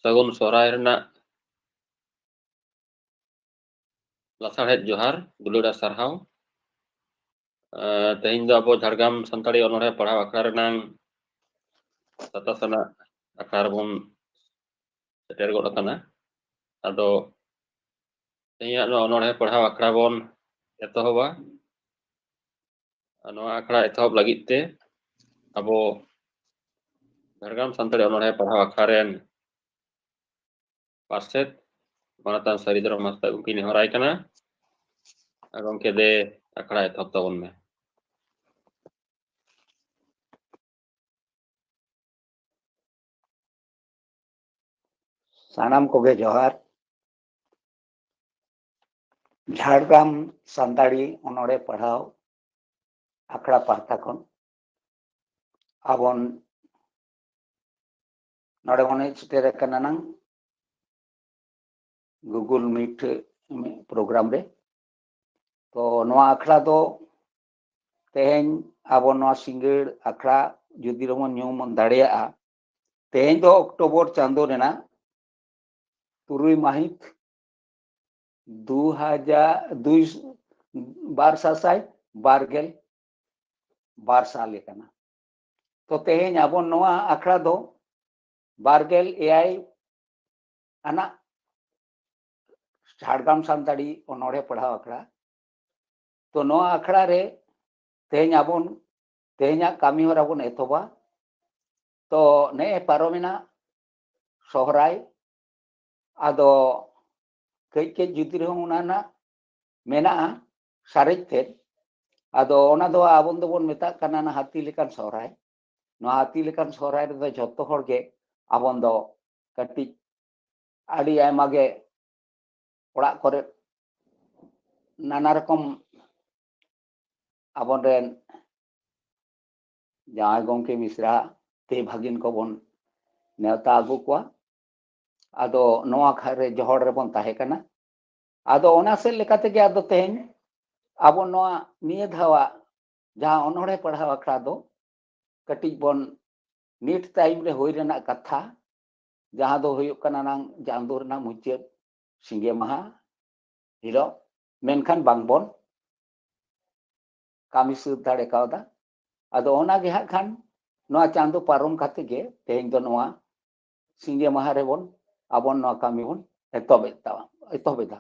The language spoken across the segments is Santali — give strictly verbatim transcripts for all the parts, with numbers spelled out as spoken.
ᱥᱟᱹᱜᱩᱱ ᱥᱚᱦᱨᱟᱭ ᱨᱮᱱᱟᱜ ᱞᱟᱥᱟᱲᱦᱮᱫ ᱡᱚᱦᱟᱨ, ᱫᱩᱞᱟᱹᱲ ᱟᱨ ᱥᱟᱨᱦᱟᱣ᱾ ᱮ, ᱛᱮᱦᱮᱧ ᱫᱚ ᱟᱵᱚ ᱡᱷᱟᱲᱜᱨᱟᱢ ᱥᱟᱱᱛᱟᱲᱤ ᱚᱱᱚᱬᱦᱮ ᱯᱟᱲᱦᱟᱣ ᱟᱠᱷᱲᱟ ᱨᱮᱱᱟᱝ ᱥᱟᱛᱟᱥ ᱟᱱᱟᱜ ᱟᱠᱷᱲᱟ ᱨᱮᱵᱚᱱ ᱥᱮᱴᱮᱨ ᱜᱚᱫ ᱟᱠᱟᱱᱟ᱾ ᱟᱫᱚ ᱛᱮᱦᱮᱧᱟᱜ ᱱᱚᱣᱟ ᱚᱱᱚᱬᱦᱮ ᱯᱟᱲᱦᱟᱣ ᱟᱠᱷᱲᱟ ᱵᱚᱱ ᱮᱛᱚᱦᱚᱵᱟ᱾ ᱟᱨ ᱱᱚᱣᱟ ᱟᱠᱷᱲᱟ ᱮᱛᱚᱦᱚᱵ ᱞᱟᱹᱜᱤᱫ ᱛᱮ ᱟᱵᱚ ᱡᱷᱟᱲᱜᱨᱟᱢ ᱥᱟᱱᱛᱟᱲᱤ ᱚᱱᱚᱬᱦᱮ ᱯᱟᱲᱦᱟᱣ ᱟᱠᱷᱲᱟ ᱨᱮᱱ ᱯᱟᱨᱥᱮᱛ ᱢᱟᱱᱚᱛᱟᱱ ᱥᱟᱹᱨᱤ ᱫᱷᱚᱨᱚᱢ ᱦᱟᱸᱥᱫᱟ ᱜᱚᱢᱠᱮᱧ ᱱᱮᱦᱚᱨᱟᱭ ᱠᱟᱱᱟ᱾ ᱟᱨ ᱜᱚᱢᱠᱮ, ᱫᱮ, ᱟᱠᱷᱲᱟ ᱮᱛᱚᱦᱚᱵ ᱛᱟᱵᱚᱱ ᱢᱮ᱾ ᱥᱟᱱᱟᱢ ᱠᱚᱜᱮ ᱡᱚᱦᱟᱨ᱾ ᱡᱷᱟᱲᱜᱨᱟᱢ ᱥᱟᱱᱛᱟᱲᱤ ᱚᱱᱚᱬᱦᱮ ᱯᱟᱲᱦᱟᱣ ᱟᱠᱷᱲᱟ ᱯᱟᱦᱴᱟ ᱠᱷᱚᱱ ᱟᱵᱚᱱ ᱱᱚᱰᱮ ᱵᱚᱱ ᱦᱮᱡ ᱥᱮᱴᱮᱨ ᱟᱠᱟᱱᱟ ᱱᱟᱝ Google Meet program ᱨᱮ᱾ ᱛᱚ ᱱᱚᱣᱟ ᱟᱠᱷᱲᱟ ᱫᱚ ᱛᱮᱦᱮᱧ ᱟᱵᱚ ᱱᱚᱣᱟ ᱥᱤᱸᱜᱟᱹᱲ ᱟᱠᱷᱲᱟ ᱡᱩᱫᱤ ᱨᱮᱵᱚᱱ ᱧᱩᱢ ᱫᱟᱲᱮᱭᱟᱜᱼᱟ, ᱛᱮᱦᱮᱧ ᱫᱚ ᱚᱠᱴᱳᱵᱚᱨ ᱪᱟᱸᱫᱳ ᱨᱮᱱᱟᱜ ᱛᱩᱨᱩᱭ ᱢᱟᱹᱦᱤᱛ ᱫᱩ ᱦᱟᱡᱟᱨ ᱫᱩᱭ, ᱵᱟᱨ ᱥᱟᱥᱟᱭ ᱵᱟᱨ ᱜᱮᱞ ᱵᱟᱨ ᱥᱟᱞ ᱠᱟᱱᱟ᱾ ᱛᱚ ᱛᱮᱦᱮᱧ ᱟᱵᱚ ᱱᱚᱣᱟ ᱟᱠᱷᱲᱟ ᱫᱚ ᱵᱟᱨ ᱜᱮᱞ ᱮᱭᱟᱭ ᱟᱱᱟᱜ ᱡᱷᱟᱲᱜᱨᱟᱢ ᱥᱟᱱᱛᱟᱲᱤ ᱚᱱᱚᱬᱦᱮ ᱯᱟᱲᱦᱟᱣ ᱟᱠᱷᱲᱟ᱾ ᱛᱚ ᱱᱚᱣᱟ ᱟᱠᱷᱲᱟ ᱨᱮ ᱛᱮᱦᱮᱧ ᱟᱵᱚᱱ, ᱛᱮᱦᱮᱧᱟᱜ ᱠᱟᱹᱢᱤ ᱦᱚᱨᱟ ᱵᱚᱱ ᱮᱛᱚᱦᱚᱵᱟ᱾ ᱛᱚ ᱱᱮᱜᱼᱮ ᱯᱟᱨᱚᱢᱮᱱᱟ ᱥᱚᱦᱨᱟᱭ, ᱟᱫᱚ ᱠᱟᱹᱡ ᱠᱟᱹᱡ ᱡᱩᱫᱤ ᱨᱮᱦᱚᱸ ᱚᱱᱟ ᱨᱮᱱᱟᱜ ᱢᱮᱱᱟᱜᱼᱟ ᱥᱟᱨᱮᱡ ᱛᱮᱫ᱾ ᱟᱫᱚ ᱚᱱᱟ ᱫᱚ ᱟᱵᱚᱱ ᱫᱚᱵᱚᱱ ᱢᱮᱛᱟᱜ ᱠᱟᱱᱟ ᱚᱱᱟ ᱦᱟᱹᱛᱤ ᱞᱮᱠᱟᱱ ᱥᱚᱦᱨᱟᱭ᱾ ᱱᱚᱣᱟ ᱦᱟᱹᱛᱤ ᱞᱮᱠᱟᱱ ᱥᱚᱦᱨᱟᱭ ᱨᱮᱫᱚ ᱡᱷᱚᱛᱚ ᱦᱚᱲ ᱜᱮ ᱟᱵᱚᱱ ᱫᱚ ᱠᱟᱹᱴᱤᱡ ᱟᱹᱰᱤ ᱟᱭᱢᱟ ᱜᱮ ᱚᱲᱟᱜ ᱠᱚᱨᱮ ᱱᱟᱱᱟ ᱨᱚᱠᱚᱢ ᱟᱵᱚᱨᱮᱱ ᱡᱟᱶᱟᱭ ᱜᱚᱢᱠᱮ ᱢᱤᱥᱨᱟ ᱛᱮ ᱵᱷᱟᱹᱜᱤᱱ ᱠᱚᱵᱚᱱ ᱱᱮᱣᱛᱟ ᱟᱹᱜᱩ ᱠᱚᱣᱟ᱾ ᱟᱫᱚ ᱱᱚᱣᱟ ᱠᱷᱟ-, ᱨᱮ ᱡᱚᱦᱚᱲ ᱨᱮᱵᱚᱱ ᱛᱟᱦᱮᱸ ᱠᱟᱱᱟ᱾ ᱟᱫᱚ ᱚᱱᱟ ᱥᱮᱫ ᱞᱮᱠᱟ ᱛᱮᱜᱮ ᱟᱫᱚ ᱛᱮᱦᱮᱧ ᱟᱵᱚ ᱱᱚᱣᱟ ᱱᱤᱭᱟᱹ ᱫᱷᱟᱣᱟᱜ ᱡᱟᱦᱟᱸ ᱚᱱᱚᱬᱦᱮ ᱯᱟᱲᱦᱟᱣ ᱟᱠᱷᱲᱟ ᱫᱚ ᱠᱟᱹᱴᱤᱡ ᱵᱚᱱ ᱱᱤᱴ ᱴᱟᱭᱤᱢ ᱨᱮ ᱦᱩᱭ ᱨᱮᱱᱟᱜ ᱠᱟᱛᱷᱟ, ᱡᱟᱦᱟᱸ ᱫᱚ ᱦᱩᱭᱩᱜ ᱠᱟᱱᱟ ᱱᱟᱝ ᱪᱟᱸᱫᱳ ᱨᱮᱱᱟᱜ ᱢᱩᱪᱟᱹᱫ ᱥᱤᱸᱜᱮ ᱢᱟᱦᱟ ᱦᱤᱞᱳᱜ, ᱢᱮᱱᱠᱷᱟᱱ ᱵᱟᱝᱵᱚᱱ ᱠᱟᱹᱢᱤ ᱥᱟᱹᱛ ᱫᱟᱲᱮ ᱠᱟᱣᱫᱟ᱾ ᱟᱫᱚ ᱚᱱᱟ ᱜᱮ ᱦᱟᱸᱜ ᱠᱷᱟᱱ ᱱᱚᱣᱟ ᱪᱟᱸᱫᱳ ᱯᱟᱨᱚᱢ ᱠᱟᱛᱮ ᱜᱮ ᱛᱮᱦᱮᱧ ᱫᱚ ᱱᱚᱣᱟ ᱥᱤᱸᱜᱮ ᱢᱟᱦᱟ ᱨᱮᱵᱚᱱ ᱟᱵᱚᱱ ᱱᱚᱣᱟ ᱠᱟᱹᱢᱤ ᱵᱚᱱ ᱮᱛᱚᱦᱚᱵᱮᱫ ᱛᱟᱵᱚᱱ, ᱮᱛᱚᱦᱚᱵᱮᱫᱟ᱾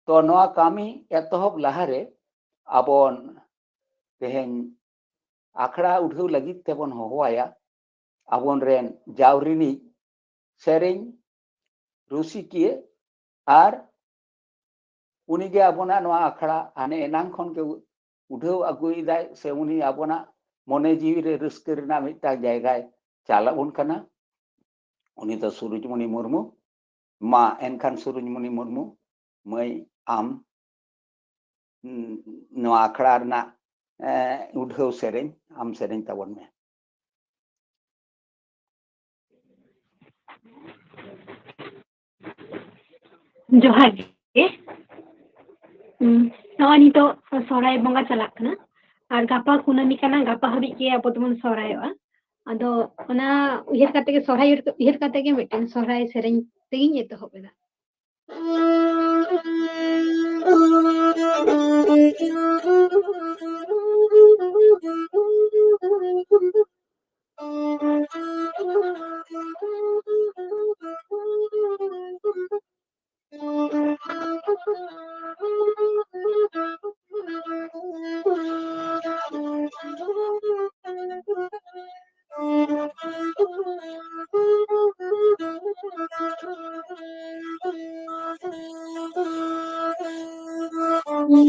ᱛᱚ ᱱᱚᱣᱟ ᱠᱟᱹᱢᱤ ᱮᱛᱚᱦᱚᱵ ᱞᱟᱦᱟᱨᱮ ᱟᱵᱚᱱ ᱛᱮᱦᱮᱧ ᱟᱠᱷᱲᱟ ᱩᱰᱷᱟᱹᱣ ᱞᱟᱹᱜᱤᱫ ᱛᱮᱵᱚᱱ ᱦᱚᱦᱚᱣᱟᱭᱟ ᱟᱵᱚᱱ ᱨᱮᱱ ᱡᱟᱣ ᱨᱤᱱᱤᱡ ᱥᱮᱨᱮᱧ ᱨᱩᱥᱤᱠᱤᱭᱟᱹ, ᱟᱨ ᱩᱱᱤᱜᱮ ᱟᱵᱚᱱᱟᱜ ᱱᱚᱣᱟ ᱟᱠᱷᱲᱟ ᱦᱟᱱᱮ ᱮᱱᱟᱝ ᱠᱷᱚᱱ ᱜᱮ ᱩᱰᱷᱟᱹᱣ ᱟᱹᱜᱩᱭᱮᱫᱟᱭ, ᱥᱮ ᱩᱱᱤ ᱟᱵᱚᱱᱟᱜ ᱢᱚᱱᱮ ᱡᱤᱣᱤ ᱨᱮ ᱨᱟᱹᱥᱠᱟᱹ ᱨᱮᱱᱟᱜ ᱢᱤᱫᱴᱟᱝ ᱡᱟᱭᱜᱟᱭ ᱪᱟᱞ ᱟᱵᱚᱱ ᱠᱟᱱᱟ᱾ ᱩᱱᱤ ᱫᱚ ᱥᱩᱨᱩᱡᱽᱢᱩᱱᱤ ᱢᱩᱨᱢᱩ᱾ ᱢᱟ ᱮᱱᱠᱷᱟᱱ ᱥᱩᱨᱩᱡᱽᱢᱩᱱᱤ ᱢᱩᱨᱢᱩ ᱢᱟᱹᱭ, ᱟᱢ, ᱩᱸ, ᱱᱚᱣᱟ ᱟᱠᱷᱲᱟ ᱨᱮᱱᱟᱜ, ᱮ, ᱩᱰᱷᱟᱹᱣ ᱥᱮᱨᱮᱧ ᱟᱢ ᱥᱮᱨᱮᱧ ᱛᱟᱵᱚᱱ ᱢᱮ᱾ ᱡᱚᱦᱟᱨ ᱜᱮ᱾ ᱩᱸ, ᱱᱚᱜᱼᱚᱭ ᱱᱤᱛᱚᱜ ᱥᱚᱦᱨᱟᱭ ᱵᱚᱸᱜᱟ ᱪᱟᱞᱟᱜ ᱠᱟᱱᱟ, ᱟᱨ ᱜᱟᱯᱟ ᱠᱩᱱᱟᱹᱢᱤ ᱠᱟᱱᱟ, ᱜᱟᱯᱟ ᱦᱟᱹᱵᱤᱡ ᱜᱮ ᱟᱵᱚ ᱫᱚᱵᱚᱱ ᱥᱚᱦᱨᱟᱭᱚᱜᱼᱟ᱾ ᱟᱫᱚ ᱚᱱᱟ ᱩᱭᱦᱟᱹᱨ ᱠᱟᱛᱮ ᱜᱮ, ᱥᱚᱦᱨᱟᱭ ᱩᱭᱦᱟᱹᱨ ᱠᱟᱛᱮ ᱜᱮ ᱢᱤᱫᱴᱮᱱ ᱥᱚᱦᱨᱟᱭ ᱥᱮᱨᱮᱧ ᱛᱮᱜᱮᱧ ᱮᱛᱚᱦᱚᱵ ᱮᱫᱟ᱾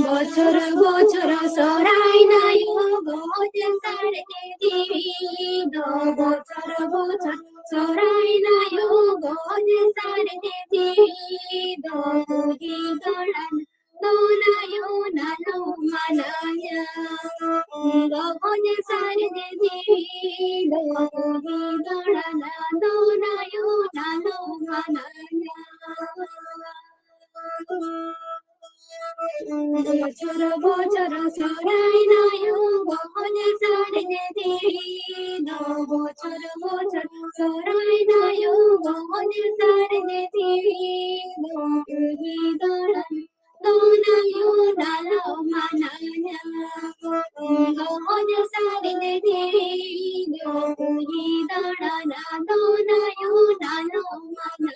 ᱵᱚᱪᱷᱚᱨ ᱵᱚᱪᱷᱚᱨ ᱥᱚᱦᱨᱟᱭ ᱱᱟᱭᱚ ᱜᱚᱡ ᱥᱟᱨᱮᱡ ᱡᱤᱣᱤ ᱫᱚ, ᱵᱚᱪᱷᱚᱨ ᱵᱚᱪᱷᱚᱨ ᱥᱚᱦᱨᱟᱭ ᱱᱟᱭᱚ ᱜᱚᱡ ᱥᱟᱨᱮᱡ ᱡᱤᱣᱤ ᱫᱚ, ᱵᱩᱜᱤ ᱫᱚᱲᱟᱱ ᱫᱚ ᱱᱟᱭᱚ ᱱᱟᱞᱚ ᱢᱟᱱᱟᱧᱟ᱾ ᱜᱚᱡ ᱥᱟᱨᱮᱡ ᱡᱤᱣᱤ ᱫᱚ, ᱵᱩᱜᱤ ᱫᱚᱲᱟᱱ ᱫᱚ ᱱᱟᱭᱚ ᱱᱟᱞᱚ ᱢᱟᱱᱟᱧᱟ᱾ ᱵᱚᱪᱷᱚᱨ ᱵᱚᱪᱷᱚᱨ ᱥᱚᱦᱨᱟᱭ ᱱᱟᱭᱚ ᱜᱚᱡ ᱥᱟᱨᱮᱡ ᱡᱤᱣᱤ ᱫᱚ, ᱵᱚᱪᱷᱚᱨ ᱵᱚᱪᱷᱚᱨ ᱥᱚᱨᱟᱭ ᱱᱟᱭᱚ ᱜᱚᱦᱚᱡ ᱥᱟᱨᱮᱡ ᱡᱤᱣᱤ ᱫᱚ ᱩᱭᱦᱤ ᱫᱟᱲᱟᱱ ᱫᱚ ᱱᱟᱭᱚ ᱰᱟᱞᱚ ᱢᱟᱱᱟᱧᱟ᱾ ᱜᱚᱦᱚᱡ ᱥᱟᱨᱮᱡ ᱡᱤᱣᱤ ᱫᱚ ᱩᱭᱦᱤ ᱫᱟᱲᱟᱱ ᱫᱚ ᱱᱟᱭᱚ ᱰᱟᱞᱚ ᱢᱟᱱᱟᱧᱟ᱾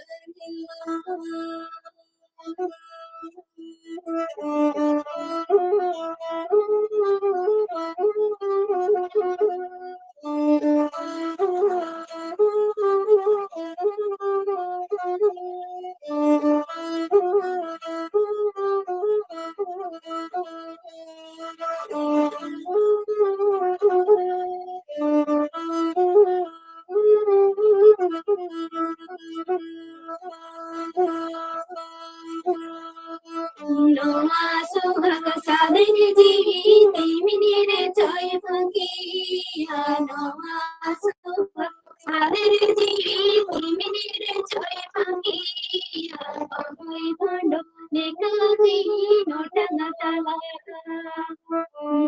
ᱱᱚᱣᱟ ᱥᱚᱦᱟᱜ ᱥᱟᱫᱮᱨ ᱡᱤᱣᱤ ᱛᱤᱢᱤᱱ ᱨᱮ ᱪᱚᱭ ᱯᱷᱟᱹᱠᱤᱭᱟ᱾ ᱱᱚᱣᱟ ᱥᱚᱦᱟᱜ ᱥᱟᱫᱮᱨ ᱡᱤᱣᱤ ᱛᱤᱢᱤᱱ ᱨᱮ ᱪᱚᱭ ᱯᱷᱟᱹᱠᱤᱭᱟ᱾ ᱵᱟᱹᱦᱩᱭ ᱵᱷᱟᱸᱰᱚ ᱞᱮᱠᱟ ᱛᱤᱦᱤᱧ ᱚᱴᱟᱝ ᱛᱟᱞᱟᱭᱟ᱾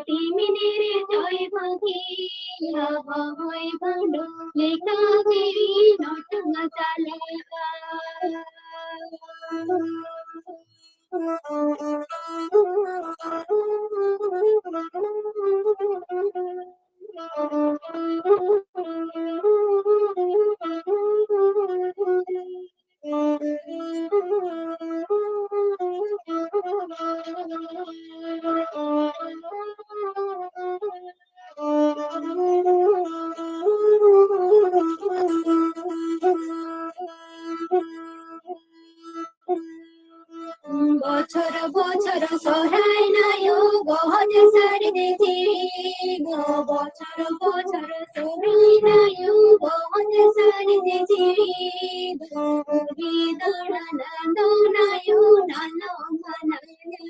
ᱛᱤᱢᱤᱱ ᱨᱮ ᱪᱚᱭ ᱯᱷᱟᱹᱠᱤᱭᱟ᱾ ᱵᱟᱹᱦᱩᱭ ᱵᱷᱟᱸᱰᱚ ᱞᱮᱠᱟ ᱛᱤᱦᱤᱧ ᱚᱴᱟᱝ ᱛᱟᱞᱟᱭᱟ᱾ ᱵᱚᱪᱷᱚᱨ ᱵᱚᱪᱷᱚᱨ ᱥᱚᱦᱨᱟᱭ ᱱᱟᱭᱚ ᱜᱚᱦᱚᱡ ᱥᱟᱨᱮᱡ ᱡᱤᱣᱤ ᱫᱚ᱾ ᱵᱚᱪᱷᱚᱨ ᱵᱚᱪᱷᱚᱨ ᱥᱚᱦᱨᱟᱭ ᱱᱟᱭᱚ ᱜᱚᱦᱚᱡ ᱥᱟᱨᱮᱡ ᱡᱤᱣᱤ ᱫᱚ᱾ ᱩᱭᱦᱤ ᱫᱟᱲᱟᱱ ᱫᱚ ᱱᱟᱭᱚ ᱰᱟᱞᱚ ᱢᱟᱱᱟᱧᱟ᱾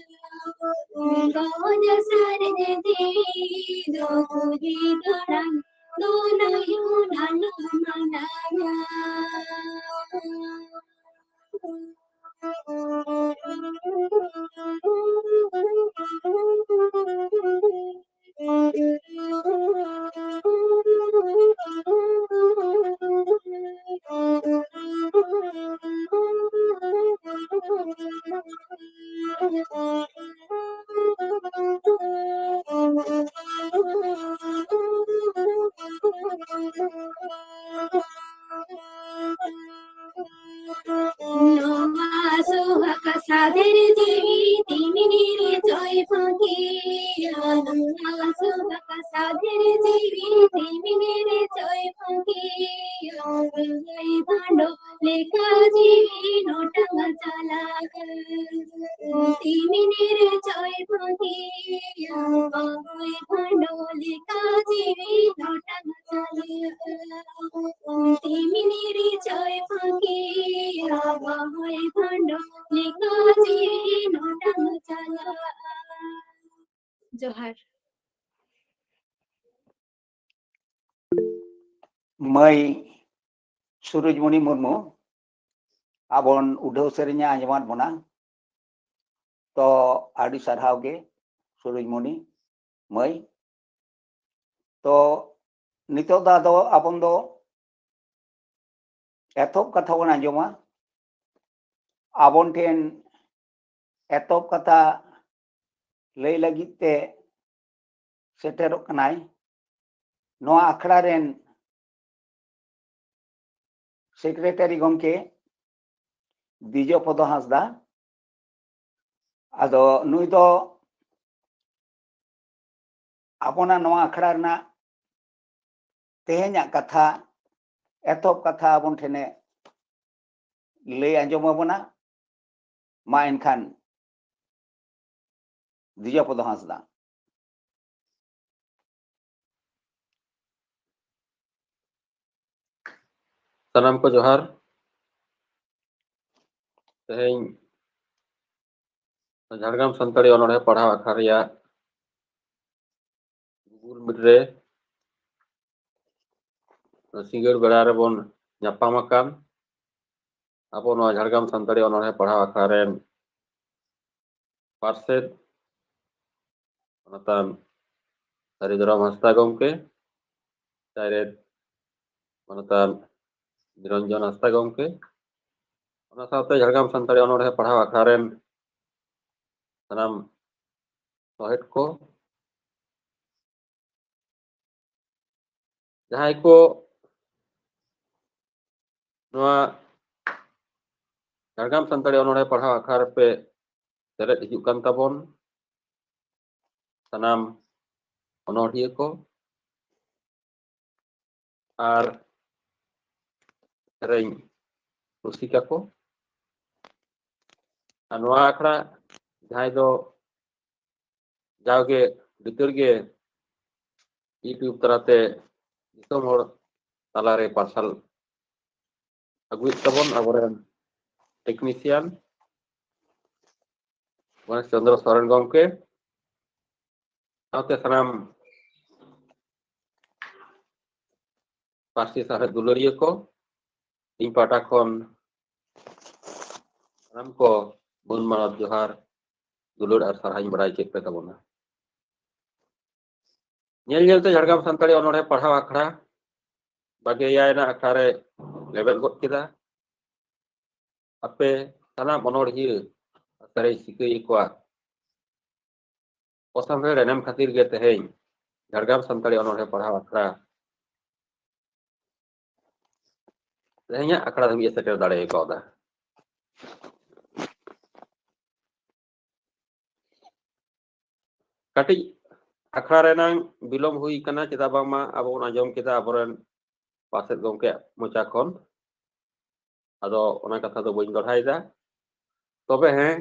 ᱜᱚᱦᱚᱡ ᱥᱟᱨᱮᱡ ᱡᱤᱣᱤ ᱫᱚ᱾ ᱩᱭᱦᱤ ᱫᱟᱲᱟᱱ ᱫᱚ ᱱᱟᱭᱚ ᱰᱟᱞᱚ ᱢᱟᱱᱟᱧᱟ᱾ ᱥᱟᱫᱷᱮᱨ ᱡᱤᱣᱤ ᱛᱤᱢᱤᱱᱤ ᱨᱮ ᱪᱚᱭ ᱯᱷᱟᱸᱠᱤᱭᱟ, ᱱᱚᱣᱟ ᱥᱩᱫᱟᱠᱟ ᱥᱟᱫᱷᱮᱨ ᱡᱤᱣᱤ ᱛᱤᱢᱤᱱᱤ ᱨᱮ ᱪᱚᱭ ᱯᱷᱟᱸᱠᱤᱭᱟ, ᱵᱟᱹᱭ ᱵᱷᱟᱸᱰᱚ ᱞᱮᱠᱟ ᱡᱤᱣᱤ ᱱᱚᱴᱟᱝ ᱪᱟᱞᱟᱜ᱾ ᱛᱤᱢᱤᱱᱤ ᱨᱮ ᱪᱚᱭ ᱯᱷᱟᱸᱠᱤᱭᱟ, ᱵᱟᱹᱭ ᱵᱷᱟᱸᱰᱚ ᱞᱮᱠᱟ ᱡᱤᱣᱤ ᱱᱚᱴᱟᱝ ᱪᱟᱞᱟᱜ᱾ ᱛᱤᱢᱤᱱᱤ ᱨᱮ ᱪᱚᱭ ᱯᱷᱟᱸᱠᱤᱭᱟ, ᱵᱟᱹᱭ ᱵᱷᱟᱸᱰᱚ ᱞᱮᱠᱟ ᱡᱤᱣᱤ ᱱᱚᱴᱟᱝ ᱪᱟᱞᱟᱜ᱾ ᱡᱚᱦᱟᱨ᱾ ᱢᱟᱹᱭ ᱥᱩᱨᱩᱡᱽᱢᱩᱱᱤ ᱢᱩᱨᱢᱩ, ᱟᱵᱚᱱ ᱩᱰᱷᱟᱹᱣ ᱥᱮᱨᱮᱧᱮ ᱟᱸᱡᱚᱢᱟᱫ ᱵᱚᱱᱟ᱾ ᱛᱚ ᱟᱹᱰᱤ ᱥᱟᱨᱦᱟᱣ ᱜᱮ ᱥᱩᱨᱩᱡᱽᱢᱩᱱᱤ ᱢᱟᱹᱭ᱾ ᱛᱚ ᱱᱤᱛᱚᱜ ᱫᱚ ᱟᱫᱚ ᱟᱵᱚᱱ ᱫᱚ ᱮᱛᱚᱦᱚᱵ ᱠᱟᱛᱷᱟ ᱵᱚᱱ ᱟᱸᱡᱚᱢᱟ᱾ ᱟᱵᱚᱱ ᱴᱷᱮᱱ ᱮᱛᱚᱦᱚᱵ ᱠᱟᱛᱷᱟ ᱞᱟᱹᱭ ᱞᱟᱹᱜᱤᱫ ᱛᱮ ᱥᱮᱴᱮᱨᱚᱜ ᱠᱟᱱᱟᱭ ᱱᱚᱣᱟ ᱟᱠᱷᱲᱟ ᱨᱮᱱ ᱥᱮᱠᱨᱮᱴᱟᱨᱤ ᱜᱚᱢᱠᱮ ᱫᱤᱡᱚᱯᱚᱫᱚ ᱦᱟᱸᱥᱫᱟ᱾ ᱟᱫᱚ ᱱᱩᱭ ᱫᱚ ᱟᱵᱚᱱᱟᱜ ᱱᱚᱣᱟ ᱟᱠᱷᱲᱟ ᱨᱮᱱᱟᱜ ᱛᱮᱦᱮᱧᱟᱜ ᱠᱟᱛᱷᱟ, ᱮᱛᱚᱦᱚᱵ ᱠᱟᱛᱷᱟ ᱟᱵᱚᱱ ᱴᱷᱮᱱᱮ ᱞᱟᱹᱭ ᱟᱸᱡᱚᱢ ᱟᱵᱚᱱᱟ᱾ ᱢᱟ ᱮᱱᱠᱷᱟᱱ ᱫᱤᱡᱚᱯᱚᱫᱚ ᱦᱟᱸᱥᱫᱟ᱾ ᱥᱟᱱᱟᱢ ᱠᱚ ᱡᱚᱦᱟᱨ᱾ ᱛᱮᱦᱮᱧ ᱡᱷᱟᱲᱜᱨᱟᱢ ᱥᱟᱱᱛᱟᱲᱤ ᱚᱱᱚᱬᱦᱮ ᱯᱟᱲᱦᱟᱣ ᱟᱠᱷᱲᱟ ᱨᱮᱭᱟᱜ Google Meet ᱨᱮ ᱥᱤᱸᱜᱟᱹᱲ ᱵᱮᱲᱟ ᱨᱮᱵᱚᱱ ᱧᱟᱯᱟᱢ ᱟᱠᱟᱱ ᱟᱵᱚ ᱱᱚᱣᱟ ᱡᱷᱟᱲᱜᱨᱟᱢ ᱥᱟᱱᱛᱟᱲᱤ ᱚᱱᱚᱬᱦᱮ ᱯᱟᱲᱦᱟᱣ ᱟᱠᱷᱲᱟ ᱨᱮᱱ ᱯᱟᱨᱥᱮᱛ ᱢᱟᱱᱚᱛᱟᱱ ᱥᱟᱹᱨᱤᱫᱷᱚᱨᱚᱢ ᱦᱟᱸᱥᱫᱟ ᱜᱚᱢᱠᱮ, ᱰᱟᱭᱨᱮᱠᱴ ᱢᱟᱱᱚᱛᱟᱱ ᱱᱤᱨᱚᱧᱡᱚᱱ ᱦᱟᱸᱥᱫᱟ ᱜᱚᱢᱠᱮ, ᱚᱱᱟ ᱥᱟᱶᱛᱮ ᱡᱷᱟᱲᱜᱨᱟᱢ ᱥᱟᱱᱛᱟᱲᱤ ᱚᱱᱚᱬᱦᱮ ᱯᱟᱲᱦᱟᱣ ᱟᱠᱷᱲᱟ ᱨᱮᱱ ᱥᱟᱱᱟᱢ ᱥᱚᱦᱮᱫ ᱠᱚ, ᱡᱟᱦᱟᱸᱭ ᱠᱚ ᱱᱚᱣᱟ ᱡᱷᱟᱲᱜᱨᱟᱢ ᱥᱟᱱᱛᱟᱲᱤ ᱚᱱᱚᱬᱦᱮ ᱯᱟᱲᱦᱟᱣ ᱟᱠᱷᱲᱟ ᱨᱮᱯᱮ ᱥᱮᱞᱮᱫ ᱦᱤᱡᱩᱜ ᱠᱟᱱ ᱛᱟᱵᱚᱱ ᱥᱟᱱᱟᱢ ᱚᱱᱚᱬᱦᱤᱭᱟᱹ ᱠᱚ ᱟᱨ ᱥᱮᱨᱮᱧ ᱨᱩᱥᱤᱠᱟ ᱠᱚ᱾ ᱟᱨ ᱱᱚᱣᱟ ᱟᱠᱷᱲᱟ ᱡᱟᱦᱟᱸᱭ ᱫᱚ ᱡᱟᱣᱜᱮ ᱵᱤᱛᱟᱹᱲ ᱜᱮ YouTube ᱛᱟᱞᱟᱛᱮ ᱫᱤᱥᱚᱢ ᱦᱚᱲ ᱛᱟᱞᱟᱨᱮ ᱯᱟᱨᱥᱟᱞ ᱟᱹᱜᱩᱭᱮᱫ ᱛᱟᱵᱚᱱ ᱟᱵᱚᱨᱮᱱ ᱴᱮᱠᱱᱤᱥᱤᱭᱟᱱ ᱜᱚᱱᱮᱥ ᱪᱚᱸᱫᱽᱨᱚ ᱥᱚᱨᱮᱱ ᱜᱚᱢᱠᱮ, ᱥᱟᱶᱛᱮ ᱥᱟᱱᱟᱢ ᱯᱟᱹᱨᱥᱤ ᱥᱟᱶᱦᱮᱫ ᱫᱩᱞᱟᱹᱲᱤᱭᱟᱹ ᱠᱚ, ᱤᱧ ᱯᱟᱦᱴᱟ ᱠᱷᱚᱱ ᱥᱟᱱᱟᱢ ᱠᱚ ᱢᱟᱹᱱ ᱢᱟᱱᱚᱛ ᱡᱚᱦᱟᱨ, ᱫᱩᱞᱟᱹᱲ ᱟᱨ ᱥᱟᱨᱦᱟᱣ ᱤᱧ ᱵᱟᱲᱟᱭ ᱦᱚᱪᱚᱭᱮᱫ ᱯᱮ ᱛᱟᱵᱚᱱᱟ᱾ ᱧᱮᱞ ᱧᱮᱞᱛᱮ ᱡᱷᱟᱲᱜᱨᱟᱢ ᱥᱟᱱᱛᱟᱲᱤ ᱚᱱᱚᱬᱦᱮ ᱯᱟᱲᱦᱟᱣ ᱟᱠᱷᱲᱟ ᱵᱟᱜᱮ ᱮᱭᱟᱭ ᱨᱮᱱᱟᱜ ᱟᱠᱷᱲᱟ ᱨᱮ ᱞᱮᱵᱮᱫ ᱜᱚᱫ ᱠᱮᱫᱟ᱾ ᱟᱯᱮ ᱥᱟᱱᱟᱢ ᱚᱱᱚᱬᱦᱤᱭᱟᱹ ᱥᱮᱨᱮᱧ ᱥᱤᱠᱟᱹᱨᱤᱭᱟᱹ ᱠᱚᱣᱟᱜ ᱚᱥᱟᱢᱵᱷᱮᱲ ᱮᱱᱮᱢ ᱠᱷᱟᱹᱛᱤᱨ ᱜᱮ ᱛᱮᱦᱮᱧ ᱡᱷᱟᱲᱜᱨᱟᱢ ᱥᱟᱱᱛᱟᱲᱤ ᱚᱱᱚᱬᱦᱮ ᱯᱟᱲᱦᱟᱣ ᱟᱠᱷᱲᱟ ᱛᱮᱦᱮᱧᱟᱜ ᱟᱠᱷᱲᱟ ᱫᱷᱟᱹᱵᱤᱡ ᱮ ᱥᱮᱴᱮᱨ ᱫᱟᱲᱮ ᱠᱟᱣᱫᱟ᱾ ᱠᱟᱹᱴᱤᱡ ᱟᱠᱷᱲᱟ ᱨᱮᱱᱟᱝ ᱵᱤᱞᱚᱢ ᱦᱩᱭ ᱠᱟᱱᱟ, ᱪᱮᱫᱟᱜ ᱵᱟᱝᱢᱟ ᱟᱵᱚ ᱵᱚᱱ ᱟᱸᱡᱚᱢ ᱠᱮᱫᱟ ᱟᱵᱚᱨᱮᱱ ᱯᱟᱨᱥᱮᱛ ᱜᱚᱢᱠᱮᱭᱟᱜ ᱢᱚᱪᱟ ᱠᱷᱚᱱ᱾ ᱟᱫᱚ ᱚᱱᱟ ᱠᱟᱛᱷᱟ ᱫᱚ ᱵᱟᱹᱧ ᱫᱚᱦᱲᱟᱭᱮᱫᱟ᱾ ᱛᱚᱵᱮ ᱦᱮᱸ,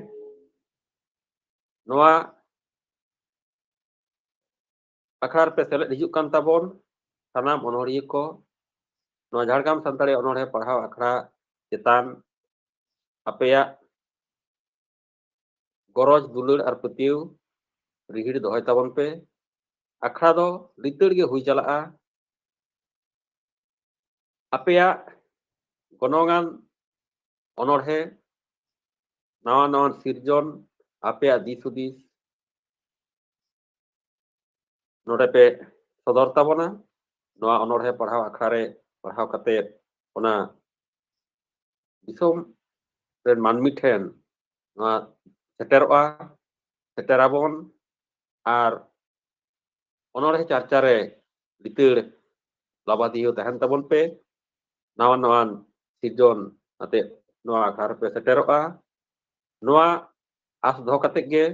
ᱱᱚᱣᱟ ᱟᱠᱷᱲᱟ ᱨᱮᱯᱮ ᱥᱮᱞᱮᱫ ᱦᱤᱡᱩᱜ ᱠᱟᱱ ᱛᱟᱵᱚᱱ ᱥᱟᱱᱟᱢ ᱚᱱᱚᱬᱦᱤᱭᱟᱹ ᱠᱚ, ᱱᱚᱣᱟ ᱡᱷᱟᱲᱜᱨᱟᱢ ᱥᱟᱱᱛᱟᱲᱤ ᱚᱱᱚᱬᱦᱮ ᱯᱟᱲᱦᱟᱣ ᱟᱠᱷᱲᱟ ᱪᱮᱛᱟᱱ ᱟᱯᱮᱭᱟᱜ ᱜᱚᱨᱚᱡᱽ, ᱫᱩᱞᱟᱹᱲ ᱟᱨ ᱯᱟᱹᱛᱭᱟᱹᱣ ᱨᱤᱦᱤᱲ ᱫᱚᱦᱚᱭ ᱛᱟᱵᱚᱱ ᱯᱮ᱾ ᱟᱠᱷᱲᱟ ᱫᱚ ᱞᱤᱛᱟᱹᱲ ᱜᱮ ᱦᱩᱭ ᱪᱟᱞᱟᱜᱼᱟ᱾ ᱟᱯᱮᱭᱟᱜ ᱜᱚᱱᱚᱝᱟᱱ ᱚᱱᱚᱬᱦᱮ, ᱱᱟᱣᱟ ᱱᱟᱣᱟᱱ ᱥᱤᱨᱡᱚᱱ, ᱟᱯᱮᱭᱟᱜ ᱫᱤᱥ ᱦᱩᱫᱤᱥ ᱱᱚᱰᱮ ᱯᱮ ᱥᱚᱫᱚᱨ ᱛᱟᱵᱚᱱᱟ᱾ ᱱᱚᱣᱟ ᱚᱱᱚᱬᱦᱮ ᱯᱟᱲᱦᱟᱣ ᱟᱠᱷᱲᱟ ᱨᱮ ᱯᱟᱲᱦᱟᱣ ᱠᱟᱛᱮ ᱚᱱᱟ ᱫᱤᱥᱚᱢ ᱨᱮᱱ ᱢᱟᱹᱱᱢᱤ ᱴᱷᱮᱱ ᱱᱚᱣᱟ ᱥᱮᱴᱮᱨᱚᱜᱼᱟ, ᱥᱮᱴᱮᱨᱟᱵᱚᱱ᱾ ᱟᱨ ᱚᱱᱚᱬᱦᱮ ᱪᱟᱨᱪᱟ ᱨᱮ ᱞᱤᱛᱟᱹᱲ ᱞᱟᱵᱟᱫᱤᱭᱟᱹ ᱛᱟᱦᱮᱱ ᱛᱟᱵᱚᱱ ᱯᱮ᱾ ᱱᱟᱣᱟ ᱱᱟᱣᱟᱱ ᱥᱤᱨᱡᱚᱱ ᱟᱛᱮ ᱱᱚᱣᱟ ᱟᱠᱷᱲᱟ ᱨᱮᱯᱮ ᱥᱮᱴᱮᱨᱚᱜᱼᱟ᱾ ᱱᱚᱣᱟ ᱟᱥ ᱫᱚᱦᱚ ᱠᱟᱛᱮ ᱜᱮ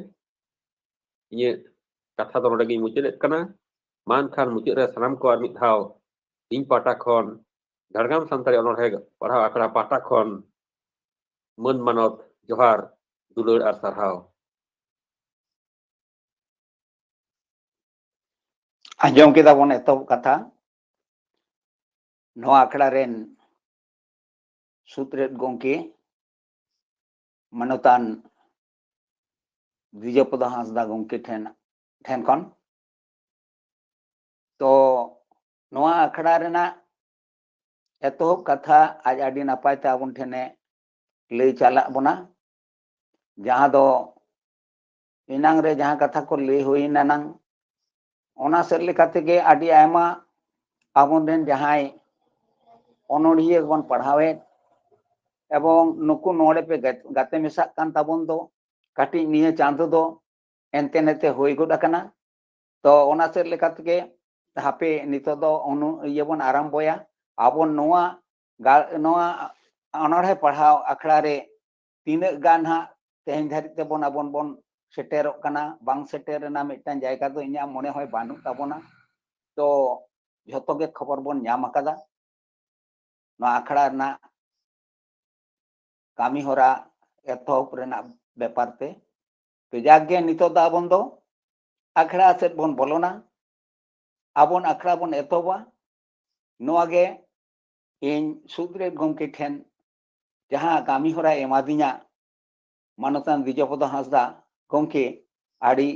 ᱤᱧᱟᱹᱜ ᱠᱟᱛᱷᱟ ᱫᱚ ᱱᱚᱰᱮ ᱜᱤᱧ ᱢᱩᱪᱟᱹᱫᱮᱫ ᱠᱟᱱᱟ᱾ ᱢᱟ ᱮᱱᱠᱷᱟᱱ ᱢᱩᱪᱟᱹᱫ ᱨᱮ ᱥᱟᱱᱟᱢ ᱠᱚ ᱟᱨ ᱢᱤᱫ ᱫᱷᱟᱣ ᱤᱧ ᱯᱟᱦᱴᱟ ᱠᱷᱚᱱ, ᱡᱷᱟᱲᱜᱨᱟᱢ ᱥᱟᱱᱛᱟᱲᱤ ᱚᱱᱚᱬᱦᱮ ᱯᱟᱲᱦᱟᱣ ᱟᱠᱷᱲᱟ ᱯᱟᱦᱴᱟ ᱠᱷᱚᱱ ᱢᱟᱹᱱ ᱢᱟᱱᱚᱛ ᱡᱚᱦᱟᱨ, ᱫᱩᱞᱟᱹᱲ ᱟᱨ ᱥᱟᱨᱦᱟᱣ᱾ ᱟᱸᱡᱚᱢ ᱠᱮᱫᱟ ᱵᱚᱱ ᱮᱛᱚᱦᱚᱵ ᱠᱟᱛᱷᱟ᱾ ᱱᱚᱣᱟ ᱟᱠᱷᱲᱟ ᱨᱮᱱ ᱥᱩᱛᱨᱮᱫ ᱜᱚᱢᱠᱮ ᱢᱟᱱᱚᱛᱟᱱ ᱫᱤᱡᱚᱯᱚᱫᱚ ᱦᱟᱸᱥᱫᱟ ᱜᱚᱢᱠᱮ ᱴᱷᱮᱱ ᱴᱷᱮᱱ ᱠᱷᱚᱱ᱾ ᱛᱚ ᱱᱚᱣᱟ ᱟᱠᱷᱲᱟ ᱨᱮᱱᱟᱜ ᱮᱛᱚᱦᱚᱵ ᱠᱟᱛᱷᱟ ᱟᱡ ᱟᱹᱰᱤ ᱱᱟᱯᱟᱭ ᱛᱮ ᱟᱵᱚᱱ ᱴᱷᱮᱱᱮ ᱞᱟᱹᱭ ᱪᱟᱞᱟᱜ ᱵᱚᱱᱟ, ᱡᱟᱦᱟᱸ ᱫᱚ ᱮᱱᱟᱝ ᱨᱮ ᱡᱟᱦᱟᱸ ᱠᱟᱛᱷᱟ ᱠᱚ ᱞᱟᱹᱭ ᱦᱩᱭ ᱮᱱᱟ ᱱᱟᱝ, ᱚᱱᱟ ᱥᱮᱫ ᱞᱮᱠᱟ ᱛᱮᱜᱮ ᱟᱹᱰᱤ ᱟᱭᱢᱟ ᱟᱵᱚ ᱨᱮᱱ ᱡᱟᱦᱟᱸᱭ ᱚᱱᱚᱬᱦᱤᱭᱟᱹ ᱵᱚᱱ ᱯᱟᱲᱦᱟᱣᱮᱫ ᱮᱵᱚᱝ ᱱᱩᱠᱩ ᱱᱚᱰᱮ ᱯᱮ ᱜᱟᱛ- ᱜᱟᱛᱮ ᱢᱮᱥᱟᱜ ᱠᱟᱱ ᱛᱟᱵᱚᱱ ᱫᱚ, ᱠᱟᱹᱴᱤᱡ ᱱᱤᱭᱟᱹ ᱪᱟᱸᱫᱚ ᱫᱚ ᱮᱱᱛᱮ ᱱᱮᱛᱮ ᱦᱩᱭ ᱜᱚᱫ ᱟᱠᱟᱱᱟ᱾ ᱛᱚ ᱚᱱᱟ ᱥᱮᱫ ᱞᱮᱠᱟ ᱛᱮᱜᱮ ᱦᱟᱯᱮ ᱱᱤᱛᱚᱜ ᱫᱚ ᱚᱱᱩ ᱤᱭᱟᱹ ᱵᱚᱱ ᱟᱨᱟᱢᱵᱚᱭᱟ᱾ ᱟᱵᱚ ᱱᱚᱣᱟ ᱜᱟ- ᱱᱚᱣᱟ ᱚᱱᱚᱬᱦᱮ ᱯᱟᱲᱦᱟᱣ ᱟᱠᱷᱲᱟ ᱨᱮ ᱛᱤᱱᱟᱹᱜ ᱜᱟᱱ ᱦᱟᱸᱜ ᱛᱮᱦᱮᱧ ᱫᱷᱟᱹᱨᱤᱡ ᱛᱮᱵᱚᱱ ᱟᱵᱚᱱ ᱵᱚᱱ ᱥᱮᱴᱮᱨᱚᱜ ᱠᱟᱱᱟ, ᱵᱟᱝ ᱥᱮᱴᱮᱨ ᱨᱮᱱᱟᱜ ᱢᱤᱫᱴᱟᱝ ᱡᱟᱭᱜᱟ ᱫᱚ ᱤᱧᱟᱹᱜ ᱢᱚᱱᱮ ᱦᱚᱭ ᱵᱟᱹᱱᱩᱜ ᱛᱟᱵᱚᱱᱟ᱾ ᱛᱚ ᱡᱷᱚᱛᱚ ᱜᱮ ᱠᱷᱚᱵᱚᱨ ᱵᱚᱱ ᱧᱟᱢ ᱟᱠᱟᱫᱟ᱾ ᱱᱚᱣᱟ ᱟᱠᱷᱲᱟ ᱨᱮᱱᱟᱜ ᱠᱟᱹᱢᱤ ᱦᱚᱨᱟ ᱮᱛᱚᱦᱚᱵ ᱨᱮᱱᱟᱜ ᱵᱮᱯᱟᱨ ᱛᱮ᱾ ᱛᱚ ᱡᱟᱠ ᱜᱮ ᱱᱤᱛᱚᱜ ᱫᱚ ᱟᱵᱚᱱ ᱫᱚ ᱟᱠᱷᱲᱟ ᱥᱮᱫ ᱵᱚᱱ ᱵᱚᱞᱚᱱᱟ, ᱟᱵᱚᱱ ᱟᱠᱷᱲᱟ ᱵᱚᱱ ᱮᱛᱚᱦᱚᱵᱟ᱾ ᱱᱚᱣᱟ ᱜᱮ ᱤᱧ ᱥᱩᱫᱽᱨᱮᱵ ᱜᱚᱢᱠᱮ ᱴᱷᱮᱱ ᱡᱟᱦᱟᱸ ᱠᱟᱹᱢᱤ ᱦᱚᱨᱟᱭ ᱮᱢᱟᱫᱤᱧᱟ ᱢᱟᱱᱚᱛᱟᱱ ᱫᱤᱡᱚᱯᱚᱫᱚ ᱦᱟᱸᱥᱫᱟ ᱜᱚᱢᱠᱮ, ᱟᱹᱰᱤ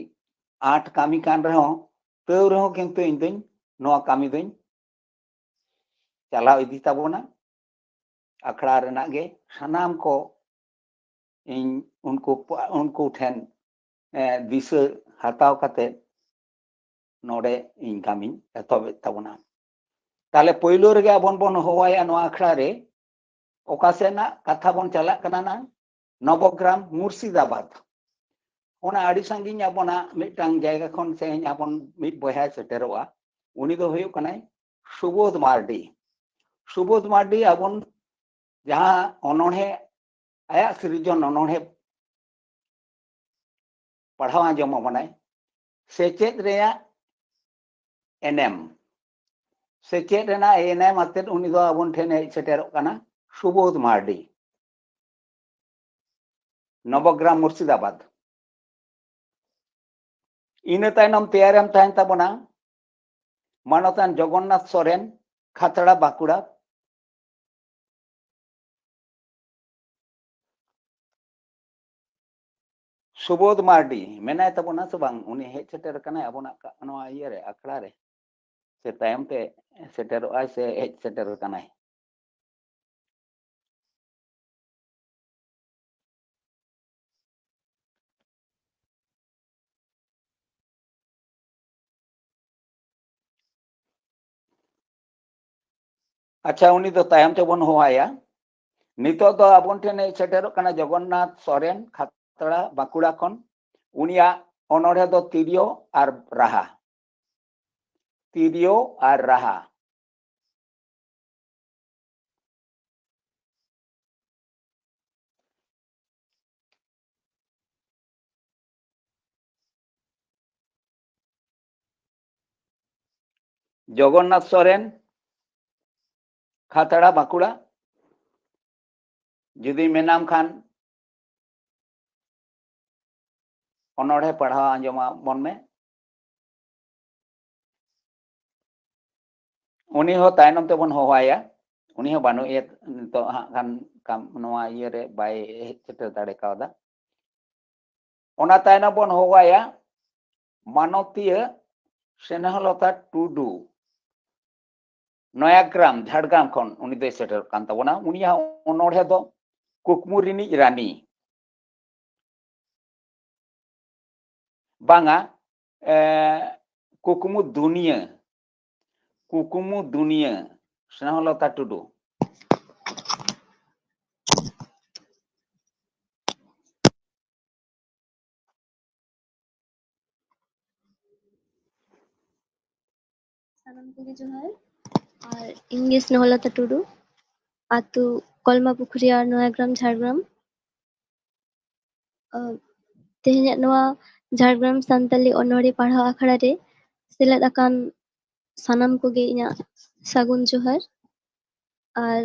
ᱟᱸᱴ ᱠᱟᱹᱢᱤ ᱠᱟᱱ ᱨᱮᱦᱚᱸ, ᱛᱟᱹᱣ ᱨᱮᱦᱚᱸ ᱠᱤᱱᱛᱩ ᱤᱧ ᱫᱚᱧ ᱱᱚᱣᱟ ᱠᱟᱹᱢᱤ ᱫᱚᱧ ᱪᱟᱞᱟᱣ ᱤᱫᱤ ᱛᱟᱵᱚᱱᱟ᱾ ᱟᱠᱷᱲᱟ ᱨᱮᱱᱟᱜ ᱜᱮ ᱥᱟᱱᱟᱢ ᱠᱚ ᱤᱧ ᱩᱱᱠᱩ ᱩᱱᱠᱩ ᱴᱷᱮᱱ ᱫᱤᱥᱟᱹ ᱦᱟᱛᱟᱣ ᱠᱟᱛᱮ ᱱᱚᱰᱮ ᱤᱧ ᱠᱟᱹᱢᱤᱧ ᱮᱛᱚᱦᱚᱵᱮᱫ ᱛᱟᱵᱚᱱᱟ᱾ ᱛᱟᱦᱞᱮ ᱯᱳᱭᱞᱳ ᱨᱮᱜᱮ ᱟᱵᱚᱱ ᱵᱚᱱ ᱦᱚᱦᱚᱣᱟᱭᱟ ᱱᱚᱣᱟ ᱟᱠᱷᱲᱟ ᱨᱮ, ᱚᱠᱟ ᱥᱮᱫ ᱨᱮᱱᱟᱜ ᱠᱟᱛᱷᱟ ᱵᱚᱱ ᱪᱟᱞᱟᱜ ᱠᱟᱱᱟ ᱱᱟ, ᱱᱚᱵᱚᱜᱨᱟᱢ ᱢᱩᱨᱥᱤᱫᱟᱵᱟᱫ᱾ ᱚᱱᱟ ᱟᱹᱰᱤ ᱥᱟᱺᱜᱤᱧ ᱟᱵᱚᱱᱟᱜ ᱢᱤᱫᱴᱟᱝ ᱡᱟᱭᱜᱟ ᱠᱷᱚᱱ ᱛᱮᱦᱮᱧ ᱟᱵᱚᱱ ᱢᱤᱫ ᱵᱚᱭᱦᱟᱭ ᱥᱮᱴᱮᱨᱚᱜᱼᱟ᱾ ᱩᱱᱤ ᱫᱚ ᱦᱩᱭᱩᱜ ᱠᱟᱱᱟᱭ ᱥᱩᱵᱳᱫᱷ ᱢᱟᱨᱰᱤ᱾ ᱥᱩᱵᱳᱫᱷ ᱢᱟᱨᱰᱤ ᱟᱵᱚᱱ ᱡᱟᱦᱟᱸ ᱚᱱᱚᱬᱦᱮ ᱟᱭᱟᱜ ᱥᱤᱨᱡᱚᱱ ᱚᱱᱚᱬᱦᱮ ᱯᱟᱲᱦᱟᱣ ᱟᱸᱡᱚᱢ ᱟᱵᱚᱱᱟᱭ᱾ ᱥᱮᱪᱮᱫ ᱨᱮᱭᱟᱜ ᱮᱱᱮᱢ, ᱥᱮᱪᱮᱫ ᱨᱮᱱᱟᱜ ᱮᱱᱮᱢ ᱟᱛᱮᱫ ᱩᱱᱤ ᱫᱚ ᱟᱵᱚᱱ ᱴᱷᱮᱱ ᱦᱮᱡ ᱥᱮᱴᱮᱨᱚᱜ ᱠᱟᱱᱟ ᱥᱩᱵᱳᱫᱷ ᱢᱟᱨᱰᱤ, ᱱᱚᱵᱚᱜᱨᱟᱢ, ᱢᱩᱨᱥᱤᱫᱟᱵᱟᱫᱽ᱾ ᱤᱱᱟᱹ ᱛᱟᱭᱱᱚᱢ ᱛᱮᱭᱟᱨᱮᱢ ᱛᱟᱦᱮᱱ ᱛᱟᱵᱚᱱᱟ ᱢᱟᱱᱚᱛᱟᱱ ᱡᱚᱜᱚᱱᱱᱟᱛᱷ ᱥᱚᱨᱮᱱ, ᱠᱷᱟᱛᱲᱟ, ᱵᱟᱸᱠᱩᱲᱟ᱾ ᱥᱩᱵᱳᱫᱷ ᱢᱟᱨᱰᱤ ᱢᱮᱱᱟᱭ ᱛᱟᱵᱚᱱᱟ ᱥᱮ ᱵᱟᱝ? ᱩᱱᱤ ᱦᱮᱡ ᱥᱮᱴᱮᱨ ᱟᱠᱟᱱᱟᱭ ᱟᱵᱚᱱᱟᱜ ᱠᱟ-, ᱱᱚᱣᱟ ᱤᱭᱟᱹ ᱨᱮ, ᱟᱠᱷᱲᱟ ᱨᱮ, ᱥᱮ ᱛᱟᱭᱚᱢ ᱛᱮ ᱥᱮᱴᱮᱨᱚᱜᱼᱟᱭ ᱥᱮ ᱦᱮᱡ ᱥᱮᱴᱮᱨ ᱟᱠᱟᱱᱟᱭ? ᱟᱪᱪᱷᱟ, ᱩᱱᱤ ᱫᱚ ᱛᱟᱭᱚᱢ ᱛᱮᱵᱚᱱ ᱦᱚᱦᱚᱣᱟᱭᱟ᱾ ᱱᱤᱛᱚᱜ ᱫᱚ ᱟᱵᱚᱱ ᱴᱷᱮᱱ ᱦᱮᱡ ᱥᱮᱴᱮᱨᱚᱜ ᱠᱟᱱᱟ ᱡᱚᱜᱚᱱᱱᱟᱛᱷ ᱥᱚᱨᱮᱱ, ᱠᱷᱟᱛᱲᱟ, ᱵᱟᱸᱠᱩᱲᱟ ᱠᱷᱚᱱ᱾ ᱩᱱᱤᱭᱟᱜ ᱚᱱᱚᱬᱦᱮ ᱫᱚ ᱛᱤᱨᱭᱳ ᱟᱨ ᱨᱟᱦᱟ᱾ ᱛᱤᱨᱭᱳ ᱟᱨ ᱨᱟᱦᱟ᱾ ᱡᱚᱜᱚᱱᱱᱟᱛᱷ ᱥᱚᱨᱮᱱ, ᱠᱷᱟᱛᱲᱟ, ᱵᱟᱸᱠᱩᱲᱟ, ᱡᱩᱫᱤ ᱢᱮᱱᱟᱢ ᱠᱷᱟᱱ, ᱚᱱᱚᱬᱦᱮ ᱯᱟᱲᱦᱟᱣ ᱟᱸᱡᱚᱢ ᱟᱵᱚᱱ ᱢᱮ᱾ ᱩᱱᱤ ᱦᱚᱸ ᱛᱟᱭᱱᱚᱢ ᱛᱮᱵᱚᱱ ᱦᱚᱦᱚᱣᱟᱭᱟ᱾ ᱩᱱᱤ ᱦᱚᱸ ᱵᱟᱹᱱᱩᱜ ᱮᱭᱟ ᱱᱤᱛᱚᱜ ᱦᱟᱸᱜ ᱠᱷᱟᱱ, ᱠᱟᱢ-, ᱱᱚᱣᱟ ᱤᱭᱟᱹ ᱨᱮ ᱵᱟᱭ ᱦᱮᱡ ᱥᱮᱴᱮᱨ ᱫᱟᱲᱮ ᱠᱟᱣᱫᱟ᱾ ᱚᱱᱟ ᱛᱟᱭᱱᱚᱢ ᱵᱚᱱ ᱦᱚᱦᱚᱣᱟᱭᱟ ᱢᱟᱱᱚᱛᱤᱭᱟᱹ ᱥᱱᱮᱦᱚᱞᱚᱛᱟ ᱴᱩᱰᱩ, ᱱᱚᱭᱟᱜᱨᱟᱢ, ᱡᱷᱟᱲᱜᱨᱟᱢ ᱠᱷᱚᱱ ᱩᱱᱤ ᱫᱚᱭ ᱥᱮᱴᱮᱨᱚᱜ ᱠᱟᱱ ᱛᱟᱵᱚᱱᱟ᱾ ᱩᱱᱤᱭᱟᱜ ᱚᱱᱚᱬᱦᱮ ᱫᱚ ᱠᱩᱠᱢᱩ ᱨᱤᱱᱤᱡ ᱨᱟᱱᱤ᱾ ᱵᱟᱝᱟ, ᱮ, ᱠᱩᱠᱢᱩ ᱫᱩᱱᱤᱭᱟᱹ, ᱠᱩᱠᱢᱩ ᱫᱩᱱᱤᱭᱟᱹ, ᱥᱱᱮᱦᱚᱞᱚᱛᱟ ᱴᱩᱰᱩ᱾ ᱥᱟᱱᱟᱢ ᱠᱚᱜᱮ ᱡᱚᱦᱟᱨ᱾ ᱟᱨ ᱤᱧ ᱜᱮ ᱥᱱᱮᱦᱚᱞᱚᱛᱟ ᱴᱩᱰᱩ, ᱟᱹᱛᱩ ᱠᱚᱞᱢᱟ ᱯᱩᱠᱷᱩᱨᱤ ᱟᱨ ᱱᱚᱭᱟᱜᱨᱟᱢ, ᱡᱷᱟᱲᱜᱨᱟᱢ᱾ ᱛᱮᱦᱮᱧᱟᱜ ᱱᱚᱣᱟ ᱡᱷᱟᱲᱜᱨᱟᱢ ᱥᱟᱱᱛᱟᱞᱤ ᱚᱱᱚᱬᱦᱮ ᱯᱟᱲᱦᱟᱣ ᱟᱠᱷᱲᱟ ᱨᱮ ᱥᱮᱞᱮᱫ ᱟᱠᱟᱱ ᱥᱟᱱᱟᱢ ᱠᱚᱜᱮ ᱤᱧᱟᱹᱜ ᱥᱟᱹᱜᱩᱱ ᱡᱚᱦᱟᱨ᱾ ᱟᱨ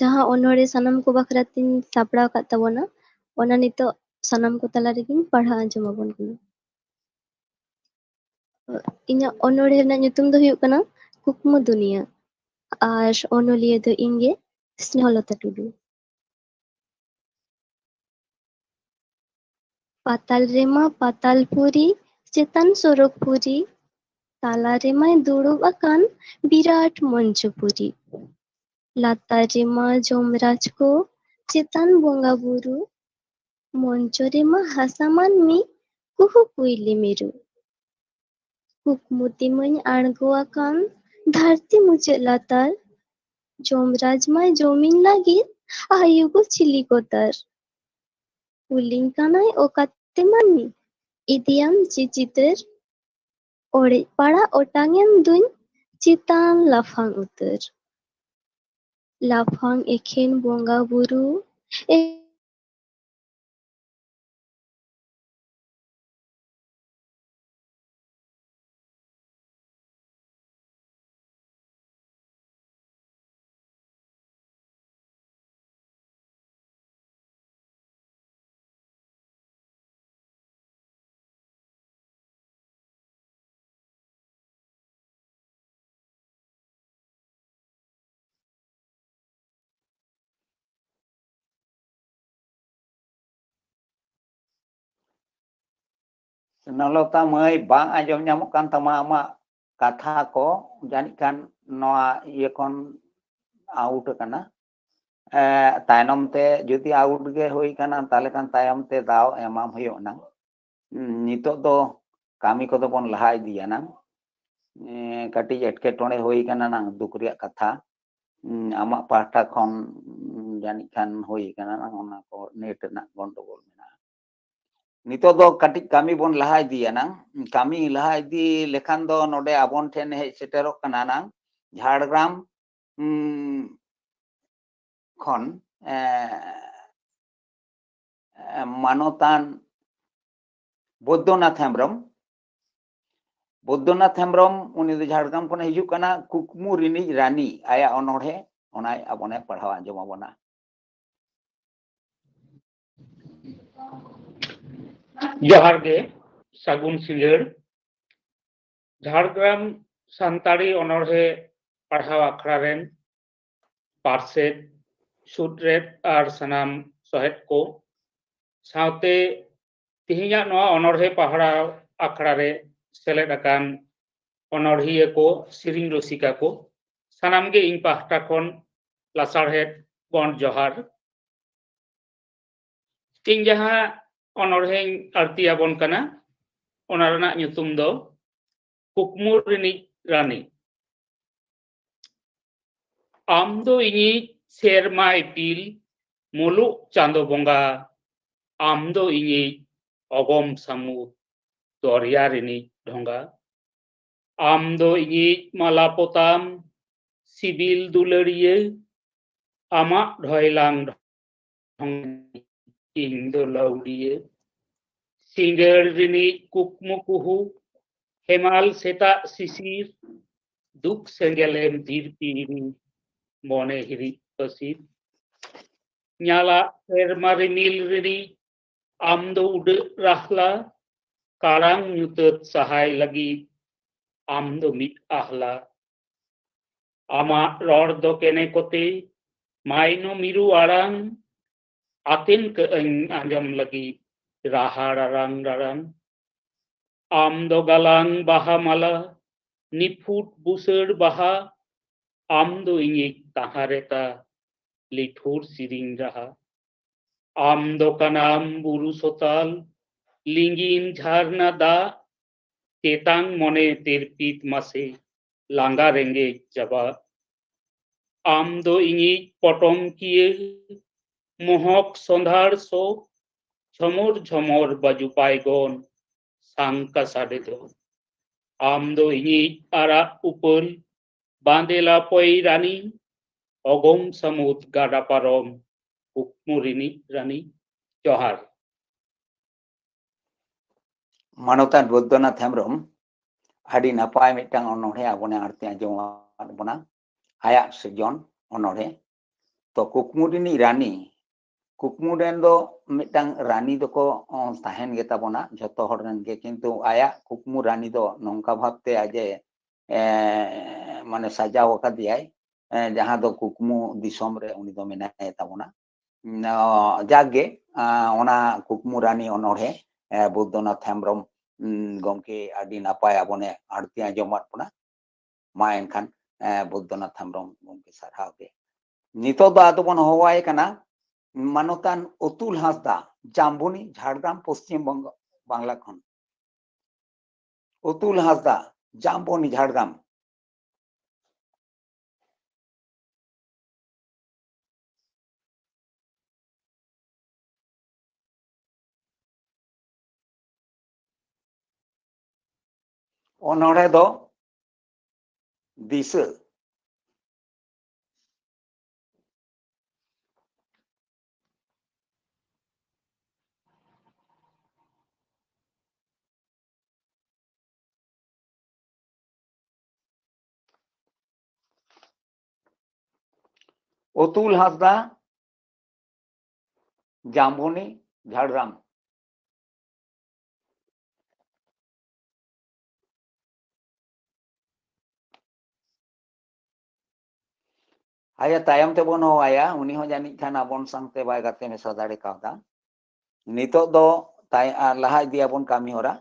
ᱡᱟᱦᱟᱸ ᱚᱱᱚᱬᱦᱮ ᱥᱟᱱᱟᱢ ᱠᱚ ᱵᱟᱠᱷᱨᱟ ᱛᱤᱧ ᱥᱟᱯᱲᱟᱣ ᱟᱠᱟᱫ ᱛᱟᱵᱚᱱᱟ, ᱚᱱᱟ ᱱᱤᱛᱚᱜ ᱥᱟᱱᱟᱢ ᱠᱚ ᱛᱟᱞᱟ ᱨᱮᱜᱮᱧ ᱯᱟᱲᱦᱟᱣ ᱟᱸᱡᱚᱢ ᱟᱵᱚᱱ ᱠᱟᱱᱟ᱾ ᱤᱧᱟᱹᱜ ᱚᱱᱚᱬᱦᱮ ᱨᱮᱱᱟᱜ ᱧᱩᱛᱩᱢ ᱫᱚ ᱦᱩᱭᱩᱜ ᱠᱟᱱᱟ ᱠᱩᱠᱢᱩ ᱫᱩᱱᱤᱭᱟᱹ, ᱟᱨ ᱚᱱᱚᱞᱤᱭᱟᱹ ᱫᱚ ᱤᱧ ᱜᱮ, ᱥᱱᱮᱦᱚᱞᱚᱛᱟ ᱴᱩᱰᱩ᱾ ᱯᱟᱛᱟᱞ ᱨᱮᱢᱟ ᱯᱟᱛᱟᱞᱯᱩᱨᱤ, ᱪᱮᱛᱟᱱ ᱥᱚᱨᱚᱜᱽᱯᱩᱨᱤ, ᱛᱟᱞᱟ ᱨᱮᱢᱟᱭ ᱫᱩᱲᱩᱵ ᱟᱠᱟᱱ ᱵᱤᱨᱟᱴ ᱢᱚᱧᱪᱚᱯᱩᱨᱤ᱾ ᱞᱟᱛᱟᱨ ᱨᱮᱢᱟ ᱡᱚᱢᱨᱟᱡᱽ ᱠᱚ, ᱪᱮᱛᱟᱱ ᱵᱚᱸᱜᱟ ᱵᱩᱨᱩ, ᱢᱚᱧᱪᱚ ᱨᱮᱢᱟ ᱦᱟᱥᱟ ᱢᱟᱹᱱᱢᱤ, ᱠᱩᱦᱩ ᱠᱩᱭᱞᱤ ᱢᱤᱨᱩ᱾ ᱠᱩᱠᱢᱩ ᱛᱮᱢᱟᱹᱧ ᱟᱬᱜᱚ ᱟᱠᱟᱱ ᱫᱷᱟᱹᱨᱛᱤ ᱢᱩᱪᱟᱹᱫ ᱞᱟᱛᱟᱨ, ᱡᱚᱢᱨᱟᱡᱽ ᱢᱟᱭ ᱡᱚᱢᱤᱧ ᱞᱟᱹᱜᱤᱫ ᱟᱭᱳ ᱜᱚ ᱪᱤᱞᱤ ᱠᱚ ᱛᱟᱨ᱾ ᱠᱩᱞᱤᱧ ᱠᱟᱱᱟᱭ ᱚᱠᱟᱛᱮ ᱢᱟᱹᱱᱢᱤ, ᱤᱫᱤᱭᱟᱢ ᱪᱮ ᱪᱤᱛᱟᱹᱨ? ᱚᱲᱮᱡ ᱯᱟᱲᱟ ᱚᱴᱟᱝ ᱮᱱ ᱫᱩᱧ ᱪᱮᱛᱟᱱ ᱞᱟᱯᱷᱟᱝ ᱩᱛᱟᱹᱨ᱾ ᱞᱟᱯᱷᱟᱝ ᱮᱠᱷᱮᱱ ᱵᱚᱸᱜᱟ ᱵᱩᱨᱩ, ᱮ- ᱥᱱᱮᱦᱚᱞᱚᱛᱟ ᱢᱟᱹᱭ, ᱵᱟᱝ ᱟᱸᱡᱚᱢ ᱧᱟᱢᱚᱜ ᱠᱟᱱ ᱛᱟᱢᱟ ᱟᱢᱟᱜ ᱠᱟᱛᱷᱟ ᱠᱚ, ᱡᱟᱹᱱᱤᱡ ᱠᱷᱟᱱ ᱱᱚᱣᱟ ᱤᱭᱟᱹ ᱠᱷᱚᱱ ᱟᱣᱩᱴ ᱟᱠᱟᱱᱟ᱾ ᱮ, ᱛᱟᱭᱱᱚᱢ ᱛᱮ ᱡᱩᱫᱤ ᱟᱣᱩᱴ ᱜᱮ ᱦᱩᱭ ᱠᱟᱱᱟ, ᱛᱟᱦᱚᱞᱮ ᱠᱷᱟᱱ ᱛᱟᱭᱚᱢ ᱛᱮ ᱫᱟᱣ ᱮᱢᱟᱢ ᱦᱩᱭᱩᱜ ᱱᱟᱝ᱾ ᱩᱸ, ᱱᱤᱛᱚᱜ ᱫᱚ ᱠᱟᱹᱢᱤ ᱠᱚᱫᱚ ᱵᱚᱱ ᱞᱟᱦᱟ ᱤᱫᱤᱭᱟ ᱱᱟᱝ᱾ ᱮ, ᱠᱟᱹᱴᱤᱡ ᱮᱴᱠᱮᱴᱚᱬᱮ ᱦᱩᱭ ᱠᱟᱱᱟ ᱱᱟᱝ, ᱫᱩᱠ ᱨᱮᱭᱟᱜ ᱠᱟᱛᱷᱟ᱾ ᱩᱸ, ᱟᱢᱟᱜ ᱯᱟᱦᱴᱟ ᱠᱷᱚᱱ, ᱩᱸ, ᱡᱟᱹᱱᱤᱡ ᱠᱷᱟᱱ ᱦᱩᱭ ᱠᱟᱱᱟ ᱱᱟᱝ, ᱚᱱᱟ ᱠᱚ ᱱᱮᱴ ᱨᱮᱱᱟᱜ ᱜᱚᱱᱰᱚᱜᱳᱞ ᱢᱮᱱᱟᱜᱼᱟ᱾ ᱱᱤᱛᱚᱜ ᱫᱚ ᱠᱟᱹᱴᱤᱡ ᱠᱟᱹᱢᱤ ᱵᱚᱱ ᱞᱟᱦᱟ ᱤᱫᱤᱭᱟ ᱱᱟᱝ᱾ ᱠᱟᱹᱢᱤ ᱞᱟᱦᱟ ᱤᱫᱤ ᱞᱮᱠᱷᱟᱱ ᱫᱚ ᱱᱚᱰᱮ ᱟᱵᱚᱱ ᱴᱷᱮᱱ ᱦᱮᱡ ᱥᱮᱴᱮᱨᱚᱜ ᱠᱟᱱᱟ ᱱᱟᱝ ᱡᱷᱟᱲᱜᱨᱟᱢ, ᱩᱸ, ᱠᱷᱚᱱ, ᱮ, ᱢᱟᱱᱚᱛᱟᱱ ᱵᱳᱫᱽᱫᱚᱱᱟᱛᱷ ᱦᱮᱢᱵᱨᱚᱢ᱾ ᱵᱳᱫᱽᱫᱚᱱᱟᱛᱷ ᱦᱮᱢᱵᱨᱚᱢ, ᱩᱱᱤ ᱫᱚ ᱡᱷᱟᱲᱜᱨᱟᱢ ᱠᱷᱚᱱᱮ ᱦᱤᱡᱩᱜ ᱠᱟᱱᱟ᱾ ᱠᱩᱠᱢᱩ ᱨᱤᱱᱤᱡ ᱨᱟᱱᱤ, ᱟᱭᱟᱜ ᱚᱱᱚᱬᱦᱮ, ᱚᱱᱟᱭ ᱟᱵᱚᱱᱮ ᱯᱟᱲᱦᱟᱣ ᱟᱸᱡᱚᱢ ᱟᱵᱚᱱᱟ᱾ ᱡᱚᱦᱟᱨ ᱜᱮ, ᱥᱟᱹᱜᱩᱱ ᱥᱤᱸᱜᱟᱹᱲ᱾ ᱡᱷᱟᱲᱜᱨᱟᱢ ᱥᱟᱱᱛᱟᱲᱤ ᱚᱱᱚᱬᱦᱮ ᱯᱟᱲᱦᱟᱣ ᱟᱠᱷᱲᱟ ᱨᱮᱱ ᱯᱟᱨᱥᱮᱛ, ᱥᱩᱛᱨᱮᱛ ᱟᱨ ᱥᱟᱱᱟᱢ ᱥᱚᱦᱮᱫ ᱠᱚ ᱥᱟᱶᱛᱮ, ᱛᱮᱦᱮᱧᱟᱜ ᱱᱚᱣᱟ ᱚᱱᱚᱬᱦᱮ ᱯᱟᱲᱦᱟᱣ ᱟᱠᱷᱲᱟ ᱨᱮ ᱥᱮᱞᱮᱫ ᱟᱠᱟᱱ ᱚᱱᱚᱬᱦᱤᱭᱟᱹ ᱠᱚ, ᱥᱮᱨᱮᱧ ᱨᱩᱥᱤᱠᱟ ᱠᱚ, ᱥᱟᱱᱟᱢ ᱜᱮ ᱤᱧ ᱯᱟᱦᱴᱟ ᱠᱷᱚᱱ ᱞᱟᱥᱟᱲᱦᱮᱫ ᱜᱚᱸᱰ ᱡᱚᱦᱟᱨ᱾ ᱤᱧ ᱡᱟᱦᱟᱸ ᱚᱱᱚᱬᱦᱮᱧ ᱟᱹᱲᱛᱤ ᱟᱵᱚᱱ ᱠᱟᱱᱟ, ᱚᱱᱟ ᱨᱮᱱᱟᱜ ᱧᱩᱛᱩᱢ ᱫᱚ ᱠᱩᱠᱢᱩ ᱨᱤᱱᱤᱡ ᱨᱟᱱᱤ᱾ ᱟᱢ ᱫᱚ ᱤᱧᱤᱡ ᱥᱮᱨᱢᱟ ᱤᱯᱤᱞ, ᱢᱩᱞᱩᱜ ᱪᱟᱸᱫᱚ ᱵᱚᱸᱜᱟ, ᱟᱢ ᱫᱚ ᱤᱧᱤᱡ ᱚᱜᱚᱢ ᱥᱟᱹᱢᱩᱫ, ᱫᱚᱨᱭᱟ ᱨᱤᱱᱤᱡ ᱰᱷᱚᱸᱜᱟ᱾ ᱟᱢ ᱫᱚ ᱤᱧᱤᱡ ᱢᱟᱞᱟ ᱯᱚᱛᱟᱢ, ᱥᱤᱵᱤᱞ ᱫᱩᱞᱟᱹᱲᱤᱭᱟᱹ, ᱟᱢᱟᱜ ᱰᱷᱚᱭᱞᱟᱝ ᱰᱷᱚᱝ ᱤᱧ ᱫᱚ ᱞᱟᱹᱣᱲᱤᱭᱟᱹ᱾ ᱥᱤᱸᱜᱟᱹᱲ ᱨᱤᱱᱤᱡ ᱠᱩᱠᱢᱩ ᱠᱩᱦᱩ, ᱦᱮᱢᱟᱞ ᱥᱮᱛᱟᱜ ᱥᱤᱥᱤᱨ, ᱫᱩᱠ ᱥᱮᱸᱜᱮᱞᱮᱢ ᱛᱤᱨᱯᱤᱧ, ᱢᱚᱱᱮ ᱦᱤᱨᱤᱡ ᱯᱟᱹᱥᱤᱨ᱾ ᱧᱟᱞᱟᱜ ᱥᱮᱨᱢᱟ ᱨᱤᱢᱤᱞ ᱨᱤᱱᱤᱡ, ᱟᱢ ᱫᱚ ᱩᱰᱟᱹᱜ ᱨᱟᱦᱞᱟ, ᱠᱟᱲᱟᱝ ᱧᱩᱛᱟᱹᱛ ᱥᱟᱦᱟᱭ ᱞᱟᱹᱜᱤᱫ, ᱟᱢ ᱫᱚ ᱢᱤᱫ ᱟᱦᱞᱟ᱾ ᱟᱢᱟᱜ ᱨᱚᱲ ᱫᱚ ᱠᱮᱱᱮ ᱠᱚᱛᱮ, ᱢᱟᱭᱱᱚ ᱢᱤᱨᱩ ᱟᱲᱟᱝ, ᱟᱛᱮᱱ ᱠᱟᱹᱜ ᱟᱹᱧ ᱟᱸᱡᱚᱢ ᱞᱟᱹᱜᱤᱫ, ᱨᱟᱦᱟ ᱨᱟᱨᱟᱝ ᱨᱟᱨᱟᱝ᱾ ᱟᱢ ᱫᱚ ᱜᱟᱞᱟᱝ ᱵᱟᱦᱟ ᱢᱟᱞᱟ, ᱱᱤᱯᱷᱩᱴ ᱵᱩᱥᱟᱹᱲ ᱵᱟᱦᱟ, ᱟᱢ ᱫᱚ ᱤᱧᱤᱡ ᱛᱟᱦᱟᱸ ᱨᱮᱛᱟ, ᱞᱤᱴᱷᱩᱨ ᱥᱤᱨᱤᱧ ᱨᱟᱦᱟ᱾ ᱟᱢ ᱫᱚ ᱠᱟᱱᱟᱢ ᱵᱩᱨᱩ ᱥᱚᱛᱟᱞ, ᱞᱤᱸᱜᱤᱱ ᱡᱷᱟᱨᱱᱟ ᱫᱟᱜ, ᱛᱮᱛᱟᱝ ᱢᱚᱱᱮ ᱛᱤᱨᱯᱤᱛ ᱢᱟᱥᱮ, ᱞᱟᱸᱜᱟ ᱨᱮᱸᱜᱮᱡ ᱪᱟᱵᱟᱜ᱾ ᱟᱢ ᱫᱚ ᱤᱧᱤᱡ ᱯᱚᱴᱚᱢ ᱠᱤᱭᱟᱹ, ᱢᱚᱦᱚᱠ ᱥᱚᱸᱫᱷᱟᱲ ᱥᱚ, ᱡᱷᱚᱢᱚᱨ ᱡᱷᱚᱢᱚᱨ ᱵᱟᱡᱩ ᱯᱟᱭᱜᱚᱱ, ᱥᱟᱝᱠᱟ ᱥᱟᱰᱮ ᱫᱚ᱾ ᱟᱢ ᱫᱚ ᱤᱧᱤᱡ ᱟᱨᱟᱜ ᱩᱯᱟᱹᱞ, ᱵᱟᱸᱫᱮ ᱞᱟᱯᱚᱭ ᱨᱟᱱᱤ, ᱚᱜᱚᱢ ᱥᱟᱹᱢᱩᱫ ᱜᱟᱰᱟ ᱯᱟᱨᱚᱢ, ᱠᱩᱠᱢᱩ ᱨᱤᱱᱤᱡ ᱨᱟᱱᱤ᱾ ᱡᱚᱦᱟᱨ᱾ ᱢᱟᱱᱚᱛᱟᱱ ᱵᱳᱫᱽᱫᱚᱱᱟᱛᱷ ᱦᱮᱢᱵᱨᱚᱢ ᱟᱹᱰᱤ ᱱᱟᱯᱟᱭ ᱢᱤᱫᱴᱟᱝ ᱚᱱᱚᱬᱦᱮ ᱟᱵᱚᱱᱮ ᱟᱬᱛᱤ ᱟᱸᱡᱚᱢᱟᱫ ᱵᱚᱱᱟ, ᱟᱭᱟᱜ ᱥᱤᱨᱡᱚᱱ ᱚᱱᱚᱬᱦᱮ᱾ ᱛᱚ, ᱠᱩᱠᱢᱩ ᱨᱤᱱᱤᱡ ᱨᱟᱱᱤ, ᱠᱩᱠᱢᱩ ᱨᱮᱱ ᱫᱚ ᱢᱤᱫᱴᱟᱝ ᱨᱟᱱᱤ ᱫᱚᱠᱚ, ᱚ, ᱛᱟᱦᱮᱱ ᱜᱮᱛᱟ ᱵᱚᱱᱟ ᱡᱷᱚᱛᱚ ᱦᱚᱲ ᱨᱮᱱ ᱜᱮ, ᱠᱤᱱᱛᱩ ᱟᱭᱟᱜ ᱠᱩᱠᱢᱩ ᱨᱟᱱᱤ ᱫᱚ ᱱᱚᱝᱠᱟ ᱵᱷᱟᱵᱛᱮ ᱟᱡ ᱮ, ᱮ, ᱢᱟᱱᱮ ᱥᱟᱡᱟᱣ ᱟᱠᱟᱫᱮᱭᱟᱭ, ᱮ, ᱡᱟᱦᱟᱸ ᱫᱚ ᱠᱩᱠᱢᱩ ᱫᱤᱥᱚᱢ ᱨᱮ ᱩᱱᱤ ᱫᱚ ᱢᱮᱱᱟᱭ ᱛᱟᱵᱚᱱᱟ᱾ ᱚ, ᱡᱟᱠᱜᱮ, ᱟ, ᱚᱱᱟ ᱠᱩᱠᱢᱩ ᱨᱟᱱᱤ ᱚᱱᱚᱬᱦᱮ, ᱮ, ᱵᱳᱫᱽᱫᱚᱱᱟᱛᱷ ᱦᱮᱢᱵᱨᱚᱢ, ᱩᱢ, ᱜᱚᱢᱠᱮ ᱟᱹᱰᱤ ᱱᱟᱯᱟᱭ ᱟᱵᱚᱱᱮ ᱟᱬᱛᱤ ᱟᱸᱡᱚᱢᱟᱫ ᱵᱚᱱᱟ᱾ ᱢᱟ ᱮᱱᱠᱷᱟᱱ, ᱮ, ᱵᱳᱫᱽᱫᱚᱱᱟᱛᱷ ᱦᱮᱢᱵᱨᱚᱢ ᱜᱚᱢᱠᱮ ᱥᱟᱨᱦᱟᱣ ᱜᱮ᱾ ᱱᱤᱛᱚᱜ ᱫᱚ ᱟᱫᱚ ᱵᱚᱱ ᱦᱚᱦᱚᱣᱟᱭ ᱠᱟᱱᱟ ᱢᱟᱱᱚᱛᱟᱱ ᱚᱛᱩᱞ ᱦᱟᱸᱥᱫᱟ, ᱡᱟᱢᱵᱚᱱᱤ, ᱡᱷᱟᱲᱜᱨᱟᱢ, ᱯᱚᱥᱪᱤᱢ ᱵᱚᱝᱜᱚ, ᱵᱟᱝᱞᱟ ᱠᱷᱚᱱ᱾ ᱚᱛᱩᱞ ᱦᱟᱸᱥᱫᱟ, ᱡᱟᱢᱵᱚᱱᱤ, ᱡᱷᱟᱲᱜᱨᱟᱢ᱾ ᱚᱱᱚᱬᱦᱮ ᱫᱚ ᱫᱤᱥᱟᱹ᱾ ᱚᱛᱩᱞ ᱦᱟᱸᱥᱫᱟ, ᱡᱟᱢᱵᱚᱱᱤ, ᱡᱷᱟᱲᱜᱨᱟᱢ᱾ ᱟᱭᱟ, ᱛᱟᱭᱚᱢ ᱛᱮᱵᱚᱱ ᱦᱚᱦᱚᱣᱟᱭᱟ, ᱩᱱᱤ ᱦᱚᱸ ᱡᱟᱹᱱᱤᱡ ᱠᱷᱟᱱ ᱟᱵᱚᱱ ᱥᱟᱶᱛᱮ ᱵᱟᱭ ᱜᱟᱛᱮ ᱢᱮᱥᱟ ᱫᱟᱲᱮ ᱠᱟᱣᱫᱟ᱾ ᱱᱤᱛᱚᱜ ᱫᱚ ᱛᱟᱭ-, ᱟᱨ ᱞᱟᱦᱟ ᱤᱫᱤᱭᱟᱵᱚᱱ ᱠᱟᱹᱢᱤ ᱦᱚᱨᱟ᱾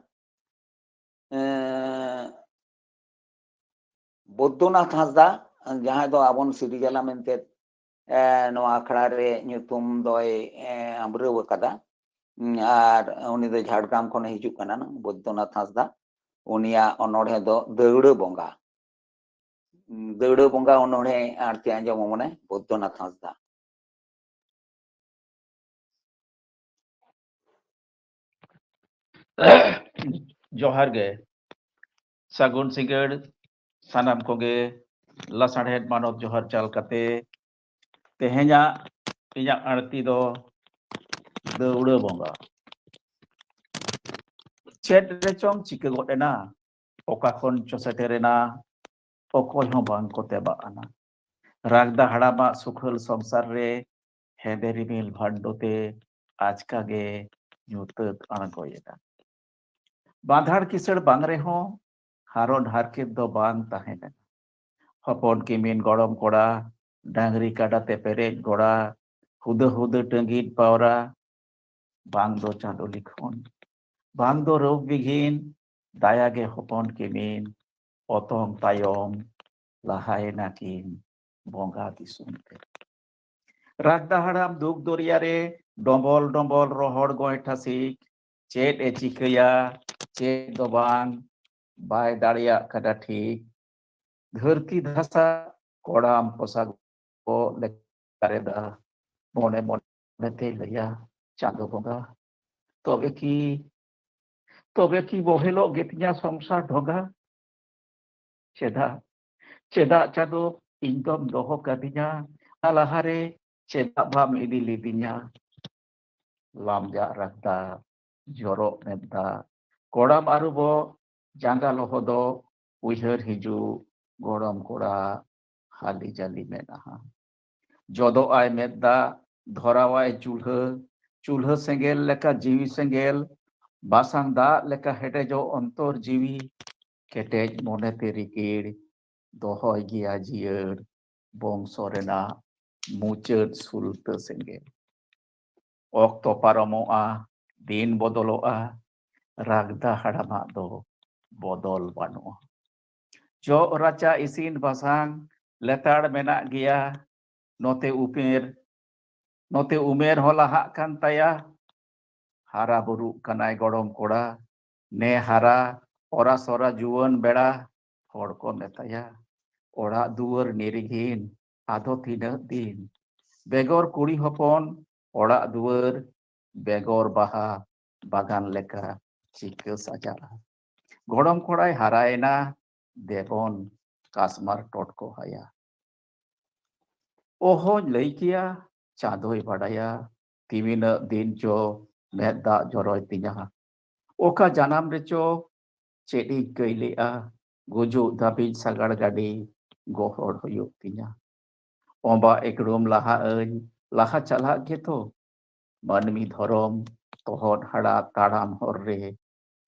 ᱮᱸ, ᱵᱳᱫᱽᱫᱚᱱᱟᱛᱷ ᱦᱟᱸᱥᱫᱟ, ᱡᱟᱦᱟᱸᱭ ᱫᱚ ᱟᱵᱚᱱ ᱥᱤᱨᱤᱡᱟᱞᱟ ᱢᱮᱱᱛᱮ, ᱮᱸ, ᱱᱚᱣᱟ ᱟᱠᱷᱲᱟ ᱨᱮ ᱧᱩᱛᱩᱢ ᱫᱚᱭ, ᱮᱸ, ᱟᱢᱵᱽᱨᱟᱹᱣ ᱟᱠᱟᱫᱟ᱾ ᱩᱸ, ᱟᱨ ᱩᱱᱤ ᱫᱚ ᱡᱷᱟᱲᱜᱨᱟᱢ ᱠᱷᱚᱱᱮ ᱦᱤᱡᱩᱜ ᱠᱟᱱᱟ, ᱵᱳᱫᱽᱫᱚᱱᱟᱛᱷ ᱦᱟᱸᱥᱫᱟ᱾ ᱩᱱᱤᱭᱟᱜ ᱚᱱᱚᱬᱦᱮ ᱫᱚ ᱫᱟᱹᱣᱲᱟᱹ ᱵᱚᱸᱜᱟ᱾ ᱫᱟᱹᱣᱲᱟᱹ ᱵᱚᱸᱜᱟ ᱚᱱᱚᱬᱦᱮ ᱟᱬᱛᱤ ᱟᱸᱡᱚᱢ ᱟᱵᱚᱱᱟᱭ ᱵᱳᱫᱽᱫᱚᱱᱟᱛᱷ ᱦᱟᱸᱥᱫᱟ᱾ ᱡᱚᱦᱟᱨ ᱜᱮ᱾ ᱥᱟᱹᱜᱩᱱ ᱥᱤᱸᱜᱟᱹᱲ ᱥᱟᱱᱟᱢ ᱠᱚᱜᱮ ᱞᱟᱥᱟᱲᱦᱮᱫ ᱢᱟᱱᱚᱛ ᱡᱚᱦᱟᱨ ᱪᱟᱞ ᱠᱟᱛᱮ, ᱛᱮᱦᱮᱧᱟᱜ ᱤᱧᱟᱹᱜ ᱟᱬᱛᱤ ᱫᱚ ᱫᱟᱹᱣᱲᱟᱹ ᱵᱚᱸᱜᱟ᱾ ᱪᱮᱫ ᱨᱮᱪᱚᱝ ᱪᱤᱠᱟᱹ ᱜᱚᱫ ᱮᱱᱟ, ᱚᱠᱟ ᱠᱷᱚᱱ ᱪᱚ ᱥᱮᱴᱮᱨ ᱮᱱᱟ, ᱚᱠᱚᱭ ᱦᱚᱸ ᱵᱟᱝ ᱠᱚ ᱛᱮᱵᱟᱜ ᱟᱱᱟ᱾ ᱨᱟᱜᱽᱫᱟ ᱦᱟᱲᱟᱢᱟᱜ ᱥᱩᱠᱷᱟᱹᱞ ᱥᱚᱝᱥᱟᱨ ᱨᱮ ᱦᱮᱸᱫᱮ ᱨᱤᱢᱤᱞ ᱵᱷᱟᱱᱰᱚ ᱛᱮ ᱟᱪᱠᱟ ᱜᱮ ᱧᱩᱛᱟᱹᱛ ᱟᱬᱜᱚᱭᱮᱱᱟ᱾ ᱵᱟᱸᱫᱷᱟᱲ ᱠᱤᱥᱟᱹᱲ ᱵᱟᱝ ᱨᱮᱦᱚᱸ ᱦᱟᱨᱚᱱ ᱦᱟᱨᱠᱮᱛ ᱫᱚ ᱵᱟᱝ ᱛᱟᱦᱮᱸ ᱞᱮᱱᱟ᱾ ᱦᱚᱯᱚᱱ ᱠᱤᱢᱤᱱ ᱜᱚᱲᱚᱢ ᱠᱚᱲᱟ, ᱰᱟᱝᱨᱤ ᱠᱟᱰᱟ ᱛᱮ ᱯᱮᱨᱮᱡ ᱜᱚᱲᱟ, ᱦᱩᱫᱟᱹ ᱦᱩᱫᱟᱹ ᱴᱟᱺᱜᱤᱱ ᱯᱟᱣᱨᱟ, ᱵᱟᱝ ᱫᱚ ᱪᱟᱸᱫᱚ ᱞᱤᱠᱷᱚᱱ, ᱵᱟᱝ ᱫᱚ ᱨᱳᱜᱽ ᱵᱤᱜᱷᱤᱱ, ᱫᱟᱭᱟ ᱜᱮ ᱦᱚᱯᱚᱱ ᱠᱤᱢᱤᱱ, ᱚᱛᱚᱢ ᱛᱟᱭᱚᱢ ᱞᱟᱦᱟᱭᱮᱱᱟ ᱠᱤᱱ ᱵᱚᱸᱜᱟ ᱫᱤᱥᱚᱢ ᱛᱮ᱾ ᱨᱟᱜᱽᱫᱟ ᱦᱟᱲᱟᱢ ᱫᱩᱠ ᱫᱚᱨᱭᱟ ᱨᱮ ᱰᱚᱢᱵᱚᱞ ᱰᱚᱢᱵᱚᱞ ᱨᱚᱦᱚᱲ ᱜᱚᱸᱭᱴᱷᱟ ᱥᱤᱠ, ᱪᱮᱫ ᱮ ᱪᱤᱠᱟᱹᱭᱟ ᱪᱮᱫ ᱫᱚ ᱵᱟᱝ, ᱵᱟᱭ ᱫᱟᱲᱮᱭᱟᱜ ᱠᱟᱱᱟ ᱴᱷᱤᱠ᱾ ᱫᱷᱟᱹᱨᱛᱤ ᱫᱷᱟᱥᱟ ᱠᱚᱲᱟᱢ ᱯᱚᱥᱟᱜ ᱠᱚ ᱞᱮᱠᱟ ᱨᱮᱫᱟ, ᱢᱚᱱᱮ ᱢᱚᱱᱮ ᱛᱮᱭ ᱞᱟᱹᱭᱟ, ᱪᱟᱸᱫᱚ ᱵᱚᱸᱜᱟ, ᱛᱚᱵᱮ ᱠᱤ, ᱛᱚᱵᱮ ᱠᱤ ᱵᱚᱦᱮᱞᱚᱜ ᱜᱮᱛᱤᱧᱟ ᱥᱚᱝᱥᱟᱨ ᱰᱷᱚᱸᱜᱟ? ᱪᱮᱫᱟᱜ, ᱪᱮᱫᱟᱜ ᱪᱟᱸᱫᱚ ᱤᱧ ᱫᱚᱢ ᱫᱚᱦᱚ ᱠᱟᱫᱤᱧᱟ? ᱚᱱᱟ ᱞᱟᱦᱟᱨᱮ ᱪᱮᱫᱟᱜ ᱵᱟᱢ ᱤᱫᱤ ᱞᱤᱫᱤᱧᱟ? ᱞᱟᱢᱡᱟᱜ ᱨᱟᱜᱽᱫᱟ, ᱡᱚᱨᱚᱜ ᱢᱮᱫ ᱫᱟᱜ, ᱠᱚᱲᱟᱢ ᱟᱹᱨᱩᱵᱚᱜ, ᱡᱟᱸᱜᱟ ᱞᱚᱦᱚᱫᱚᱜ, ᱩᱭᱦᱟᱹᱨ ᱦᱤᱡᱩᱜ ᱜᱚᱲᱚᱢ ᱠᱚᱲᱟ ᱦᱟᱹᱞᱤ ᱡᱟᱹᱞᱤ ᱢᱮᱫᱦᱟ᱾ ᱡᱚᱫᱚᱜ ᱟᱭ ᱢᱮᱫ ᱫᱟᱜ, ᱫᱷᱚᱨᱟᱣᱟᱭ ᱪᱩᱞᱦᱟᱹ, ᱪᱩᱞᱦᱟᱹ ᱥᱮᱸᱜᱮᱞ ᱞᱮᱠᱟ ᱡᱤᱣᱤ ᱥᱮᱸᱜᱮᱞ, ᱵᱟᱥᱟᱝ ᱫᱟᱜ ᱞᱮᱠᱟ ᱦᱮᱰᱮᱡᱚᱜ ᱚᱱᱛᱚᱨ ᱡᱤᱣᱤ, ᱠᱮᱴᱮᱡ ᱢᱚᱱᱮᱛᱮ ᱨᱤᱠᱤᱲ, ᱫᱚᱦᱚᱭ ᱜᱮᱭᱟ ᱡᱤᱭᱟᱹᱲ ᱵᱚᱝᱥᱚ ᱨᱮᱱᱟᱜ ᱢᱩᱪᱟᱹᱫ ᱥᱩᱞᱛᱟᱹ ᱥᱮᱸᱜᱮᱞ᱾ ᱚᱠᱛᱚ ᱯᱟᱨᱚᱢᱚᱜᱼᱟ, ᱫᱤᱱ ᱵᱚᱫᱚᱞᱚᱜᱼᱟ, ᱨᱟᱜᱽᱫᱟ ᱦᱟᱲᱟᱢᱟᱜ ᱫᱚ ᱵᱚᱫᱚᱞ ᱵᱟᱹᱱᱩᱜᱼᱟ᱾ ᱡᱚᱜ ᱨᱟᱪᱟ ᱤᱥᱤᱱ ᱵᱟᱥᱟᱝ ᱞᱮᱛᱟᱲ ᱢᱮᱱᱟᱜ ᱜᱮᱭᱟ᱾ ᱱᱚᱛᱮ ᱩᱢᱮᱨ, ᱱᱚᱛᱮ ᱩᱢᱮᱨ ᱦᱚᱸ ᱞᱟᱦᱟᱜ ᱠᱟᱱ ᱛᱟᱭᱟ᱾ ᱦᱟᱨᱟ ᱵᱩᱨᱩᱜ ᱠᱟᱱᱟᱭ ᱜᱚᱲᱚᱢ ᱠᱚᱲᱟ, ᱱᱮ ᱦᱟᱨᱟ ᱚᱨᱟ ᱥᱚᱨᱟ ᱡᱩᱣᱟᱹᱱ ᱵᱮᱲᱟ᱾ ᱦᱚᱲ ᱠᱚ ᱢᱮᱛᱟᱭᱟ, ᱚᱲᱟᱜ ᱫᱩᱣᱟᱹᱨ ᱱᱤᱨᱤᱜᱷᱤᱱ, ᱟᱫᱚ ᱛᱤᱱᱟᱹᱜ ᱫᱤᱱ? ᱵᱮᱜᱚᱨ ᱠᱩᱲᱤ ᱦᱚᱯᱚᱱ ᱚᱲᱟᱜ ᱫᱩᱣᱟᱹᱨ, ᱵᱮᱜᱚᱨ ᱵᱟᱦᱟ ᱵᱟᱜᱟᱱ ᱞᱮᱠᱟ ᱪᱤᱠᱟᱹ ᱥᱟᱡᱟᱜᱼᱟ? ᱜᱚᱲᱚᱢ ᱠᱚᱲᱟᱭ ᱦᱟᱨᱟᱭᱮᱱᱟ, ᱫᱮᱵᱚᱱ ᱠᱟᱥᱢᱟᱨ ᱴᱚᱴᱠᱚ ᱦᱟᱭᱟ᱾ ᱚᱦᱚᱧ ᱞᱟᱹᱭ ᱠᱮᱭᱟ, ᱪᱟᱸᱫᱚᱭ ᱵᱟᱰᱟᱭᱟ, ᱛᱤᱢᱤᱱᱟᱹᱜ ᱫᱤᱱ ᱪᱚ ᱢᱮᱫ ᱫᱟᱜ ᱡᱚᱨᱚᱭ ᱛᱤᱧᱟ᱾ ᱚᱠᱟ ᱡᱟᱱᱟᱢ ᱨᱮᱪᱚ ᱪᱮᱫ ᱤᱧ ᱠᱟᱹᱭ ᱞᱮᱜᱼᱟ, ᱜᱩᱡᱩᱜ ᱫᱷᱟᱹᱵᱤᱡ ᱥᱟᱜᱟᱲ ᱜᱟᱹᱰᱤ ᱜᱚᱦᱚᱲ ᱦᱩᱭᱩᱜ ᱛᱤᱧᱟ᱾ ᱚᱸᱵᱟ ᱮᱠᱲᱩᱢ ᱞᱟᱦᱟ ᱟᱹᱧ, ᱞᱟᱦᱟ ᱪᱟᱞᱟᱜ ᱜᱮᱛᱚ᱾ ᱢᱟᱹᱱᱢᱤ ᱫᱷᱚᱨᱚᱢ ᱛᱚᱦᱚᱫ ᱦᱟᱲᱟ ᱛᱟᱲᱟᱢ ᱦᱚᱨ ᱨᱮ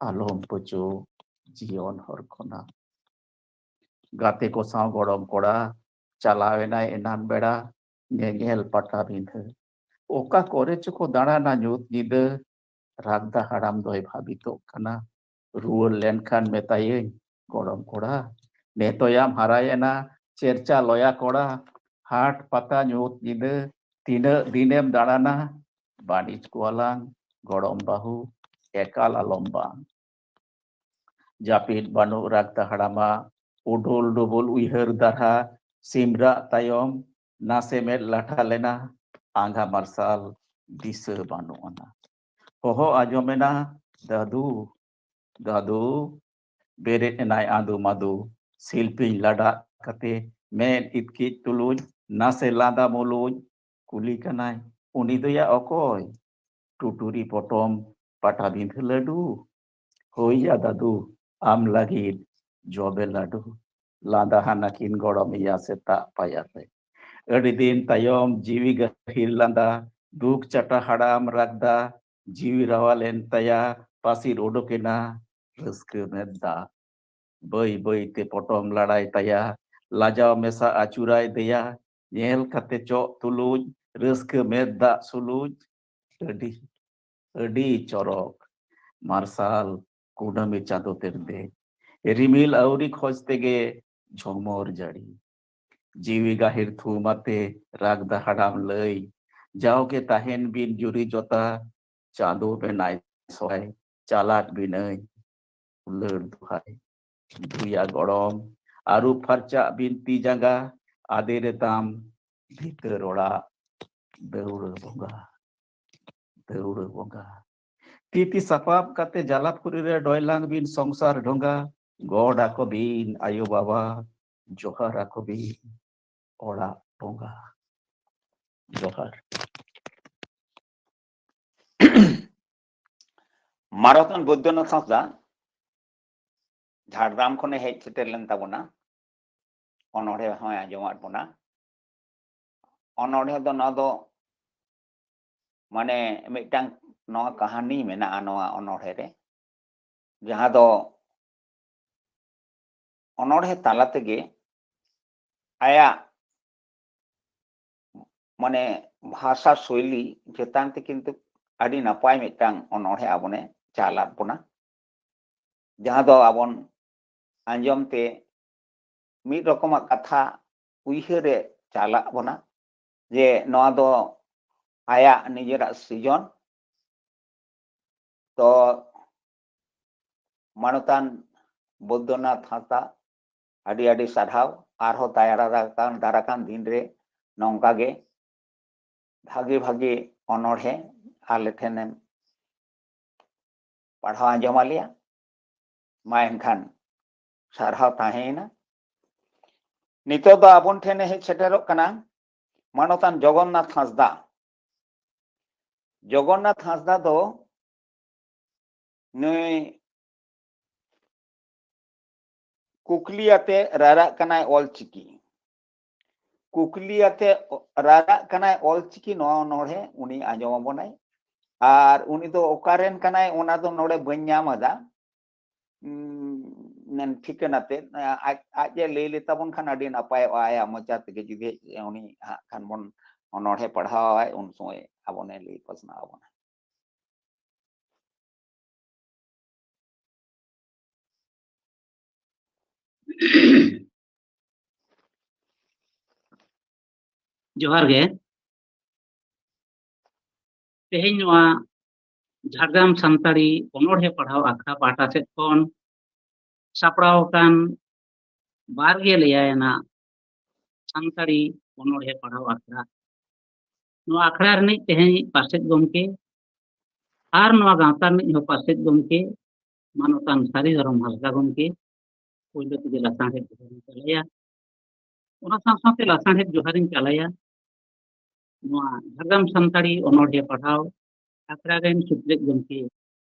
ᱟᱞᱚᱢ ᱯᱟᱹᱪᱩ ᱡᱤᱭᱚᱱ ᱦᱚᱨ ᱠᱷᱚᱱᱟᱜ᱾ ᱜᱟᱛᱮ ᱠᱚ ᱥᱟᱶ ᱜᱚᱲᱚᱢ ᱠᱚᱲᱟ ᱪᱟᱞᱟᱣ ᱮᱱᱟᱭ ᱮᱱᱟᱱ ᱵᱮᱲᱟ ᱧᱮᱧᱮᱞ ᱯᱟᱴᱟᱵᱤᱸᱫᱷᱟᱹ᱾ ᱚᱠᱟ ᱠᱚᱨᱮ ᱪᱚᱠᱚ ᱫᱟᱬᱟᱱᱟ ᱧᱩᱛ ᱧᱤᱫᱟᱹ, ᱨᱟᱜᱽᱫᱟ ᱦᱟᱲᱟᱢ ᱫᱚᱭ ᱵᱷᱟᱵᱤᱛᱚᱜ ᱠᱟᱱᱟ᱾ ᱨᱩᱣᱟᱹᱲ ᱞᱮᱱᱠᱷᱟᱱ ᱢᱮᱛᱟᱭᱟᱹᱧ, "ᱜᱚᱲᱚᱢ ᱠᱚᱲᱟ, ᱱᱮᱛᱚᱭᱟᱢ ᱦᱟᱨᱟᱭᱮᱱᱟ, ᱪᱮᱨᱪᱟ ᱞᱚᱭᱟ ᱠᱚᱲᱟ, ᱦᱟᱴ ᱯᱟᱛᱟ ᱧᱩᱛ ᱧᱤᱫᱟᱹ, ᱛᱤᱱᱟᱹᱜ ᱫᱤᱱᱮᱢ ᱫᱟᱬᱟᱱᱟ?" ᱵᱟᱹᱱᱤᱡ ᱠᱚᱣᱟᱞᱟᱝ ᱜᱚᱲᱚᱢ ᱵᱟᱹᱦᱩ, ᱮᱠᱟᱞ ᱟᱞᱚᱢ ᱵᱟᱝ᱾ ᱡᱟᱹᱯᱤᱫ ᱵᱟᱹᱱᱩᱜ ᱨᱟᱜᱽᱫᱟ ᱦᱟᱲᱟᱢᱟ, ᱩᱰᱩᱞ ᱰᱩᱵᱩᱞ ᱩᱭᱦᱟᱹᱨ ᱫᱟᱨᱦᱟ, ᱥᱤᱢᱨᱟᱜ ᱛᱟᱭᱚᱢ ᱱᱟᱥᱮ ᱢᱮᱫ ᱞᱟᱴᱷᱟ ᱞᱮᱱᱟ, ᱟᱸᱜᱷᱟ ᱢᱟᱨᱥᱟᱞ ᱫᱤᱥᱟᱹ ᱵᱟᱹᱱᱩᱜ ᱟᱱᱟ᱾ ᱦᱚᱦᱚ ᱟᱸᱡᱚᱢᱮᱱᱟ, "ᱫᱟᱫᱩ, ᱫᱟᱫᱩ!" ᱵᱮᱨᱮᱫ ᱮᱱᱟᱭ ᱟᱫᱩ ᱢᱟᱫᱩ, ᱥᱤᱞᱯᱤᱧ ᱞᱟᱰᱟᱜ ᱠᱟᱛᱮ ᱢᱮᱫ ᱤᱛᱠᱤᱡ ᱛᱩᱞᱩᱡ ᱱᱟᱥᱮ ᱞᱟᱸᱫᱟ ᱢᱩᱞᱩᱡ ᱠᱩᱞᱤ ᱠᱟᱱᱟᱭ, "ᱩᱱᱤ ᱫᱚᱭᱟ ᱚᱠᱚᱭ?" "ᱴᱩᱴᱩᱨᱤ ᱯᱚᱴᱚᱢ ᱯᱟᱴᱟᱵᱤᱸᱫᱷᱟᱹ ᱞᱟᱹᱰᱩ?" "ᱦᱳᱭ ᱭᱟ ᱫᱟᱫᱩ, ᱟᱢ ᱞᱟᱹᱜᱤᱫ ᱡᱚᱵᱮ ᱞᱟᱹᱰᱩ," ᱞᱟᱸᱫᱟ ᱦᱟᱱᱟ ᱠᱤᱱ ᱜᱚᱲᱚᱢ ᱮᱭᱟ ᱥᱮᱛᱟᱜ ᱯᱟᱭᱟᱨ ᱨᱮ᱾ ᱟᱹᱰᱤ ᱫᱤᱱ ᱛᱟᱭᱚᱢ ᱡᱤᱣᱤ ᱜᱟᱹᱦᱤᱨ ᱞᱟᱸᱫᱟ, ᱫᱩᱠ ᱪᱟᱴᱟ ᱦᱟᱲᱟᱢ ᱨᱟᱜᱽᱫᱟ, ᱡᱤᱣᱤ ᱨᱟᱣᱟᱞ ᱮᱱ ᱛᱟᱭᱟ, ᱯᱟᱹᱥᱤᱨ ᱚᱰᱚᱠ ᱮᱱᱟ ᱨᱟᱹᱥᱠᱟᱹ ᱢᱮᱫ ᱫᱟᱜ᱾ ᱵᱟᱹᱭ ᱵᱟᱹᱭ ᱛᱮ ᱯᱚᱴᱚᱢ ᱞᱟᱲᱟᱭ ᱛᱟᱭᱟ, ᱞᱟᱡᱟᱣ ᱢᱮᱥᱟ ᱟᱹᱪᱩᱨᱟᱭ ᱫᱮᱭᱟ, ᱧᱮᱞ ᱠᱟᱛᱮ ᱪᱚᱜ ᱛᱩᱞᱩᱡ, ᱨᱟᱹᱥᱠᱟᱹ ᱢᱮᱫ ᱫᱟᱜ ᱥᱩᱞᱩᱡ᱾ ᱟᱹᱰᱤ, ᱟᱹᱰᱤ ᱪᱚᱨᱚᱠ ᱢᱟᱨᱥᱟᱞ ᱠᱩᱱᱟᱹᱢᱤ ᱪᱟᱸᱫᱚ ᱛᱮᱨᱫᱮᱡ, ᱨᱤᱢᱤᱞ ᱟᱹᱣᱨᱤ ᱠᱷᱚᱡᱽ ᱛᱮᱜᱮ ᱡᱷᱚᱢᱚᱨ ᱡᱟᱹᱲᱤ᱾ ᱡᱤᱣᱤ ᱜᱟᱹᱦᱤᱨ ᱛᱷᱩᱢ ᱟᱛᱮ ᱨᱟᱜᱽᱫᱟ ᱦᱟᱲᱟᱢ ᱞᱟᱹᱭ, ᱡᱟᱣᱜᱮ ᱛᱟᱦᱮᱱ ᱵᱤᱱ ᱡᱩᱨᱤ ᱡᱚᱛᱟ, ᱪᱟᱸᱫᱚ ᱢᱮᱱᱟᱭ ᱥᱚᱦᱟᱭ, ᱪᱟᱞᱟᱜ ᱵᱤᱱᱟᱹᱧ ᱫᱩᱞᱟᱹᱲ ᱫᱩᱦᱟᱭ᱾ ᱫᱷᱩᱭᱟ ᱜᱚᱲᱚᱢ, ᱟᱹᱨᱩᱵ ᱯᱷᱟᱨᱪᱟᱜ ᱵᱤᱱ ᱛᱤ ᱡᱟᱸᱜᱟ, ᱟᱫᱮᱨ ᱮᱛᱟᱢ ᱵᱷᱤᱛᱟᱹᱨ ᱚᱲᱟᱜ ᱫᱟᱹᱣᱲᱟᱹ ᱵᱚᱸᱜᱟ, ᱫᱟᱹᱣᱲᱟᱹ ᱵᱚᱸᱜᱟ᱾ ᱛᱤ ᱛᱤ ᱥᱟᱯᱟᱵ ᱠᱟᱛᱮ ᱡᱟᱞᱟᱯᱩᱨᱤ ᱨᱮ ᱰᱚᱭᱞᱟᱝ ᱵᱤᱱ ᱥᱚᱝᱥᱟᱨ ᱰᱷᱚᱸᱜᱟ, ᱜᱚᱰ ᱟᱠᱚ ᱵᱤᱱ ᱟᱭᱳ ᱵᱟᱵᱟ, ᱡᱚᱦᱟᱨ ᱟᱠᱚ ᱵᱤᱱ ᱚᱲᱟᱜ ᱵᱚᱸᱜᱟ᱾ ᱡᱚᱦᱟᱨ᱾ ᱢᱟᱨᱚᱛᱟᱱ ᱵᱳᱭᱫᱚᱱᱟᱛᱷ ᱦᱟᱸᱥᱫᱟ ᱡᱷᱟᱲᱜᱨᱟᱢ ᱠᱷᱚᱱᱮ ᱦᱮᱡ ᱥᱮᱴᱮᱨ ᱞᱮᱱ ᱛᱟᱵᱚᱱᱟ᱾ ᱚᱱᱚᱬᱦᱮ ᱦᱚᱸᱭ ᱟᱸᱡᱚᱢᱟᱫ ᱵᱚᱱᱟ᱾ ᱚᱱᱚᱬᱦᱮ ᱫᱚ ᱱᱚᱣᱟ ᱫᱚ ᱢᱟᱱᱮ ᱢᱤᱫᱴᱟᱝ ᱱᱚᱣᱟ ᱠᱟᱹᱦᱱᱤ ᱢᱮᱱᱟᱜᱼᱟ ᱱᱚᱣᱟ ᱚᱱᱚᱬᱦᱮ ᱨᱮ, ᱡᱟᱦᱟᱸ ᱫᱚ ᱚᱱᱚᱬᱦᱮ ᱛᱟᱞᱟ ᱛᱮᱜᱮ ᱟᱭᱟᱜ ᱢᱟᱱᱮ ᱵᱷᱟᱥᱟ ᱥᱳᱭᱞᱤ ᱪᱮᱛᱟᱱ ᱛᱮ ᱠᱤᱱᱛᱩ ᱟᱹᱰᱤ ᱱᱟᱯᱟᱭ ᱢᱤᱫᱴᱟᱝ ᱚᱱᱚᱬᱦᱮ ᱟᱵᱚᱱᱮ ᱪᱟᱞᱟᱫ ᱵᱚᱱᱟ, ᱡᱟᱦᱟᱸ ᱫᱚ ᱟᱵᱚᱱ ᱟᱸᱡᱚᱢ ᱛᱮ ᱢᱤᱫ ᱨᱚᱠᱚᱢᱟᱜ ᱠᱟᱛᱷᱟ ᱩᱭᱦᱟᱹᱨ ᱮ ᱪᱟᱞᱟᱜ ᱵᱚᱱᱟ ᱡᱮ ᱱᱚᱣᱟ ᱫᱚ ᱟᱭᱟᱜ ᱱᱤᱡᱮᱨᱟᱜ ᱥᱨᱤᱡᱚᱱ᱾ ᱛᱚ ᱢᱟᱱᱚᱛᱟᱱ ᱵᱳᱭᱫᱚᱱᱟᱛᱷ ᱦᱟᱸᱥᱫᱟ, ᱟᱹᱰᱤ ᱟᱹᱰᱤ ᱥᱟᱨᱦᱟᱣ᱾ ᱟᱨᱦᱚᱸ ᱫᱟᱨᱟ ᱠᱟᱱ ᱫᱟᱨᱟ ᱠᱟᱱ ᱫᱤᱱ ᱨᱮ ᱱᱚᱝᱠᱟ ᱜᱮ ᱵᱷᱟᱜᱮ ᱵᱷᱟᱜᱮ ᱚᱱᱚᱬᱦᱮ ᱟᱞᱮ ᱴᱷᱮᱱᱮᱢ ᱯᱟᱲᱦᱟᱣ ᱟᱸᱡᱚᱢ ᱟᱞᱮᱭᱟ᱾ ᱢᱟ ᱮᱱᱠᱷᱟᱱ ᱥᱟᱨᱦᱟᱣ ᱛᱟᱦᱮᱸᱭᱮᱱᱟ᱾ ᱱᱤᱛᱚᱜ ᱫᱚ ᱟᱵᱚᱱ ᱴᱷᱮᱱᱮ ᱦᱮᱡ ᱥᱮᱴᱮᱨᱚᱜ ᱠᱟᱱᱟ ᱢᱟᱱᱚᱛᱟᱱ ᱡᱚᱜᱚᱱᱱᱟᱛᱷ ᱦᱟᱸᱥᱫᱟ᱾ ᱡᱚᱜᱚᱱᱱᱟᱛᱷ ᱦᱟᱸᱥᱫᱟ ᱫᱚ ᱱᱩᱭ ᱠᱩᱠᱞᱤ ᱟᱛᱮ ᱨᱟᱨᱟᱜ ᱠᱟᱱᱟᱭ ᱚᱞᱪᱤᱠᱤ᱾ ᱠᱩᱠᱞᱤ ᱟᱛᱮ ᱨᱟᱨᱟᱜ ᱠᱟᱱᱟᱭ ᱚᱞᱪᱤᱠᱤ, ᱱᱚᱣᱟ ᱚᱱᱚᱬᱦᱮ ᱩᱱᱤ ᱟᱸᱡᱚᱢ ᱟᱵᱚᱱᱟᱭ᱾ ᱟᱨ ᱩᱱᱤ ᱫᱚ ᱚᱠᱟᱨᱮᱱ ᱠᱟᱱᱟᱭ, ᱚᱱᱟ ᱫᱚ ᱱᱚᱰᱮ ᱵᱟᱹᱧ ᱧᱟᱢ ᱟᱫᱟ᱾ ᱩᱸ, ᱢᱮᱱ ᱴᱷᱤᱠᱟᱹᱱᱟ ᱛᱮ, ᱟᱡ, ᱟᱡ ᱮ ᱞᱟᱹᱭ ᱞᱮ ᱛᱟᱵᱚᱱ ᱠᱷᱟᱱ ᱟᱹᱰᱤ ᱱᱟᱯᱟᱭᱚᱜᱼᱟ, ᱟᱭᱟᱜ ᱢᱚᱪᱟ ᱛᱮᱜᱮ ᱡᱩᱫᱤ ᱩᱱᱤ ᱦᱟᱸᱜ ᱠᱷᱟᱱ ᱵᱚᱱ ᱚᱱᱚᱬᱦᱮ ᱯᱟᱲᱦᱟᱣᱟᱭ, ᱩᱱ ᱥᱚᱢᱚᱭ ᱟᱵᱚᱱᱮ ᱞᱟᱹᱭ ᱯᱟᱥᱱᱟᱣ ᱟᱵᱚᱱᱟ᱾ ᱡᱚᱦᱟᱨ ᱜᱮ᱾ ᱛᱮᱦᱮᱧ ᱱᱚᱣᱟ ᱡᱷᱟᱲᱜᱨᱟᱢ ᱥᱟᱱᱛᱟᱲᱤ ᱚᱱᱚᱬᱦᱮ ᱯᱟᱲᱦᱟᱣ ᱟᱠᱷᱲᱟ ᱯᱟᱦᱴᱟ ᱥᱮᱫ ᱠᱷᱚᱱ ᱥᱟᱯᱲᱟᱣ ᱟᱠᱟᱱ ᱵᱟᱨ ᱜᱮᱞ ᱮᱭᱟᱭ ᱟᱱᱟᱜ ᱥᱟᱱᱛᱟᱲᱤ ᱚᱱᱚᱬᱦᱮ ᱯᱟᱲᱦᱟᱣ ᱟᱠᱷᱲᱟ᱾ ᱱᱚᱣᱟ ᱟᱠᱷᱲᱟ ᱨᱤᱱᱤᱡ ᱛᱮᱦᱮᱧ ᱯᱟᱨᱥᱮᱛ ᱜᱚᱢᱠᱮ ᱟᱨ ᱱᱚᱣᱟ ᱜᱟᱶᱛᱟ ᱨᱤᱱᱤᱡ ᱦᱚᱸ ᱯᱟᱨᱥᱮᱛ ᱜᱚᱢᱠᱮ, ᱢᱟᱱᱚᱛᱟᱱ ᱥᱟᱹᱨᱤ ᱫᱷᱚᱨᱚᱢ ᱦᱟᱸᱥᱫᱟ ᱜᱚᱢᱠᱮ, ᱯᱳᱭᱞᱳ ᱛᱮᱜᱮ ᱞᱟᱥᱟᱲᱦᱮᱫ ᱡᱚᱦᱟᱨᱤᱧ ᱪᱟᱞᱟᱭᱟ᱾ ᱚᱱᱟ ᱥᱟᱶ ᱥᱟᱶᱛᱮ ᱞᱟᱥᱟᱲᱦᱮᱫ ᱡᱚᱦᱟᱨᱤᱧ ᱪᱟᱞᱟᱭᱟ ᱱᱚᱣᱟ ᱡᱷᱟᱲᱜᱨᱟᱢ ᱥᱟᱱᱛᱟᱲᱤ ᱚᱱᱚᱬᱦᱮ ᱯᱟᱲᱦᱟᱣ ᱟᱠᱷᱲᱟ ᱨᱮᱱ ᱥᱩᱛᱨᱮᱛ ᱜᱚᱢᱠᱮ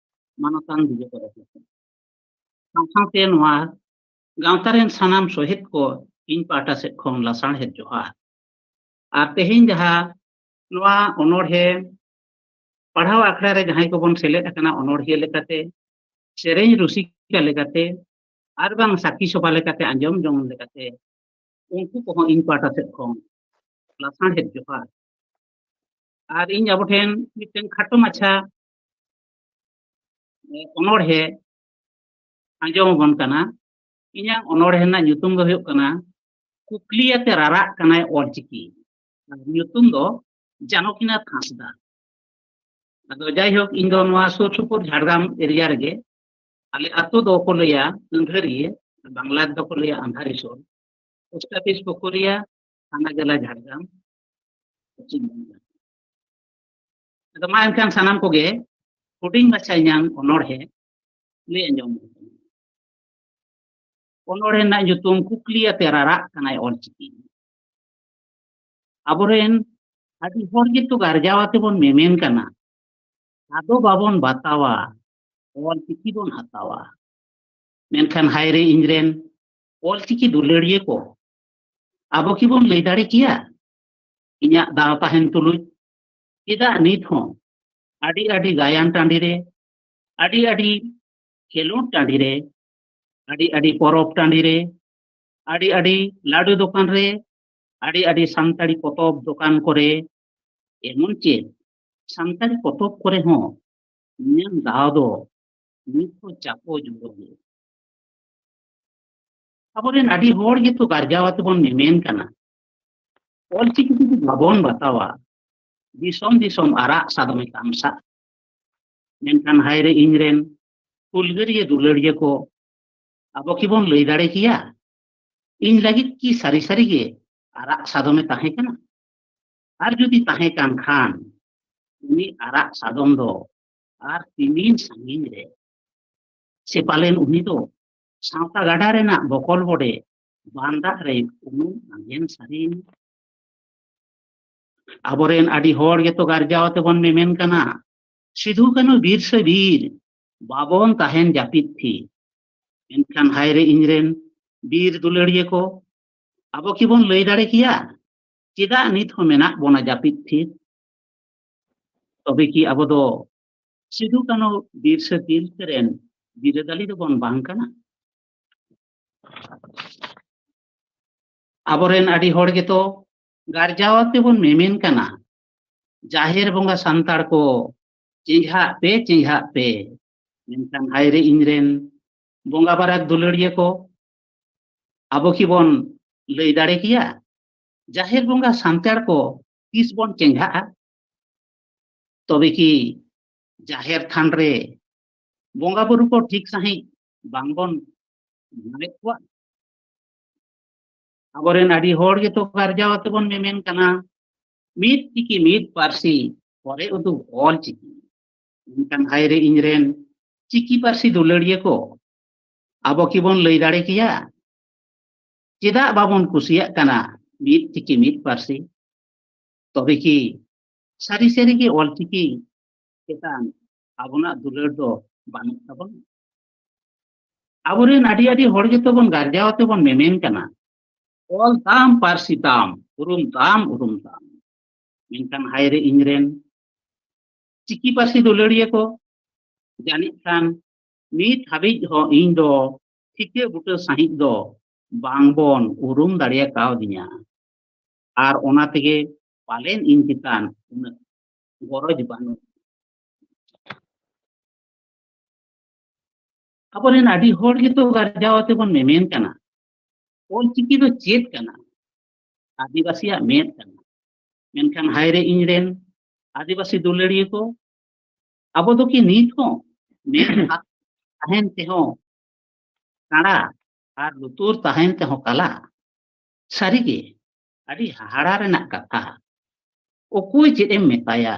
ᱢᱟᱱᱚᱛᱟᱱ ᱵᱤᱡᱮᱛᱟ ᱨᱮ᱾ ᱥᱟᱶ ᱥᱟᱶᱛᱮ ᱱᱚᱣᱟ ᱜᱟᱶᱛᱟ ᱨᱮᱱ ᱥᱟᱱᱟᱢ ᱥᱚᱦᱮᱫ ᱠᱚ ᱤᱧ ᱯᱟᱦᱴᱟ ᱥᱮᱫ ᱠᱷᱚᱱ ᱞᱟᱥᱟᱲᱦᱮᱫ ᱡᱚᱦᱟᱨ᱾ ᱟᱨ ᱛᱮᱦᱮᱧ ᱡᱟᱦᱟᱸ ᱱᱚᱣᱟ ᱚᱱᱚᱬᱦᱮ ᱯᱟᱲᱦᱟᱣ ᱟᱠᱷᱲᱟ ᱨᱮ ᱡᱟᱦᱟᱸᱭ ᱠᱚᱵᱚᱱ ᱥᱮᱞᱮᱫ ᱟᱠᱟᱱᱟ, ᱚᱱᱚᱬᱦᱤᱭᱟᱹ ᱞᱮᱠᱟᱛᱮ, ᱥᱮᱨᱮᱧ ᱨᱩᱥᱤᱠᱟ ᱞᱮᱠᱟᱛᱮ, ᱟᱨ ᱵᱟᱝ ᱥᱟᱹᱠᱷᱤ ᱥᱚᱵᱷᱟ ᱞᱮᱠᱟᱛᱮ ᱟᱸᱡᱚᱢ ᱡᱚᱝ ᱞᱮᱠᱟᱛᱮ, ᱩᱱᱠᱩ ᱠᱚᱦᱚᱸ ᱤᱧ ᱯᱟᱦᱴᱟ ᱥᱮᱫ ᱠᱷᱚᱱ ᱞᱟᱥᱟᱲᱦᱮᱫ ᱡᱚᱦᱟᱨ᱾ ᱟᱨ ᱤᱧ ᱟᱵᱚ ᱴᱷᱮᱱ ᱢᱤᱫᱴᱮᱱ ᱠᱷᱟᱴᱚ ᱢᱟᱪᱷᱟ ᱚᱱᱚᱬᱦᱮ ᱟᱸᱡᱚᱢ ᱟᱵᱚᱱ ᱠᱟᱱᱟ᱾ ᱤᱧᱟᱹᱜ ᱚᱱᱚᱬᱦᱮ ᱨᱮᱱᱟᱜ ᱧᱩᱛᱩᱢ ᱫᱚ ᱦᱩᱭᱩᱜ ᱠᱟᱱᱟ ᱠᱩᱠᱞᱤ ᱟᱛᱮ ᱨᱟᱨᱟᱜ ᱠᱟᱱᱟᱭ ᱚᱞᱪᱤᱠᱤ᱾ ᱟᱨ ᱧᱩᱛᱩᱢ ᱫᱚ ᱡᱟᱱᱚᱠᱤᱱᱟᱛᱷ ᱦᱟᱸᱥᱫᱟ᱾ ᱟᱫᱚ ᱡᱟᱭᱦᱳᱠ, ᱤᱧ ᱫᱚ ᱱᱚᱣᱟ ᱥᱩᱨ ᱥᱩᱯᱩᱨ ᱡᱷᱟᱲᱜᱨᱟᱢ ᱮᱨᱤᱭᱟ ᱨᱮᱜᱮ᱾ ᱟᱞᱮ ᱟᱹᱛᱩ ᱫᱚᱠᱚ ᱞᱟᱹᱭᱟ ᱟᱹᱱᱫᱷᱟᱹᱨᱤᱭᱟᱹ, ᱵᱟᱝᱞᱟ ᱨᱮᱫᱚ ᱠᱚ ᱞᱟᱹᱭᱟ ᱟᱸᱫᱷᱟᱨᱤᱥᱳᱞ, ᱯᱳᱥᱴ ᱚᱯᱷᱤᱥ ᱯᱩᱠᱩᱨᱤᱭᱟ, ᱛᱷᱟᱱᱟ ᱡᱮᱞᱟ ᱡᱷᱟᱲᱜᱨᱟᱢ, ᱯᱚᱪᱷᱤᱢ ᱵᱟᱝᱞᱟ᱾ ᱟᱫᱚ ᱢᱟ ᱮᱱᱠᱷᱟᱱ ᱥᱟᱱᱟᱢ ᱠᱚᱜᱮ ᱦᱩᱰᱤᱧ ᱢᱟᱪᱷᱟ ᱤᱧᱟᱝ ᱚᱱᱚᱬᱦᱮ ᱞᱟᱹᱭ ᱟᱸᱡᱚᱢ ᱟᱵᱚᱱ ᱠᱟᱱᱟ᱾ ᱚᱱᱚᱬᱦᱮ ᱨᱮᱱᱟᱜ ᱧᱩᱛᱩᱢ ᱠᱩᱠᱞᱤ ᱟᱛᱮ ᱨᱟᱨᱟᱜ ᱠᱟᱱᱟᱭ ᱚᱞᱪᱤᱠᱤ᱾ ᱟᱵᱚᱨᱮᱱ ᱟᱹᱰᱤ ᱦᱚᱲ ᱜᱮᱛᱚ ᱜᱟᱨᱡᱟᱣ ᱟᱛᱮ ᱵᱚᱱ ᱢᱮᱢᱮᱱ ᱠᱟᱱᱟ, ᱟᱫᱚ ᱵᱟᱵᱚᱱ ᱵᱟᱛᱟᱣᱟ, ᱚᱞᱪᱤᱠᱤ ᱵᱚᱱ ᱦᱟᱛᱟᱣᱟ᱾ ᱢᱮᱱᱠᱷᱟᱱ ᱦᱟᱭ ᱨᱮ ᱤᱧᱨᱮᱱ ᱚᱞᱪᱤᱠᱤ ᱫᱩᱞᱟᱹᱲᱤᱭᱟᱹ ᱠᱚ, ᱟᱵᱚ ᱠᱤᱵᱚᱱ ᱞᱟᱹᱭ ᱫᱟᱲᱮ ᱠᱮᱭᱟ? ᱤᱧᱟᱹᱜ ᱫᱟᱣ ᱛᱟᱦᱮᱱ ᱛᱩᱞᱩᱡ ᱪᱮᱫᱟᱜ ᱱᱤᱛ ᱦᱚᱸ ᱟᱹᱰᱤ ᱟᱹᱰᱤ ᱜᱟᱭᱟᱱ ᱴᱟᱺᱰᱤ ᱨᱮ, ᱟᱹᱰᱤ ᱟᱹᱰᱤ ᱠᱷᱮᱞᱳᱰ ᱴᱟᱺᱰᱤ ᱨᱮ, ᱟᱹᱰᱤ ᱟᱹᱰᱤ ᱯᱚᱨᱚᱵᱽ ᱴᱟᱺᱰᱤ ᱨᱮ, ᱟᱹᱰᱤ ᱟᱹᱰᱤ ᱞᱟᱹᱰᱩ ᱫᱚᱠᱟᱱ ᱨᱮ, ᱟᱹᱰᱤ ᱟᱹᱰᱤ ᱥᱟᱱᱛᱟᱲᱤ ᱯᱚᱛᱚᱵ ᱫᱚᱠᱟᱱ ᱠᱚᱨᱮ, ᱮᱢᱚᱱ ᱪᱮᱫ ᱥᱟᱱᱛᱟᱲᱤ ᱯᱚᱛᱚᱵ ᱠᱚᱨᱮ ᱦᱚᱸ ᱤᱧᱟᱹᱝ ᱫᱟᱣ ᱫᱚ ᱱᱤᱛ ᱦᱚᱸ ᱪᱟᱯᱚ ᱡᱩᱲᱟᱹ ᱜᱮ᱾ ᱟᱵᱚᱨᱮᱱ ᱟᱹᱰᱤ ᱦᱚᱲ ᱜᱮᱛᱚ ᱜᱟᱨᱡᱟᱣ ᱟᱛᱮ ᱵᱚᱱ ᱢᱮᱢᱮᱱ ᱠᱟᱱᱟ, ᱚᱞᱪᱤᱠᱤ ᱡᱩᱫᱤ ᱵᱟᱵᱚᱱ ᱵᱟᱛᱟᱣᱟ, ᱫᱤᱥᱚᱢ ᱫᱤᱥᱚᱢ ᱟᱨᱟᱜ ᱥᱟᱫᱚᱢᱮ ᱛᱟᱢᱥᱟᱜ᱾ ᱢᱮᱱᱠᱷᱟᱱ ᱦᱟᱭ ᱨᱮ ᱤᱧᱨᱮᱱ ᱦᱩᱞᱜᱟᱹᱨᱤᱭᱟᱹ ᱫᱩᱞᱟᱹᱲᱤᱭᱟᱹ ᱠᱚ, ᱟᱵᱚ ᱠᱤᱵᱚᱱ ᱞᱟᱹᱭ ᱫᱟᱲᱮ ᱠᱮᱭᱟ, ᱤᱧ ᱞᱟᱹᱜᱤᱫ ᱠᱤ ᱥᱟᱹᱨᱤ ᱥᱟᱹᱨᱤ ᱜᱮ ᱟᱨᱟᱜ ᱥᱟᱫᱚᱢᱮ ᱛᱟᱦᱮᱸ ᱠᱟᱱᱟ? ᱟᱨ ᱡᱩᱫᱤ ᱛᱟᱦᱮᱸ ᱠᱟᱱ ᱠᱷᱟᱱ, ᱩᱱᱤ ᱟᱨᱟᱜ ᱥᱟᱫᱚᱢ ᱫᱚ ᱟᱨ ᱛᱤᱢᱤᱱ ᱥᱟᱺᱜᱤᱧ ᱨᱮ? ᱥᱮ ᱯᱟᱞᱮᱱ ᱩᱱᱤ ᱫᱚ ᱥᱟᱶᱛᱟ ᱜᱟᱰᱟ ᱨᱮᱱᱟᱜ ᱵᱚᱠᱚᱞ ᱵᱚᱰᱮ ᱵᱟᱱ ᱫᱟᱜ ᱨᱮ ᱩᱱᱩᱢ ᱟᱸᱡᱮᱱ ᱥᱟᱹᱨᱤᱭᱮᱱᱟ? ᱟᱵᱚᱨᱮᱱ ᱟᱹᱰᱤ ᱦᱚᱲ ᱜᱮᱛᱚ ᱜᱟᱨᱡᱟᱣ ᱟᱛᱮ ᱵᱚᱱ ᱢᱮᱢᱮᱱ ᱠᱟᱱᱟ, ᱥᱤᱫᱷᱩ ᱠᱟᱹᱱᱦᱩ ᱵᱤᱨ ᱥᱮ ᱵᱤᱨ, ᱵᱟᱵᱚᱱ ᱛᱟᱦᱮᱱ ᱡᱟᱹᱯᱤᱫ ᱛᱷᱤᱨ᱾ ᱢᱮᱱᱠᱷᱟᱱ ᱦᱟᱭ ᱨᱮ ᱤᱧᱨᱮᱱ ᱵᱤᱨ ᱫᱩᱞᱟᱹᱲᱤᱭᱟᱹ ᱠᱚ, ᱟᱵᱚ ᱠᱤᱵᱚᱱ ᱞᱟᱹᱭ ᱫᱟᱲᱮ ᱠᱮᱭᱟ ᱪᱮᱫᱟᱜ ᱱᱤᱛ ᱦᱚᱸ ᱢᱮᱱᱟᱜ ᱵᱚᱱᱟ ᱡᱟᱹᱯᱤᱫ ᱛᱷᱤᱨ? ᱛᱚᱵᱮ ᱠᱤ ᱟᱵᱚ ᱫᱚ ᱥᱤᱫᱩ ᱠᱟᱹᱱᱦᱩ ᱵᱤᱨᱥᱟᱹ ᱛᱤᱞᱠᱟᱹ ᱨᱮᱱ ᱵᱤᱨᱟᱹᱫᱟᱹᱞᱤ ᱫᱚᱵᱚᱱ ᱵᱟᱝ ᱠᱟᱱᱟ? ᱟᱵᱚᱨᱮᱱ ᱟᱹᱰᱤ ᱦᱚᱲ ᱜᱮᱛᱚ ᱜᱟᱨᱡᱟᱣ ᱟᱛᱮ ᱵᱚᱱ ᱢᱮᱢᱮᱱ ᱠᱟᱱᱟ, ᱡᱟᱦᱮᱨ ᱵᱚᱸᱜᱟ ᱥᱟᱱᱛᱟᱲ ᱠᱚ ᱪᱮᱸᱜᱷᱟᱜ ᱯᱮ, ᱪᱮᱸᱜᱷᱟᱜ ᱯᱮ᱾ ᱢᱮᱱᱠᱷᱟᱱ ᱦᱟᱭ ᱨᱮ ᱤᱧᱨᱮᱱ ᱵᱚᱸᱜᱟ ᱵᱟᱨᱟᱠ ᱫᱩᱞᱟᱹᱲᱤᱭᱟᱹ ᱠᱚ, ᱟᱵᱚ ᱠᱤᱵᱚᱱ ᱞᱟᱹᱭ ᱫᱟᱲᱮ ᱠᱮᱭᱟ ᱡᱟᱦᱮᱨ ᱵᱚᱸᱜᱟ ᱥᱟᱱᱛᱟᱲ ᱠᱚ ᱛᱤᱥ ᱵᱚᱱ ᱪᱮᱸᱜᱷᱟᱜᱼᱟ? ᱛᱚᱵᱮ ᱠᱤ ᱡᱟᱦᱮᱨ ᱛᱷᱟᱱ ᱨᱮ ᱵᱚᱸᱜᱟ ᱵᱩᱨᱩ ᱠᱚ ᱴᱷᱤᱠ ᱥᱟᱺᱦᱤᱡ ᱵᱟᱝᱵᱚᱱ ᱢᱟᱱᱟᱣᱮᱫ ᱠᱚᱣᱟ? ᱟᱵᱚᱨᱮᱱ ᱟᱹᱰᱤ ᱦᱚᱲ ᱜᱮᱛᱚ ᱜᱟᱨᱡᱟᱣ ᱟᱛᱮ ᱵᱚᱱ ᱢᱮᱢᱮᱱ ᱠᱟᱱᱟ, ᱢᱤᱫ ᱪᱤᱠᱤ ᱢᱤᱫ ᱯᱟᱹᱨᱥᱤ, ᱯᱚᱨᱮ ᱩᱫᱩᱜ ᱚᱞ ᱪᱤᱠᱤ᱾ ᱢᱮᱱᱠᱷᱟᱱ ᱦᱟᱭ ᱨᱮ ᱤᱧᱨᱮᱱ ᱪᱤᱠᱤ ᱯᱟᱹᱨᱥᱤ ᱫᱩᱞᱟᱹᱲᱤᱭᱟᱹ ᱠᱚ, ᱟᱵᱚ ᱠᱤᱵᱚᱱ ᱞᱟᱹᱭ ᱫᱟᱲᱮ ᱠᱮᱭᱟ ᱪᱮᱫᱟᱜ ᱵᱟᱵᱚᱱ ᱠᱩᱥᱤᱭᱟᱜ ᱠᱟᱱᱟ ᱢᱤᱫ ᱪᱤᱠᱤ ᱢᱤᱫ ᱯᱟᱹᱨᱥᱤ? ᱛᱚᱵᱮ ᱠᱤ ᱥᱟᱹᱨᱤ ᱥᱟᱹᱨᱤ ᱜᱮ ᱚᱞᱪᱤᱠᱤ ᱪᱮᱛᱟᱱ ᱟᱵᱚᱱᱟᱜ ᱫᱩᱞᱟᱹᱲ ᱫᱚ ᱵᱟᱹᱱᱩᱜ ᱛᱟᱵᱚᱱᱟ? ᱟᱵᱚᱨᱮᱱ ᱟᱹᱰᱤ ᱟᱹᱰᱤ ᱦᱚᱲ ᱜᱮᱛᱚ ᱵᱚᱱ ᱜᱟᱨᱡᱟᱣ ᱟᱛᱮ ᱵᱚᱱ ᱢᱮᱢᱮᱱ ᱠᱟᱱᱟ, ᱚᱞ ᱛᱟᱢ ᱯᱟᱹᱨᱥᱤ ᱛᱟᱢ, ᱩᱨᱩᱢ ᱛᱟᱢ ᱩᱨᱩᱢ ᱛᱟᱢ᱾ ᱢᱮᱱᱠᱷᱟᱱ ᱦᱟᱭ ᱨᱮ ᱤᱧᱨᱮᱱ ᱪᱤᱠᱤ ᱯᱟᱹᱨᱥᱤ ᱫᱩᱞᱟᱹᱲᱤᱭᱟᱹ ᱠᱚ, ᱡᱟᱹᱱᱤᱡ ᱠᱷᱟᱱ ᱱᱤᱛ ᱦᱟᱹᱵᱤᱡ ᱦᱚᱸ ᱤᱧ ᱫᱚ ᱴᱷᱤᱠᱟᱹ ᱵᱩᱴᱟᱹ ᱥᱟᱺᱦᱤᱡ ᱫᱚ ᱵᱟᱝᱵᱚᱱ ᱩᱨᱩᱢ ᱫᱟᱲᱮ ᱠᱟᱣᱫᱤᱧᱟ᱾ ᱟᱨ ᱚᱱᱟ ᱛᱮᱜᱮ ᱯᱟᱞᱮᱱ ᱤᱧ ᱪᱮᱛᱟᱱ ᱩᱱᱟᱹᱜ ᱜᱚᱨᱚᱡᱽ ᱵᱟᱹᱱᱩᱜ᱾ ᱟᱵᱚᱨᱮᱱ ᱟᱹᱰᱤ ᱦᱚᱲ ᱜᱮᱛᱚ ᱜᱟᱨᱡᱟᱣ ᱟᱛᱮ ᱵᱚᱱ ᱢᱮᱢᱮᱱ ᱠᱟᱱᱟ, ᱚᱞᱪᱤᱠᱤ ᱫᱚ ᱪᱮᱫ ᱠᱟᱱᱟ? ᱟᱹᱫᱤᱵᱟᱹᱥᱤᱭᱟᱜ ᱢᱮᱫ ᱠᱟᱱᱟ᱾ ᱢᱮᱱᱠᱷᱟᱱ ᱦᱟᱭ ᱨᱮ ᱤᱧᱨᱮᱱ ᱟᱹᱫᱤᱵᱟᱹᱥᱤ ᱫᱩᱞᱟᱹᱲᱤᱭᱟᱹ ᱠᱚ, ᱟᱵᱚ ᱫᱚ ᱠᱤ ᱱᱤᱛ ᱦᱚᱸ ᱢᱮᱫ ᱛᱟᱦᱮᱱ ᱛᱮᱦᱚᱸ ᱠᱟᱬᱟ ᱟᱨ ᱞᱩᱛᱩᱨ ᱛᱟᱦᱮᱱ ᱛᱮᱦᱚᱸ ᱠᱟᱞᱟ? ᱥᱟᱹᱨᱤᱜᱮ ᱟᱹᱰᱤ ᱦᱟᱦᱟᱲᱟ ᱨᱮᱱᱟᱜ ᱠᱟᱛᱷᱟ᱾ ᱚᱠᱚᱭ ᱪᱮᱫ ᱮᱢ ᱢᱮᱛᱟᱭᱟ?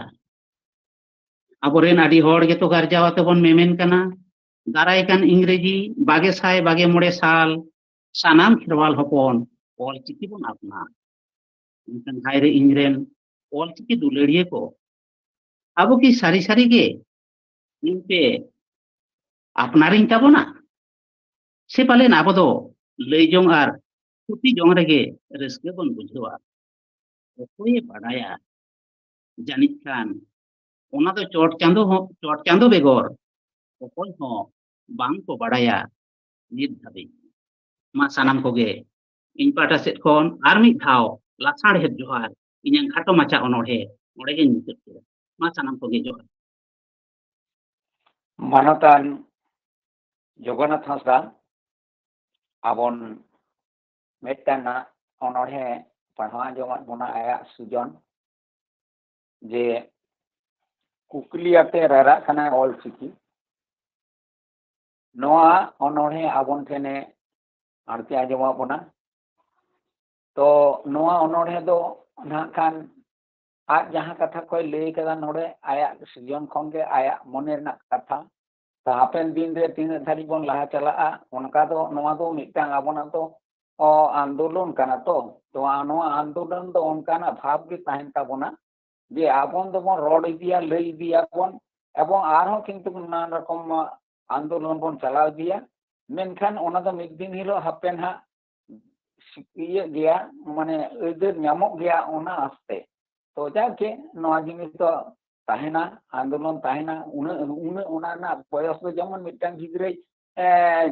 ᱟᱵᱚᱨᱮᱱ ᱟᱹᱰᱤ ᱦᱚᱲ ᱜᱮᱛᱚ ᱜᱟᱨᱡᱟᱣ ᱟᱛᱮ ᱵᱚᱱ ᱢᱮᱢᱮᱱ ᱠᱟᱱᱟ, ᱫᱟᱨᱟᱭ ᱠᱟᱱ ᱤᱝᱨᱮᱡᱤ ᱵᱟᱜᱮ ᱥᱟᱭ ᱵᱟᱜᱮ ᱢᱚᱬᱮ ᱥᱟᱞ ᱥᱟᱱᱟᱢ ᱠᱷᱮᱨᱣᱟᱞ ᱦᱚᱯᱚᱱ ᱚᱞᱪᱤᱠᱤ ᱵᱚᱱ ᱟᱯᱱᱟᱨ᱾ ᱢᱮᱱᱠᱷᱟᱱ ᱦᱟᱭ ᱨᱮ ᱤᱧᱨᱮᱱ ᱚᱞᱪᱤᱠᱤ ᱫᱩᱞᱟᱹᱲᱤᱭᱟᱹ ᱠᱚ, ᱟᱵᱚ ᱠᱤ ᱥᱟᱹᱨᱤ ᱥᱟᱹᱨᱤ ᱜᱮ ᱱᱤᱝᱠᱟᱹ ᱟᱯᱱᱟᱨᱤᱧ ᱛᱟᱵᱚᱱᱟ? ᱥᱮ ᱯᱟᱞᱮᱱ ᱟᱵᱚ ᱫᱚ ᱞᱟᱹᱭ ᱡᱚᱝ ᱟᱨ ᱛᱷᱩᱛᱤ ᱡᱚᱝ ᱨᱮᱜᱮ ᱨᱟᱹᱥᱠᱟᱹ ᱵᱚᱱ ᱵᱩᱡᱷᱟᱹᱣᱟ? ᱚᱠᱚᱭᱮ ᱵᱟᱰᱟᱭᱟ? ᱡᱟᱹᱱᱤᱡ ᱠᱷᱟᱱ ᱚᱱᱟ ᱫᱚ ᱪᱚᱴ ᱪᱟᱸᱫᱚ ᱦᱚᱸ, ᱪᱚᱴ ᱪᱟᱸᱫᱚ ᱵᱮᱜᱚᱨ ᱚᱠᱚᱭ ᱦᱚᱸ ᱵᱟᱝ ᱠᱚ ᱵᱟᱰᱟᱭᱟ ᱱᱤᱛ ᱫᱷᱟᱹᱵᱤᱡ᱾ ᱢᱟ ᱥᱟᱱᱟᱢ ᱠᱚᱜᱮ ᱤᱧ ᱯᱟᱦᱴᱟ ᱥᱮᱫ ᱠᱷᱚᱱ ᱟᱨ ᱢᱤᱫ ᱫᱷᱟᱣ ᱞᱟᱥᱟᱲᱦᱮᱫ ᱡᱚᱦᱟᱨ, ᱤᱧᱟᱹᱝ ᱠᱷᱟᱴᱚ ᱢᱟᱪᱷᱟ ᱚᱱᱚᱬᱦᱮ ᱱᱚᱰᱮ ᱜᱮᱧ ᱢᱩᱪᱟᱹᱫ ᱠᱮᱫᱟ᱾ ᱢᱟ ᱥᱟᱱᱟᱢ ᱠᱚᱜᱮ ᱡᱚᱦᱟᱨ᱾ ᱢᱟᱱᱚᱛᱟᱱ ᱡᱚᱜᱚᱱᱱᱟᱛᱷ ᱦᱟᱸᱥᱫᱟ, ᱟᱵᱚᱱ ᱢᱤᱫᱴᱟᱝ ᱚᱱᱚᱬᱦᱮ ᱯᱟᱲᱦᱟᱣ ᱟᱸᱡᱚᱢᱟᱫ ᱵᱚᱱᱟ, ᱟᱭᱟᱜ ᱥᱩᱡᱚᱱ, ᱡᱮ ᱠᱩᱠᱞᱤ ᱟᱛᱮ ᱨᱟᱨᱟᱜ ᱠᱟᱱᱟᱭ ᱚᱞ ᱪᱤᱠᱤ᱾ ᱱᱚᱣᱟ ᱚᱱᱚᱬᱦᱮ ᱟᱵᱚᱱ ᱴᱷᱮᱱᱮ ᱟᱬᱛᱤ ᱟᱸᱡᱚᱢᱟᱫ ᱵᱚᱱᱟ᱾ ᱛᱚ ᱱᱚᱣᱟ ᱚᱱᱚᱬᱦᱮ ᱫᱚ ᱱᱟᱦᱟᱜ ᱠᱷᱟᱱ ᱟᱡ ᱡᱟᱦᱟᱸ ᱠᱟᱛᱷᱟ ᱠᱚᱭ ᱞᱟᱹᱭ ᱠᱟᱫᱟ ᱱᱚᱰᱮ, ᱟᱭᱟᱜ ᱥᱤᱨᱡᱚᱱ ᱠᱷᱚᱱ ᱜᱮ ᱟᱭᱟᱜ ᱢᱚᱱᱮ ᱨᱮᱱᱟᱜ ᱠᱟᱛᱷᱟ᱾ ᱛᱚ ᱦᱟᱯᱮᱱ ᱫᱤᱱ ᱨᱮ ᱛᱤᱱᱟᱹᱜ ᱫᱷᱟᱹᱨᱤᱡ ᱵᱚᱱ ᱞᱟᱦᱟ ᱪᱟᱞᱟᱜᱼᱟ, ᱚᱱᱠᱟ ᱫᱚ ᱱᱚᱣᱟ ᱫᱚ ᱢᱤᱫᱴᱟᱝ ᱟᱵᱚᱱᱟᱜ ᱫᱚ, ᱚ, ᱟᱱᱫᱳᱞᱚᱱ ᱠᱟᱱᱟ᱾ ᱛᱚ, ᱛᱚ ᱱᱚᱣᱟ ᱟᱱᱫᱳᱞᱚᱱ ᱫᱚ ᱚᱱᱠᱟᱱᱟᱜ ᱵᱷᱟᱵᱽ ᱜᱮ ᱛᱟᱦᱮᱱ ᱛᱟᱵᱚᱱᱟ ᱡᱮ ᱟᱵᱚᱱ ᱫᱚᱵᱚᱱ ᱨᱚᱲ ᱤᱫᱤᱭᱟ, ᱞᱟᱹᱭ ᱤᱫᱤᱭᱟᱵᱚᱱ, ᱮᱵᱚᱝ ᱟᱨᱦᱚᱸ ᱠᱤᱱᱛᱩ ᱱᱟᱱᱟ ᱨᱚᱠᱚᱢ ᱟᱱᱫᱳᱞᱚᱱ ᱵᱚᱱ ᱪᱟᱞᱟᱣ ᱤᱫᱤᱭᱟ᱾ ᱢᱮᱱᱠᱷᱟᱱ ᱚᱱᱟ ᱫᱚ ᱢᱤᱫ ᱫᱤᱱ ᱦᱤᱞᱳᱜ ᱦᱟᱯᱮ ᱱᱟᱦᱟᱜ ᱤᱭᱟᱹᱜ ᱜᱮᱭᱟ, ᱢᱟᱱᱮ ᱟᱹᱭᱫᱟᱹᱨ ᱧᱟᱢᱚᱜ ᱜᱮᱭᱟ ᱚᱱᱟ ᱟᱥᱛᱮ᱾ ᱛᱚ ᱡᱟᱠ ᱜᱮ ᱱᱚᱣᱟ ᱡᱤᱱᱤᱥ ᱫᱚ ᱛᱟᱦᱮᱱᱟ, ᱟᱱᱫᱳᱞᱚᱱ ᱛᱟᱦᱮᱱᱟ, ᱩᱱᱟᱹᱜ, ᱩᱱᱟᱹᱜ ᱚᱱᱟ ᱨᱮᱱᱟᱜ ᱵᱚᱭᱚᱥ ᱫᱚ ᱡᱮᱢᱚᱱ ᱢᱤᱫᱴᱟᱝ ᱜᱤᱫᱽᱨᱟᱹᱭ, ᱮ,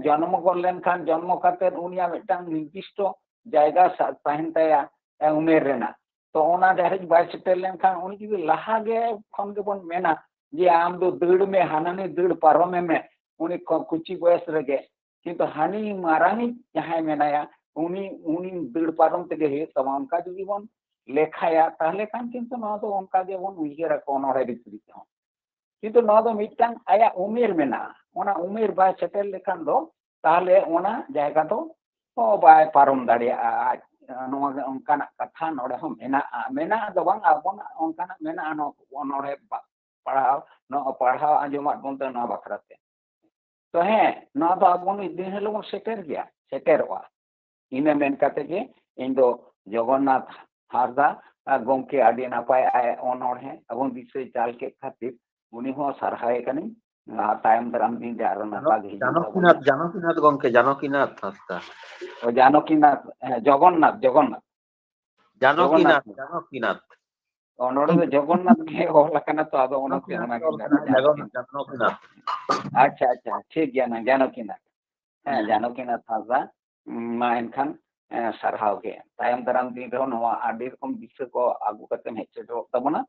ᱡᱚᱱᱢᱚ ᱜᱚᱫ ᱞᱮᱱᱠᱷᱟᱱ ᱡᱚᱱᱢᱚ ᱠᱟᱛᱮ ᱩᱱᱤᱭᱟᱜ ᱢᱤᱫᱴᱟᱝ ᱱᱤᱨᱫᱤᱥᱴᱚ ᱡᱟᱭᱜᱟ ᱥᱟ-, ᱛᱟᱦᱮᱱ ᱛᱟᱭᱟ, ᱮ, ᱩᱢᱮᱨ ᱨᱮᱱᱟᱜ᱾ ᱛᱚ ᱚᱱᱟ ᱫᱷᱟᱹᱨᱤᱡ ᱵᱟᱭ ᱥᱮᱴᱮᱨ ᱞᱮᱱᱠᱷᱟᱱ ᱩᱱᱤ ᱡᱩᱫᱤ ᱞᱟᱦᱟ ᱜᱮ ᱠᱷᱚᱱ ᱜᱮᱵᱚᱱ ᱢᱮᱱᱟ ᱡᱮ ᱟᱢ ᱫᱚ ᱫᱟᱹᱲ ᱢᱮ, ᱦᱟᱱᱟᱱᱤ ᱫᱟᱹᱲ ᱯᱟᱨᱚᱢᱮ ᱢᱮ, ᱩᱱᱤ ᱠᱚ-, ᱠᱩᱪᱤ ᱵᱚᱭᱮᱥ ᱨᱮᱜᱮ, ᱠᱤᱱᱛᱩ ᱦᱟᱹᱱᱤ ᱢᱟᱨᱟᱝᱤᱡ ᱡᱟᱦᱟᱸᱭ ᱢᱮᱱᱟᱭᱟ, ᱩᱱᱤ, ᱩᱱᱤ ᱫᱟᱹᱲ ᱯᱟᱨᱚᱢ ᱛᱮᱜᱮ ᱦᱩᱭᱩᱜ ᱛᱟᱢᱟ, ᱚᱱᱠᱟ ᱡᱩᱫᱤ ᱵᱚᱱ ᱞᱮᱠᱷᱟᱭᱟ, ᱛᱟᱦᱞᱮ ᱠᱷᱟᱱ ᱠᱤᱱᱛᱩ ᱱᱚᱣᱟ ᱫᱚ ᱚᱱᱠᱟ ᱜᱮᱵᱚᱱ ᱩᱭᱦᱟᱹᱨ ᱟᱠᱚ ᱚᱱᱚᱬᱦᱮ ᱵᱷᱤᱛᱨᱤ ᱛᱮᱦᱚᱸ᱾ ᱠᱤᱱᱛᱩ ᱱᱚᱣᱟ ᱫᱚ ᱢᱤᱫᱴᱟᱝ ᱟᱭᱟᱜ ᱩᱢᱮᱨ ᱢᱮᱱᱟᱜᱼᱟ, ᱚᱱᱟ ᱩᱢᱮᱨ ᱵᱟᱭ ᱥᱮᱴᱮᱨ ᱞᱮᱠᱷᱟᱱ ᱫᱚ ᱛᱟᱦᱞᱮ ᱚᱱᱟ ᱡᱟᱭᱜᱟ ᱫᱚ, ᱚ, ᱵᱟᱭ ᱯᱟᱨᱚᱢ ᱫᱟᱲᱮᱭᱟᱜᱼᱟ᱾ ᱟᱡ, ᱱᱚᱣᱟ ᱜᱮ ᱚᱱᱠᱟᱱᱟᱜ ᱠᱟᱛᱷᱟ ᱱᱚᱰᱮ ᱦᱚᱸ ᱢᱮᱱᱟᱜᱼᱟ, ᱢᱮᱱᱟᱜ ᱫᱚ ᱵᱟᱝ, ᱟᱵᱚᱱᱟᱜ ᱚᱱᱠᱟᱱᱟᱜ ᱢᱮᱱᱟᱜᱼᱟ ᱱᱚᱣᱟ ᱚᱱᱚᱬᱦᱮ ᱵᱟ-, ᱯᱟᱲᱦᱟᱣ, ᱱᱚᱣᱟ ᱯᱟᱲᱦᱟᱣ ᱟᱸᱡᱚᱢᱟᱫ ᱵᱚᱱ ᱛᱮ ᱱᱚᱣᱟ ᱵᱟᱠᱷᱨᱟ ᱛᱮ᱾ ᱛᱚ ᱦᱮᱸ, ᱱᱚᱣᱟ ᱫᱚ ᱟᱵᱚ ᱢᱤᱫ ᱫᱤᱱ ᱦᱤᱞᱳᱜ ᱵᱚᱱ ᱥᱮᱴᱮᱨ ᱜᱮᱭᱟ, ᱥᱮᱴᱮᱨᱚᱜᱼᱟ᱾ ᱤᱱᱟᱹ ᱢᱮᱱ ᱠᱟᱛᱮ ᱜᱮ ᱤᱧ ᱫᱚ ᱡᱚᱜᱚᱱᱱᱟᱛᱷ ᱦᱟᱸᱥᱫᱟ, ᱟᱨ ᱜᱚᱢᱠᱮ ᱟᱹᱰᱤ ᱱᱟᱯᱟᱭ ᱟᱭᱟᱜ ᱚᱱᱚᱬᱦᱮ ᱟᱵᱚ ᱫᱤᱥᱟᱹᱭ ᱪᱟᱞ ᱠᱮᱫ ᱠᱷᱟᱹᱛᱤᱨ ᱩᱱᱤ ᱦᱚᱸ ᱥᱟᱨᱦᱟᱣᱮ ᱠᱟᱹᱱᱟᱹᱧ᱾ ᱞᱟᱦᱟ ᱛᱟᱭᱚᱢ ᱫᱟᱨᱟᱢ ᱫᱤᱱ ᱨᱮ ᱟᱨᱚ ᱱᱟᱯᱟᱭ ᱜᱮ ᱦᱤᱡᱩᱜ ᱛᱟᱵᱚᱱᱟ᱾ ᱡᱟᱱᱚᱠᱤᱱᱟᱛᱷ, ᱡᱟᱱᱚᱠᱤᱱᱟᱛᱷ ᱜᱚᱝᱠᱮ, ᱡᱟᱱᱚᱠᱤᱱᱟᱛᱷ ᱦᱟᱸᱥᱫᱟ᱾ ᱚ, ᱡᱟᱱᱚᱠᱤᱱᱟᱛᱷ, ᱦᱮᱸ, ᱡᱚᱜᱚᱱᱱᱟᱛᱷ, ᱡᱚᱜᱚᱱᱱᱟᱛᱷ᱾ ᱡᱟᱱᱚᱠᱤᱱᱟᱛᱷ, ᱡᱚᱜᱚᱱᱱᱟᱛᱷ᱾ ᱡᱟᱱᱚᱠᱤᱱᱟᱛᱷ᱾ ᱚ, ᱱᱚᱰᱮ ᱫᱚ ᱡᱚᱜᱚᱱᱱᱟᱛᱷ ᱜᱮ ᱚᱞ ᱟᱠᱟᱱᱟ ᱛᱚ, ᱟᱫᱚ ᱚᱱᱟᱛᱮ ᱡᱟᱱᱚᱠᱤᱱᱟᱛᱷ ᱚᱱᱟ ᱚᱞ ᱜᱮ ᱠᱟᱱᱟ, ᱡᱟᱱᱚᱠᱤᱱᱟᱛᱷ᱾ ᱡᱟᱱᱚᱠᱤᱱᱟᱛᱷ᱾ ᱟᱪᱪᱷᱟ, ᱟᱪᱪᱷᱟ, ᱴᱷᱤᱠ ᱜᱮᱭᱟ, ᱱᱟ ᱡᱟᱱᱚᱠᱤᱱᱟᱛᱷ᱾ ᱦᱮᱸ, ᱦᱮᱸ᱾ ᱡᱟᱱᱚᱠᱤᱱᱟᱛᱷ ᱦᱟᱸᱥᱫᱟ, ᱩᱸ, ᱢᱟ ᱮᱱᱠᱷᱟᱱ, ᱮᱸ, ᱥᱟᱨᱦᱟᱣ ᱜᱮ᱾ ᱛᱟᱭᱚᱢ ᱫᱟᱨᱟᱢ ᱫᱤᱱ ᱨᱮᱦᱚᱸ ᱱᱚᱣᱟ ᱟᱹᱰᱤ ᱨᱚᱠᱚᱢ ᱫᱤᱥᱟᱹ ᱠᱚ ᱟᱹᱜᱩ ᱠᱟᱛᱮᱢ ᱦᱮᱡ ᱥᱮᱴᱮᱨᱚᱜ ᱛᱟᱵᱚᱱᱟ,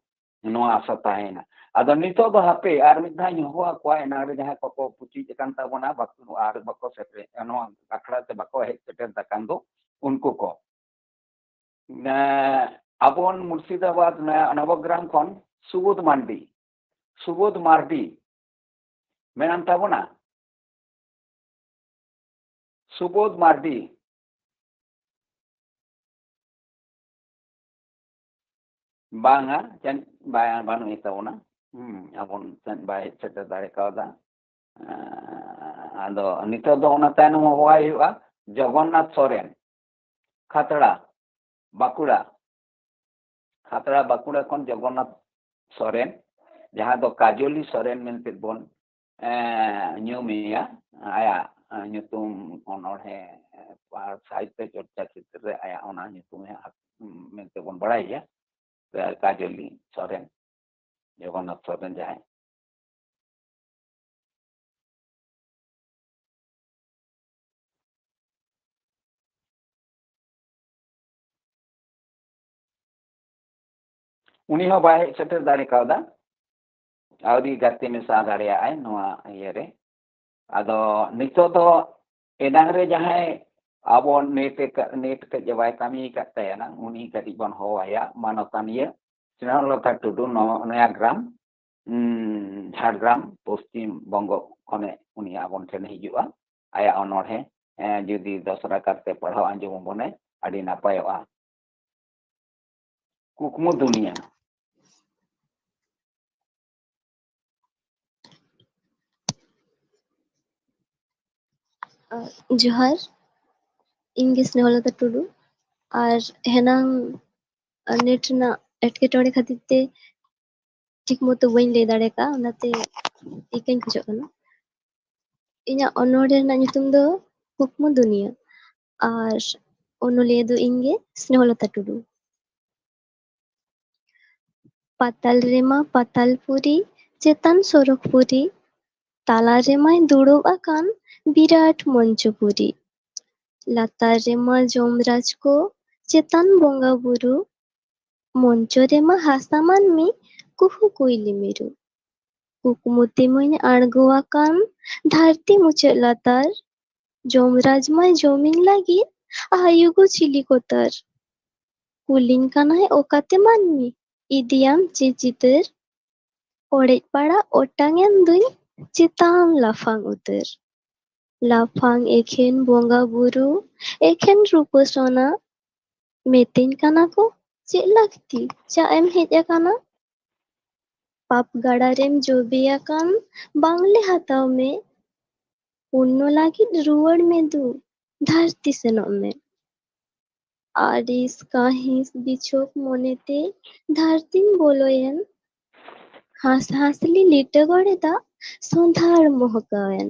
ᱱᱚᱣᱟ ᱟᱥᱟ ᱛᱟᱦᱮᱸᱭᱮᱱᱟ᱾ ᱟᱫᱚ ᱱᱤᱛᱚᱜ ᱫᱚ ᱦᱟᱯᱮ ᱟᱨ ᱢᱤᱫ ᱫᱷᱟᱣ ᱤᱧ ᱦᱚᱦᱚ ᱟᱠᱚᱣᱟ, ᱮᱱᱟᱝ ᱨᱮ ᱡᱟᱦᱟᱸᱭ ᱠᱚᱠᱚ ᱯᱩᱪᱩᱡ ᱟᱠᱟᱱ ᱛᱟᱵᱚᱱᱟ, ᱵᱟᱠᱚ, ᱟᱨ ᱵᱟᱠᱚ ᱥᱮᱴᱮᱨ, ᱱᱚᱣᱟ ᱟᱠᱷᱲᱟ ᱛᱮ ᱵᱟᱠᱚ ᱦᱮᱡ ᱥᱮᱴᱮᱨ ᱟᱠᱟᱱ ᱫᱚ, ᱩᱱᱠᱩ ᱠᱚ᱾ ᱮᱸ, ᱟᱵᱚᱱ ᱢᱩᱨᱥᱤᱫᱟᱵᱟᱫ ᱱᱚ-, ᱱᱚᱵᱚᱜᱨᱟᱢ ᱠᱷᱚᱱ ᱥᱩᱵᱳᱫᱷ ᱢᱟᱱᱰᱤ, ᱥᱩᱵᱳᱫᱷ ᱢᱟᱨᱰᱤ ᱢᱮᱱᱟᱢ ᱛᱟᱵᱚᱱᱟ? ᱥᱩᱵᱳᱫᱷ ᱢᱟᱨᱰᱤ᱾ ᱵᱟᱝᱟ, ᱡᱟᱹᱱᱤᱡ ᱵᱟᱭ, ᱵᱟᱹᱱᱩᱜ ᱛᱟᱵᱚᱱᱟ᱾ ᱦᱩᱸ, ᱟᱵᱚᱱ ᱡᱟᱹᱱᱤᱡ ᱵᱟᱭ ᱦᱮᱡ ᱥᱮᱴᱮᱨ ᱫᱟᱲᱮ ᱠᱟᱣᱫᱟ᱾ ᱮᱸ, ᱟᱫᱚ ᱱᱤᱛᱚᱜ ᱫᱚ ᱚᱱᱟ ᱛᱟᱭᱱᱚᱢ ᱦᱚᱦᱚᱣᱟᱭ ᱦᱩᱭᱩᱜᱼᱟ ᱡᱚᱜᱚᱱᱱᱟᱛᱷ ᱥᱚᱨᱮᱱ, ᱠᱷᱟᱛᱲᱟ, ᱵᱟᱸᱠᱩᱲᱟ᱾ ᱠᱷᱟᱛᱲᱟ, ᱵᱟᱸᱠᱩᱲᱟ ᱠᱷᱚᱱ ᱡᱚᱜᱚᱱᱱᱟᱛᱷ ᱥᱚᱨᱮᱱ, ᱡᱟᱦᱟᱸ ᱫᱚ ᱠᱟᱡᱚᱞᱤ ᱥᱚᱨᱮᱱ ᱢᱮᱱᱛᱮ ᱵᱚᱱ, ᱮᱸ, ᱧᱩᱢᱮᱭᱟ᱾ ᱟᱭᱟᱜ, ᱮᱸ, ᱧᱩᱛᱩᱢ ᱚᱱᱚᱬᱦᱮ, ᱮᱸ, ᱟᱨ ᱥᱟᱦᱤᱛᱛᱚ ᱪᱚᱨᱪᱟ ᱠᱷᱮᱛᱨᱮ ᱨᱮ ᱟᱭᱟᱜ ᱚᱱᱟ ᱧᱩᱛᱩᱢ ᱮ ᱦᱟᱛ-, ᱢᱮᱱᱛᱮ ᱵᱚᱱ ᱵᱟᱲᱟᱭᱮᱭᱟ, ᱠᱟᱡᱚᱞᱤ ᱥᱚᱨᱮᱱ, ᱡᱚᱜᱚᱱᱱᱟᱛᱷ ᱥᱚᱨᱮᱱ ᱡᱟᱦᱟᱸᱭ᱾ ᱩᱱᱤ ᱦᱚᱸ ᱵᱟᱭ ᱦᱮᱡ ᱥᱮᱴᱮᱨ ᱫᱟᱲᱮ ᱠᱟᱣᱫᱟ, ᱟᱹᱣᱨᱤ ᱜᱟᱛᱮ ᱢᱮᱥᱟ ᱫᱟᱲᱮᱭᱟᱜᱼᱟᱭ ᱱᱚᱣᱟ ᱤᱭᱟᱹ ᱨᱮ᱾ ᱟᱫᱚ ᱱᱤᱛᱚᱜ ᱫᱚ ᱮᱱᱟᱝ ᱨᱮ ᱡᱟᱦᱟᱸᱭ ᱟᱵᱚ ᱱᱮᱴ ᱮ ᱠᱟ-, ᱱᱮᱴ ᱠᱟᱹᱡ ᱮ ᱵᱟᱭ ᱠᱟᱹᱢᱤ ᱟᱠᱟᱫ ᱛᱟᱭᱟ ᱱᱟᱝ, ᱩᱱᱤ ᱠᱟᱹᱴᱤᱡ ᱵᱚᱱ ᱦᱚᱦᱚ ᱟᱭᱟ, ᱢᱟᱱᱚᱛᱟᱱᱤᱭᱟᱹ ᱥᱱᱮᱦᱚᱞᱚᱛᱟ ᱴᱩᱰᱩ, ᱱᱚ-, ᱱᱚᱭᱟᱜᱨᱟᱢ, ᱩᱸ, ᱡᱷᱟᱲᱜᱨᱟᱢ ᱯᱚᱥᱪᱤᱢ ᱵᱚᱝᱜᱚ ᱠᱷᱚᱱᱮ ᱩᱱᱤ ᱟᱵᱚᱱ ᱴᱷᱮᱱᱮ ᱦᱤᱡᱩᱜᱼᱟ᱾ ᱟᱭᱟᱜ ᱚᱱᱚᱬᱦᱮ, ᱮᱸ, ᱡᱩᱫᱤ ᱫᱚᱥᱨᱟ ᱠᱟᱨᱛᱮ ᱯᱟᱲᱦᱟᱣ ᱟᱸᱡᱚᱢ ᱟᱵᱚᱱᱮ, ᱟᱹᱰᱤ ᱱᱟᱯᱟᱭᱚᱜᱼᱟ᱾ ᱠᱩᱠᱢᱩ ᱫᱩᱱᱤᱭᱟᱹ᱾ ᱡᱚᱦᱟᱨ, ᱤᱧ ᱜᱮ ᱥᱱᱮᱦᱚᱞᱚᱛᱟ ᱴᱩᱰᱩ᱾ ᱟᱨ ᱦᱮᱱᱟᱝ ᱱᱮᱴ ᱨᱮᱱᱟᱜ ᱮᱴᱠᱮᱴᱚᱬᱮ ᱠᱷᱟᱹᱛᱤᱨ ᱛᱮ ᱴᱷᱤᱠ ᱢᱚᱛᱚ ᱵᱟᱹᱧ ᱞᱟᱹᱭ ᱫᱟᱲᱮ ᱠᱟᱜᱼᱟ, ᱚᱱᱟᱛᱮ ᱤᱠᱟᱹᱧ ᱠᱷᱚᱡᱚᱜ ᱠᱟᱱᱟ᱾ ᱤᱧᱟᱹᱜ ᱚᱱᱚᱬᱦᱮ ᱨᱮᱱᱟᱜ ᱧᱩᱛᱩᱢ ᱫᱚ ᱠᱩᱠᱢᱩ ᱫᱩᱱᱤᱭᱟᱹ, ᱟᱨ ᱚᱱᱚᱞᱤᱭᱟᱹ ᱫᱚ ᱤᱧ ᱜᱮ, ᱥᱱᱮᱦᱚᱞᱚᱛᱟ ᱴᱩᱰᱩ᱾ ᱯᱟᱛᱟᱞ ᱨᱮᱢᱟ ᱯᱟᱛᱟᱞᱯᱩᱨᱤ, ᱪᱮᱛᱟᱱ ᱥᱚᱨᱚᱜᱽᱯᱩᱨᱤ, ᱛᱟᱞᱟ ᱨᱮᱢᱟᱭ ᱫᱩᱲᱩᱵ ᱟᱠᱟᱱ ᱵᱤᱨᱟᱴ ᱢᱚᱧᱪᱚᱯᱩᱨᱤ᱾ ᱞᱟᱛᱟᱨ ᱨᱮᱢᱟ ᱡᱚᱢᱨᱟᱡᱽ ᱠᱚ, ᱪᱮᱛᱟᱱ ᱵᱚᱸᱜᱟ ᱵᱩᱨᱩ, ᱢᱚᱧᱪᱚ ᱨᱮᱢᱟ ᱦᱟᱥᱟ ᱢᱟᱹᱱᱢᱤ, ᱠᱩᱦᱩ ᱠᱩᱭᱞᱤ ᱢᱤᱨᱩ᱾ ᱠᱩᱠᱢᱩ ᱛᱮᱢᱟᱹᱧ ᱟᱬᱜᱚ ᱟᱠᱟᱱ ᱫᱷᱟᱹᱨᱛᱤ ᱢᱩᱪᱟᱹᱫ ᱞᱟᱛᱟᱨ, ᱡᱚᱢᱨᱟᱡᱽ ᱢᱟᱭ ᱡᱚᱢᱤᱧ ᱞᱟᱹᱜᱤᱫ ᱟᱭᱩ ᱜᱚ ᱪᱤᱞᱤ ᱠᱚᱛᱟᱨ᱾ ᱠᱩᱞᱤᱧ ᱠᱟᱱᱟᱭ ᱚᱠᱟᱛᱮ ᱢᱟᱹᱱᱢᱤ, ᱤᱫᱤᱭᱟᱢ ᱪᱮ ᱪᱤᱛᱟᱹᱨ? ᱚᱲᱮᱡ ᱯᱟᱲᱟ ᱚᱴᱟᱝ ᱮᱱ ᱫᱩᱧ ᱪᱮᱛᱟᱱ ᱞᱟᱯᱷᱟᱝ ᱩᱛᱟᱹᱨ᱾ ᱞᱟᱯᱷᱟᱝ ᱮᱠᱷᱮᱱ ᱵᱚᱸᱜᱟ ᱵᱩᱨᱩ, ᱮᱠᱷᱮᱱ ᱨᱩᱯᱟᱹ ᱥᱚᱱᱟ᱾ ᱢᱮᱛᱟᱹᱧ ᱠᱟᱱᱟ ᱠᱚ, ᱪᱮᱫ ᱞᱟᱹᱠᱛᱤ ᱪᱟ ᱮᱢ ᱦᱮᱡ ᱟᱠᱟᱱᱟ? ᱯᱟᱯ ᱜᱟᱰᱟ ᱨᱮᱢ ᱡᱚᱵᱮ ᱟᱠᱟᱱ, ᱵᱟᱝᱞᱮ ᱦᱟᱛᱟᱣ ᱢᱮ᱾ ᱯᱩᱱᱱᱚ ᱞᱟᱹᱜᱤᱫ ᱨᱩᱣᱟᱹᱲ ᱢᱮ ᱫᱩ, ᱫᱷᱟᱹᱨᱛᱤ ᱥᱮᱱᱚᱜ ᱢᱮ᱾ ᱟᱹᱲᱤᱥ ᱠᱟᱹᱦᱤᱥ ᱵᱤᱪᱷᱳᱠ ᱢᱚᱱᱮᱛᱮ ᱫᱷᱟᱹᱨᱛᱤᱧ ᱵᱚᱞᱚᱭᱮᱱ᱾ ᱦᱟᱸᱥ ᱦᱟᱸᱥᱞᱤ ᱞᱤᱴᱟᱹ ᱜᱚᱲᱮ ᱫᱟᱜ ᱥᱚᱸᱫᱷᱟᱲ ᱢᱚᱦᱠᱟᱣᱮᱱ᱾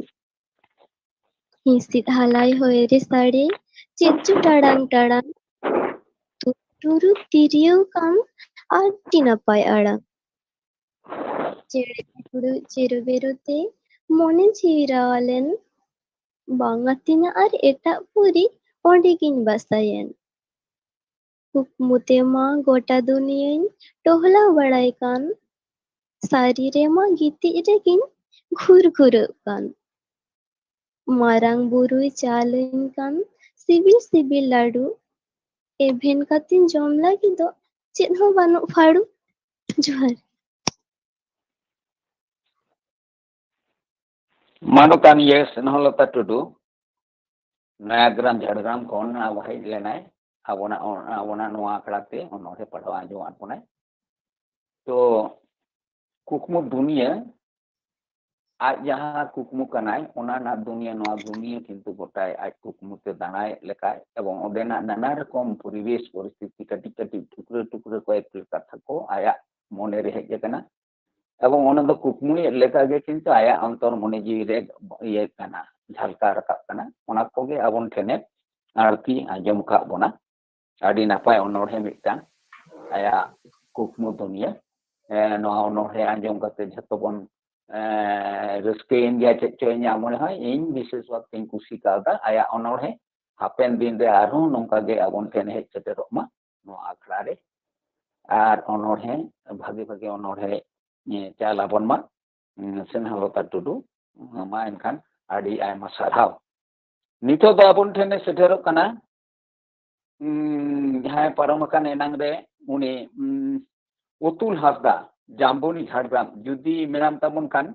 ᱦᱤᱸᱥᱤᱫ ᱦᱟᱞᱟᱭ ᱦᱚᱭ ᱨᱮ ᱥᱟᱰᱮ ᱪᱮᱫ ᱪᱚ ᱴᱟᱲᱟᱝ ᱴᱟᱲᱟᱝ᱾ ᱛᱩᱨᱩ ᱛᱤᱨᱭᱟᱹᱣ ᱠᱟᱱ ᱟᱹᱰᱤ ᱱᱟᱯᱟᱭ ᱟᱲᱟᱝ᱾ ᱪᱮᱬᱮ ᱪᱤᱯᱨᱩᱫ ᱪᱤᱨᱩᱵᱤᱨᱩ ᱛᱮ ᱢᱚᱱᱮ ᱡᱤᱣᱤ ᱨᱟᱣᱟᱞᱮᱱ᱾ ᱵᱟᱝ ᱟᱹᱛᱤᱧᱟ ᱟᱨ ᱮᱴᱟᱜ ᱯᱩᱨᱤ, ᱚᱸᱰᱮ ᱜᱤᱧ ᱵᱟᱥᱟᱭᱮᱱ᱾ ᱠᱩᱠᱢᱩ ᱛᱮᱢᱟ ᱜᱚᱴᱟ ᱫᱩᱱᱤᱭᱟᱹᱧ ᱴᱚᱦᱞᱟᱣ ᱵᱟᱲᱟᱭ ᱠᱟᱱ᱾ ᱥᱟᱹᱨᱤ ᱨᱮᱢᱟ ᱜᱤᱛᱤᱡ ᱨᱮᱜᱤᱧ ᱜᱷᱩᱨ ᱜᱷᱩᱨᱟᱹᱜ ᱠᱟᱱ᱾ ᱢᱟᱨᱟᱝ ᱵᱩᱨᱩᱭ ᱪᱟᱞᱟᱹᱧ ᱠᱟᱱ ᱥᱤᱵᱤᱞ ᱥᱤᱵᱤᱞ ᱞᱟᱹᱰᱩ᱾ ᱮᱵᱷᱮᱱ ᱠᱟᱛᱮᱧ ᱡᱚᱢ ᱞᱟᱹᱜᱤᱫᱚᱜ, ᱪᱮᱫ ᱦᱚᱸ ᱵᱟᱹᱱᱩᱜ ᱯᱷᱟᱹᱲᱩ᱾ ᱡᱚᱦᱟᱨ᱾ ᱢᱟᱱᱚᱛᱟᱱᱤᱭᱟᱹ ᱥᱱᱮᱦᱚᱞᱚᱛᱟ ᱴᱩᱰᱩ, ᱱᱚᱭᱟᱜᱨᱟᱢ, ᱡᱷᱟᱲᱜᱨᱟᱢ ᱠᱷᱚᱱ ᱟᱵᱚ ᱦᱮᱡ ᱞᱮᱱᱟᱭ᱾ ᱟᱵᱚᱱᱟᱜ, ᱟᱵᱚᱱᱟᱜ ᱱᱚᱣᱟ ᱟᱠᱷᱲᱟ ᱛᱮ ᱚᱱᱚᱬᱦᱮ ᱯᱟᱲᱦᱟᱣ ᱟᱸᱡᱚᱢᱟᱫ ᱵᱚᱱᱟᱭ᱾ ᱛᱚ, ᱠᱩᱠᱢᱩ ᱫᱩᱱᱤᱭᱟᱹ, ᱟᱡ ᱡᱟᱦᱟᱸ ᱠᱩᱠᱢᱩ ᱠᱟᱱᱟᱭ, ᱚᱱᱟ ᱨᱮᱱᱟᱜ ᱫᱩᱱᱤᱭᱟᱹ, ᱱᱚᱣᱟ ᱫᱩᱱᱤᱭᱟᱹ ᱠᱤᱱᱛᱩ ᱜᱚᱴᱟᱭ ᱟᱡ ᱠᱩᱠᱢᱩ ᱛᱮ ᱫᱟᱬᱟᱭᱮᱫ ᱞᱮᱠᱟᱭ, ᱮᱵᱚᱝ ᱚᱸᱰᱮᱱᱟᱜ ᱱᱟᱱᱟ ᱨᱚᱠᱚᱢ ᱯᱚᱨᱤᱵᱮᱥ ᱯᱚᱨᱤᱥᱛᱷᱤᱛᱤ, ᱠᱟᱹᱴᱤᱡ ᱠᱟᱹᱴᱤᱡ ᱴᱩᱠᱨᱟᱹ ᱴᱩᱠᱨᱟᱹ ᱠᱚᱭᱮᱠᱴᱤ ᱠᱟᱛᱷᱟ ᱠᱚ ᱟᱭᱟᱜ ᱢᱚᱱᱮ ᱨᱮ ᱦᱮᱡ ᱟᱠᱟᱱᱟ᱾ ᱮᱵᱚᱝ ᱚᱱᱟ ᱫᱚ ᱠᱩᱠᱢᱩᱭᱮᱫ ᱞᱮᱠᱟᱜᱮ ᱠᱤᱱᱛᱩ ᱟᱭᱟᱜ ᱚᱱᱛᱚᱨ ᱢᱚᱱᱮ ᱡᱤᱣᱤ ᱨᱮ ᱤᱭᱟᱹᱜ ᱠᱟᱱᱟ, ᱡᱷᱟᱞᱠᱟᱣ ᱨᱟᱠᱟᱵ ᱠᱟᱱᱟ᱾ ᱚᱱᱟ ᱠᱚᱜᱮ ᱟᱵᱚᱱ ᱴᱷᱮᱱᱮ ᱟᱨᱠᱤ ᱟᱸᱡᱚᱢ ᱠᱟᱜ ᱵᱚᱱᱟ᱾ ᱟᱹᱰᱤ ᱱᱟᱯᱟᱭ ᱚᱱᱚᱬᱦᱮ ᱢᱤᱫᱴᱟᱝ, ᱟᱭᱟᱜ ᱠᱩᱠᱢᱩ ᱫᱩᱱᱤᱭᱟᱹ᱾ ᱮ, ᱱᱚᱣᱟ ᱚᱱᱚᱬᱦᱮ ᱟᱸᱡᱚᱢ ᱠᱟᱛᱮ ᱡᱷᱚᱛᱚ ᱵᱚᱱ, ᱮ, ᱨᱟᱹᱥᱠᱟᱹᱭᱮᱱ ᱜᱮᱭᱟ, ᱪᱮᱫ ᱪᱚ ᱤᱧᱟᱹᱜ ᱢᱚᱱᱮ ᱦᱚᱭ, ᱤᱧ ᱵᱤᱥᱮᱥ ᱵᱷᱟᱵ ᱛᱮᱧ ᱠᱩᱥᱤ ᱠᱟᱣᱫᱟ ᱟᱭᱟᱜ ᱚᱱᱚᱬᱦᱮ᱾ ᱦᱟᱯᱮᱱ ᱫᱤᱱ ᱨᱮ ᱟᱨᱦᱚᱸ ᱱᱚᱝᱠᱟ ᱜᱮ ᱟᱵᱚᱱ ᱴᱷᱮᱱ ᱦᱮᱡ ᱥᱮᱴᱮᱨᱚᱜ ᱢᱟ ᱱᱚᱣᱟ ᱟᱠᱷᱲᱟ ᱨᱮ᱾ ᱟᱨ ᱚᱱᱚᱬᱦᱮ, ᱵᱷᱟᱜᱮ ᱵᱷᱟᱜᱮ ᱚᱱᱚᱬᱦᱮ, ᱮ, ᱪᱟᱞ ᱟᱵᱚᱱ ᱢᱟ᱾ ᱩᱸ, ᱥᱱᱮᱦᱚᱞᱚᱛᱟ ᱴᱩᱰᱩ, ᱢᱟ ᱮᱱᱠᱷᱟᱱ ᱟᱹᱰᱤ ᱟᱭᱢᱟ ᱥᱟᱨᱦᱟᱣ᱾ ᱱᱤᱛᱚᱜ ᱫᱚ ᱟᱵᱚᱱ ᱴᱷᱮᱱᱮ ᱥᱮᱴᱮᱨᱚᱜ ᱠᱟᱱᱟ, ᱩᱸ, ᱡᱟᱦᱟᱸᱭ ᱯᱟᱨᱚᱢ ᱟᱠᱟᱱ ᱮᱱᱟᱝ ᱨᱮ ᱩᱱᱤ, ᱩᱸ, ᱚᱛᱩᱞ ᱦᱟᱸᱥᱫᱟ, ᱡᱟᱢᱵᱚᱱᱤ ᱡᱷᱟᱲᱜᱨᱟᱢ, ᱡᱩᱫᱤ ᱢᱮᱱᱟᱢ ᱛᱟᱵᱚᱱ ᱠᱷᱟᱱ,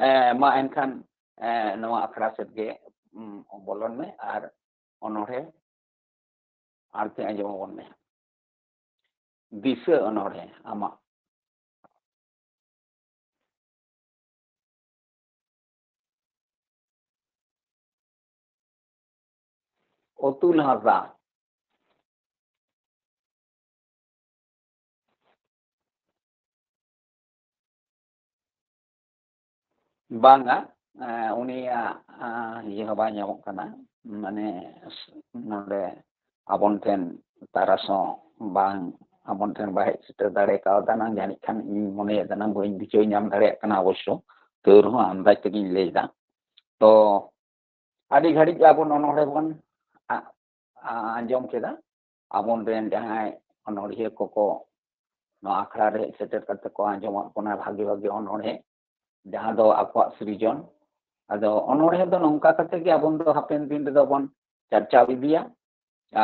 ᱮ, ᱢᱟ ᱮᱱᱠᱷᱟᱱ, ᱮ, ᱱᱚᱣᱟ ᱟᱠᱷᱲᱟ ᱥᱮᱫ ᱜᱮ, ᱩᱸ, ᱵᱚᱞᱚᱱ ᱢᱮ ᱟᱨ ᱚᱱᱚᱬᱦᱮ ᱟᱨ ᱛᱮ ᱟᱸᱡᱚᱢ ᱟᱵᱚᱱ ᱢᱮ᱾ ᱫᱤᱥᱟᱹ ᱚᱱᱚᱬᱦᱮ ᱟᱢᱟᱜ᱾ ᱚᱛᱩᱞ ᱦᱟᱸᱥᱫᱟ᱾ ᱵᱟᱝᱟ, ᱮᱸ, ᱩᱱᱤᱭᱟᱜ, ᱮᱸ, ᱤᱭᱟᱹ ᱦᱚᱸ ᱵᱟᱭ ᱧᱟᱢᱚᱜ ᱠᱟᱱᱟ, ᱢᱟᱱᱮ ᱱᱚᱰᱮ ᱟᱵᱚᱱ ᱴᱷᱮᱱ ᱛᱟᱨᱟᱥ ᱦᱚᱸ ᱵᱟᱝ, ᱟᱵᱚᱱ ᱴᱷᱮᱱ ᱵᱟᱭ ᱦᱮᱡ ᱥᱮᱴᱮᱨ ᱫᱟᱲᱮ ᱠᱟᱣᱫᱟ ᱱᱟᱝ, ᱡᱟᱹᱱᱤᱡ ᱠᱷᱟᱱ ᱤᱧ ᱢᱚᱱᱮᱭᱮᱫᱟ ᱱᱟᱝ ᱵᱟᱹᱧ ᱵᱩᱡᱷᱟᱹᱣ ᱧᱟᱢ ᱫᱟᱲᱮᱭᱟᱜ ᱠᱟᱱᱟ ᱚᱵᱚᱥᱥᱚ, ᱛᱟᱹᱣ ᱨᱮᱦᱚᱸ ᱟᱱᱫᱟᱡ ᱛᱮᱜᱤᱧ ᱞᱟᱹᱭᱫᱟ᱾ ᱛᱚ ᱟᱹᱰᱤ ᱜᱷᱟᱹᱲᱤᱡ ᱟᱵᱚ ᱚᱱᱚᱬᱦᱮ ᱵᱚᱱ ᱟ-, ᱟ-, ᱟᱸᱡᱚᱢ ᱠᱮᱫᱟ᱾ ᱟᱵᱚᱱ ᱨᱮᱱ ᱡᱟᱦᱟᱸᱭ ᱚᱱᱚᱬᱦᱤᱭᱟᱹ ᱠᱚᱠᱚ ᱱᱚᱣᱟ ᱟᱠᱷᱲᱟ ᱨᱮ ᱦᱮᱡ ᱥᱮᱴᱮᱨ ᱠᱟᱛᱮ ᱠᱚ ᱟᱸᱡᱚᱢᱟᱜ ᱵᱚᱱᱟ ᱵᱷᱟᱜᱤ ᱵᱷᱟᱜᱤ ᱚᱱᱚᱬᱦᱮ, ᱡᱟᱦᱟᱸ ᱫᱚ ᱟᱠᱚᱣᱟᱜ ᱥᱤᱨᱡᱚᱱ᱾ ᱟᱫᱚ ᱚᱱᱚᱬᱦᱮ ᱫᱚ ᱱᱚᱝᱠᱟ ᱠᱟᱛᱮ ᱜᱮ ᱟᱵᱚᱱ ᱫᱚ ᱦᱟᱯᱮᱱ ᱫᱤᱱ ᱨᱮᱫᱚ ᱵᱚᱱ ᱪᱟᱨᱪᱟᱣ ᱤᱫᱤᱭᱟ᱾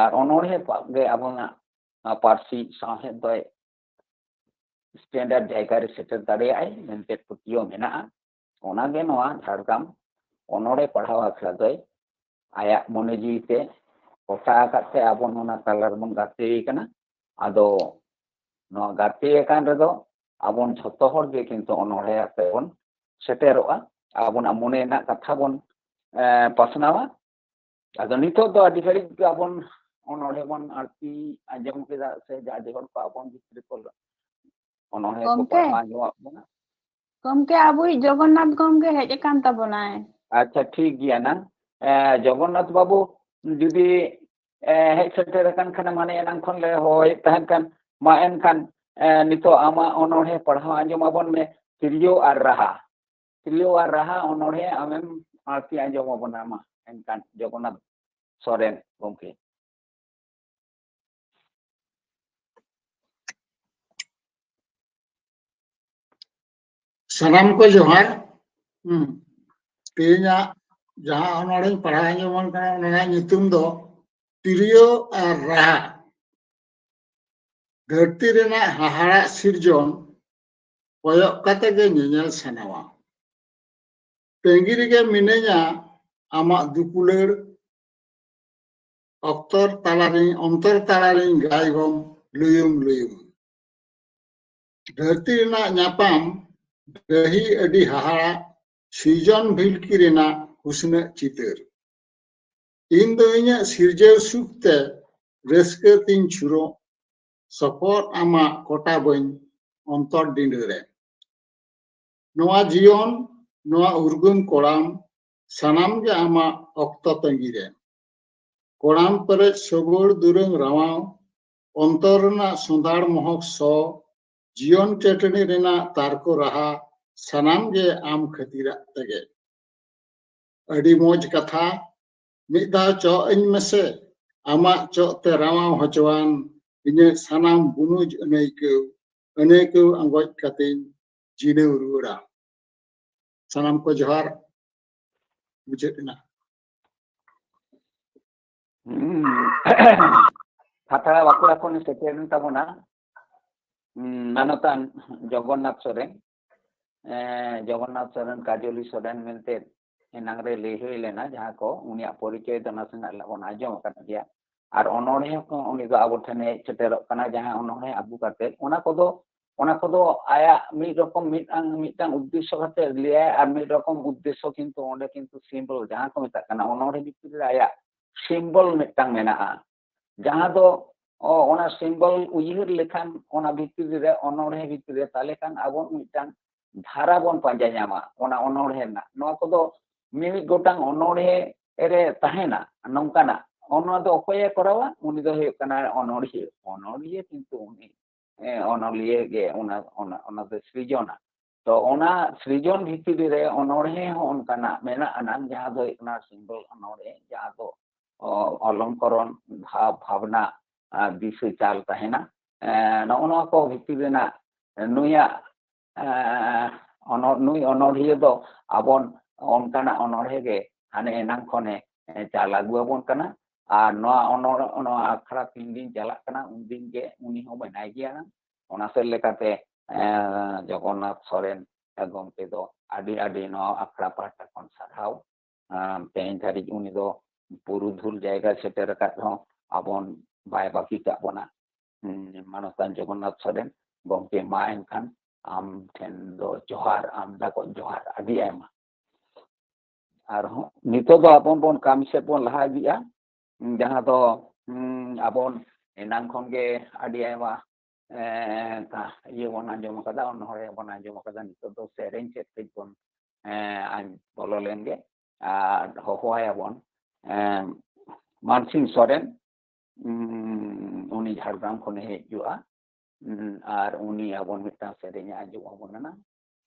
ᱟᱨ ᱚᱱᱚᱬᱦᱮ ᱯᱟ-, ᱜᱮ ᱟᱵᱚᱱᱟᱜ, ᱟ, ᱯᱟᱹᱨᱥᱤ ᱥᱟᱶᱦᱮᱫ ᱫᱚᱭ standard ᱡᱟᱭᱜᱟ ᱨᱮ ᱥᱮᱴᱮᱨ ᱫᱟᱲᱮᱭᱟᱜᱼᱟᱭ ᱢᱮᱱᱛᱮ ᱯᱟᱹᱛᱭᱟᱹᱣ ᱢᱮᱱᱟᱜᱼᱟ᱾ ᱚᱱᱟᱜᱮ ᱱᱚᱣᱟ ᱡᱷᱟᱲᱜᱨᱟᱢ ᱚᱱᱚᱬᱦᱮ ᱯᱟᱲᱦᱟᱣ ᱟᱠᱷᱲᱟ ᱫᱚᱭ ᱟᱭᱟᱜ ᱢᱚᱱᱮ ᱡᱤᱣᱤ ᱛᱮ ᱜᱚᱴᱟ ᱟᱠᱟᱫ ᱛᱮ ᱟᱵᱚ ᱚᱱᱟ ᱛᱟᱞᱟ ᱨᱮᱵᱚᱱ ᱜᱟᱛᱮ ᱠᱟᱱᱟ᱾ ᱟᱫᱚ ᱱᱚᱣᱟ ᱜᱟᱛᱮ ᱟᱠᱟᱱ ᱨᱮᱫᱚ ᱟᱵᱚᱱ ᱡᱷᱚᱛᱚ ᱦᱚᱲ ᱜᱮ ᱠᱤᱱᱛᱩ ᱚᱱᱚᱬᱦᱮ ᱟᱛᱮ ᱵᱚᱱ ᱥᱮᱴᱮᱨᱚᱜᱼᱟ, ᱟᱵᱚᱱᱟᱜ ᱢᱚᱱᱮ ᱨᱮᱱᱟᱜ ᱠᱟᱛᱷᱟ ᱵᱚᱱ, ᱮ, ᱯᱟᱥᱱᱟᱣᱟ᱾ ᱟᱫᱚ ᱱᱤᱛᱚᱜ ᱫᱚ ᱟᱹᱰᱤ ᱜᱷᱟᱹᱲᱤᱡ ᱜᱮ ᱟᱵᱚᱱ ᱚᱱᱚᱬᱦᱮ ᱵᱚᱱ ᱟᱨᱠᱤ ᱟᱸᱡᱚᱢ ᱠᱮᱫᱟ, ᱥᱮ ᱟᱹᱰᱤ ᱦᱚᱲ ᱠᱚ ᱟᱵᱚᱱ ᱵᱷᱤᱛᱨᱤ ᱠᱚ ᱚᱱᱚᱬᱦᱮ ᱠᱚ ᱜᱚᱢᱠᱮ᱾ ᱯᱟᱲᱦᱟᱣ ᱟᱸᱡᱚᱢᱟᱜ ᱵᱚᱱᱟ᱾ ᱜᱚᱢᱠᱮ, ᱟᱵᱚᱭᱤᱡ ᱡᱚᱜᱚᱱᱱᱟᱛᱷ ᱜᱚᱢᱠᱮ ᱦᱮᱡ ᱟᱠᱟᱱ ᱛᱟᱵᱚᱱᱟᱭ᱾ ᱟᱪᱪᱷᱟ, ᱴᱷᱤᱠ ᱜᱮᱭᱟ ᱱᱟᱝ᱾ ᱮ, ᱡᱚᱜᱚᱱᱱᱟᱛᱷ ᱵᱟᱹᱵᱩ ᱡᱩᱫᱤ, ᱮ, ᱦᱮᱡ ᱥᱮᱴᱮᱨ ᱟᱠᱟᱱ ᱠᱷᱟᱱᱮ, ᱢᱟᱱᱮ ᱮᱱᱟᱝ ᱠᱷᱚᱱ ᱞᱮ ᱦᱚᱦᱚᱭᱮᱫ ᱛᱟᱦᱮᱸᱱ ᱠᱷᱟᱱ, ᱢᱟ ᱮᱱᱠᱷᱟᱱ, ᱮ, ᱱᱤᱛᱚᱜ ᱟᱢᱟᱜ ᱚᱱᱚᱬᱦᱮ ᱯᱟᱲᱦᱟᱣ ᱟᱸᱡᱚᱢ ᱟᱵᱚᱱ ᱢᱮ, ᱛᱤᱨᱭᱳ ᱟᱨ ᱨᱟᱦᱟ᱾ ᱛᱤᱨᱭᱳ ᱟᱨ ᱨᱟᱦᱟ ᱚᱱᱚᱬᱦᱮ ᱟᱢᱮᱢ ᱟᱹᱲᱛᱤ ᱟᱸᱡᱚᱢ ᱟᱵᱚᱱᱟ, ᱢᱟ ᱮᱱᱠᱷᱟᱱ ᱡᱚᱜᱚᱱᱱᱟᱛᱷ ᱥᱚᱨᱮᱱ ᱜᱚᱢᱠᱮ᱾ ᱥᱟᱱᱟᱢ ᱠᱚ ᱡᱚᱦᱟᱨ᱾ ᱦᱩᱸ᱾ ᱛᱮᱦᱮᱧᱟᱜ ᱡᱟᱦᱟᱸ ᱚᱱᱚᱬᱦᱮᱧ ᱯᱟᱲᱦᱟᱣ ᱟᱸᱡᱚᱢᱟᱵᱚᱱ ᱠᱟᱱᱟ, ᱚᱱᱟ ᱨᱮᱱᱟᱜ ᱧᱩᱛᱩᱢ ᱫᱚ ᱛᱤᱨᱭᱳ ᱟᱨ ᱨᱟᱦᱟ᱾ ᱫᱷᱟᱹᱨᱛᱤ ᱨᱮᱱᱟᱜ ᱦᱟᱦᱟᱲᱟᱜ ᱥᱤᱨᱡᱚᱱ ᱠᱚᱭᱚᱜ ᱠᱟᱛᱮ ᱜᱮ ᱧᱮᱧᱮᱞ ᱥᱟᱱᱟᱣᱟ᱾ ᱛᱟᱺᱜᱤ ᱨᱮᱜᱮ ᱢᱤᱱᱟᱹᱧᱟ ᱟᱢᱟᱜ ᱫᱩᱯᱩᱞᱟᱹᱲ, ᱚᱠᱛᱚᱨ ᱛᱟᱞᱟᱨᱤᱧ, ᱚᱱᱛᱚᱨ ᱛᱟᱞᱟᱨᱤᱧ ᱜᱟᱭᱜᱚᱢ ᱞᱩᱭᱩᱢ ᱞᱩᱭᱩᱢ᱾ ᱫᱷᱟᱹᱨᱛᱤ ᱨᱮᱱᱟᱜ ᱧᱟᱯᱟᱢ ᱰᱟᱹᱦᱤ ᱟᱹᱰᱤ ᱦᱟᱦᱟᱲᱟᱜ, ᱥᱤᱨᱡᱚᱱ ᱵᱷᱤᱞᱠᱤ ᱨᱮᱱᱟᱜ ᱦᱩᱥᱱᱟᱹᱜ ᱪᱤᱛᱟᱹᱨ᱾ ᱤᱧ ᱫᱚ ᱤᱧᱟᱹᱜ ᱥᱤᱨᱡᱟᱹᱣ ᱥᱩᱠ ᱛᱮ ᱨᱟᱹᱥᱠᱟᱹ ᱛᱤᱧ ᱪᱷᱩᱨᱚᱜ, ᱥᱚᱯᱚᱫ ᱟᱢᱟᱜ ᱠᱚᱴᱟ ᱵᱟᱹᱧ ᱚᱱᱛᱚᱨ ᱰᱤᱸᱰᱟᱹ ᱨᱮ᱾ ᱱᱚᱣᱟ ᱡᱤᱭᱚᱱ, ᱱᱚᱣᱟ ᱩᱨᱜᱟᱹᱢ ᱠᱚᱲᱟᱢ, ᱥᱟᱱᱟᱢ ᱜᱮ ᱟᱢᱟᱜ ᱚᱠᱛᱚ ᱛᱟᱺᱜᱤ ᱨᱮ᱾ ᱠᱚᱲᱟᱢ ᱯᱮᱨᱮᱡ ᱥᱚᱜᱚᱲ ᱫᱩᱨᱟᱹᱝ ᱨᱟᱣᱟᱣ, ᱚᱱᱛᱚᱨ ᱨᱮᱱᱟᱜ ᱥᱚᱸᱫᱷᱟᱲ ᱢᱚᱦᱚᱠ ᱥᱚ, ᱡᱤᱭᱚᱱ ᱪᱟᱹᱴᱟᱹᱱᱤ ᱨᱮᱱᱟᱜ ᱛᱟᱨᱠᱚ ᱨᱟᱦᱟ, ᱥᱟᱱᱟᱢ ᱜᱮ ᱟᱢ ᱠᱷᱟᱹᱛᱤᱨᱟᱜ ᱛᱮᱜᱮ᱾ ᱟᱹᱰᱤ ᱢᱚᱡᱽ ᱠᱟᱛᱷᱟ, ᱢᱤᱫ ᱫᱷᱟᱣ ᱪᱚᱜ ᱟᱹᱧ ᱢᱮᱥᱮ, ᱟᱢᱟᱜ ᱪᱚᱜ ᱛᱮ ᱨᱟᱣᱟᱣ ᱦᱚᱪᱚᱣᱟᱱ ᱤᱧᱟᱹᱜ ᱥᱟᱱᱟᱢ ᱵᱩᱱᱩᱡ ᱟᱹᱱᱟᱹᱭᱠᱟᱹᱣ, ᱟᱹᱱᱟᱹᱭᱠᱟᱹᱣ ᱟᱸᱜᱚᱪ ᱠᱟᱛᱮᱧ ᱡᱤᱱᱟᱹᱣ ᱨᱩᱣᱟᱹᱲᱟ᱾ ᱥᱟᱱᱟᱢ ᱠᱚ ᱡᱚᱦᱟᱨ᱾ ᱢᱩᱪᱟᱹᱫ ᱮᱱᱟ᱾ ᱦᱩᱸ᱾ ᱠᱷᱟᱛᱲᱟ ᱵᱟᱸᱠᱩᱲᱟ ᱠᱷᱚᱱ ᱥᱮᱴᱮᱨ ᱮᱱ ᱛᱟᱵᱚᱱᱟ, ᱦᱩᱸ, ᱢᱟᱱᱚᱛᱟᱱ ᱡᱚᱜᱚᱱᱱᱟᱛᱷ ᱥᱚᱨᱮᱱ, ᱮ, ᱡᱚᱜᱚᱱᱱᱟᱛᱷ ᱥᱚᱨᱮᱱ, ᱠᱟᱡᱚᱞᱤ ᱥᱚᱨᱮᱱ ᱢᱮᱱᱛᱮ ᱮᱱᱟᱝ ᱨᱮ ᱞᱟᱹᱭ ᱦᱩᱭ ᱞᱮᱱᱟ, ᱡᱟᱦᱟᱸ ᱠᱚ ᱩᱱᱤᱭᱟᱜ ᱯᱚᱨᱤᱪᱚᱭ ᱫᱚ ᱱᱟᱥᱮᱱᱟᱜ ᱵᱚᱱ ᱟᱸᱡᱚᱢ ᱟᱠᱟᱫ ᱜᱮᱭᱟ᱾ ᱟᱨ ᱚᱱᱚᱬᱦᱮ ᱦᱚᱸ ᱩᱱᱤ ᱫᱚ ᱟᱵᱚ ᱴᱷᱮᱱ ᱦᱮᱡ ᱥᱮᱴᱮᱨᱚᱜ ᱠᱟᱱᱟ, ᱡᱟᱦᱟᱸ ᱚᱱᱚᱬᱦᱮ ᱟᱹᱜᱩ ᱠᱟᱛᱮ, ᱚᱱᱟ ᱠᱚᱫᱚ, ᱚᱱᱟ ᱠᱚᱫᱚ ᱟᱭᱟᱜ ᱢᱤᱫ ᱨᱚᱠᱚᱢ ᱢᱤᱫᱴᱟᱝ, ᱢᱤᱫᱴᱟᱝ ᱩᱫᱽᱫᱮᱥᱥᱚ ᱠᱟᱛᱮ ᱞᱟᱹᱭᱟᱭ, ᱟᱨ ᱢᱤᱫ ᱨᱚᱠᱚᱢ ᱩᱫᱽᱫᱮᱥᱥᱚ ᱠᱤᱱᱛᱩ ᱚᱸᱰᱮ ᱠᱤᱱᱛᱩ ᱥᱤᱢᱵᱚᱞ, ᱡᱟᱦᱟᱸ ᱠᱚ ᱢᱮᱛᱟᱜ ᱠᱟᱱᱟ, ᱚᱱᱚᱬᱦᱮ ᱵᱷᱤᱛᱨᱤ ᱨᱮ ᱟᱭᱟᱜ ᱥᱤᱢᱵᱚᱞ ᱢᱤᱫᱴᱟᱝ ᱢᱮᱱᱟᱜᱼᱟ, ᱡᱟᱦᱟᱸ ᱫᱚ, ᱚ, ᱚᱱᱟ ᱥᱤᱢᱵᱚᱞ ᱩᱭᱦᱟᱹᱨ ᱞᱮᱠᱷᱟᱱ ᱚᱱᱟ ᱵᱷᱤᱛᱨᱤ ᱨᱮ, ᱚᱱᱚᱬᱦᱮ ᱵᱷᱤᱛᱨᱤ ᱨᱮ, ᱛᱟᱦᱞᱮ ᱠᱷᱟᱱ ᱟᱵᱚ ᱢᱤᱫᱴᱟᱝ ᱫᱷᱟᱨᱟ ᱵᱚᱱ ᱯᱟᱸᱡᱟ ᱧᱟᱢᱟ ᱚᱱᱟ ᱚᱱᱚᱬᱦᱮ ᱨᱮᱱᱟᱜ᱾ ᱱᱚᱣᱟ ᱠᱚᱫᱚ ᱢᱤᱢᱤᱫ ᱜᱚᱴᱟᱝ ᱚᱱᱚᱬᱦᱮ ᱨᱮ ᱛᱟᱦᱮᱱᱟ ᱱᱚᱝᱠᱟᱱᱟᱜ᱾ ᱚᱱᱟ ᱫᱚ ᱚᱠᱚᱭᱮ ᱠᱚᱨᱟᱣᱟ? ᱩᱱᱤ ᱫᱚ ᱦᱩᱭᱩᱜ ᱠᱟᱱᱟ ᱚᱱᱚᱬᱦᱤᱭᱟᱹ᱾ ᱚᱱᱚᱬᱦᱤᱭᱟᱹ ᱠᱤᱱᱛᱩ ᱩᱱᱤ, ᱮ, ᱚᱱᱚᱞᱤᱭᱟᱹ ᱜᱮ ᱚᱱᱟ, ᱚᱱᱟ, ᱚᱱᱟ ᱫᱚ ᱥᱨᱤᱡᱚᱱᱟ᱾ ᱛᱚ ᱚᱱᱟ ᱥᱨᱤᱡᱚᱱ ᱵᱷᱤᱛᱨᱤ ᱨᱮ ᱚᱱᱚᱬᱦᱮ ᱦᱚᱸ ᱚᱱᱠᱟᱱᱟᱜ ᱢᱮᱱᱟᱜ ᱟᱱᱟᱝ, ᱡᱟᱦᱟᱸ ᱫᱚ ᱦᱩᱭᱩᱜ ᱠᱟᱱᱟ ᱥᱤᱝᱜᱚᱞ ᱚᱱᱚᱬᱦᱮ, ᱡᱟᱦᱟᱸ ᱫᱚ, ᱚ, ᱚᱞᱚᱝᱠᱚᱨᱚᱱ, ᱵᱷᱟᱵᱽ, ᱵᱷᱟᱵᱽᱱᱟ, ᱟᱨ ᱫᱤᱥᱟᱹ ᱪᱟᱞ ᱛᱟᱦᱮᱱᱟ᱾ ᱮ, ᱱᱚᱜᱼᱚ ᱱᱚᱣᱟ ᱠᱚ ᱵᱷᱤᱛᱤᱨ ᱨᱮᱱᱟᱜ ᱱᱩᱭᱟᱜ, ᱮ, ᱚᱱᱚ-, ᱱᱩᱭ ᱚᱱᱚᱬᱦᱤᱭᱟᱹ ᱫᱚ ᱟᱵᱚᱱ ᱚᱱᱠᱟᱱᱟᱜ ᱚᱱᱚᱬᱦᱮ ᱜᱮ ᱦᱟᱱᱮ ᱮᱱᱟᱝ ᱠᱷᱚᱱᱮ, ᱮ, ᱪᱟᱞ ᱟᱹᱜᱩ ᱟᱵᱚᱱ ᱠᱟᱱᱟ᱾ ᱟᱨ ᱱᱚᱣᱟ ᱚᱱᱚᱬ-, ᱱᱚᱣᱟ ᱟᱠᱷᱲᱟ ᱛᱤᱱ ᱫᱤᱱ ᱪᱟᱞᱟᱜ ᱠᱟᱱᱟ, ᱩᱱ ᱫᱤᱱ ᱜᱮ ᱩᱱᱤ ᱦᱚᱸ ᱢᱮᱱᱟᱭ ᱜᱮᱭᱟ᱾ ᱚᱱᱟ ᱥᱮᱫ ᱞᱮᱠᱟᱛᱮ, ᱮ, ᱡᱚᱜᱚᱱᱱᱟᱛᱷ ᱥᱚᱨᱮᱱ ᱜᱚᱢᱠᱮ ᱫᱚ ᱟᱹᱰᱤ ᱟᱹᱰᱤ ᱱᱚᱣᱟ ᱟᱠᱷᱲᱟ ᱯᱟᱦᱴᱟ ᱠᱷᱚᱱ ᱥᱟᱨᱦᱟᱣ᱾ ᱟᱢ, ᱛᱮᱦᱮᱧ ᱫᱷᱟᱹᱨᱤᱡ ᱩᱱᱤ ᱫᱚ ᱯᱩᱨᱩᱫᱷᱩᱞ ᱡᱟᱭᱜᱟᱭ ᱥᱮᱴᱮᱨ ᱟᱠᱟᱫ ᱨᱮᱦᱚᱸ ᱟᱵᱚᱱ ᱵᱟᱭ ᱵᱟᱹᱜᱤ ᱠᱟᱜ ᱵᱚᱱᱟ᱾ ᱦᱩᱸ, ᱢᱟᱱᱚᱛᱟᱱ ᱡᱚᱜᱚᱱᱱᱟᱛᱷ ᱥᱚᱨᱮᱱ ᱜᱚᱢᱠᱮ, ᱢᱟ ᱮᱱᱠᱷᱟᱱ ᱟᱢ ᱴᱷᱮᱱ ᱫᱚ ᱡᱚᱦᱟᱨ, ᱟᱢ ᱰᱟᱠᱚᱜ ᱡᱚᱦᱟᱨ, ᱟᱹᱰᱤ ᱟᱭᱢᱟ᱾ ᱟᱨᱦᱚᱸ ᱱᱤᱛᱚᱜ ᱫᱚ ᱟᱵᱚ ᱵᱚᱱ ᱠᱟᱹᱢᱤ ᱥᱮᱫ ᱵᱚᱱ ᱞᱟᱦᱟ ᱤᱫᱤᱜᱼᱟ, ᱡᱟᱦᱟᱸ ᱫᱚ, ᱦᱩᱸ, ᱟᱵᱚᱱ ᱮᱱᱟᱝ ᱠᱷᱚᱱ ᱜᱮ ᱟᱹᱰᱤ ᱟᱭᱢᱟ, ᱮ, ᱠᱟ-, ᱤᱭᱟᱹ ᱵᱚᱱ ᱟᱸᱡᱚᱢ ᱟᱠᱟᱫᱟ, ᱚᱱᱚᱬᱦᱮ ᱵᱚᱱ ᱟᱸᱡᱚᱢ ᱟᱠᱟᱫᱟ᱾ ᱱᱤᱛᱚᱜ ᱫᱚ ᱥᱮᱨᱮᱧ ᱥᱮᱫ ᱠᱟᱹᱡ ᱵᱚᱱ, ᱮ, ᱟᱸᱡ-, ᱵᱚᱞᱚ ᱞᱮᱱ ᱜᱮ ᱟᱨ ᱦᱚᱦᱚᱣᱟᱭᱟ ᱵᱚᱱ, ᱮ, ᱢᱟᱱᱥᱤᱝ ᱥᱚᱨᱮᱱ, ᱩᱸ, ᱩᱱᱤ ᱡᱷᱟᱲᱜᱨᱟᱢ ᱠᱷᱚᱱᱮ ᱦᱮᱡ ᱦᱤᱡᱩᱜᱼᱟ᱾ ᱩᱸ, ᱟᱨ ᱩᱱᱤ ᱟᱵᱚᱱ ᱢᱤᱫᱴᱟᱝ ᱥᱮᱨᱮᱧ ᱮ ᱟᱸᱡᱚᱢ ᱟᱵᱚᱱ ᱠᱟᱱᱟ᱾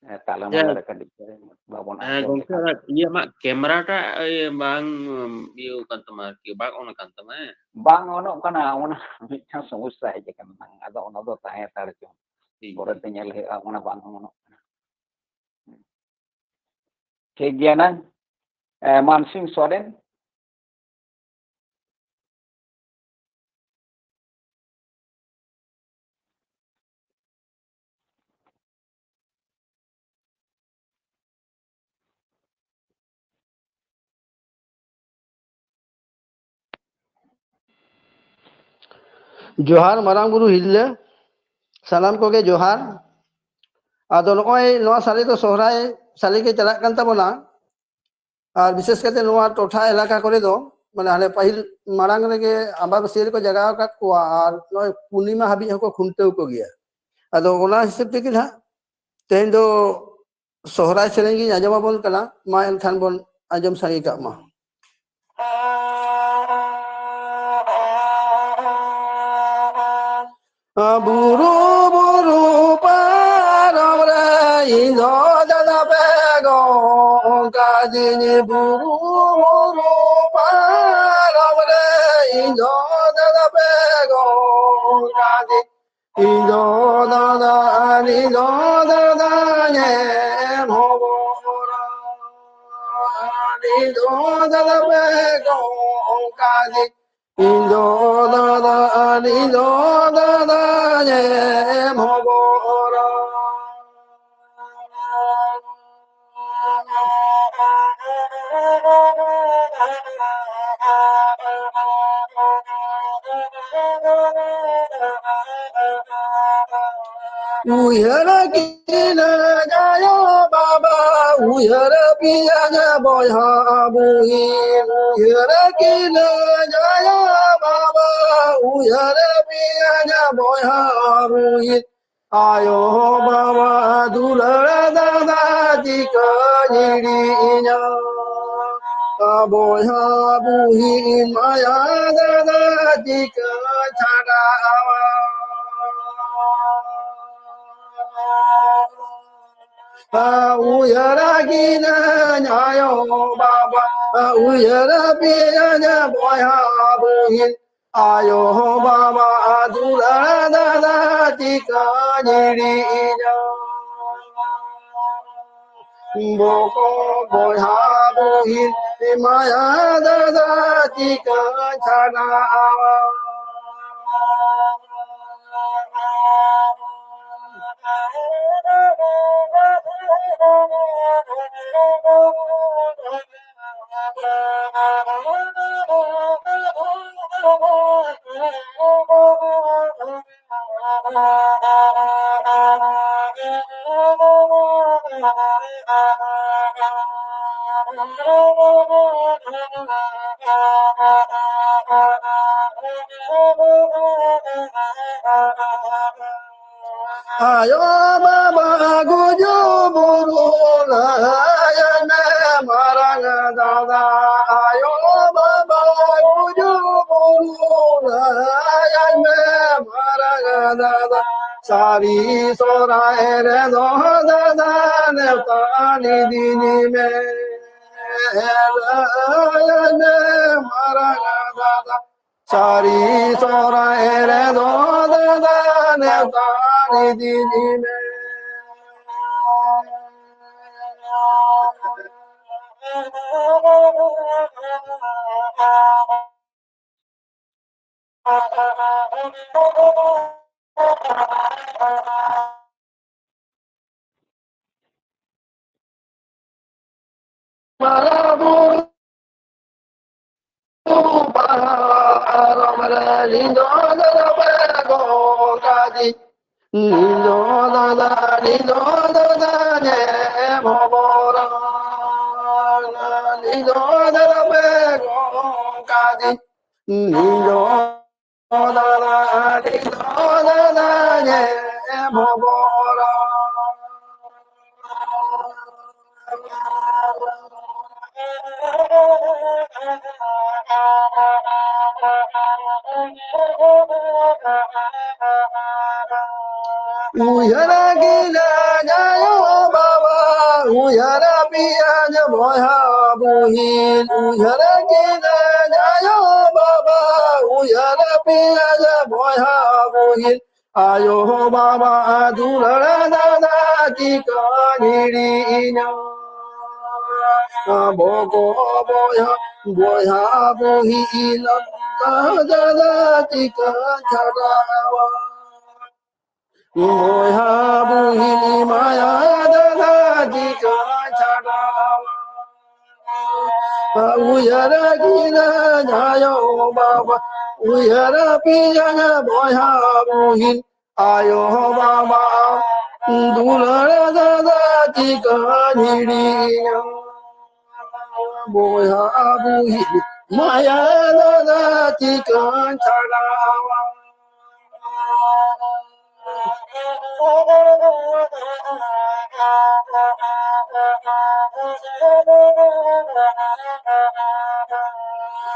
ᱮ, ᱛᱟᱞᱟ ᱦᱮᱸ᱾ ᱢᱟᱞᱟ ᱨᱮ ᱠᱟᱹᱴᱤᱡ ᱥᱮᱨᱮᱧ ᱵᱟᱵᱚᱱ ᱦᱮᱸ, ᱟᱸᱡᱚᱢ ᱜᱚᱝᱠᱮ, ᱞᱮᱠᱷᱟᱱ᱾ ᱚᱱᱟ ᱤᱭᱟᱹ ᱢᱟ, camera ᱴᱟᱜ, ᱤᱭᱟᱹ, ᱵᱟᱝ, ᱤᱭᱟᱹ ᱠᱟᱱ ᱛᱟᱢᱟ ᱟᱨᱠᱤ, ᱵᱟᱝ on ᱠᱟᱱ ᱛᱟᱢᱟ, ᱦᱮᱸ? ᱵᱟᱝ ᱚᱱᱚᱜ ᱠᱟᱱᱟ, ᱚᱱᱟ ᱢᱤᱫᱴᱟᱝ ᱥᱚᱢᱚᱥᱥᱟ ᱦᱮᱡ ᱟᱠᱟᱱᱟ᱾ ᱟᱫᱚ ᱚᱱᱟ ᱫᱚ ᱛᱟᱦᱮᱸ ᱦᱟᱛᱟᱲ ᱦᱚᱪᱚ᱾ ᱴᱷᱤᱠ ᱜᱮᱭᱟ᱾ ᱯᱚᱨᱮᱛᱮ ᱧᱮᱞ ᱦᱩᱭᱩᱜᱼᱟ, ᱚᱱᱟ ᱵᱟᱝ ᱚᱱᱚᱜ ᱠᱟᱱᱟ᱾ ᱴᱷᱤᱠ ᱜᱮᱭᱟ ᱱᱟᱝ᱾ ᱮ, ᱢᱟᱱᱥᱤᱝ ᱥᱚᱨᱮᱱ᱾ ᱡᱚᱦᱟᱨ ᱢᱟᱨᱟᱝ ᱵᱩᱨᱩ ᱦᱤᱨᱞᱟᱹ, ᱥᱟᱱᱟᱢ ᱠᱚᱜᱮ ᱡᱚᱦᱟᱨ᱾ ᱟᱫᱚ ᱱᱚᱜᱼᱚᱭ ᱱᱚᱣᱟ ᱥᱟᱞᱮ ᱫᱚ ᱥᱚᱦᱨᱟᱭ ᱥᱟᱞᱮ ᱜᱮ ᱪᱟᱞᱟᱜ ᱠᱟᱱ ᱛᱟᱵᱚᱱᱟ᱾ ᱟᱨ ᱵᱤᱥᱮᱥ ᱠᱟᱛᱮ ᱱᱚᱣᱟ ᱴᱚᱴᱷᱟ ᱮᱞᱟᱠᱟ ᱠᱚᱨᱮ ᱫᱚ, ᱢᱟᱱᱮ, ᱦᱟᱱᱮ ᱯᱟᱹᱦᱤᱞ ᱢᱟᱲᱟᱝ ᱨᱮᱜᱮ ᱟᱢᱵᱟᱵᱟᱹᱥᱭᱟᱹ ᱨᱮᱠᱚ ᱡᱟᱜᱟᱣ ᱟᱠᱟᱫ ᱠᱚᱣᱟ ᱟᱨ ᱱᱚᱜᱼᱚᱭ ᱯᱩᱨᱱᱤᱢᱟ ᱦᱟᱹᱵᱤᱡ ᱦᱚᱸᱠᱚ ᱠᱷᱩᱱᱴᱟᱹᱣ ᱠᱚᱜᱮᱭᱟ᱾ ᱟᱫᱚ ᱚᱱᱟ ᱦᱤᱥᱟᱹᱵ ᱛᱮᱜᱮ ᱱᱟᱦᱟᱜ ᱛᱮᱦᱮᱧ ᱫᱚ ᱥᱚᱦᱨᱟᱭ ᱥᱮᱨᱮᱧ ᱜᱤᱧ ᱟᱸᱡᱚᱢ ᱟᱵᱚᱱ ᱠᱟᱱᱟ᱾ ᱢᱟ ᱮᱱᱠᱷᱟᱱ ᱵᱚᱱ ᱟᱸᱡᱚᱢ ᱥᱟᱸᱜᱮ ᱠᱟᱜ ᱢᱟ᱾ ᱵᱩᱨᱩ, ᱵᱩᱨᱩ ᱯᱟᱨᱚᱢ ᱨᱮ ᱤᱧ ᱫᱚ ᱫᱟᱫᱟ ᱵᱮᱜᱚᱢ ᱠᱟᱫᱤᱧ᱾ ᱵᱩᱨᱩ, ᱵᱩᱨᱩ ᱯᱟᱨᱚᱢ ᱨᱮ ᱤᱧ ᱫᱚ ᱫᱟᱫᱟ ᱵᱮᱜᱚᱢ ᱠᱟᱫᱤᱧ᱾ ᱤᱧ ᱫᱚ ᱫᱟᱫᱟ, ᱤᱧ ᱫᱚ ᱫᱟᱫᱟ ᱧᱮᱢ ᱦᱚᱵᱚᱨᱟ᱾ ᱤᱧ ᱫᱚ ᱫᱟᱫᱟ ᱵᱮᱜᱚᱢ ᱠᱟᱫᱤᱧ᱾ ᱤᱧ ᱫᱚ ᱫᱟᱫᱟ, ᱤᱧ ᱫᱚ ᱫᱟᱫᱟ ᱧᱮᱢ ᱦᱚᱵᱚᱨᱟ᱾ ᱩᱭᱦᱟᱹᱨ ᱠᱤᱱᱟᱹᱧ ᱟᱭᱳ ᱵᱟᱵᱟ, ᱩᱭᱦᱟᱹᱨ ᱯᱮᱭᱟᱹᱧ ᱵᱚᱭᱦᱟ ᱵᱩᱦᱤᱱ᱾ ᱩᱭᱦᱟᱹᱨ ᱠᱤᱱᱟᱹᱧ ᱟᱭᱳ ᱵᱟᱵᱟ, ᱩᱭᱦᱟᱹᱨ ᱯᱮᱭᱟᱹᱧ ᱵᱚᱭᱦᱟ ᱵᱩᱦᱤᱱ᱾ ᱟᱭᱳ ᱵᱟᱵᱟ ᱫᱩᱞᱟᱹᱲ ᱫᱟᱫᱟ ᱪᱤᱠᱟᱹᱧ ᱦᱤᱲᱤᱧᱟ᱾ ᱵᱚᱭᱦᱟ ᱵᱩᱦᱤᱱ ᱢᱟᱭᱟ ᱫᱟᱫᱟ ᱪᱤᱠᱟᱹ ᱪᱷᱟᱰᱟᱣᱟ᱾ ᱩᱭᱦᱟᱹᱨ ᱠᱤᱱᱟᱹᱧ ᱟᱭᱳ ᱵᱟᱵᱟ, ᱩᱭᱦᱟᱹᱨ ᱯᱮᱭᱟᱹᱧ ᱵᱚᱭᱦᱟ ᱵᱩᱦᱤᱱ᱾ ᱟᱭᱳ ᱵᱟᱵᱟ ᱫᱩᱞᱟᱹᱲ ᱫᱟᱫᱟ ᱪᱤᱠᱟᱹᱧ ᱦᱤᱲᱤᱧᱟ᱾ ᱵᱚᱠᱚ ᱵᱚᱭᱦᱟ ᱵᱩᱦᱤᱱ ᱢᱟᱭᱟ ᱫᱟᱫᱟ ᱪᱤᱠᱟᱹ ᱪᱷᱟᱰᱟᱣᱟ᱾ ᱟᱭᱳ ᱵᱟᱵᱟ ᱜᱩᱡᱩᱜ ᱵᱩᱨᱩ ᱞᱟᱹᱭᱟᱭ ᱢᱮ ᱢᱟᱨᱟᱝ ᱫᱟᱫᱟ, ᱟᱭᱳ ᱵᱟᱵᱟ ᱜᱩᱡᱩᱜ ᱵᱩᱨᱩ ᱞᱟᱹᱭᱟᱭ ᱢᱮ ᱢᱟᱨᱟᱝ ᱫᱟᱫᱟ, ᱥᱟᱹᱨᱤ ᱥᱚᱨᱦᱟᱭ ᱨᱮᱫᱚ ᱫᱟᱫᱟ ᱱᱮᱣᱛᱟ ᱤᱫᱤᱧ ᱢᱮ, ᱞᱟᱹᱭᱟᱭ ᱢᱮ ᱢᱟᱨᱟᱝ ᱫᱟᱫᱟ, ᱥᱟᱹᱨᱤ ᱥᱚᱨᱦᱟᱭ ᱨᱮᱫᱚ ᱫᱟᱫᱟ ᱱᱮᱣᱛᱟ ᱤᱫᱤᱧ ᱢᱮ᱾ ᱢᱟᱨᱟᱝ ᱵᱩᱨᱩ ᱯᱟᱨᱚᱢ ᱨᱮ ᱱᱤᱫᱚ ᱫᱚ ᱵᱟᱭ ᱜᱚᱜ ᱠᱟᱫᱤ᱾ ᱱᱤᱫᱚ ᱫᱟᱫᱟ, ᱱᱤᱫᱚ ᱫᱟᱫᱟ ᱧᱮ ᱵᱷᱚᱵᱚᱨᱟ᱾ ᱱᱤᱫᱚ ᱫᱟᱫᱟ ᱵᱟᱭ ᱜᱚᱜ ᱠᱟᱫᱤ᱾ ᱱᱤᱫᱚ ᱫᱟᱫᱟ, ᱱᱤᱫᱚ ᱫᱟᱫᱟ ᱧᱮ ᱵᱷᱚᱵᱚᱨᱟ᱾ ᱩᱭᱦᱟᱹᱨ ᱠᱤᱱᱟᱹᱧ ᱟᱭᱳ ᱵᱟᱵᱟ, ᱩᱭᱦᱟᱹᱨ ᱯᱮᱭᱟᱧ ᱵᱚᱭᱦᱟ ᱵᱩᱦᱤᱱ᱾ ᱩᱭᱦᱟᱹᱨ ᱠᱤᱱᱟᱹᱧ ᱟᱭᱳ ᱵᱟᱵᱟ, ᱩᱭᱦᱟᱹᱨ ᱯᱮᱭᱟᱧ ᱵᱚᱭᱦᱟ ᱵᱩᱦᱤᱱ᱾ ᱟᱭᱳ ᱵᱟᱵᱟ ᱫᱩᱞᱟᱹᱲ ᱫᱟᱫᱟ ᱪᱤᱠᱟᱹᱧ ᱦᱤᱲᱤᱧᱟ᱾ ᱟᱵᱚ ᱠᱚ ᱵᱚᱭᱦᱟ, ᱵᱚᱭᱦᱟ ᱵᱩᱦᱤᱱ ᱫᱟᱫᱟ ᱪᱤᱠᱟᱹᱧ ᱪᱷᱟᱰᱟᱣᱟ᱾ ᱵᱚᱭᱦᱟ ᱵᱩᱦᱤᱱ ᱢᱟᱭᱟ ᱫᱟᱫᱟ ᱪᱤᱠᱟᱹᱧ ᱪᱷᱟᱰᱟᱣᱟ᱾ ᱩᱭᱦᱟᱹᱨ ᱠᱤᱱᱟᱹᱧ ᱟᱭᱳ ᱵᱟᱵᱟ, ᱩᱭᱦᱟᱹᱨ ᱯᱮᱭᱟᱧ ᱵᱚᱭᱦᱟ ᱵᱩᱦᱤᱱ᱾ ᱟᱭᱳ ᱵᱟᱵᱟ ᱫᱩᱞᱟᱹᱲ ᱫᱟᱫᱟ ᱪᱤᱠᱟᱹᱧ ᱦᱤᱲᱤᱧᱟ᱾ ᱵᱚᱭᱦᱟ ᱵᱩᱦᱤᱱ ᱢᱟᱭᱟ ᱫᱟᱫᱟ ᱪᱤᱠᱟᱹᱧ ᱪᱷᱟᱰᱟᱣᱟ᱾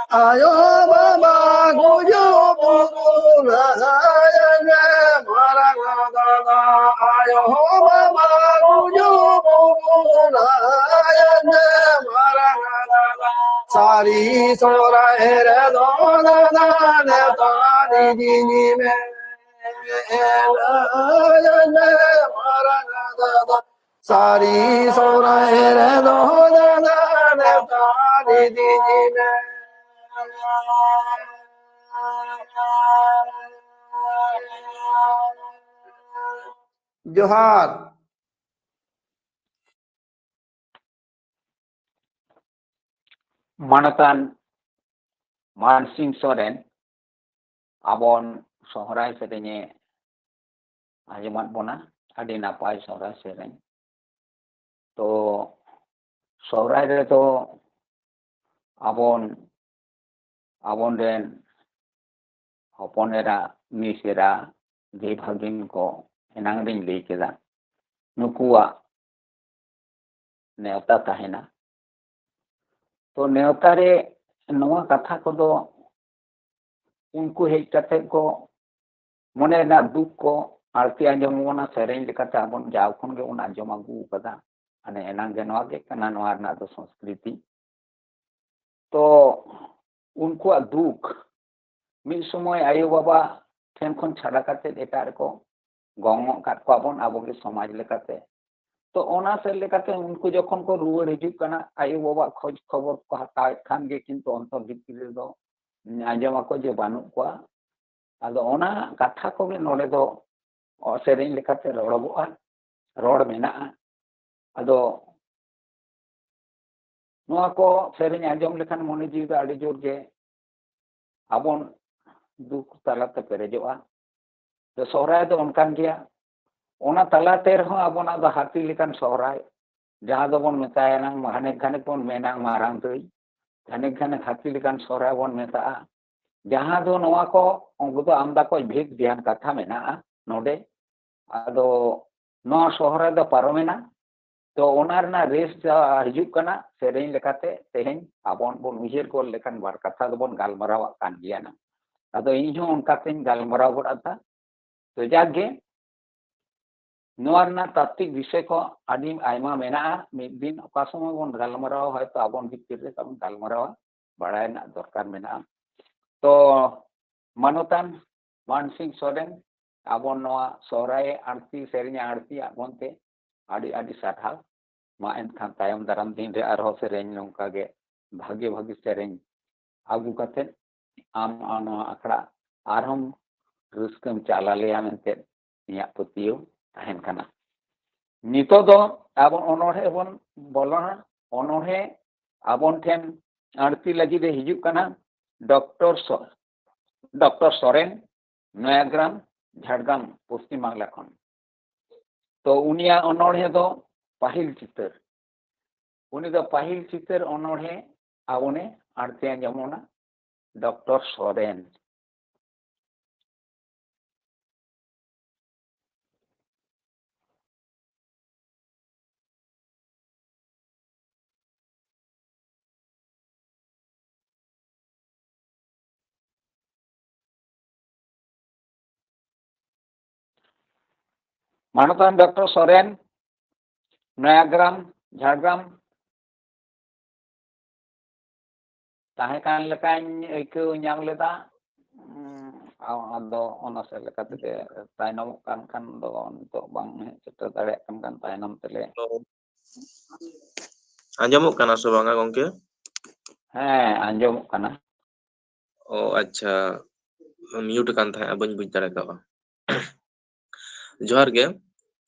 ᱟᱭᱳ ᱵᱟᱵᱟ ᱜᱩᱡᱩᱜ ᱵᱩᱨᱩ ᱞᱟᱦᱟᱭᱮᱱᱮ ᱢᱟᱨᱟᱝ ᱫᱟᱫᱟ, ᱟᱭᱳ ᱵᱟᱵᱟ ᱜᱩᱡᱩᱜ ᱵᱩᱨᱩ ᱞᱟᱦᱟᱭᱮᱱᱮ ᱢᱟᱨᱟᱝ ᱫᱟᱫᱟ, ᱥᱟᱹᱨᱤ ᱥᱚᱦᱨᱟᱭ ᱨᱮᱫᱚ ᱫᱟᱫᱟ ᱱᱮᱣᱛᱟ ᱤᱫᱤᱧ ᱢᱮ᱾ ᱥᱟᱹᱨᱤ ᱥᱚᱦᱨᱟᱭ ᱨᱮᱫᱚ ᱫᱟᱫᱟ ᱱᱮᱣᱛᱟ ᱤᱫᱤᱧ ᱢᱮ᱾ ᱡᱚᱦᱟᱨ᱾ ᱢᱟᱱᱚᱛᱟᱱ ᱢᱟᱱᱥᱤᱝ ᱥᱚᱨᱮᱱ ᱟᱵᱚᱱ ᱥᱚᱦᱨᱟᱭ ᱥᱮᱨᱮᱧᱮ ᱟᱸᱡᱚᱢᱟᱫ ᱵᱚᱱᱟ᱾ ᱟᱹᱰᱤ ᱱᱟᱯᱟᱭ ᱥᱚᱦᱨᱟᱭ ᱥᱮᱨᱮᱧ᱾ ᱛᱚ ᱥᱚᱦᱨᱟᱭ ᱨᱮᱫᱚ ᱟᱵᱚᱱ, ᱟᱵᱚᱱ ᱨᱮᱱ ᱦᱚᱯᱚᱱ ᱮᱨᱟ, ᱢᱤᱥ ᱮᱨᱟ, ᱫᱟᱹᱭ ᱵᱷᱟᱹᱜᱤᱱ ᱠᱚ ᱮᱱᱟᱝ ᱨᱤᱧ ᱞᱟᱹᱭ ᱠᱮᱫᱟ, ᱱᱩᱠᱩᱣᱟᱜ ᱱᱮᱣᱛᱟ ᱛᱟᱦᱮᱱᱟ᱾ ᱛᱚ ᱱᱮᱣᱛᱟ ᱨᱮ ᱱᱚᱣᱟ ᱠᱟᱛᱷᱟ ᱠᱚᱫᱚ ᱩᱱᱠᱩ ᱦᱮᱡ ᱠᱟᱛᱮ ᱠᱚ ᱢᱚᱱᱮ ᱨᱮᱱᱟᱜ ᱫᱩᱠ ᱠᱚ ᱟᱹᱲᱛᱤ ᱟᱸᱡᱚᱢ ᱟᱵᱚᱱᱟ, ᱥᱮᱨᱮᱧ ᱞᱮᱠᱟᱛᱮ ᱟᱵᱚᱱ ᱡᱟᱣ ᱠᱷᱚᱱ ᱜᱮ ᱵᱚᱱ ᱟᱸᱡᱚᱢ ᱟᱹᱜᱩ ᱟᱠᱟᱫᱟ᱾ ᱢᱟᱱᱮ ᱮᱱᱟᱝ ᱜᱮ ᱱᱚᱣᱟ ᱜᱮ ᱠᱟᱱᱟ ᱱᱚᱣᱟ ᱨᱮᱱᱟᱜ ᱫᱚ ᱥᱚᱝᱥᱠᱨᱤᱛᱤ᱾ ᱛᱚ ᱩᱱᱠᱩᱣᱟᱜ ᱫᱩᱠ ᱢᱤᱫ ᱥᱚᱢᱚᱭ ᱟᱭᱳ ᱵᱟᱵᱟ ᱴᱷᱮᱱ ᱠᱷᱚᱱ ᱪᱷᱟᱰᱟ ᱠᱟᱛᱮ ᱮᱴᱟᱜ ᱨᱮᱠᱚ ᱜᱚᱝ ᱟᱠᱟᱫ ᱠᱚᱣᱟ ᱵᱚᱱ ᱟᱵᱚ ᱜᱮ ᱥᱚᱢᱟᱡᱽ ᱞᱮᱠᱟᱛᱮ᱾ ᱛᱚ ᱚᱱᱟ ᱥᱮᱫ ᱞᱮᱠᱟᱛᱮ ᱩᱱᱠᱩ ᱡᱚᱠᱷᱚᱱ ᱠᱚ ᱨᱩᱣᱟᱹᱲ ᱦᱤᱡᱩᱜ ᱠᱟᱱᱟ, ᱟᱭᱳ ᱵᱟᱵᱟᱣᱟᱜ ᱠᱷᱚᱡᱽ ᱠᱷᱚᱵᱚᱨ ᱠᱚ ᱦᱟᱛᱟᱣᱮᱫ ᱠᱷᱟᱱ ᱜᱮ ᱠᱤᱱᱛᱩ ᱚᱱᱛᱚᱨ ᱵᱷᱤᱛᱨᱤ ᱨᱮᱫᱚ ᱟᱸᱡᱚᱢ ᱟᱠᱚ ᱡᱮ ᱵᱟᱹᱱᱩᱜ ᱠᱚᱣᱟ᱾ ᱟᱫᱚ ᱚᱱᱟ ᱠᱟᱛᱷᱟ ᱠᱚᱜᱮ ᱱᱚᱰᱮ ᱫᱚ ᱥᱮᱨᱮᱧ ᱞᱮᱠᱟᱛᱮ ᱨᱚᱲᱚᱜᱚᱜᱼᱟ, ᱨᱚᱲ ᱢᱮᱱᱟᱜᱼᱟ᱾ ᱟᱫᱚ ᱱᱚᱣᱟ ᱠᱚ ᱥᱮᱨᱮᱧ ᱟᱸᱡᱚᱢ ᱞᱮᱠᱷᱟᱱ ᱢᱚᱱᱮ ᱡᱤᱣᱤ ᱫᱚ ᱟᱹᱰᱤ ᱡᱳᱨ ᱜᱮ ᱟᱵᱚᱱ ᱫᱩᱠ ᱛᱟᱞᱟᱛᱮ ᱯᱮᱨᱮᱡᱚᱜᱼᱟ᱾ ᱛᱚ ᱥᱚᱦᱨᱟᱭ ᱫᱚ ᱚᱱᱠᱟᱱ ᱜᱮᱭᱟ᱾ ᱚᱱᱟ ᱛᱟᱞᱟᱛᱮ ᱨᱮᱦᱚᱸ ᱟᱵᱚᱱᱟᱜ ᱫᱚ ᱦᱟᱹᱛᱤ ᱞᱮᱠᱟᱱ ᱥᱚᱦᱨᱟᱭ, ᱡᱟᱦᱟᱸ ᱫᱚᱵᱚᱱ ᱢᱮᱛᱟᱭᱟ ᱱᱟᱝ ᱜᱷᱟᱱᱮᱠ ᱜᱷᱟᱱᱮᱠ ᱵᱚᱱ ᱢᱮᱱᱟ ᱢᱟᱨᱟᱝ ᱫᱟᱹᱭ, ᱜᱷᱟᱱᱮᱠ ᱜᱷᱟᱱᱮᱠ ᱦᱟᱹᱛᱤ ᱞᱮᱠᱟᱱ ᱥᱚᱦᱨᱟᱭ ᱵᱚᱱ ᱢᱮᱛᱟᱜᱼᱟ᱾ ᱡᱟᱦᱟᱸ ᱫᱚ ᱱᱚᱣᱟ ᱠᱚ ᱩᱱᱠᱩ ᱫᱚ ᱟᱢᱫᱟ ᱠᱚ ᱵᱷᱮᱫ ᱵᱷᱮᱭᱟᱱ ᱠᱟᱛᱷᱟ ᱢᱮᱱᱟᱜᱼᱟ ᱱᱚᱰᱮ᱾ ᱟᱫᱚ ᱱᱚᱣᱟ ᱥᱚᱦᱨᱟᱭ ᱫᱚ ᱯᱟᱨᱚᱢᱮᱱᱟ᱾ ᱛᱚ ᱚᱱᱟ ᱨᱮᱱᱟᱜ ᱨᱮᱥ ᱡᱟᱦᱟᱸ ᱦᱤᱡᱩᱜ ᱠᱟᱱᱟ ᱥᱮᱨᱮᱧ ᱞᱮᱠᱟᱛᱮ, ᱛᱮᱦᱮᱧ ᱟᱵᱚ ᱵᱚᱱ ᱩᱭᱦᱟᱹᱨ ᱜᱚᱫ ᱞᱮᱠᱷᱟᱱ ᱵᱟᱨ ᱠᱟᱛᱷᱟ ᱫᱚᱵᱚᱱ ᱜᱟᱞᱢᱟᱨᱟᱣᱟᱜ ᱠᱟᱱ ᱜᱮᱭᱟ ᱱᱟᱝ᱾ ᱟᱫᱚ ᱤᱧ ᱦᱚᱸ ᱚᱱᱠᱟᱛᱮᱧ ᱜᱟᱞᱢᱟᱨᱟᱣ ᱜᱚᱫ ᱟᱫᱟ᱾ ᱛᱚ ᱡᱟᱠ ᱜᱮ, ᱱᱚᱣᱟ ᱨᱮᱱᱟᱜ ᱛᱟᱛᱛᱤᱠ ᱵᱤᱥᱚᱭ ᱠᱚ ᱟᱹᱰᱤ ᱟᱭᱢᱟ ᱢᱮᱱᱟᱜᱼᱟ᱾ ᱢᱤᱫ ᱫᱤᱱ ᱚᱠᱟ ᱥᱚᱢᱚᱭ ᱵᱚᱱ ᱜᱟᱞᱢᱟᱨᱟᱣᱟ, ᱦᱚᱭᱛᱚ ᱟᱵᱚᱱ ᱵᱷᱤᱛᱤᱨ ᱨᱮ ᱛᱟᱵᱚᱱ ᱜᱟᱞᱢᱟᱨᱟᱣᱟ, ᱵᱟᱲᱟᱭ ᱨᱮᱱᱟᱜ ᱫᱚᱨᱠᱟᱨ ᱢᱮᱱᱟᱜᱼᱟ᱾ ᱛᱚ ᱢᱟᱱᱚᱛᱟᱱ ᱢᱟᱱ ᱥᱤᱝ ᱥᱚᱨᱮᱱ, ᱟᱵᱚ ᱱᱚᱣᱟ ᱥᱚᱦᱨᱟᱭ ᱟᱹᱲᱛᱤ, ᱥᱮᱨᱮᱧ ᱟᱹᱲᱛᱤ ᱟᱵᱚᱱ ᱛᱮ ᱟᱹᱰᱤ ᱟᱹᱰᱤ ᱥᱟᱨᱦᱟᱣ᱾ ᱢᱟ ᱮᱱᱠᱷᱟᱱ ᱛᱟᱭᱚᱢ ᱫᱟᱨᱟᱢ ᱫᱤᱱ ᱨᱮ ᱟᱨᱦᱚᱸ ᱥᱮᱨᱮᱧ ᱱᱚᱝᱠᱟ ᱜᱮ ᱵᱷᱟᱜᱮ ᱵᱷᱟᱜᱮ ᱥᱮᱨᱮᱧ ᱟᱹᱜᱩ ᱠᱟᱛᱮ ᱟᱢ ᱱᱚᱣᱟ ᱟᱠᱷᱲᱟ ᱟᱨᱦᱚᱸ ᱨᱟᱹᱥᱠᱟᱹᱢ ᱪᱟᱞ ᱟᱞᱮᱭᱟ ᱢᱮᱱᱛᱮ ᱤᱧᱟᱹᱜ ᱯᱟᱹᱛᱭᱟᱹᱣ ᱛᱟᱦᱮᱱ ᱠᱟᱱᱟ᱾ ᱱᱤᱛᱚᱜ ᱫᱚ ᱟᱵᱚ ᱚᱱᱚᱬᱦᱮ ᱵᱚᱱ ᱵᱚᱞᱚᱱᱟ᱾ ᱚᱱᱚᱬᱦᱮ ᱟᱵᱚᱱ ᱴᱷᱮᱱ ᱟᱹᱲᱛᱤ ᱞᱟᱹᱜᱤᱫ ᱮ ᱦᱤᱡᱩᱜ ᱠᱟᱱᱟ ᱰᱚᱠᱴᱚᱨ ᱥᱚ-, ᱰᱚᱠᱴᱚᱨ ᱥᱚᱨᱮᱱ, ᱱᱚᱭᱟᱜᱨᱟᱢ, ᱡᱷᱟᱲᱜᱨᱟᱢ, ᱯᱚᱥᱪᱤᱢ ᱵᱟᱝᱞᱟ ᱠᱷᱚᱱ᱾ ᱛᱚ ᱩᱱᱤᱭᱟᱜ ᱚᱱᱚᱬᱦᱮ ᱫᱚ ᱯᱟᱹᱦᱤᱞ ᱪᱤᱛᱟᱹᱨ᱾ ᱩᱱᱤ ᱫᱚ ᱯᱟᱹᱦᱤᱞ ᱪᱤᱛᱟᱹᱨ ᱚᱱᱚᱬᱦᱮ ᱟᱵᱚᱱᱮ ᱟᱹᱲᱛᱤ ᱟᱸᱡᱚᱢ ᱵᱚᱱᱟ, ᱰᱚᱠᱴᱚᱨ ᱥᱚᱨᱮᱱ᱾ ᱢᱟᱱᱚᱛᱟᱱ ᱰᱚᱠᱴᱚᱨ ᱥᱚᱨᱮᱱ, ᱱᱚᱭᱟᱜᱨᱟᱢ, ᱡᱷᱟᱲᱜᱨᱟᱢ, ᱛᱟᱦᱮᱸ ᱠᱟᱱ ᱞᱮᱠᱟᱧ ᱟᱹᱭᱠᱟᱹᱣ ᱧᱟᱢ ᱞᱮᱫᱟ᱾ ᱩᱸ, ᱟ-, ᱟᱫᱚ ᱚᱱᱟ ᱥᱮᱫ ᱞᱮᱠᱟ ᱛᱮᱜᱮ ᱛᱟᱭᱱᱚᱢᱚᱜ ᱠᱟᱱ ᱠᱷᱟᱱ ᱫᱚ ᱱᱤᱛᱚᱜ ᱵᱟᱝ ᱦᱮᱡ ᱥᱮᱴᱮᱨ ᱫᱟᱲᱮᱭᱟᱜ ᱠᱟᱱ ᱠᱷᱟᱱ ᱛᱟᱭᱱᱚᱢ ᱛᱮᱞᱮ ᱟᱸᱡᱚᱢᱚᱜ ᱠᱟᱱᱟ ᱥᱮ ᱵᱟᱝᱟ ᱜᱚᱝᱠᱮ? ᱦᱮᱸ, ᱟᱸᱡᱚᱢᱚᱜ ᱠᱟᱱᱟ᱾ ᱚ, ᱟᱪᱪᱷᱟ, mute ᱟᱠᱟᱱ ᱛᱟᱦᱮᱸᱫ, ᱵᱟᱹᱧ ᱵᱩᱡᱽ ᱫᱟᱲᱮ ᱠᱟᱣᱟ᱾ ᱡᱚᱦᱟᱨ ᱜᱮ,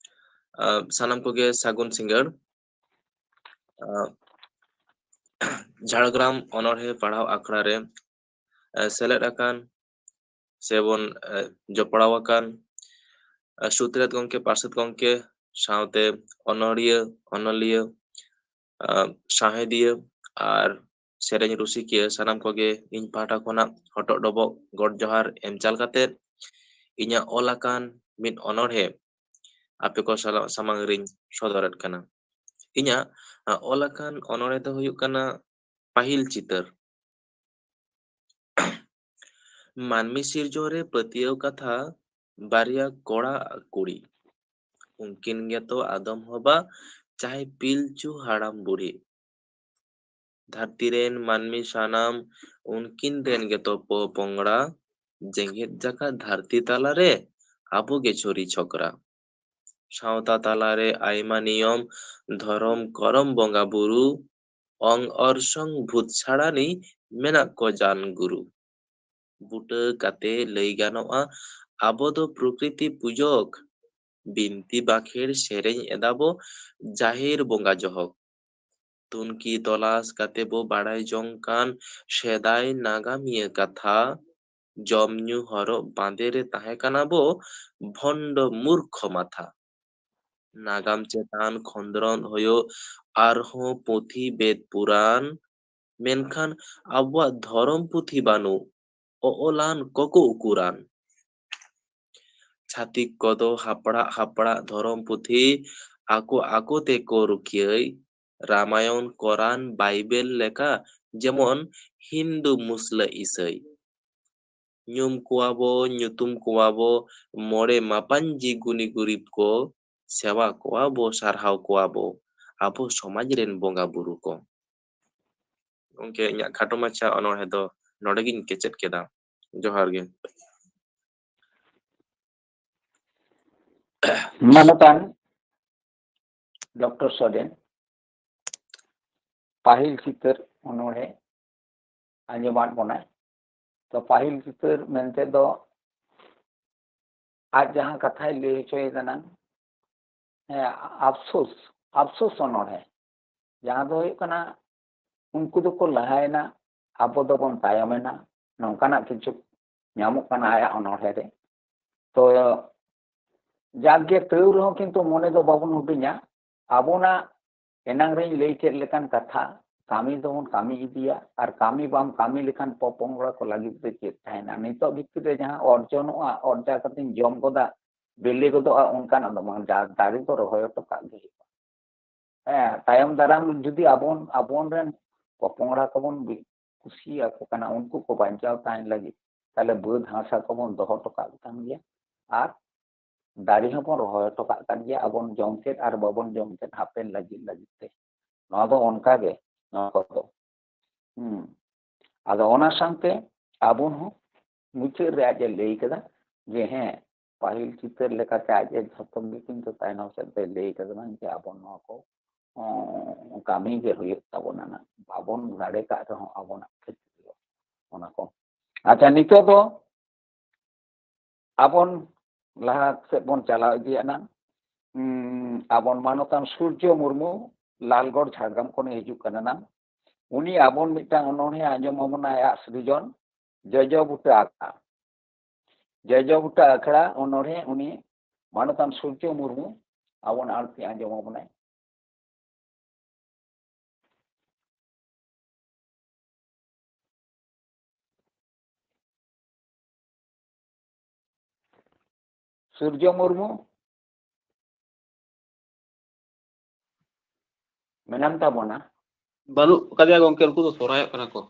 ᱟ, ᱥᱟᱱᱟᱢ ᱠᱚᱜᱮ ᱥᱟᱹᱜᱩᱱ ᱥᱤᱸᱜᱟᱹᱲ᱾ ᱟ, ᱡᱷᱟᱲᱜᱨᱟᱢ ᱚᱱᱚᱬᱦᱮ ᱯᱟᱲᱦᱟᱣ ᱟᱠᱷᱲᱟ ᱨᱮ, ᱟ, ᱥᱮᱞᱮᱫ ᱟᱠᱟᱱ ᱥᱮᱵᱚᱱ, ᱟ, ᱡᱚᱯᱲᱟᱣ ᱟᱠᱟᱱ, ᱟ, ᱥᱩᱛᱨᱮᱛ ᱜᱚᱢᱠᱮ, ᱯᱟᱨᱥᱮᱛ ᱜᱚᱢᱠᱮ, ᱥᱟᱶᱛᱮ ᱚᱱᱚᱲᱤᱭᱟᱹ, ᱚᱱᱚᱞᱤᱭᱟᱹ, ᱟ, ᱥᱟᱶᱦᱮᱫᱤᱭᱟᱹ ᱟᱨ ᱥᱮᱨᱮᱧ ᱨᱩᱥᱤᱠᱤᱭᱟᱹ ᱥᱟᱱᱟᱢ ᱠᱚᱜᱮ ᱤᱧ ᱯᱟᱦᱴᱟ ᱠᱷᱚᱱᱟᱜ ᱦᱚᱴᱚᱜ ᱰᱚᱵᱚᱜ ᱜᱚᱰ ᱡᱚᱦᱟᱨ ᱮᱢ ᱪᱟᱞ ᱠᱟᱛᱮ ᱤᱧᱟᱹᱜ ᱚᱞ ᱟᱠᱟᱱ ᱢᱤᱫ ᱚᱱᱚᱬᱦᱮ ᱟᱯᱮ ᱠᱚ ᱥᱟᱞᱟᱜ ᱥᱟᱢᱟᱝ ᱨᱤᱧ ᱥᱚᱫᱚᱨᱮᱫ ᱠᱟᱱᱟ᱾ ᱤᱧᱟᱹᱜ ᱚᱞ ᱟᱠᱟᱱ ᱚᱱᱚᱬᱦᱮ ᱫᱚ ᱦᱩᱭᱩᱜ ᱠᱟᱱᱟ ᱯᱟᱹᱦᱤᱞ ᱪᱤᱛᱟᱹᱨ᱾ ᱢᱟᱹᱱᱢᱤ ᱥᱤᱨᱡᱚᱱ ᱨᱮ ᱯᱟᱹᱛᱭᱟᱹᱣ ᱠᱟᱛᱷᱟ ᱵᱟᱨᱭᱟ ᱠᱚᱲᱟ ᱠᱩᱲᱤ, ᱩᱱᱠᱤᱱ ᱜᱮᱛᱚ ᱟᱫᱚᱢ ᱦᱚᱵᱟ ᱪᱟᱦᱮ ᱯᱤᱞᱪᱩ ᱦᱟᱲᱟᱢ ᱵᱩᱲᱦᱤ᱾ ᱫᱷᱟᱹᱨᱛᱤ ᱨᱮᱱ ᱢᱟᱹᱱᱢᱤ ᱥᱟᱱᱟᱢ ᱩᱱᱠᱤᱱ ᱨᱮᱱ ᱜᱮᱛᱚ ᱯᱚᱯᱚᱝᱲᱟ᱾ ᱡᱮᱜᱮᱛ ᱡᱟᱠᱟᱛ ᱫᱷᱟᱹᱨᱛᱤ ᱛᱟᱞᱟᱨᱮ ᱟᱵᱚ ᱜᱮ ᱪᱷᱚᱨᱤ ᱪᱷᱚᱠᱨᱟ᱾ ᱥᱟᱶᱛᱟ ᱛᱟᱞᱟᱨᱮ ᱟᱭᱢᱟ ᱱᱤᱭᱚᱢ, ᱫᱷᱚᱨᱚᱢ ᱠᱚᱨᱚᱢ ᱵᱚᱸᱜᱟ ᱵᱩᱨᱩ, ᱚᱝ ᱚᱨᱥᱚᱝ ᱵᱷᱩᱛ ᱪᱷᱟᱲᱟᱱᱤ ᱢᱮᱱᱟᱜ ᱠᱚ ᱡᱟᱱ ᱜᱩᱨᱩ᱾ ᱵᱩᱴᱟᱹ ᱠᱟᱛᱮ ᱞᱟᱹᱭ ᱜᱟᱱᱚᱜᱼᱟ, ᱟᱵᱚ ᱫᱚ ᱯᱨᱚᱠᱨᱤᱛᱤ ᱯᱩᱡᱚᱠ᱾ ᱵᱤᱱᱛᱤ ᱵᱟᱠᱷᱮᱲ ᱥᱮᱨᱮᱧ ᱮᱫᱟᱵᱚ ᱡᱟᱦᱮᱨ ᱵᱚᱸᱜᱟ ᱡᱚᱦᱚᱜ᱾ ᱛᱩᱱᱠᱷᱤ ᱛᱚᱞᱟᱥ ᱠᱟᱛᱮ ᱵᱚ ᱵᱟᱲᱟᱭ ᱡᱚᱝ ᱠᱟᱱ ᱥᱮᱫᱟᱭ ᱱᱟᱜᱟᱢᱤᱭᱟᱹ ᱠᱟᱛᱷᱟ᱾ ᱡᱚᱢ ᱧᱩ ᱦᱚᱨᱚᱜ ᱵᱟᱸᱫᱮ ᱨᱮ ᱛᱟᱦᱮᱸ ᱠᱟᱱᱟ ᱵᱚ ᱵᱷᱚᱱᱰᱚ ᱢᱩᱨᱠᱷᱚ ᱢᱟᱛᱷᱟ᱾ ᱱᱟᱜᱟᱢ ᱪᱮᱛᱟᱱ ᱠᱷᱚᱸᱫᱽᱨᱚᱸᱫ ᱦᱩᱭᱩᱜ ᱟᱨᱦᱚᱸ ᱯᱩᱛᱷᱤ ᱵᱮᱫ ᱯᱩᱨᱟᱱ, ᱢᱮᱱᱠᱷᱟᱱ ᱟᱵᱚᱣᱟᱜ ᱫᱷᱚᱨᱚᱢ ᱯᱩᱛᱷᱤ ᱵᱟᱹᱱᱩᱜ ᱚᱼᱚᱞᱟᱱ ᱠᱚᱠᱚ ᱩᱠᱩᱨᱟᱱ᱾ ᱪᱷᱟᱹᱛᱤᱠ ᱠᱚᱫᱚ ᱦᱟᱯᱲᱟᱜ ᱦᱟᱯᱲᱟᱜ ᱫᱷᱚᱨᱚᱢ ᱯᱩᱛᱷᱤ ᱟᱠᱚ ᱟᱠᱚ ᱛᱮᱠᱚ ᱨᱩᱠᱷᱤᱭᱟᱹᱭ, ᱨᱟᱢᱟᱭᱚᱱ, ᱠᱚᱨᱟᱱ, ᱵᱟᱭᱵᱮᱞ ᱞᱮᱠᱟ ᱡᱮᱢᱚᱱ ᱦᱤᱱᱫᱩ, ᱢᱩᱥᱞᱟᱹ, ᱤᱥᱟᱹᱭ᱾ ᱧᱩᱢ ᱠᱚᱣᱟ ᱵᱚ, ᱧᱩᱛᱩᱢ ᱠᱚᱣᱟ ᱵᱚ, ᱢᱚᱬᱮ ᱢᱟᱯᱟᱧᱡᱤ ᱜᱩᱱᱤ ᱜᱩᱨᱤᱵ ᱠᱚ, ᱥᱮᱣᱟ ᱠᱚᱣᱟ ᱵᱚ, ᱥᱟᱨᱦᱟᱣ ᱠᱚᱣᱟ ᱵᱚ, ᱟᱵᱚ ᱥᱚᱢᱟᱡᱽ ᱨᱮᱱ ᱵᱚᱸᱜᱟ ᱵᱩᱨᱩ ᱠᱚ᱾ ᱜᱚᱢᱠᱮ, ᱤᱧᱟᱹᱜ ᱠᱷᱟᱴᱚ ᱢᱟᱪᱷᱟ ᱚᱱᱚᱬᱦᱮ ᱫᱚ ᱱᱚᱰᱮ ᱜᱤᱧ ᱠᱮᱪᱮᱫ ᱠᱮᱫᱟ᱾ ᱡᱚᱦᱟᱨ ᱜᱮ᱾ ᱢᱟᱱᱚᱛᱟᱱ ᱰᱚᱠᱴᱚᱨ ᱥᱚᱨᱮᱱ, ᱯᱟᱹᱦᱤᱞ ᱪᱤᱛᱟᱹᱨ ᱚᱱᱚᱬᱦᱮ ᱟᱸᱡᱚᱢᱟᱫ ᱵᱚᱱᱟᱭ᱾ ᱛᱚ, ᱯᱟᱹᱦᱤᱞ ᱪᱤᱛᱟᱹᱨ ᱢᱮᱱᱛᱮ ᱫᱚ ᱟᱡ ᱡᱟᱦᱟᱸ ᱠᱟᱛᱷᱟᱭ ᱞᱟᱹᱭ ᱦᱚᱪᱚᱭᱮᱫᱟ ᱱᱟᱝ, ᱦᱮᱸ, ᱟᱯᱥᱳᱥ, ᱟᱯᱥᱳᱥ ᱚᱱᱚᱬᱦᱮ᱾ ᱡᱟᱦᱟᱸ ᱫᱚ ᱦᱩᱭᱩᱜ ᱠᱟᱱᱟ, ᱩᱱᱠᱩ ᱫᱚᱠᱚ ᱞᱟᱦᱟᱭᱮᱱᱟ, ᱟᱵᱚ ᱫᱚᱵᱚᱱ ᱛᱟᱭᱚᱢᱮᱱᱟ, ᱱᱚᱝᱠᱟᱱᱟᱜ ᱠᱤᱪᱷᱩ ᱧᱟᱢᱚᱜ ᱠᱟᱱᱟ ᱟᱭᱟᱜ ᱚᱱᱚᱬᱦᱮ ᱨᱮ᱾ ᱛᱚ, ᱡᱟᱠᱜᱮ, ᱛᱟᱹᱣ ᱨᱮᱦᱚᱸ ᱠᱤᱱᱛᱩ ᱢᱚᱱᱮ ᱫᱚ ᱵᱟᱵᱚᱱ ᱦᱩᱰᱤᱧᱟ᱾ ᱟᱵᱚᱱᱟᱜ ᱮᱱᱟᱝ ᱨᱮᱧ ᱞᱟᱹᱭ ᱠᱮᱫ ᱞᱮᱠᱟᱱ ᱠᱟᱛᱷᱟ, ᱠᱟᱹᱢᱤ ᱫᱚᱵᱚᱱ ᱠᱟᱹᱢᱤ ᱤᱫᱤᱭᱟ, ᱟᱨ ᱠᱟᱹᱢᱤ ᱵᱟᱢ ᱠᱟᱹᱢᱤ ᱞᱮᱠᱷᱟᱱ ᱯᱚᱯᱚᱝᱲᱟ ᱠᱚ ᱞᱟᱹᱜᱤᱫ ᱫᱚ ᱪᱮᱫ ᱛᱟᱦᱮᱱᱟ? ᱱᱤᱛᱚᱜ ᱵᱷᱤᱛᱤᱨ ᱨᱮ ᱡᱟᱦᱟᱸ ᱚᱨᱡᱚᱱᱚᱜᱼᱟ, ᱚᱨᱡᱟ ᱠᱟᱛᱮᱧ ᱡᱚᱢ ᱜᱚᱫᱟ, ᱵᱤᱞᱤ ᱜᱚᱫᱚᱜᱼᱟ, ᱚᱱᱠᱟᱱᱟᱜ ᱫᱚ ᱵᱟᱝ, ᱡᱟ ᱫᱟᱨᱮ ᱫᱚ ᱨᱚᱦᱚᱭ ᱦᱚᱴᱚ ᱠᱟᱜ ᱜᱮ ᱦᱩᱭᱩᱜᱼᱟ᱾ ᱦᱮᱸ, ᱛᱟᱭᱚᱢ ᱫᱟᱨᱟᱢ ᱡᱩᱫᱤ ᱟᱵᱚᱱ, ᱟᱵᱚᱱ ᱨᱮᱱ ᱯᱚᱯᱚᱝᱲᱟ ᱠᱚᱵᱚᱱ ᱵᱤ-, ᱠᱩᱥᱤᱭᱟᱠᱚ ᱠᱟᱱᱟ, ᱩᱱᱠᱩ ᱠᱚ ᱵᱟᱧᱪᱟᱣ ᱛᱟᱦᱮᱱ ᱞᱟᱹᱜᱤᱫ, ᱛᱟᱦᱞᱮ ᱵᱟᱹᱫᱽ ᱦᱟᱥᱟ ᱠᱚᱵᱚᱱ ᱫᱚᱦᱚ ᱦᱚᱴᱚ ᱠᱟᱜ ᱠᱟᱱ ᱜᱮᱭᱟ᱾ ᱟᱨ ᱫᱟᱨᱮ ᱦᱚᱸᱵᱚᱱ ᱨᱚᱦᱚᱭ ᱦᱚᱴᱚ ᱠᱟᱜ ᱠᱟᱱ ᱜᱮᱭᱟ, ᱟᱵᱚᱱ ᱡᱚᱢ ᱪᱮᱫ ᱟᱨ ᱵᱟᱵᱚᱱ ᱡᱚᱢ ᱪᱮᱫ ᱦᱟᱯᱮᱱ ᱞᱟᱹᱜᱤᱫ, ᱞᱟᱹᱜᱤᱫ ᱛᱮ᱾ ᱱᱚᱣᱟ ᱫᱚ ᱚᱱᱠᱟ ᱜᱮ, ᱱᱚᱣᱟ ᱠᱚᱫᱚ᱾ ᱦᱩᱸ᱾ ᱟᱫᱚ ᱚᱱᱟ ᱥᱟᱶᱛᱮ ᱟᱵᱚ ᱦᱚᱸ ᱢᱩᱪᱟᱹᱫ ᱨᱮ ᱟᱡ ᱮ ᱞᱟᱹᱭ ᱠᱮᱫᱟ ᱡᱮ, ᱦᱮᱸ, ᱯᱟᱹᱦᱤᱞ ᱪᱤᱛᱟᱹᱨ ᱞᱮᱠᱟᱛᱮ ᱟᱡ ᱮ ᱡᱷᱚᱛᱚ ᱜᱮ ᱠᱤᱱᱛᱩ ᱛᱟᱭᱱᱚᱢ ᱥᱮᱫ ᱛᱮ ᱞᱟᱹᱭ ᱠᱟᱫᱟ ᱵᱟᱝ ᱡᱮ ᱟᱵᱚ ᱱᱚᱣᱟ ᱠᱚ, ᱚᱸ, ᱠᱟᱹᱢᱤ ᱜᱮ ᱦᱩᱭᱩᱜ ᱛᱟᱵᱚᱱᱟ ᱱᱟᱜ᱾ ᱵᱟᱵᱚᱱ ᱫᱟᱲᱮ ᱠᱟᱜ ᱨᱮᱦᱚᱸ ᱟᱵᱚᱱᱟᱜ ᱠᱷᱮᱛ ᱨᱮ ᱚᱱᱟ ᱠᱚ᱾ ᱟᱪᱪᱷᱟ, ᱱᱤᱛᱚᱜ ᱫᱚ ᱟᱵᱚᱱ ᱞᱟᱦᱟ ᱥᱮᱫ ᱵᱚᱱ ᱪᱟᱞᱟᱣ ᱤᱫᱤᱭᱟ ᱱᱟᱝ᱾ ᱩᱸ, ᱟᱵᱚᱱ ᱢᱟᱱᱚᱛᱟᱱ ᱥᱩᱨᱡᱚ ᱢᱩᱨᱢᱩ ᱞᱟᱞᱜᱚᱲ ᱡᱷᱟᱲᱜᱨᱟᱢ ᱠᱷᱚᱱᱮ ᱦᱤᱡᱩᱜ ᱠᱟᱱᱟ ᱱᱟᱝ᱾ ᱩᱱᱤ ᱟᱵᱚᱱ ᱢᱤᱫᱴᱟᱝ ᱚᱱᱚᱬᱦᱮ ᱟᱸᱡᱚᱢ ᱟᱵᱚᱱᱟ ᱟᱭᱟᱜ ᱥᱨᱤᱡᱚᱱ, ᱡᱚᱡᱚ ᱵᱩᱴᱟᱹ ᱟᱠᱷᱲᱟ᱾ ᱡᱚᱡᱚ ᱵᱩᱴᱟᱹ ᱟᱠᱷᱲᱟ ᱚᱱᱚᱬᱦᱮ ᱩᱱᱤ ᱢᱟᱱᱚᱛᱟᱱ ᱥᱩᱨᱡᱚ ᱢᱩᱨᱢᱩ ᱟᱵᱚᱱ ᱟᱬᱛᱤ ᱟᱸᱡᱚᱢ ᱟᱵᱚᱱᱟᱭ᱾ ᱥᱩᱨᱡᱚ ᱢᱩᱨᱢᱩ ᱢᱮᱱᱟᱢ ᱛᱟᱵᱚᱱᱟ? ᱵᱟᱹᱱᱩᱜ ᱟᱠᱟᱫᱮᱭᱟ ᱜᱚᱝᱠᱮ, ᱩᱱᱠᱩ ᱫᱚ ᱥᱚᱨᱦᱟᱭᱚᱜ ᱠᱟᱱᱟ ᱠᱚ᱾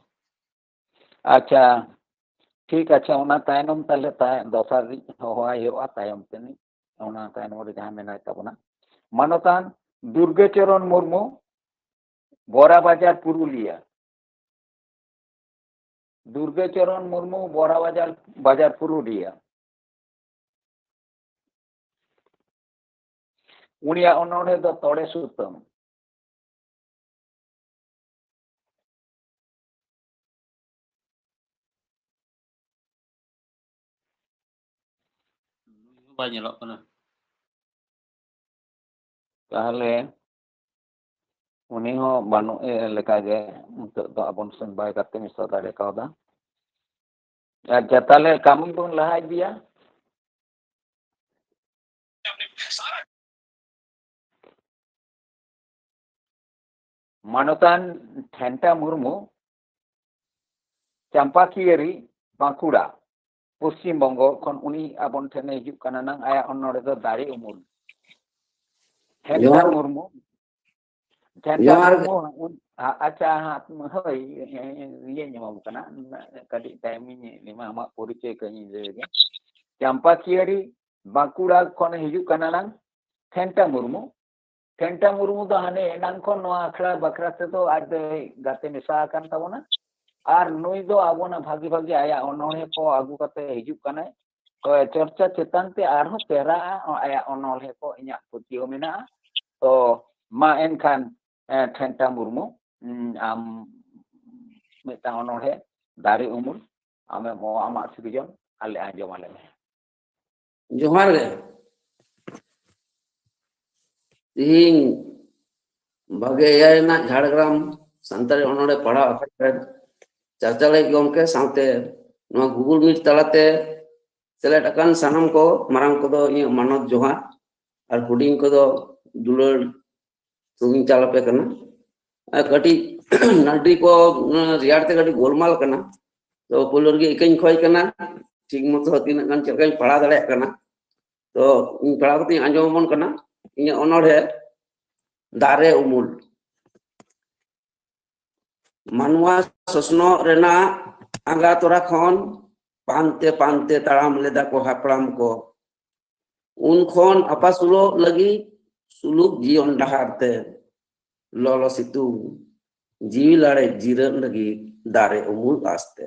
ᱟᱪᱪᱷᱟ, ᱴᱷᱤᱠ, ᱟᱪᱪᱷᱟ, ᱚᱱᱟ ᱛᱟᱭᱱᱚᱢ ᱛᱟᱦᱞᱮ ᱛᱟᱭ-, ᱫᱚᱥᱟᱨ ᱨᱤᱡ ᱦᱚᱦᱚᱣᱟᱭ ᱦᱩᱭᱩᱜᱼᱟ ᱛᱟᱭᱚᱢ ᱛᱮᱱᱤᱡ, ᱚᱱᱟ ᱛᱟᱭᱱᱚᱢ ᱨᱮ ᱡᱟᱦᱟᱸᱭ ᱢᱮᱱᱟᱭ ᱛᱟᱵᱚᱱᱟ, ᱢᱟᱱᱚᱛᱟᱱ ᱫᱩᱨᱜᱟᱹ ᱪᱚᱨᱚᱱ ᱢᱩᱨᱢᱩ, ᱵᱚᱨᱟ ᱵᱟᱡᱟᱨ, ᱯᱩᱨᱩᱞᱤᱭᱟᱹ᱾ ᱫᱩᱨᱜᱟᱹ ᱪᱚᱨᱚᱱ ᱢᱩᱨᱢᱩ, ᱵᱚᱨᱟ ᱵᱟᱡᱟᱨ, ᱵᱟᱡᱟᱨ, ᱯᱩᱨᱩᱞᱤᱭᱟᱹ᱾ ᱩᱱᱤᱭᱟᱜ ᱚᱱᱚᱬᱦᱮ ᱫᱚ ᱛᱚᱲᱮ ᱥᱩᱛᱟᱹᱢ᱾ ᱵᱟᱭ ᱧᱮᱞᱚᱜ ᱠᱟᱱᱟ᱾ ᱛᱟᱦᱞᱮ ᱩᱱᱤ ᱦᱚᱸ ᱵᱟᱹᱱᱩᱜ ᱮ ᱞᱮᱠᱟᱜᱮ, ᱱᱤᱛᱚᱜ ᱫᱚ ᱟᱵᱚᱱ ᱥᱮᱱ ᱵᱟᱭ ᱠᱟᱛᱮ ᱢᱤᱥᱚ ᱫᱟᱲᱮ ᱠᱟᱣᱫᱟ᱾ ᱟᱪᱪᱷᱟ, ᱛᱟᱦᱞᱮ ᱠᱟᱹᱢᱤ ᱵᱚᱱ ᱞᱟᱦᱟ ᱤᱫᱤᱭᱟ᱾ ᱢᱟᱱᱚᱛᱟᱱ ᱴᱷᱮᱱᱴᱟ ᱢᱩᱨᱢᱩ, ᱪᱟᱢᱯᱟᱠᱤᱭᱟᱹᱨᱤ, ᱵᱟᱸᱠᱩᱲᱟ, ᱯᱚᱥᱪᱤᱢ ᱵᱚᱝᱜᱚ ᱠᱷᱚᱱ ᱩᱱᱤ ᱟᱵᱚᱱ ᱴᱷᱮᱱᱮ ᱦᱤᱡᱩᱜ ᱠᱟᱱᱟ ᱱᱟᱝ᱾ ᱟᱭᱟᱜ ᱚᱱᱚᱬᱦᱮ ᱫᱚ ᱫᱟᱨᱮ ᱩᱢᱩᱞ᱾ ᱴᱷᱮᱱᱴᱟ ᱡᱚᱦᱟᱨ᱾ ᱢᱩᱨᱢᱩ, ᱡᱚᱦᱟᱨ ᱜᱮ᱾ ᱢᱩᱨᱢᱩ, ᱩᱱ-, ᱟ-, ᱟᱪᱪᱷᱟ, ᱦᱟᱸᱜ, ᱦᱳᱭ, ᱤᱭᱟᱹᱧ ᱮᱢᱟᱢ ᱠᱟᱱᱟ, ᱠᱟᱹᱴᱤᱡ time ᱤᱧ ᱮᱢᱟ, ᱟᱢᱟᱜ ᱯᱚᱨᱤᱪᱚᱭ ᱠᱟᱹᱡ ᱤᱧ ᱞᱟᱹᱭ ᱞᱮᱜᱮ᱾ ᱪᱟᱢᱯᱟ ᱠᱤᱭᱟᱹᱨᱤ, ᱵᱟᱸᱠᱩᱲᱟ ᱠᱷᱚᱱ ᱦᱤᱡᱩᱜ ᱠᱟᱱᱟ ᱱᱟᱝ, ᱴᱷᱮᱱᱴᱟ ᱢᱩᱨᱢᱩ᱾ ᱴᱷᱮᱱᱴᱟ ᱢᱩᱨᱢᱩ ᱫᱚ ᱦᱟᱱᱮ ᱮᱱᱟᱝ ᱠᱷᱚᱱ ᱱᱚᱣᱟ ᱟᱠᱷᱲᱟ ᱵᱟᱠᱷᱨᱟ ᱛᱮᱫᱚ ᱟᱡ ᱫᱚᱭ ᱜᱟᱛᱮ ᱢᱮᱥᱟ ᱟᱠᱟᱱ ᱛᱟᱵᱚᱱᱟ᱾ ᱟᱨ ᱱᱩᱭ ᱫᱚ ᱟᱵᱚᱱᱟᱜ ᱵᱷᱟᱹᱜᱤ ᱵᱷᱟᱹᱜᱤ ᱟᱭᱟᱜ ᱚᱱᱚᱬᱦᱮ ᱠᱚ ᱟᱹᱜᱩ ᱠᱟᱛᱮ ᱦᱤᱡᱩᱜ ᱠᱟᱱᱟᱭ᱾ ᱛᱚ, ᱪᱚᱨᱪᱟ ᱪᱮᱛᱟᱱ ᱛᱮ ᱟᱨᱦᱚᱸ ᱪᱮᱦᱨᱟᱜᱼᱟ ᱟᱭᱟᱜ ᱚᱱᱚᱬᱦᱮ ᱠᱚ, ᱤᱧᱟᱹᱜ ᱯᱟᱹᱛᱭᱟᱹᱣ ᱢᱮᱱᱟᱜᱼᱟ᱾ ᱛᱚ, ᱢᱟ ᱮᱱᱠᱷᱟᱱ, ᱮ, ᱴᱷᱮᱱᱴᱟ ᱢᱩᱨᱢᱩ, ᱩᱢ, ᱟᱢ ᱢᱤᱫᱴᱟᱝ ᱚᱱᱚᱬᱦᱮ, ᱫᱟᱨᱮ ᱩᱢᱩᱞ, ᱟᱢᱮᱢ ᱚ-, ᱟᱢᱟᱜ ᱥᱤᱨᱡᱚᱱ ᱟᱞᱮ ᱟᱸᱡᱚᱢ ᱟᱞᱮ ᱢᱮ᱾ ᱡᱚᱦᱟᱨ ᱜᱮ᱾ ᱛᱤᱦᱤᱧ ᱵᱟᱜᱮ ᱮᱭᱟᱭ ᱨᱮᱱᱟᱜ ᱡᱷᱟᱲᱜᱨᱟᱢ ᱥᱟᱱᱛᱟᱲᱤ ᱚᱱᱚᱬᱦᱮ ᱯᱟᱲᱦᱟᱣ ᱟᱠᱷᱲᱟ ᱨᱮ ᱪᱟᱨᱪᱟ ᱞᱟᱹᱜᱤᱫ ᱜᱚᱢᱠᱮ ᱥᱟᱶᱛᱮ ᱱᱚᱣᱟ Google Meet ᱛᱟᱞᱟᱛᱮ ᱥᱮᱞᱮᱫ ᱟᱠᱟᱱ ᱥᱟᱱᱟᱢ ᱠᱚ, ᱢᱟᱨᱟᱝ ᱠᱚᱫᱚ ᱤᱧᱟᱹᱜ ᱢᱟᱱᱚᱛ ᱡᱚᱦᱟᱨ ᱟᱨ ᱦᱩᱰᱤᱧ ᱠᱚᱫᱚ ᱫᱩᱞᱟᱹᱲ ᱥᱩᱢᱤᱧ ᱪᱟᱞ ᱟᱯᱮ ᱠᱟᱱᱟ᱾ ᱟᱨ ᱠᱟᱹᱴᱤᱡ ᱱᱟᱹᱰᱨᱤ ᱠᱚ, ᱚᱱᱟ ᱨᱮᱭᱟᱲ ᱛᱮ ᱠᱟᱹᱴᱤᱡ ᱜᱳᱞᱢᱟᱞ ᱠᱟᱱᱟ, ᱛᱚ ᱯᱳᱭᱞᱳ ᱨᱮᱜᱮ ᱤᱠᱟᱹᱧ ᱠᱷᱚᱡ ᱠᱟᱱᱟ, ᱴᱷᱤᱠ ᱢᱚᱛᱚ ᱛᱤᱱᱟᱹᱜ ᱜᱟᱱ ᱪᱮᱫ ᱞᱮᱠᱟᱧ ᱯᱟᱲᱦᱟᱣ ᱫᱟᱲᱮᱭᱟᱜ ᱠᱟᱱᱟ᱾ ᱛᱚ ᱤᱧ ᱯᱟᱲᱦᱟᱣ ᱠᱟᱛᱮᱧ ᱟᱸᱡᱚᱢ ᱟᱵᱚᱱ ᱠᱟᱱᱟ ᱤᱧᱟᱹᱜ ᱚᱱᱚᱬᱦᱮ ᱫᱟᱨᱮ ᱩᱢᱩᱞ᱾ ᱢᱟᱱᱣᱟ ᱥᱚᱥᱱᱚᱜ ᱨᱮᱱᱟᱜ ᱟᱸᱜᱟ ᱛᱚᱨᱟ ᱠᱷᱚᱱ ᱯᱟᱱᱛᱮ ᱯᱟᱱᱛᱮ ᱛᱟᱲᱟᱢ ᱞᱮᱫᱟ ᱠᱚ ᱦᱟᱯᱲᱟᱢ ᱠᱚ᱾ ᱩᱱ ᱠᱷᱚᱱ ᱟᱯᱟᱥᱩᱞᱚᱜ ᱞᱟᱹᱜᱤᱫ ᱥᱩᱞᱩᱠ ᱡᱤᱭᱚᱱ ᱰᱟᱦᱟᱨ ᱛᱮ ᱞᱚᱞᱚ ᱥᱤᱛᱩᱝ ᱡᱤᱣᱤ ᱞᱟᱲᱮᱡ ᱡᱤᱨᱟᱹᱜ ᱞᱟᱹᱜᱤᱫ ᱫᱟᱨᱮ ᱩᱢᱩᱞ ᱟᱥᱛᱮ᱾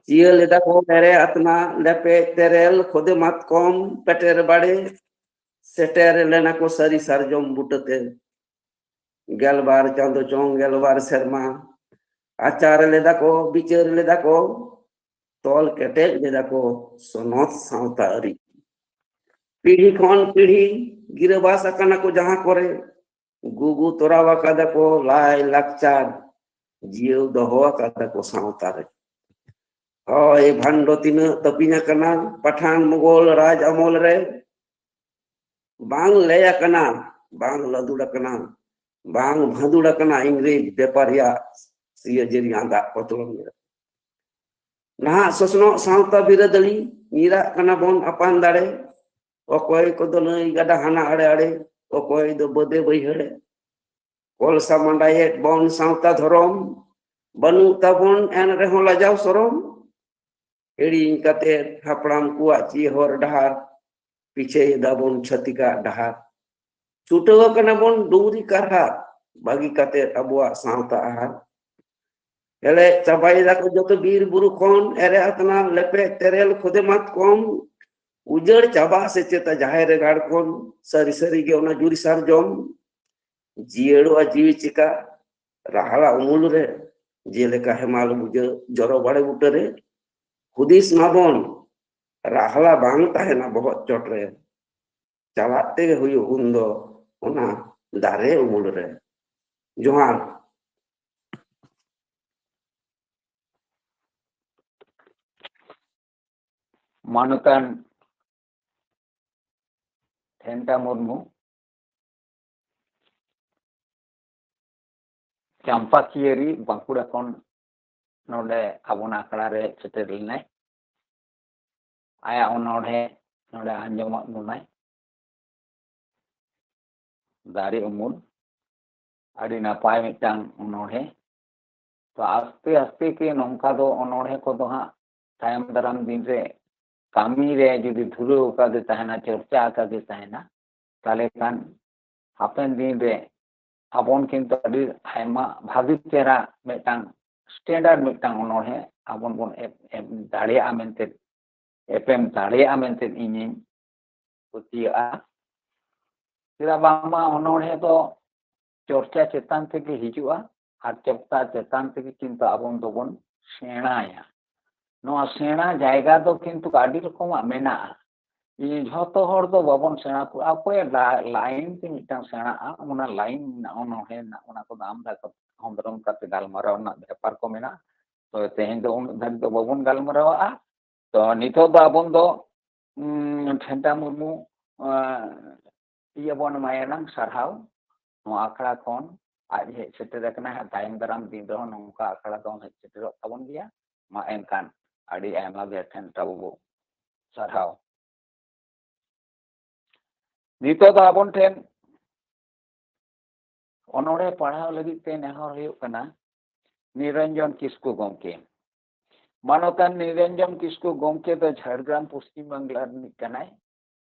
ᱪᱤᱭᱟᱹ ᱞᱮᱫᱟ ᱠᱚ ᱮᱲᱮ ᱟᱛᱱᱟ, ᱞᱮᱯᱮᱡ ᱛᱮᱨᱮᱞ, ᱠᱷᱚᱫᱮ ᱢᱟᱛᱠᱚᱢ, ᱯᱮᱴᱮᱨ ᱵᱟᱲᱮ, ᱥᱮᱴᱮᱨ ᱞᱮᱱᱟ ᱠᱚ ᱥᱟᱹᱨᱤ ᱥᱟᱨᱡᱚᱢ ᱵᱩᱴᱟᱹᱛᱮ᱾ ᱜᱮᱞᱵᱟᱨ ᱪᱟᱸᱫᱚ ᱪᱚᱝ ᱜᱮᱞᱵᱟᱨ ᱥᱮᱨᱢᱟ ᱟᱪᱟᱨ ᱞᱮᱫᱟ ᱠᱚ, ᱵᱤᱪᱟᱹᱨ ᱞᱮᱫᱟ ᱠᱚ, ᱛᱚᱞ ᱠᱮᱴᱮᱡ ᱞᱮᱫᱟ ᱠᱚ ᱥᱚᱱᱚᱛ ᱥᱟᱶᱛᱟ ᱟᱹᱨᱤ᱾ ᱯᱤᱲᱦᱤ ᱠᱷᱚᱱ ᱯᱤᱲᱦᱤ ᱜᱤᱨᱟᱹᱵᱟᱥ ᱟᱠᱟᱱᱟ ᱠᱚ ᱡᱟᱦᱟᱸ ᱠᱚᱨᱮ, ᱜᱩᱜᱩ ᱛᱚᱨᱟᱣ ᱟᱠᱟᱫᱟ ᱠᱚ ᱞᱟᱭ ᱞᱟᱠᱪᱟᱨ, ᱡᱤᱭᱟᱹᱣ ᱫᱚᱦᱚ ᱟᱠᱟᱫᱟ ᱠᱚ ᱥᱟᱶᱛᱟ ᱨᱮ᱾ ᱦᱳᱭ, ᱵᱷᱟᱱᱰᱚ ᱛᱤᱱᱟᱹᱜ ᱛᱟᱹᱯᱤᱧ ᱟᱠᱟᱱᱟ ᱯᱟᱴᱷᱟᱱ ᱢᱩᱜᱚᱞ ᱨᱟᱡᱽ ᱟᱢᱚᱞ ᱨᱮ, ᱵᱟᱝ ᱞᱟᱹᱭ ᱟᱠᱟᱱᱟ, ᱵᱟᱝ ᱞᱟᱹᱫᱩᱲ ᱟᱠᱟᱱᱟ, ᱵᱟᱝ ᱵᱷᱟᱹᱫᱩᱲ ᱟᱠᱟᱱᱟ ᱤᱝᱨᱮᱡᱽ ᱵᱮᱯᱟᱨᱤᱭᱟᱜ ᱥᱤᱭᱟᱹ ᱡᱟᱹᱨᱤ ᱟᱸᱫᱟᱜ ᱠᱚᱪᱞᱚᱱ ᱨᱮ᱾ ᱱᱟᱦᱟᱜ ᱥᱚᱥᱱᱚᱜ ᱥᱟᱶᱛᱟ ᱵᱤᱨᱟᱹᱫᱟᱹᱞᱤ ᱧᱤᱨᱟᱜ ᱠᱟᱱᱟ ᱵᱚᱱ ᱟᱯᱟᱱ ᱫᱟᱲᱮ, ᱚᱠᱚᱭ ᱠᱚᱫᱚ ᱱᱟᱹᱭ ᱜᱟᱰᱟ ᱦᱟᱱᱟ ᱟᱲᱮ ᱟᱲᱮ, ᱚᱠᱚᱭ ᱫᱚ ᱵᱟᱹᱫᱮ ᱵᱟᱹᱭᱦᱟᱹᱲᱮ᱾ ᱠᱚᱞᱥᱟ ᱢᱟᱸᱰᱟᱭᱮᱫ ᱵᱚᱱ ᱥᱟᱶᱛᱟ ᱫᱷᱚᱨᱚᱢ, ᱵᱟᱹᱱᱩᱜ ᱛᱟᱵᱚᱱ ᱮᱱ ᱨᱮᱦᱚᱸ ᱞᱟᱡᱟᱣ ᱥᱚᱨᱚᱢ᱾ ᱦᱤᱲᱤᱧ ᱠᱟᱛᱮ ᱦᱟᱯᱲᱟᱢ ᱠᱚᱣᱟᱜ ᱪᱮᱫ ᱦᱚᱨ ᱰᱟᱦᱟᱨ, ᱯᱤᱪᱷᱟᱹᱭ ᱫᱟᱵᱚᱱ ᱪᱷᱟᱹᱛᱤᱠᱟᱜ ᱰᱟᱦᱟᱨ᱾ ᱪᱷᱩᱴᱟᱹᱣ ᱟᱠᱟᱱᱟ ᱵᱚᱱ ᱰᱩᱝᱨᱤ ᱠᱟᱨᱦᱟ, ᱵᱟᱹᱜᱤ ᱠᱟᱛᱮ ᱟᱵᱚᱣᱟᱜ ᱥᱟᱶᱛᱟ ᱟᱦᱟᱨ᱾ ᱦᱮᱲᱮ ᱪᱟᱵᱟᱭ ᱫᱟᱠᱚ ᱡᱚᱛᱚ ᱵᱤᱨ ᱵᱩᱨᱩ ᱠᱷᱚᱱ, ᱮᱨᱮ ᱟᱛᱱᱟ ᱞᱮᱯᱮ ᱛᱮᱨᱮᱞ ᱠᱷᱚᱫᱮ ᱢᱟᱛᱠᱚᱢ᱾ ᱩᱡᱟᱹᱲ ᱪᱟᱵᱟ ᱥᱮ ᱪᱮᱛᱟ ᱡᱟᱦᱮᱨ ᱜᱟᱲ ᱠᱷᱚᱱ, ᱥᱟᱹᱨᱤ ᱥᱟᱹᱨᱤ ᱜᱮ ᱚᱱᱟ ᱡᱩᱨᱤ ᱥᱟᱨᱡᱚᱢ᱾ ᱡᱤᱭᱟᱹᱲᱚᱜᱼᱟ ᱡᱤᱣᱤ ᱪᱤᱠᱟ ᱨᱟᱦᱞᱟ ᱩᱢᱩᱞ ᱨᱮ, ᱡᱮᱞᱮᱠᱟ ᱦᱮᱢᱟᱞ ᱵᱩᱡᱟᱹ ᱡᱚᱨᱚ ᱵᱟᱲᱮ ᱵᱩᱴᱟᱹ ᱨᱮ᱾ ᱦᱩᱫᱤᱥ ᱢᱟᱵᱚᱱ ᱨᱟᱦᱞᱟ ᱵᱟᱝ ᱛᱟᱦᱮᱱᱟ ᱵᱚᱦᱚᱜ ᱪᱚᱴ ᱨᱮ, ᱪᱟᱞᱟᱜ ᱛᱮᱜᱮ ᱦᱩᱭᱩᱜ ᱩᱱᱫᱚ ᱚᱱᱟ ᱫᱟᱨᱮ ᱩᱢᱩᱞ ᱨᱮ᱾ ᱡᱚᱦᱟᱨ᱾ ᱢᱟᱱᱚᱛᱟᱱ ᱴᱷᱮᱱᱴᱟ ᱢᱩᱨᱢᱩ, ᱪᱟᱢᱯᱟᱠᱤᱭᱟᱹᱨᱤ, ᱵᱟᱸᱠᱩᱲᱟ ᱠᱷᱚᱱ ᱱᱚᱰᱮ ᱟᱵᱚᱱᱟᱜ ᱟᱠᱷᱲᱟ ᱨᱮ ᱥᱮᱴᱮᱨ ᱞᱮᱱᱟᱭ᱾ ᱟᱭᱟᱜ ᱚᱱᱚᱬᱦᱮ ᱱᱚᱰᱮ ᱟᱸᱡᱚᱢᱟᱫ ᱵᱚᱱᱟᱭ᱾ ᱫᱟᱨᱮ ᱩᱢᱩᱞ, ᱟᱹᱰᱤ ᱱᱟᱯᱟᱭ ᱢᱤᱫᱴᱟᱝ ᱚᱱᱚᱬᱦᱮ᱾ ᱛᱚ ᱟᱥᱛᱮ ᱟᱥᱛᱮ ᱛᱮ ᱱᱚᱝᱠᱟ ᱫᱚ ᱚᱱᱚᱬᱦᱮ ᱠᱚᱫᱚ ᱦᱟᱸᱜ ᱛᱟᱭᱚᱢ ᱫᱟᱨᱟᱢ ᱫᱤᱱ ᱨᱮ ᱠᱟᱹᱢᱤ ᱨᱮ ᱡᱩᱫᱤ ᱫᱷᱩᱨᱟᱹᱣ ᱟᱠᱟᱫᱮ ᱛᱟᱦᱮᱱᱟ, ᱪᱚᱨᱪᱟ ᱟᱠᱟᱫᱮ ᱛᱟᱦᱮᱱᱟ, ᱛᱟᱦᱞᱮ ᱠᱷᱟᱱ ᱦᱟᱯᱮᱱ ᱫᱤᱱ ᱨᱮ ᱟᱵᱚᱱ ᱠᱤᱱᱛᱩ ᱟᱹᱰᱤ ᱟᱭᱢᱟ ᱵᱷᱟᱹᱜᱤ ᱪᱮᱦᱨᱟ ᱢᱤᱫᱴᱟᱝ standard ᱢᱤᱫᱴᱟᱝ ᱚᱱᱚᱬᱦᱮ ᱟᱵᱚᱱ ᱵᱚᱱ ᱮᱢ, ᱮᱢ ᱫᱟᱲᱮᱭᱟᱜᱼᱟ ᱢᱮᱱᱛᱮ, ᱮᱯᱮᱢ ᱫᱟᱲᱮᱭᱟᱜᱼᱟ ᱢᱮᱱᱛᱮ ᱤᱧᱤᱧ ᱯᱟᱹᱛᱭᱟᱹᱜᱼᱟ᱾ ᱪᱮᱫᱟᱜ ᱵᱟᱝᱢᱟ ᱚᱱᱚᱬᱦᱮ ᱫᱚ ᱪᱚᱨᱪᱟ ᱪᱮᱛᱟᱱ ᱛᱮᱜᱮ ᱦᱤᱡᱩᱜᱼᱟ, ᱟᱨ ᱪᱚᱨᱪᱟ ᱪᱮᱛᱟᱱ ᱛᱮᱜᱮ ᱠᱤᱱᱛᱩ ᱟᱵᱚᱱ ᱫᱚᱵᱚᱱ ᱥᱮᱬᱟᱭᱟ᱾ ᱱᱚᱣᱟ ᱥᱮᱬᱟ ᱡᱟᱭᱜᱟ ᱫᱚ ᱠᱤᱱᱛᱩ ᱟᱹᱰᱤ ᱨᱚᱠᱚᱢᱟᱜ ᱢᱮᱱᱟᱜᱼᱟ᱾ ᱤᱧ ᱡᱷᱚᱛᱚ ᱦᱚᱲ ᱫᱚ ᱵᱟᱵᱚᱱ ᱥᱮᱬᱟ ᱠᱚᱣᱟ, ᱚᱠᱚᱭᱟᱜ ᱞᱟ-, line ᱛᱮ ᱢᱤᱫᱴᱟᱝ ᱥᱮᱬᱟᱜᱼᱟ, ᱚᱱᱟ line ᱨᱮᱱᱟᱜ ᱚᱱᱚᱬᱦᱮ ᱨᱮᱱᱟᱜ ᱚᱱᱟ ᱠᱚᱫᱚ ᱟᱢᱫᱟ ᱠᱚ-, ᱠᱷᱚᱸᱫᱽᱨᱚᱸᱫᱽ ᱠᱟᱛᱮ ᱜᱟᱞᱢᱟᱨᱟᱣ ᱨᱮᱱᱟᱜ ᱵᱮᱯᱟᱨ ᱠᱚ ᱢᱮᱱᱟᱜᱼᱟ᱾ ᱛᱚ ᱛᱮᱦᱮᱧ ᱫᱚ ᱩᱱᱟᱹᱜ ᱫᱷᱟᱹᱵᱤᱡ ᱫᱚ ᱵᱟᱵᱚᱱ ᱜᱟᱞᱢᱟᱨᱟᱣᱟᱜᱼᱟ᱾ ᱛᱚ ᱱᱤᱛᱚᱜ ᱫᱚ ᱟᱵᱚᱱ ᱫᱚ, ᱩᱢ, ᱴᱷᱮᱱᱴᱟ ᱢᱩᱨᱢᱩ, ᱟᱸ, ᱤᱭᱟᱹ ᱵᱚᱱ ᱮᱢᱟᱭᱟ ᱱᱟᱝ ᱥᱟᱨᱦᱟᱣ᱾ ᱱᱚᱣᱟ ᱟᱠᱷᱲᱟ ᱠᱷᱚᱱ ᱟᱡ ᱦᱮᱡ ᱥᱮᱴᱮᱨ ᱟᱠᱟᱱᱟᱭ, ᱦᱟᱸᱜ ᱛᱟᱭᱚᱢ ᱫᱟᱨᱟᱢ ᱫᱤᱱ ᱨᱮᱦᱚᱸ ᱱᱚᱝᱠᱟ ᱟᱠᱷᱲᱟ ᱫᱚ ᱦᱮᱡ ᱥᱮᱴᱮᱨᱚᱜ ᱛᱟᱵᱚᱱ ᱜᱮᱭᱟ᱾ ᱢᱟ ᱮᱱᱠᱷᱟᱱ ᱟᱹᱰᱤ ᱟᱭᱢᱟ ᱜᱮ ᱴᱷᱮᱱᱴᱟ ᱵᱟᱹᱵᱩ ᱥᱟᱨᱦᱟᱣ᱾ ᱱᱤᱛᱚᱜ ᱫᱚ ᱟᱵᱚᱱ ᱴᱷᱮᱱ ᱚᱱᱚᱬᱦᱮ ᱯᱟᱲᱦᱟᱣ ᱞᱟᱹᱜᱤᱫ ᱛᱮ ᱱᱮᱦᱚᱨ ᱦᱩᱭᱩᱜ ᱠᱟᱱᱟ ᱱᱤᱨᱚᱧᱡᱚᱱ ᱠᱤᱥᱠᱩ ᱜᱚᱢᱠᱮ᱾ ᱢᱟᱱᱚᱛᱟᱱ ᱱᱤᱨᱚᱧᱡᱚᱱ ᱠᱤᱥᱠᱩ ᱜᱚᱢᱠᱮ ᱫᱚ ᱡᱷᱟᱲᱜᱨᱟᱢ, ᱯᱚᱥᱪᱤᱢ ᱵᱟᱝᱞᱟ ᱨᱤᱱᱤᱡ ᱠᱟᱱᱟᱭ᱾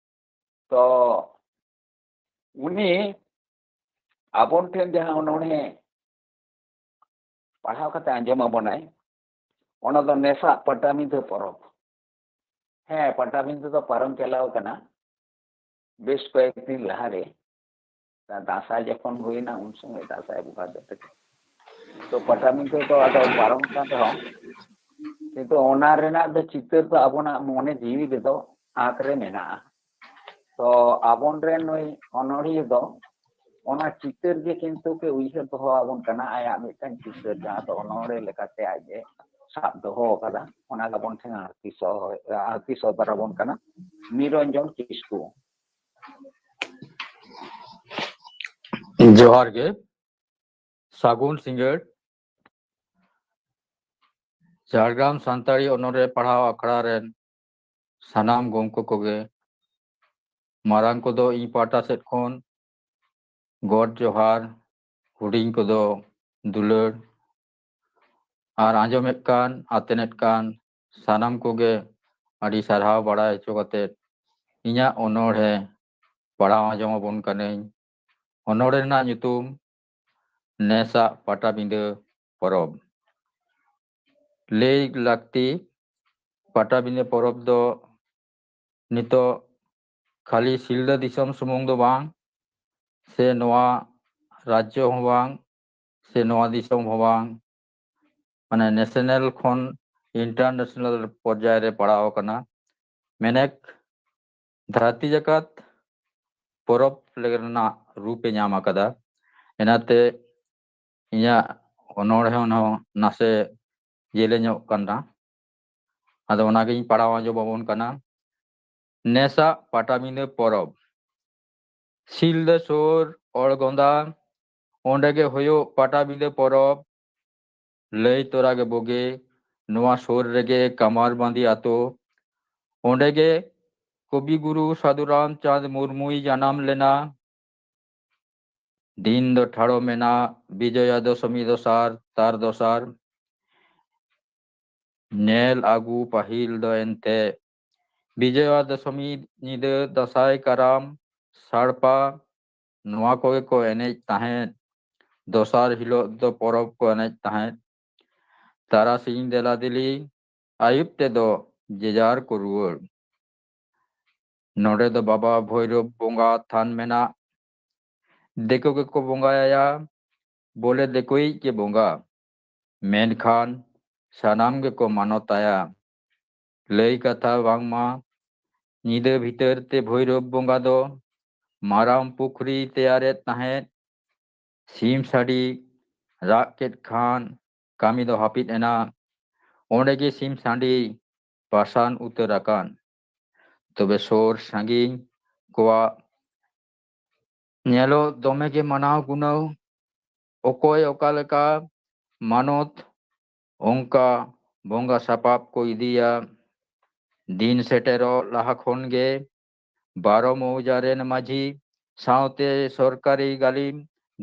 ᱛᱚ ᱩᱱᱤ ᱟᱵᱚᱱ ᱴᱷᱮᱱ ᱡᱟᱦᱟᱸ ᱚᱱᱚᱬᱦᱮ ᱯᱟᱲᱦᱟᱣ ᱠᱟᱛᱮ ᱟᱸᱡᱚᱢ ᱟᱵᱚᱱᱟᱭ, ᱚᱱᱟ ᱫᱚ ᱱᱮᱥᱟᱜ ᱯᱟᱴᱟᱵᱤᱸᱫᱷᱟᱹ ᱯᱚᱨᱚᱵᱽ᱾ ᱦᱮᱸ, ᱯᱟᱴᱟᱵᱤᱸᱫᱷᱟᱹ ᱫᱚ ᱯᱟᱨᱚᱢ ᱪᱟᱞᱟᱣ ᱠᱟᱱᱟ ᱵᱮᱥ ᱠᱚᱭᱮᱠ ᱫᱤᱱ ᱞᱟᱦᱟᱨᱮ᱾ ᱫᱟᱸᱥᱟᱭ ᱡᱚᱠᱷᱚᱱ ᱦᱩᱭᱱᱟ, ᱩᱱ ᱥᱚᱢᱚᱭ ᱫᱟᱸᱥᱟᱭ ᱵᱚᱸᱜᱟ ᱫᱚ᱾ ᱛᱚ ᱯᱟᱴᱟᱵᱤᱸᱫᱷᱟᱹ ᱫᱚ ᱟᱫᱚ ᱯᱟᱨᱚᱢ ᱠᱟᱱ ᱨᱮᱦᱚᱸ, ᱠᱤᱱᱛᱩ ᱚᱱᱟ ᱨᱮᱱᱟᱜ ᱫᱚ ᱪᱤᱛᱟᱹᱨ ᱫᱚ ᱟᱵᱚᱱᱟᱜ ᱢᱚᱱᱮ ᱡᱤᱣᱤ ᱨᱮᱫᱚ ᱟᱸᱠ ᱨᱮ ᱢᱮᱱᱟᱜᱼᱟ᱾ ᱛᱚ ᱟᱵᱚᱱ ᱨᱮᱱ ᱱᱩᱭ ᱚᱱᱚᱬᱦᱤᱭᱟᱹ ᱫᱚ ᱚᱱᱟ ᱪᱤᱛᱟᱹᱨ ᱜᱮ ᱠᱤᱱᱛᱩ ᱠᱚ ᱩᱭᱦᱟᱹᱨ ᱫᱚᱦᱚ ᱟᱵᱚᱱ ᱠᱟᱱᱟ, ᱟᱭᱟᱜ ᱢᱤᱫᱴᱟᱝ ᱪᱤᱛᱟᱹᱨ, ᱡᱟᱦᱟᱸ ᱫᱚ ᱚᱱᱚᱬᱦᱮ ᱞᱮᱠᱟᱛᱮ ᱟᱡ ᱮ ᱥᱟᱵ ᱫᱚᱦᱚ ᱟᱠᱟᱫᱟ᱾ ᱚᱱᱟ ᱜᱮ ᱟᱵᱚᱱ ᱴᱷᱮᱱ ᱟᱨᱛᱤ ᱥᱚ-, ᱟᱨᱛᱤ ᱥᱚᱫᱚᱨ ᱟᱵᱚᱱ ᱠᱟᱱᱟ ᱱᱤᱨᱚᱧᱡᱚᱱ ᱠᱤᱥᱠᱩ᱾ ᱡᱚᱦᱟᱨ ᱜᱮ, ᱥᱟᱹᱜᱩᱱ ᱥᱤᱸᱜᱟᱹᱲ᱾ ᱡᱷᱟᱲᱜᱨᱟᱢ ᱥᱟᱱᱛᱟᱲᱤ ᱚᱱᱚᱬᱦᱮ ᱯᱟᱲᱦᱟᱣ ᱟᱠᱷᱲᱟ ᱨᱮᱱ ᱥᱟᱱᱟᱢ ᱜᱚᱢᱠᱮ ᱠᱚᱜᱮ, ᱢᱟᱨᱟᱝ ᱠᱚᱫᱚ ᱤᱧ ᱯᱟᱦᱴᱟ ᱥᱮᱫ ᱠᱷᱚᱱ ᱜᱚᱰ ᱡᱚᱦᱟᱨ, ᱦᱩᱰᱤᱧ ᱠᱚᱫᱚ ᱫᱩᱞᱟᱹᱲ, ᱟᱨ ᱟᱸᱡᱚᱢᱮᱫ ᱠᱟᱱ, ᱟᱛᱮᱱᱮᱫ ᱠᱟᱱ ᱥᱟᱱᱟᱢ ᱠᱚᱜᱮ ᱟᱹᱰᱤ ᱥᱟᱨᱦᱟᱣ ᱵᱟᱲᱟᱭ ᱦᱚᱪᱚ ᱠᱟᱛᱮᱫ ᱤᱧᱟᱹᱜ ᱚᱱᱚᱬᱦᱮ ᱯᱟᱲᱦᱟᱣ ᱟᱸᱡᱚᱢ ᱟᱵᱚᱱ ᱠᱟᱹᱱᱟᱹᱧ᱾ ᱚᱱᱚᱬᱦᱮ ᱨᱮᱱᱟᱜ ᱧᱩᱛᱩᱢ ᱱᱮᱥᱟᱜ ᱯᱟᱴᱟᱵᱤᱸᱫᱟᱹ ᱯᱚᱨᱚᱵᱽ᱾ ᱞᱟᱹᱭ ᱞᱟᱹᱠᱛᱤ, ᱯᱟᱴᱟᱵᱤᱸᱫᱟᱹ ᱯᱚᱨᱚᱵᱽ ᱫᱚ ᱱᱤᱛᱚᱜ ᱠᱷᱟᱹᱞᱤ ᱥᱤᱞᱫᱟᱹ ᱫᱤᱥᱚᱢ ᱥᱩᱢᱩᱝ ᱫᱚ ᱵᱟᱝ, ᱥᱮ ᱱᱚᱣᱟ ᱨᱟᱡᱽᱡᱚ ᱦᱚᱸ ᱵᱟᱝ, ᱥᱮ ᱱᱚᱣᱟ ᱫᱤᱥᱚᱢ ᱦᱚᱸ ᱵᱟᱝ, ᱢᱟᱱᱮ ᱱᱮᱥᱱᱟᱞ ᱠᱷᱚᱱ ᱤᱱᱴᱟᱨᱱᱮᱥᱱᱟᱞ ᱯᱚᱨᱡᱟᱭ ᱨᱮ ᱯᱟᱲᱟᱣ ᱟᱠᱟᱱᱟ᱾ ᱢᱮᱱᱮᱠ ᱫᱷᱟᱹᱨᱛᱤ ᱡᱟᱠᱟᱛ ᱯᱚᱨᱚᱵᱽ ᱨᱮᱱᱟᱜ ᱨᱩᱯ ᱮ ᱧᱟᱢ ᱟᱠᱟᱫᱟ᱾ ᱮᱱᱟᱛᱮ ᱤᱧᱟᱹᱜ ᱚᱱᱚᱬᱦᱮ ᱦᱚᱸ ᱱᱟᱥᱮ ᱡᱮᱞᱮᱧᱚᱜ ᱠᱟᱱᱟ, ᱟᱫᱚ ᱚᱱᱟᱜᱤᱧ ᱯᱟᱲᱦᱟᱣ ᱟᱸᱡᱚᱢ ᱟᱵᱚᱱ ᱠᱟᱱᱟ᱾ ᱱᱮᱥᱟᱜ ᱯᱟᱴᱟᱵᱤᱸᱫᱟᱹ ᱯᱚᱨᱚᱵᱽ᱾ ᱥᱤᱞᱫᱟᱹ ᱥᱩᱨ ᱚᱲᱜᱚᱸᱫᱟ, ᱚᱸᱰᱮ ᱜᱮ ᱦᱩᱭᱩᱜ ᱯᱟᱴᱟᱵᱤᱸᱫᱟᱹ ᱯᱚᱨᱚᱵᱽ᱾ ᱞᱟᱹᱭ ᱛᱚᱨᱟ ᱜᱮ ᱵᱩᱜᱤ, ᱱᱚᱣᱟ ᱥᱩᱨ ᱨᱮᱜᱮ ᱠᱟᱢᱟᱨᱵᱟᱸᱫᱤ ᱟᱛᱳ᱾ ᱚᱸᱰᱮ ᱜᱮ ᱠᱚᱵᱤ ᱜᱩᱨᱩ ᱥᱟᱹᱫᱷᱩ ᱨᱟᱢᱪᱟᱸᱫᱽ ᱢᱩᱨᱢᱩᱭ ᱡᱟᱱᱟᱢ ᱞᱮᱱᱟ᱾ ᱫᱤᱱ ᱫᱚ ᱴᱷᱟᱲᱚ ᱢᱮᱱᱟᱜ ᱵᱤᱡᱚᱭᱟ ᱫᱚᱥᱚᱢᱤ ᱫᱚᱥᱟᱨ ᱛᱟᱨ ᱫᱚᱥᱟᱨ᱾ ᱧᱮᱞ ᱟᱹᱜᱩ ᱯᱟᱹᱦᱤᱞ ᱫᱚ ᱮᱱᱛᱮ ᱵᱤᱡᱚᱭᱟ ᱫᱚᱥᱚᱢᱤ ᱧᱤᱫᱟᱹ ᱫᱟᱸᱥᱟᱭ, ᱠᱟᱨᱟᱢ, ᱥᱟᱲᱯᱟ, ᱱᱚᱣᱟ ᱠᱚᱜᱮ ᱠᱚ ᱮᱱᱮᱡ ᱛᱟᱦᱮᱸᱫ᱾ ᱫᱚᱥᱟᱨ ᱦᱤᱞᱳᱜ ᱫᱚ ᱯᱚᱨᱚᱵᱽ ᱠᱚ ᱮᱱᱮᱡ ᱛᱟᱦᱮᱸᱫ᱾ ᱛᱟᱨᱟᱥᱤᱧ ᱫᱮᱞᱟ ᱫᱮᱞᱤ, ᱟᱹᱭᱩᱵ ᱛᱮᱫᱚ ᱡᱮᱡᱟᱨ ᱠᱚ ᱨᱩᱣᱟᱹᱲ᱾ ᱱᱚᱰᱮ ᱫᱚ ᱵᱟᱵᱟ ᱵᱷᱳᱭᱨᱳᱵ ᱵᱚᱸᱜᱟ ᱛᱷᱟᱱ ᱢᱮᱱᱟᱜ᱾ ᱫᱤᱠᱩ ᱜᱮᱠᱚ ᱵᱚᱸᱜᱟᱭᱟ, ᱵᱚᱞᱮ ᱫᱤᱠᱩᱭᱤᱡ ᱜᱮ ᱵᱚᱸᱜᱟ, ᱢᱮᱱᱠᱷᱟᱱ ᱥᱟᱱᱟᱢ ᱜᱮᱠᱚ ᱢᱟᱱᱚᱛᱟᱭᱟ᱾ ᱞᱟᱹᱭ ᱠᱟᱛᱷᱟ ᱵᱟᱝᱢᱟ ᱧᱤᱫᱟᱹ ᱵᱷᱤᱛᱟᱹᱨ ᱛᱮ ᱵᱷᱳᱭᱨᱳᱵ ᱵᱚᱸᱜᱟ ᱫᱚ ᱢᱟᱨᱟᱝ ᱯᱩᱠᱷᱨᱤ ᱛᱮᱭᱟᱨᱮᱫ ᱛᱟᱦᱮᱸᱫ᱾ ᱥᱤᱢ ᱥᱟᱰᱤ ᱨᱟᱜ ᱠᱮᱫ ᱠᱷᱟᱱ ᱠᱟᱹᱢᱤ ᱫᱚ ᱦᱟᱹᱯᱤᱫ ᱮᱱᱟ᱾ ᱚᱸᱰᱮ ᱜᱮ ᱥᱤᱢ ᱥᱟᱰᱤ ᱯᱟᱥᱟᱱ ᱩᱛᱟᱹᱨ ᱟᱠᱟᱱ᱾ ᱛᱚᱵᱮ ᱥᱳᱨ ᱥᱟᱺᱜᱤᱧ ᱠᱚᱣᱟᱜ ᱧᱮᱞᱚᱜ ᱫᱚᱢᱮ ᱜᱮ ᱢᱟᱱᱟᱣ ᱜᱩᱱᱟᱹᱣ᱾ ᱚᱠᱚᱭ ᱚᱠᱟ ᱞᱮᱠᱟ ᱢᱟᱱᱚᱛ, ᱚᱱᱠᱟ ᱵᱚᱸᱜᱟ ᱥᱟᱯᱟᱵ ᱠᱚ ᱤᱫᱤᱭᱟ᱾ ᱫᱤᱱ ᱥᱮᱴᱮᱨᱚᱜ ᱞᱟᱦᱟ ᱠᱷᱚᱱ ᱜᱮ ᱵᱟᱨᱚ ᱢᱚᱣᱡᱟ ᱨᱮᱱ ᱢᱟᱹᱡᱷᱤ ᱥᱟᱶᱛᱮ ᱥᱚᱨᱠᱟᱨᱤ ᱜᱟᱹᱞᱤᱢ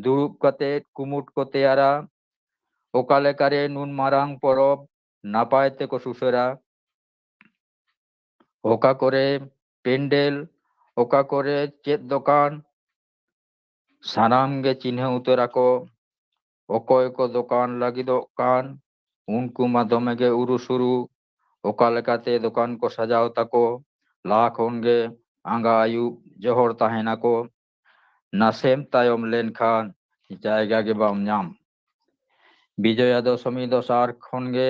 ᱫᱩᱲᱩᱵ ᱠᱟᱛᱮ ᱠᱩᱢᱩᱴ ᱠᱚ ᱛᱮᱭᱟᱨᱟ᱾ ᱚᱠᱟ ᱞᱮᱠᱟᱨᱮ ᱱᱩᱱ ᱢᱟᱨᱟᱝ ᱯᱚᱨᱚᱵᱽ ᱱᱟᱯᱟᱭ ᱛᱮᱠᱚ ᱥᱩᱥᱟᱹᱨᱟ, ᱚᱠᱟ ᱠᱚᱨᱮ ᱯᱮᱱᱰᱮᱞ, ᱚᱠᱟ ᱠᱚᱨᱮ ᱪᱮᱫ ᱫᱚᱠᱟᱱ, ᱥᱟᱱᱟᱢ ᱜᱮ ᱪᱤᱱᱦᱟᱹ ᱩᱛᱟᱹᱨ ᱟᱠᱚ᱾ ᱚᱠᱚᱭ ᱠᱚ ᱫᱚᱠᱟᱱ ᱞᱟᱹᱜᱤᱫᱚᱜ ᱠᱟᱱ, ᱩᱱᱠᱩ ᱢᱟ ᱫᱚᱢᱮ ᱜᱮ ᱩᱨᱩᱥᱩᱨᱩ᱾ ᱚᱠᱟ ᱞᱮᱠᱟᱛᱮ ᱫᱚᱠᱟᱱ ᱠᱚ ᱥᱟᱡᱟᱣ ᱛᱟᱠᱚ, ᱞᱟᱦᱟ ᱠᱷᱚᱱ ᱜᱮ ᱟᱸᱜᱟ ᱟᱹᱭᱩᱵ ᱡᱚᱦᱚᱲ ᱛᱟᱦᱮᱱᱟᱠᱚ᱾ ᱱᱟᱥᱮᱢ ᱛᱟᱭᱚᱢ ᱞᱮᱱᱠᱷᱟᱱ ᱡᱟᱭᱜᱟ ᱜᱮ ᱵᱟᱢ ᱧᱟᱢ᱾ ᱵᱤᱡᱚᱭᱟ ᱫᱚᱥᱚᱢᱤ ᱫᱚᱥᱟᱨ ᱠᱷᱚᱱ ᱜᱮ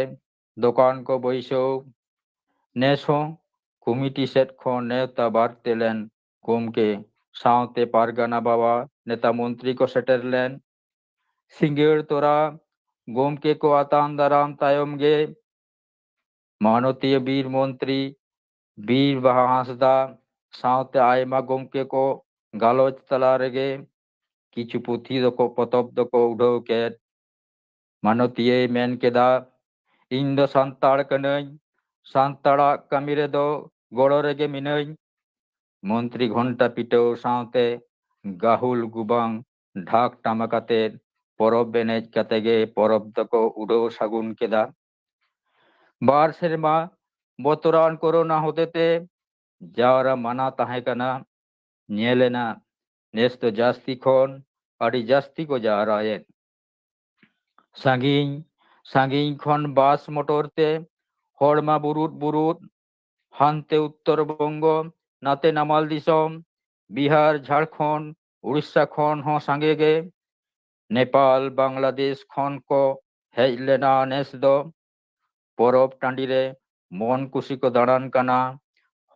ᱫᱚᱠᱟᱱ ᱠᱚ ᱵᱟᱹᱭᱥᱟᱹᱣ᱾ ᱱᱮᱥ ᱦᱚᱸ ᱠᱚᱢᱤᱴᱤ ᱥᱮᱫ ᱠᱷᱚᱱ ᱱᱮᱣᱛᱟ ᱵᱟᱨᱛᱮ ᱞᱮᱱ ᱜᱚᱢᱠᱮ ᱥᱟᱶᱛᱮ ᱯᱟᱨᱜᱟᱱᱟ ᱵᱟᱵᱟ, ᱱᱮᱛᱟ ᱢᱚᱱᱛᱨᱤ ᱠᱚ ᱥᱮᱴᱮᱨ ᱞᱮᱱ᱾ ᱥᱤᱸᱜᱟᱹᱲ ᱛᱚᱨᱟ ᱜᱚᱢᱠᱮ ᱠᱚ ᱟᱛᱟᱝ ᱫᱟᱨᱟᱢ ᱛᱟᱭᱚᱢ ᱜᱮ ᱢᱟᱱᱚᱛᱤᱭᱟᱹ ᱵᱤᱨ ᱢᱚᱱᱛᱨᱤ ᱵᱤᱨ ᱵᱟᱦᱟ ᱦᱟᱸᱥᱫᱟ ᱥᱟᱶᱛᱮ ᱟᱭᱢᱟ ᱜᱚᱢᱠᱮ ᱠᱚ ᱜᱟᱞᱚᱪ ᱛᱟᱞᱟ ᱨᱮᱜᱮ ᱠᱤᱪᱷᱩ ᱯᱩᱛᱷᱤ ᱫᱚᱠᱚ, ᱯᱚᱛᱚᱵ ᱫᱚᱠᱚ ᱩᱰᱷᱟᱹᱣ ᱠᱮᱫ᱾ ᱢᱟᱱᱚᱛᱤᱭᱟᱹᱭ ᱢᱮᱱ ᱠᱮᱫᱟ, "ᱤᱧ ᱫᱚ ᱥᱟᱱᱛᱟᱲ ᱠᱟᱹᱱᱟᱹᱧ, ᱥᱟᱱᱛᱟᱲᱟᱜ ᱠᱟᱹᱢᱤ ᱨᱮᱫᱚ ᱜᱚᱲᱚ ᱨᱮᱜᱮ ᱢᱤᱱᱟᱹᱧ᱾" ᱢᱚᱱᱛᱨᱤ ᱜᱷᱚᱱᱴᱟ ᱯᱤᱴᱟᱹᱣ ᱥᱟᱶᱛᱮ ᱜᱟᱹᱦᱩᱞ ᱜᱩᱵᱟᱝ ᱰᱷᱟᱠ ᱴᱟᱢᱟᱠ ᱟᱛᱮ ᱯᱚᱨᱚᱵᱽ ᱮᱱᱮᱡ ᱠᱟᱛᱮ ᱜᱮ ᱯᱚᱨᱚᱵᱽ ᱫᱚᱠᱚ ᱩᱰᱟᱹᱣ ᱥᱟᱹᱜᱩᱱ ᱠᱮᱫᱟ᱾ ᱵᱟᱨ ᱥᱮᱨᱢᱟ ᱵᱚᱛᱚᱨᱟᱱ ᱠᱳᱨᱳᱱᱟ ᱦᱚᱛᱮᱛᱮ ᱡᱟᱣᱨᱟ ᱢᱟᱱᱟ ᱛᱟᱦᱮᱸ ᱠᱟᱱᱟ᱾ ᱧᱮᱞᱮᱱᱟ, ᱱᱮᱥ ᱫᱚ ᱡᱟᱹᱥᱛᱤ ᱠᱷᱚᱱ ᱟᱹᱰᱤ ᱡᱟᱹᱥᱛᱤ ᱠᱚ ᱡᱟᱣᱨᱟᱭᱮᱱ᱾ ᱥᱟᱺᱜᱤᱧ ᱥᱟᱺᱜᱤᱧ ᱠᱷᱚᱱ ᱵᱟᱥ ᱢᱚᱴᱚᱨ ᱛᱮ ᱦᱚᱲ ᱢᱟ ᱵᱩᱨᱩᱫ ᱵᱩᱨᱩᱫ, ᱦᱟᱱᱛᱮ ᱩᱛᱛᱚᱨ ᱵᱚᱝᱜᱚ, ᱱᱟᱛᱮ ᱱᱟᱢᱟᱞ ᱫᱤᱥᱚᱢ, ᱵᱤᱦᱟᱨ, ᱡᱷᱟᱲᱠᱷᱚᱸᱰ, ᱩᱲᱤᱥᱥᱟ ᱠᱷᱚᱱ ᱦᱚᱸ ᱥᱟᱸᱜᱮ ᱜᱮ᱾ ᱱᱮᱯᱟᱞ, ᱵᱟᱝᱞᱟᱫᱮᱥ ᱠᱷᱚᱱ ᱠᱚ ᱦᱮᱡ ᱞᱮᱱᱟ ᱱᱮᱥ ᱫᱚ᱾ ᱯᱚᱨᱚᱵᱽ ᱴᱟᱺᱰᱤ ᱨᱮ ᱢᱚᱱ ᱠᱩᱥᱤ ᱠᱚ ᱫᱟᱬᱟᱱ ᱠᱟᱱᱟ᱾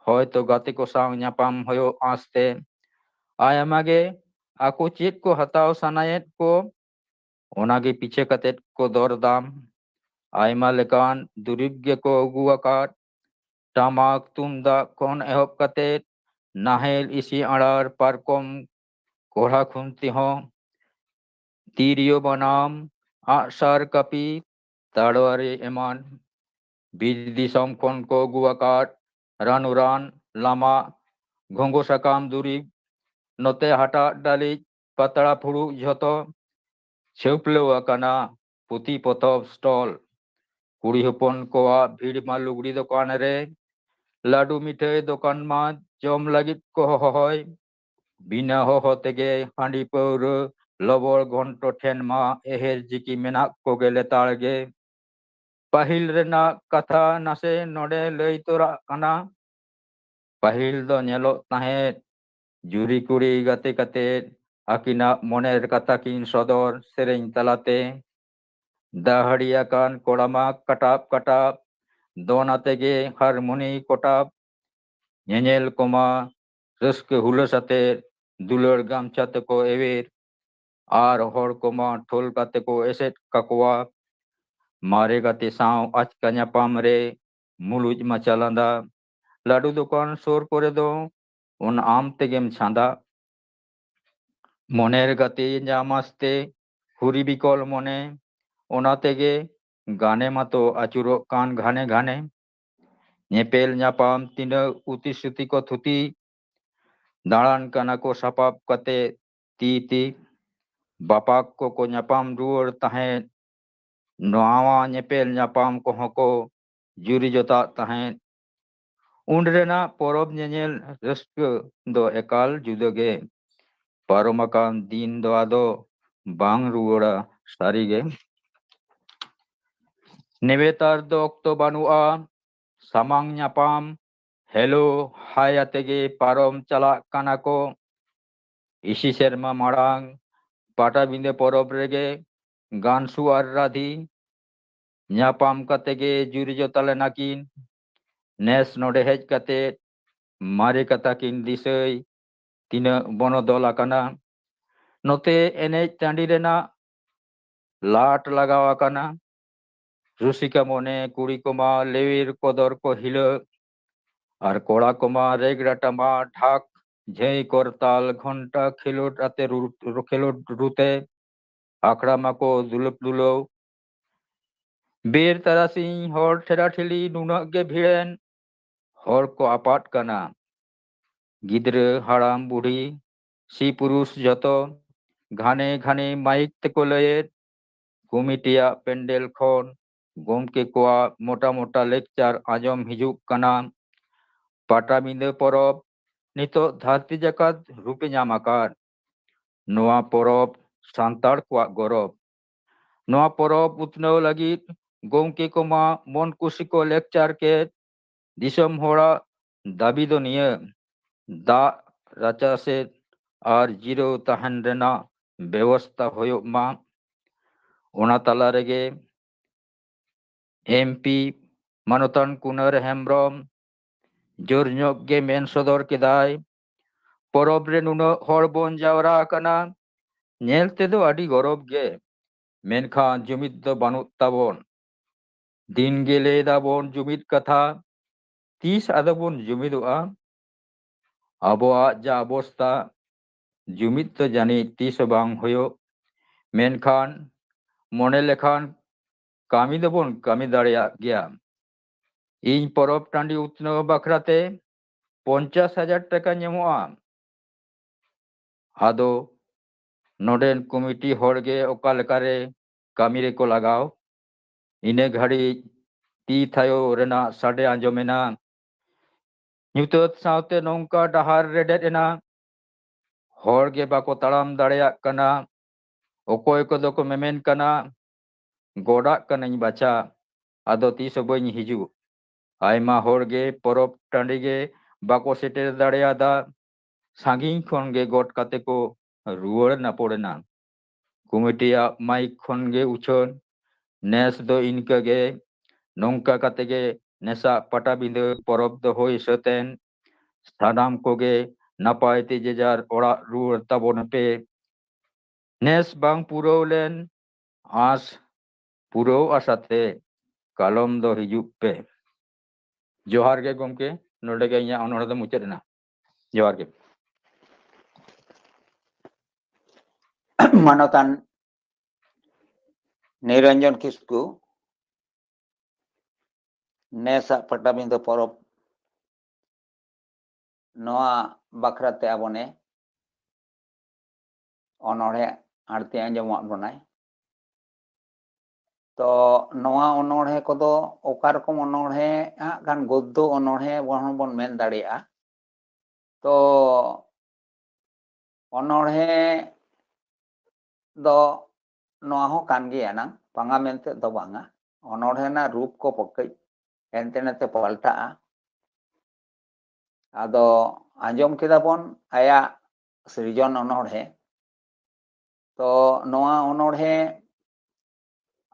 ᱦᱚᱭᱛᱚ ᱜᱟᱛᱮ ᱠᱚ ᱥᱟᱶ ᱧᱟᱯᱟᱢ ᱦᱩᱭᱩᱜ ᱟᱸᱥ ᱛᱮ᱾ ᱟᱭᱢᱟ ᱜᱮ ᱟᱠᱚ ᱪᱮᱫ ᱠᱚ ᱦᱟᱛᱟᱣ ᱥᱟᱱᱟᱭᱮᱫ ᱠᱚ, ᱚᱱᱟᱜᱮ ᱯᱤᱪᱷᱟᱹ ᱠᱟᱛᱮᱫ ᱠᱚ ᱫᱚᱨᱫᱟᱢ᱾ ᱟᱭᱢᱟ ᱞᱮᱠᱟᱱ ᱫᱩᱨᱤᱵᱽ ᱜᱮᱠᱚ ᱟᱹᱜᱩ ᱟᱠᱟᱫ᱾ ᱴᱟᱢᱟᱠ ᱛᱩᱢᱫᱟᱜ ᱠᱷᱚᱱ ᱮᱦᱚᱵ ᱠᱟᱛᱮᱫ ᱱᱟᱦᱮᱞ, ᱤᱥᱤ ᱟᱲᱟᱨ, ᱯᱟᱨᱠᱚᱢ, ᱠᱚᱲᱦᱟ ᱠᱷᱩᱱᱴᱤ ᱦᱚᱸ, ᱛᱤᱨᱭᱳ ᱵᱟᱱᱟᱢ, ᱟᱜᱼᱥᱟᱨ ᱠᱟᱹᱯᱤ, ᱛᱟᱲᱣᱟᱨᱤ ᱮᱢᱟᱱ᱾ ᱵᱤᱨ ᱫᱤᱥᱚᱢ ᱠᱷᱚᱱ ᱠᱚ ᱟᱹᱜᱩ ᱟᱠᱟᱫ ᱨᱟᱱᱩ ᱨᱟᱱ, ᱞᱟᱢᱟ, ᱜᱷᱚᱸᱜᱚ ᱥᱟᱠᱟᱢ ᱫᱩᱨᱤᱵᱽ, ᱱᱚᱛᱮ ᱦᱟᱴᱟᱜ ᱰᱟᱹᱞᱤᱡ, ᱯᱟᱛᱲᱟ ᱯᱷᱩᱲᱩᱜ ᱡᱷᱚᱛᱚ᱾ ᱪᱷᱟᱹᱯᱞᱟᱹᱣ ᱟᱠᱟᱱᱟ ᱯᱩᱛᱷᱤ ᱯᱚᱛᱚᱵ ᱥᱴᱚᱞ᱾ ᱠᱩᱲᱤ ᱦᱚᱯᱚᱱ ᱠᱚᱣᱟᱜ ᱵᱷᱤᱲ ᱢᱟ ᱞᱩᱜᱽᱲᱤ ᱫᱚᱠᱟᱱ ᱨᱮ, ᱞᱟᱹᱰᱩ ᱢᱤᱴᱷᱟᱹᱭ ᱫᱚᱠᱟᱱ ᱢᱟ ᱡᱚᱢ ᱞᱟᱹᱜᱤᱫ ᱠᱚ ᱦᱚᱦᱚᱭ᱾ ᱵᱤᱱᱟᱹ ᱦᱚᱦᱚ ᱛᱮᱜᱮ ᱦᱟᱺᱰᱤ ᱯᱟᱹᱣᱨᱟᱹ ᱞᱚᱵᱚᱲ ᱜᱷᱚᱱᱴᱚ ᱴᱷᱮᱱ ᱢᱟ ᱮᱦᱮᱨ ᱡᱤᱠᱤ ᱢᱮᱱᱟᱜ ᱠᱚᱜᱮ ᱞᱮᱛᱟᱲ ᱜᱮ᱾ ᱯᱟᱹᱦᱤᱞ ᱨᱮᱱᱟᱜ ᱠᱟᱛᱷᱟ ᱱᱟᱥᱮ ᱱᱚᱰᱮ ᱞᱟᱹᱭ ᱛᱚᱨᱟᱜ ᱠᱟᱱᱟ᱾ ᱯᱟᱹᱦᱤᱞ ᱫᱚ ᱧᱮᱞᱚᱜ ᱛᱟᱦᱮᱸᱫ ᱡᱩᱨᱤ ᱠᱩᱲᱤ ᱜᱟᱛᱮ ᱠᱟᱛᱮ ᱟᱹᱠᱤᱱᱟᱜ ᱢᱚᱱᱮᱨ ᱠᱟᱛᱷᱟ ᱠᱤᱱ ᱥᱚᱫᱚᱨ ᱥᱮᱨᱮᱧ ᱛᱟᱞᱟᱛᱮ᱾ ᱫᱟᱦᱲᱤ ᱟᱠᱟᱱ ᱠᱚᱲᱟ ᱢᱟ ᱠᱟᱴᱟᱵ ᱠᱟᱴᱟᱵ ᱫᱚᱱ ᱟᱛᱮ ᱜᱮ ᱦᱟᱨᱢᱚᱱᱤ ᱠᱚᱴᱟᱵ᱾ ᱧᱮᱧᱮᱞ ᱠᱚᱢᱟ ᱨᱟᱹᱥᱠᱟᱹ ᱦᱩᱞᱟᱹᱥ ᱟᱛᱮ ᱫᱩᱞᱟᱹᱲ ᱜᱟᱢᱪᱷᱟ ᱛᱮᱠᱚ ᱮᱣᱮᱨ᱾ ᱟᱨ ᱦᱚᱲ ᱠᱚᱢᱟ ᱴᱷᱳᱞ ᱠᱟᱛᱮ ᱠᱚ ᱮᱥᱮᱫ ᱠᱟᱠᱚᱣᱟ᱾ ᱢᱟᱨᱮ ᱜᱟᱛᱮ ᱥᱟᱶ ᱟᱪᱠᱟ ᱧᱟᱯᱟᱢ ᱨᱮ ᱢᱩᱞᱩᱡ ᱢᱟᱪᱟ ᱞᱟᱸᱫᱟ᱾ ᱞᱟᱹᱰᱩ ᱫᱚᱠᱟᱱ ᱥᱩᱨ ᱠᱚᱨᱮ ᱫᱚ ᱚᱱᱟ ᱟᱢ ᱛᱮᱜᱮᱢ ᱪᱷᱟᱸᱫᱟ᱾ ᱢᱚᱱᱮᱨ ᱜᱟᱛᱮ ᱧᱟᱢᱟᱥ ᱛᱮ ᱦᱩᱨᱤ ᱵᱤᱠᱚᱞ ᱢᱚᱱᱮ, ᱚᱱᱟ ᱛᱮᱜᱮ ᱜᱟᱱᱮ ᱢᱟᱛᱚ ᱟᱹᱪᱩᱨᱚᱜ ᱠᱟᱱ ᱜᱷᱟᱱᱮ ᱜᱷᱟᱱᱮ᱾ ᱧᱮᱯᱮᱞ ᱧᱟᱯᱟᱢ ᱛᱤᱱᱟᱹᱜ ᱩᱛᱤ ᱥᱩᱛᱤ ᱠᱚ ᱛᱷᱩᱛᱤ, ᱫᱟᱬᱟᱱ ᱠᱟᱱᱟ ᱠᱚ ᱥᱟᱯᱟᱵ ᱠᱟᱛᱮ ᱛᱤ ᱛᱤ᱾ ᱵᱟᱯᱟᱠ ᱠᱚᱠᱚ ᱧᱟᱯᱟᱢ ᱨᱩᱣᱟᱹᱲ ᱛᱟᱦᱮᱸᱫ᱾ ᱱᱟᱣᱟ ᱧᱮᱯᱮᱞ ᱧᱟᱯᱟᱢ ᱠᱚᱦᱚᱸ ᱠᱚ ᱡᱩᱨᱤ ᱡᱚᱛᱟᱜ ᱛᱟᱦᱮᱸᱫ᱾ ᱩᱱ ᱨᱮᱱᱟᱜ ᱯᱚᱨᱚᱵᱽ ᱧᱮᱧᱮᱞ ᱨᱟᱹᱥᱠᱟᱹ ᱫᱚ ᱮᱠᱟᱞ ᱡᱩᱫᱟᱹ ᱜᱮ᱾ ᱯᱟᱨᱚᱢ ᱟᱠᱟᱱ ᱫᱤᱱ ᱫᱚ ᱟᱫᱚ ᱵᱟᱝ ᱨᱩᱣᱟᱹᱲᱟ ᱥᱟᱹᱨᱤ ᱜᱮ᱾ ᱱᱮᱵᱮᱛᱟᱨ ᱫᱚ ᱚᱠᱛᱚ ᱵᱟᱹᱱᱩᱜᱼᱟ᱾ ᱥᱟᱢᱟᱝ ᱧᱟᱯᱟᱢ ᱦᱮᱞᱳ ᱦᱟᱭ ᱟᱛᱮ ᱜᱮ ᱯᱟᱨᱚᱢ ᱪᱟᱞᱟᱜ ᱠᱟᱱᱟ ᱠᱚ᱾ ᱤᱥᱤ ᱥᱮᱨᱢᱟ ᱢᱟᱲᱟᱝ ᱯᱟᱴᱟᱵᱤᱸᱫᱟᱹ ᱯᱚᱨᱚᱵᱽ ᱨᱮᱜᱮ ᱜᱟᱱᱥᱩ ᱟᱨ ᱨᱟᱫᱷᱤ ᱧᱟᱯᱟᱢ ᱠᱟᱛᱮ ᱜᱮ ᱡᱩᱨᱤ ᱡᱚᱛᱟ ᱞᱮᱱᱟ ᱠᱤᱱ᱾ ᱱᱮᱥ ᱱᱚᱰᱮ ᱦᱮᱡ ᱠᱟᱛᱮ ᱢᱟᱨᱮ ᱠᱟᱛᱷᱟ ᱠᱤᱱ ᱫᱤᱥᱟᱹᱭ ᱛᱤᱱᱟᱹᱜ ᱵᱚᱱᱚᱫᱚᱞ ᱟᱠᱟᱱᱟ᱾ ᱱᱚᱛᱮ ᱮᱱᱮᱡ ᱴᱟᱺᱰᱤ ᱨᱮᱱᱟᱜ ᱞᱟᱴ ᱞᱟᱜᱟᱣ ᱟᱠᱟᱱᱟ᱾ ᱨᱩᱥᱤᱠᱟ ᱢᱚᱱᱮ ᱠᱩᱲᱤ ᱠᱚᱢᱟ ᱞᱮᱣᱮᱨ ᱠᱚᱫᱚᱨ ᱠᱚ ᱦᱤᱞᱟᱹᱜ, ᱟᱨ ᱠᱚᱲᱟ ᱠᱚᱢᱟ ᱨᱮᱜᱽᱲᱟ ᱴᱟᱢᱟ ᱰᱷᱟᱠ ᱡᱷᱟᱹᱭ ᱠᱚᱨᱛᱟᱞ ᱜᱷᱚᱱᱴᱟ ᱠᱷᱮᱞᱳᱰ ᱟᱛᱮ ᱨᱩ-, ᱨᱩ-, ᱠᱷᱮᱞᱳᱰ ᱨᱩᱛᱮ ᱟᱠᱷᱲᱟ ᱢᱟᱠᱚ ᱫᱩᱞᱟᱹᱯ ᱫᱩᱞᱟᱹᱣ᱾ ᱵᱮᱨ ᱛᱟᱨᱟᱥᱤᱧ ᱦᱚᱲ ᱴᱷᱮᱞᱟ ᱴᱷᱮᱞᱤ ᱱᱩᱱᱟᱹᱜ ᱜᱮ ᱵᱷᱤᱲᱮᱱ, ᱦᱚᱲ ᱠᱚ ᱟᱯᱟᱫ ᱠᱟᱱᱟ᱾ ᱜᱤᱫᱽᱨᱟᱹ, ᱦᱟᱲᱟᱢ, ᱵᱩᱰᱷᱤ, ᱥᱤ ᱯᱩᱨᱩᱥ ᱡᱚᱛᱚ ᱜᱷᱟᱱᱮ ᱜᱷᱟᱱᱮ ᱢᱟᱭᱤᱠ ᱛᱮᱠᱚ ᱞᱟᱹᱭᱮᱫ, ᱠᱚᱢᱤᱴᱤᱭᱟᱜ ᱯᱮᱱᱰᱮᱞ ᱠᱷᱚᱱ ᱜᱚᱢᱠᱮ ᱠᱚᱣᱟᱜ ᱢᱚᱴᱟ ᱢᱚᱴᱟ ᱞᱮᱠᱪᱟᱨ ᱟᱸᱡᱚᱢ ᱦᱤᱡᱩᱜ ᱠᱟᱱᱟ᱾ ᱯᱟᱴᱟᱵᱤᱸᱫᱟᱹ ᱯᱚᱨᱚᱵᱽ ᱱᱤᱛᱚᱜ ᱫᱷᱟᱹᱨᱛᱤ ᱡᱟᱠᱟᱛ ᱨᱩᱯᱮ ᱧᱟᱢ ᱟᱠᱟᱫ᱾ ᱱᱚᱣᱟ ᱯᱚᱨᱚᱵᱽ ᱥᱟᱱᱛᱟᱲ ᱠᱚᱣᱟᱜ ᱜᱚᱨᱚᱵᱽ᱾ ᱱᱚᱣᱟ ᱯᱚᱨᱚᱵᱽ ᱩᱛᱱᱟᱹᱣ ᱞᱟᱹᱜᱤᱫ ᱜᱚᱢᱠᱮ ᱠᱚᱢᱟ ᱢᱚᱱ ᱠᱩᱥᱤ ᱠᱚ ᱞᱮᱠᱪᱟᱨ ᱠᱮᱫ᱾ ᱫᱤᱥᱚᱢ ᱦᱚᱲᱟᱜ ᱫᱟᱹᱵᱤ ᱫᱚ ᱱᱤᱭᱟᱹ, ᱫᱟᱜ ᱨᱟᱪᱟ ᱥᱮᱫ ᱟᱨ ᱡᱤᱨᱟᱹᱣ ᱛᱟᱦᱮᱱ ᱨᱮᱱᱟᱜ ᱵᱮᱵᱚᱥᱛᱟ ᱦᱩᱭᱩᱜ ᱢᱟ᱾ ᱚᱱᱟ ᱛᱟᱞᱟ ᱨᱮᱜᱮ ᱮᱢ ᱯᱤ ᱢᱟᱱᱚᱛᱟᱱ ᱠᱩᱱᱟᱹᱨ ᱦᱮᱢᱵᱨᱚᱢ ᱡᱳᱨ ᱧᱚᱜ ᱜᱮ ᱢᱮᱱ ᱥᱚᱫᱚᱨ ᱠᱮᱫᱟᱭ, ᱯᱚᱨᱚᱵᱽ ᱨᱮ ᱱᱩᱱᱟᱹᱜ ᱦᱚᱲ ᱵᱚᱱ ᱡᱟᱣᱨᱟ ᱟᱠᱟᱱᱟ, ᱧᱮᱞ ᱛᱮᱫᱚ ᱟᱹᱰᱤ ᱜᱚᱨᱚᱵᱽ ᱜᱮ, ᱢᱮᱱᱠᱷᱟᱱ ᱡᱩᱢᱤᱫ ᱫᱚ ᱵᱟᱹᱱᱩᱜ ᱛᱟᱵᱚᱱ᱾ ᱫᱤᱱ ᱜᱮ ᱞᱟᱹᱭ ᱫᱟᱵᱚᱱ ᱡᱩᱢᱤᱫ ᱠᱟᱛᱷᱟ, ᱛᱤᱥ ᱟᱫᱚ ᱵᱚᱱ ᱡᱩᱢᱤᱫᱚᱜᱼᱟ? ᱟᱵᱚᱣᱟᱜ ᱡᱟ ᱚᱵᱚᱥᱛᱟ, ᱡᱩᱢᱤᱫ ᱫᱚ ᱡᱟᱹᱱᱤᱡ ᱛᱤᱥ ᱦᱚᱸ ᱵᱟᱝ ᱦᱩᱭᱩᱜ, ᱢᱮᱱᱠᱷᱟᱱ ᱢᱚᱱᱮ ᱞᱮᱠᱷᱟᱱ ᱠᱟᱹᱢᱤ ᱫᱚᱵᱚᱱ ᱠᱟᱹᱢᱤ ᱫᱟᱲᱮᱭᱟᱜ ᱜᱮᱭᱟ᱾ ᱤᱧ ᱯᱚᱨᱚᱵᱽ ᱴᱟᱺᱰᱤ ᱩᱛᱱᱟᱹᱣ ᱵᱟᱠᱷᱨᱟ ᱛᱮ ᱯᱚᱧᱪᱟᱥ ᱦᱟᱡᱟᱨ ᱴᱟᱠᱟ ᱧᱟᱢᱚᱜᱼᱟ᱾ ᱟᱫᱚ ᱱᱚᱰᱮᱱ ᱠᱚᱢᱤᱴᱤ ᱦᱚᱲ ᱜᱮ ᱚᱠᱟ ᱞᱮᱠᱟᱨᱮ ᱠᱟᱹᱢᱤ ᱨᱮᱠᱚ ᱞᱟᱜᱟᱣ᱾ ᱤᱱᱟᱹ ᱜᱷᱟᱹᱲᱤᱡ ᱛᱤ ᱛᱷᱟᱭᱚ ᱨᱮᱱᱟᱜ ᱥᱟᱰᱮ ᱟᱸᱡᱚᱢᱮᱱᱟ᱾ ᱧᱩᱛᱟᱹᱛ ᱥᱟᱶᱛᱮ ᱱᱚᱝᱠᱟ ᱰᱟᱦᱟᱨ ᱨᱮᱰᱮᱫ ᱮᱱᱟ, ᱦᱚᱲ ᱜᱮ ᱵᱟᱠᱚ ᱛᱟᱲᱟᱢ ᱫᱟᱲᱮᱭᱟᱜ ᱠᱟᱱᱟ᱾ ᱚᱠᱚᱭ ᱠᱚᱫᱚ ᱠᱚ ᱢᱮᱢᱮᱱ ᱠᱟᱱᱟ, "ᱜᱚᱰᱟᱜ ᱠᱟᱹᱱᱟᱹᱧ ᱵᱟᱪᱷᱟ, ᱟᱫᱚ ᱛᱤᱥ ᱦᱚᱸ ᱵᱟᱹᱧ ᱦᱤᱡᱩᱜ᱾" ᱟᱭᱢᱟ ᱦᱚᱲ ᱜᱮ ᱯᱚᱨᱚᱵᱽ ᱴᱟᱺᱰᱤ ᱜᱮ ᱵᱟᱠᱚ ᱥᱮᱴᱮᱨ ᱫᱟᱲᱮᱭᱟᱫᱟ᱾ ᱥᱟᱺᱜᱤᱧ ᱠᱷᱚᱱ ᱜᱮ ᱜᱚᱰ ᱠᱟᱛᱮ ᱠᱚ ᱨᱩᱣᱟᱹᱲ ᱱᱟᱯᱚᱲ ᱮᱱᱟ᱾ ᱠᱚᱢᱤᱴᱤᱭᱟᱜ ᱢᱟᱭᱤᱠ ᱠᱷᱚᱱ ᱜᱮ ᱩᱪᱷᱟᱹᱱ, "ᱱᱮᱥ ᱫᱚ ᱤᱱᱠᱟᱹ ᱜᱮ, ᱱᱚᱝᱠᱟ ᱠᱟᱛᱮ ᱜᱮ ᱱᱮᱥᱟᱜ ᱯᱟᱴᱟᱵᱤᱸᱫᱟᱹ ᱯᱚᱨᱚᱵᱽ ᱫᱚ ᱦᱩᱭ ᱥᱟᱹᱛ ᱮᱱ᱾ ᱥᱟᱱᱟᱢ ᱠᱚᱜᱮ ᱱᱟᱯᱟᱭ ᱛᱮ ᱡᱮᱡᱟᱨ ᱚᱲᱟᱜ ᱨᱩᱣᱟᱹᱲ ᱛᱟᱵᱚᱱ ᱯᱮ᱾ ᱱᱮᱥ ᱵᱟᱝ ᱯᱩᱨᱟᱹᱣ ᱞᱮᱱ ᱟᱸᱥ ᱯᱩᱨᱟᱹᱣ ᱟᱥᱟᱛᱮ ᱠᱟᱞᱚᱢ ᱫᱚ ᱦᱤᱡᱩᱜ ᱯᱮ᱾" ᱡᱚᱦᱟᱨ ᱜᱮ ᱜᱚᱢᱠᱮ, ᱱᱚᱰᱮ ᱜᱮ ᱤᱧᱟᱹᱜ ᱚᱱᱚᱬᱦᱮ ᱫᱚ ᱢᱩᱪᱟᱹᱫ ᱮᱱᱟ᱾ ᱡᱚᱦᱟᱨ ᱜᱮ᱾ ᱢᱟᱱᱚᱛᱟᱱ ᱱᱤᱨᱚᱧᱡᱚᱱ ᱠᱤᱥᱠᱩ, ᱱᱮᱥᱟᱜ ᱯᱟᱴᱟᱵᱤᱸᱫᱟᱹ ᱯᱚᱨᱚᱵᱽ ᱱᱚᱣᱟ ᱵᱟᱠᱷᱨᱟᱛᱮ ᱟᱵᱚᱱᱮ ᱚᱱᱚᱬᱦᱮ ᱟᱬᱛᱤ ᱟᱸᱡᱚᱢᱟᱫ ᱵᱚᱱᱟᱭ᱾ ᱛᱚ ᱱᱚᱣᱟ ᱚᱱᱚᱬᱦᱮ ᱠᱚᱫᱚ ᱚᱠᱟ ᱨᱚᱠᱚᱢ ᱚᱱᱚᱬᱦᱮ ᱦᱟᱸᱜ ᱠᱷᱟᱱ ᱜᱚᱫᱽᱫᱚ ᱚᱱᱚᱬᱦᱮ ᱵᱚᱱ ᱦᱚᱸᱵᱚᱱ ᱢᱮᱱ ᱫᱟᱲᱮᱭᱟᱜᱼᱟ᱾ ᱛᱚ ᱚᱱᱚᱬᱦᱮ ᱫᱚ ᱱᱚᱣᱟ ᱦᱚᱸ ᱠᱟᱱ ᱜᱮᱭᱟ ᱱᱟᱝ, ᱵᱟᱝᱟ ᱢᱮᱱᱛᱮ ᱫᱚ ᱵᱟᱝᱟ᱾ ᱚᱱᱚᱬᱦᱮ ᱨᱮᱱᱟᱜ ᱨᱩᱯ ᱠᱚ ᱠᱟᱹᱡ ᱦᱟᱱᱛᱮ ᱱᱟᱛᱮ ᱯᱟᱞᱴᱟᱜᱼᱟ᱾ ᱟᱫᱚ ᱟᱸᱡᱚᱢ ᱠᱮᱫᱟ ᱵᱚᱱ ᱟᱭᱟᱜ ᱥᱤᱨᱡᱚᱱ ᱚᱱᱚᱬᱦᱮ᱾ ᱛᱚ ᱱᱚᱣᱟ ᱚᱱᱚᱬᱦᱮ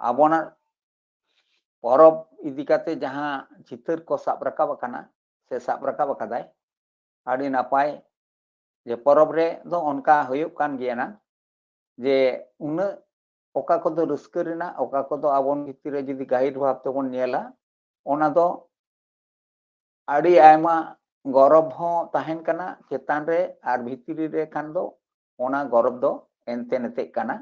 ᱟᱵᱚᱱᱟᱜ ᱯᱚᱨᱚᱵᱽ ᱤᱫᱤ ᱠᱟᱛᱮ ᱡᱟᱦᱟᱸ ᱪᱤᱛᱟᱹᱨ ᱠᱚ ᱥᱟᱵ ᱨᱟᱠᱟᱵ ᱟᱠᱟᱱᱟ ᱥᱮ ᱥᱟᱵ ᱨᱟᱠᱟᱵ ᱟᱠᱟᱫᱟᱭ, ᱟᱹᱰᱤ ᱱᱟᱯᱟᱭ᱾ ᱡᱮ ᱯᱚᱨᱚᱵᱽ ᱨᱮ ᱫᱚ ᱚᱱᱠᱟ ᱦᱩᱭᱩᱜ ᱠᱟᱱ ᱜᱮᱭᱟ ᱱᱟ, ᱡᱮ ᱩᱱᱟᱹᱜ ᱚᱠᱟ ᱠᱚᱫᱚ ᱨᱟᱹᱥᱠᱟᱹ ᱨᱮᱱᱟᱜ, ᱚᱠᱟ ᱠᱚᱫᱚ ᱟᱵᱚ ᱵᱷᱤᱛᱤᱨ ᱨᱮ ᱡᱩᱫᱤ ᱜᱟᱹᱦᱤᱨ ᱵᱷᱟᱵ ᱛᱮᱵᱚᱱ ᱧᱮᱞᱟ, ᱚᱱᱟ ᱫᱚ ᱟᱹᱰᱤ ᱟᱭᱢᱟ ᱜᱚᱨᱚᱵᱽ ᱦᱚᱸ ᱛᱟᱦᱮᱱ ᱠᱟᱱᱟ ᱪᱮᱛᱟᱱ ᱨᱮ, ᱟᱨ ᱵᱷᱤᱛᱨᱤ ᱨᱮ ᱠᱷᱟᱱ ᱫᱚ ᱚᱱᱟ ᱜᱚᱨᱚᱵᱽ ᱫᱚ ᱮᱱᱛᱮ ᱱᱮᱛᱮᱜ ᱠᱟᱱᱟ᱾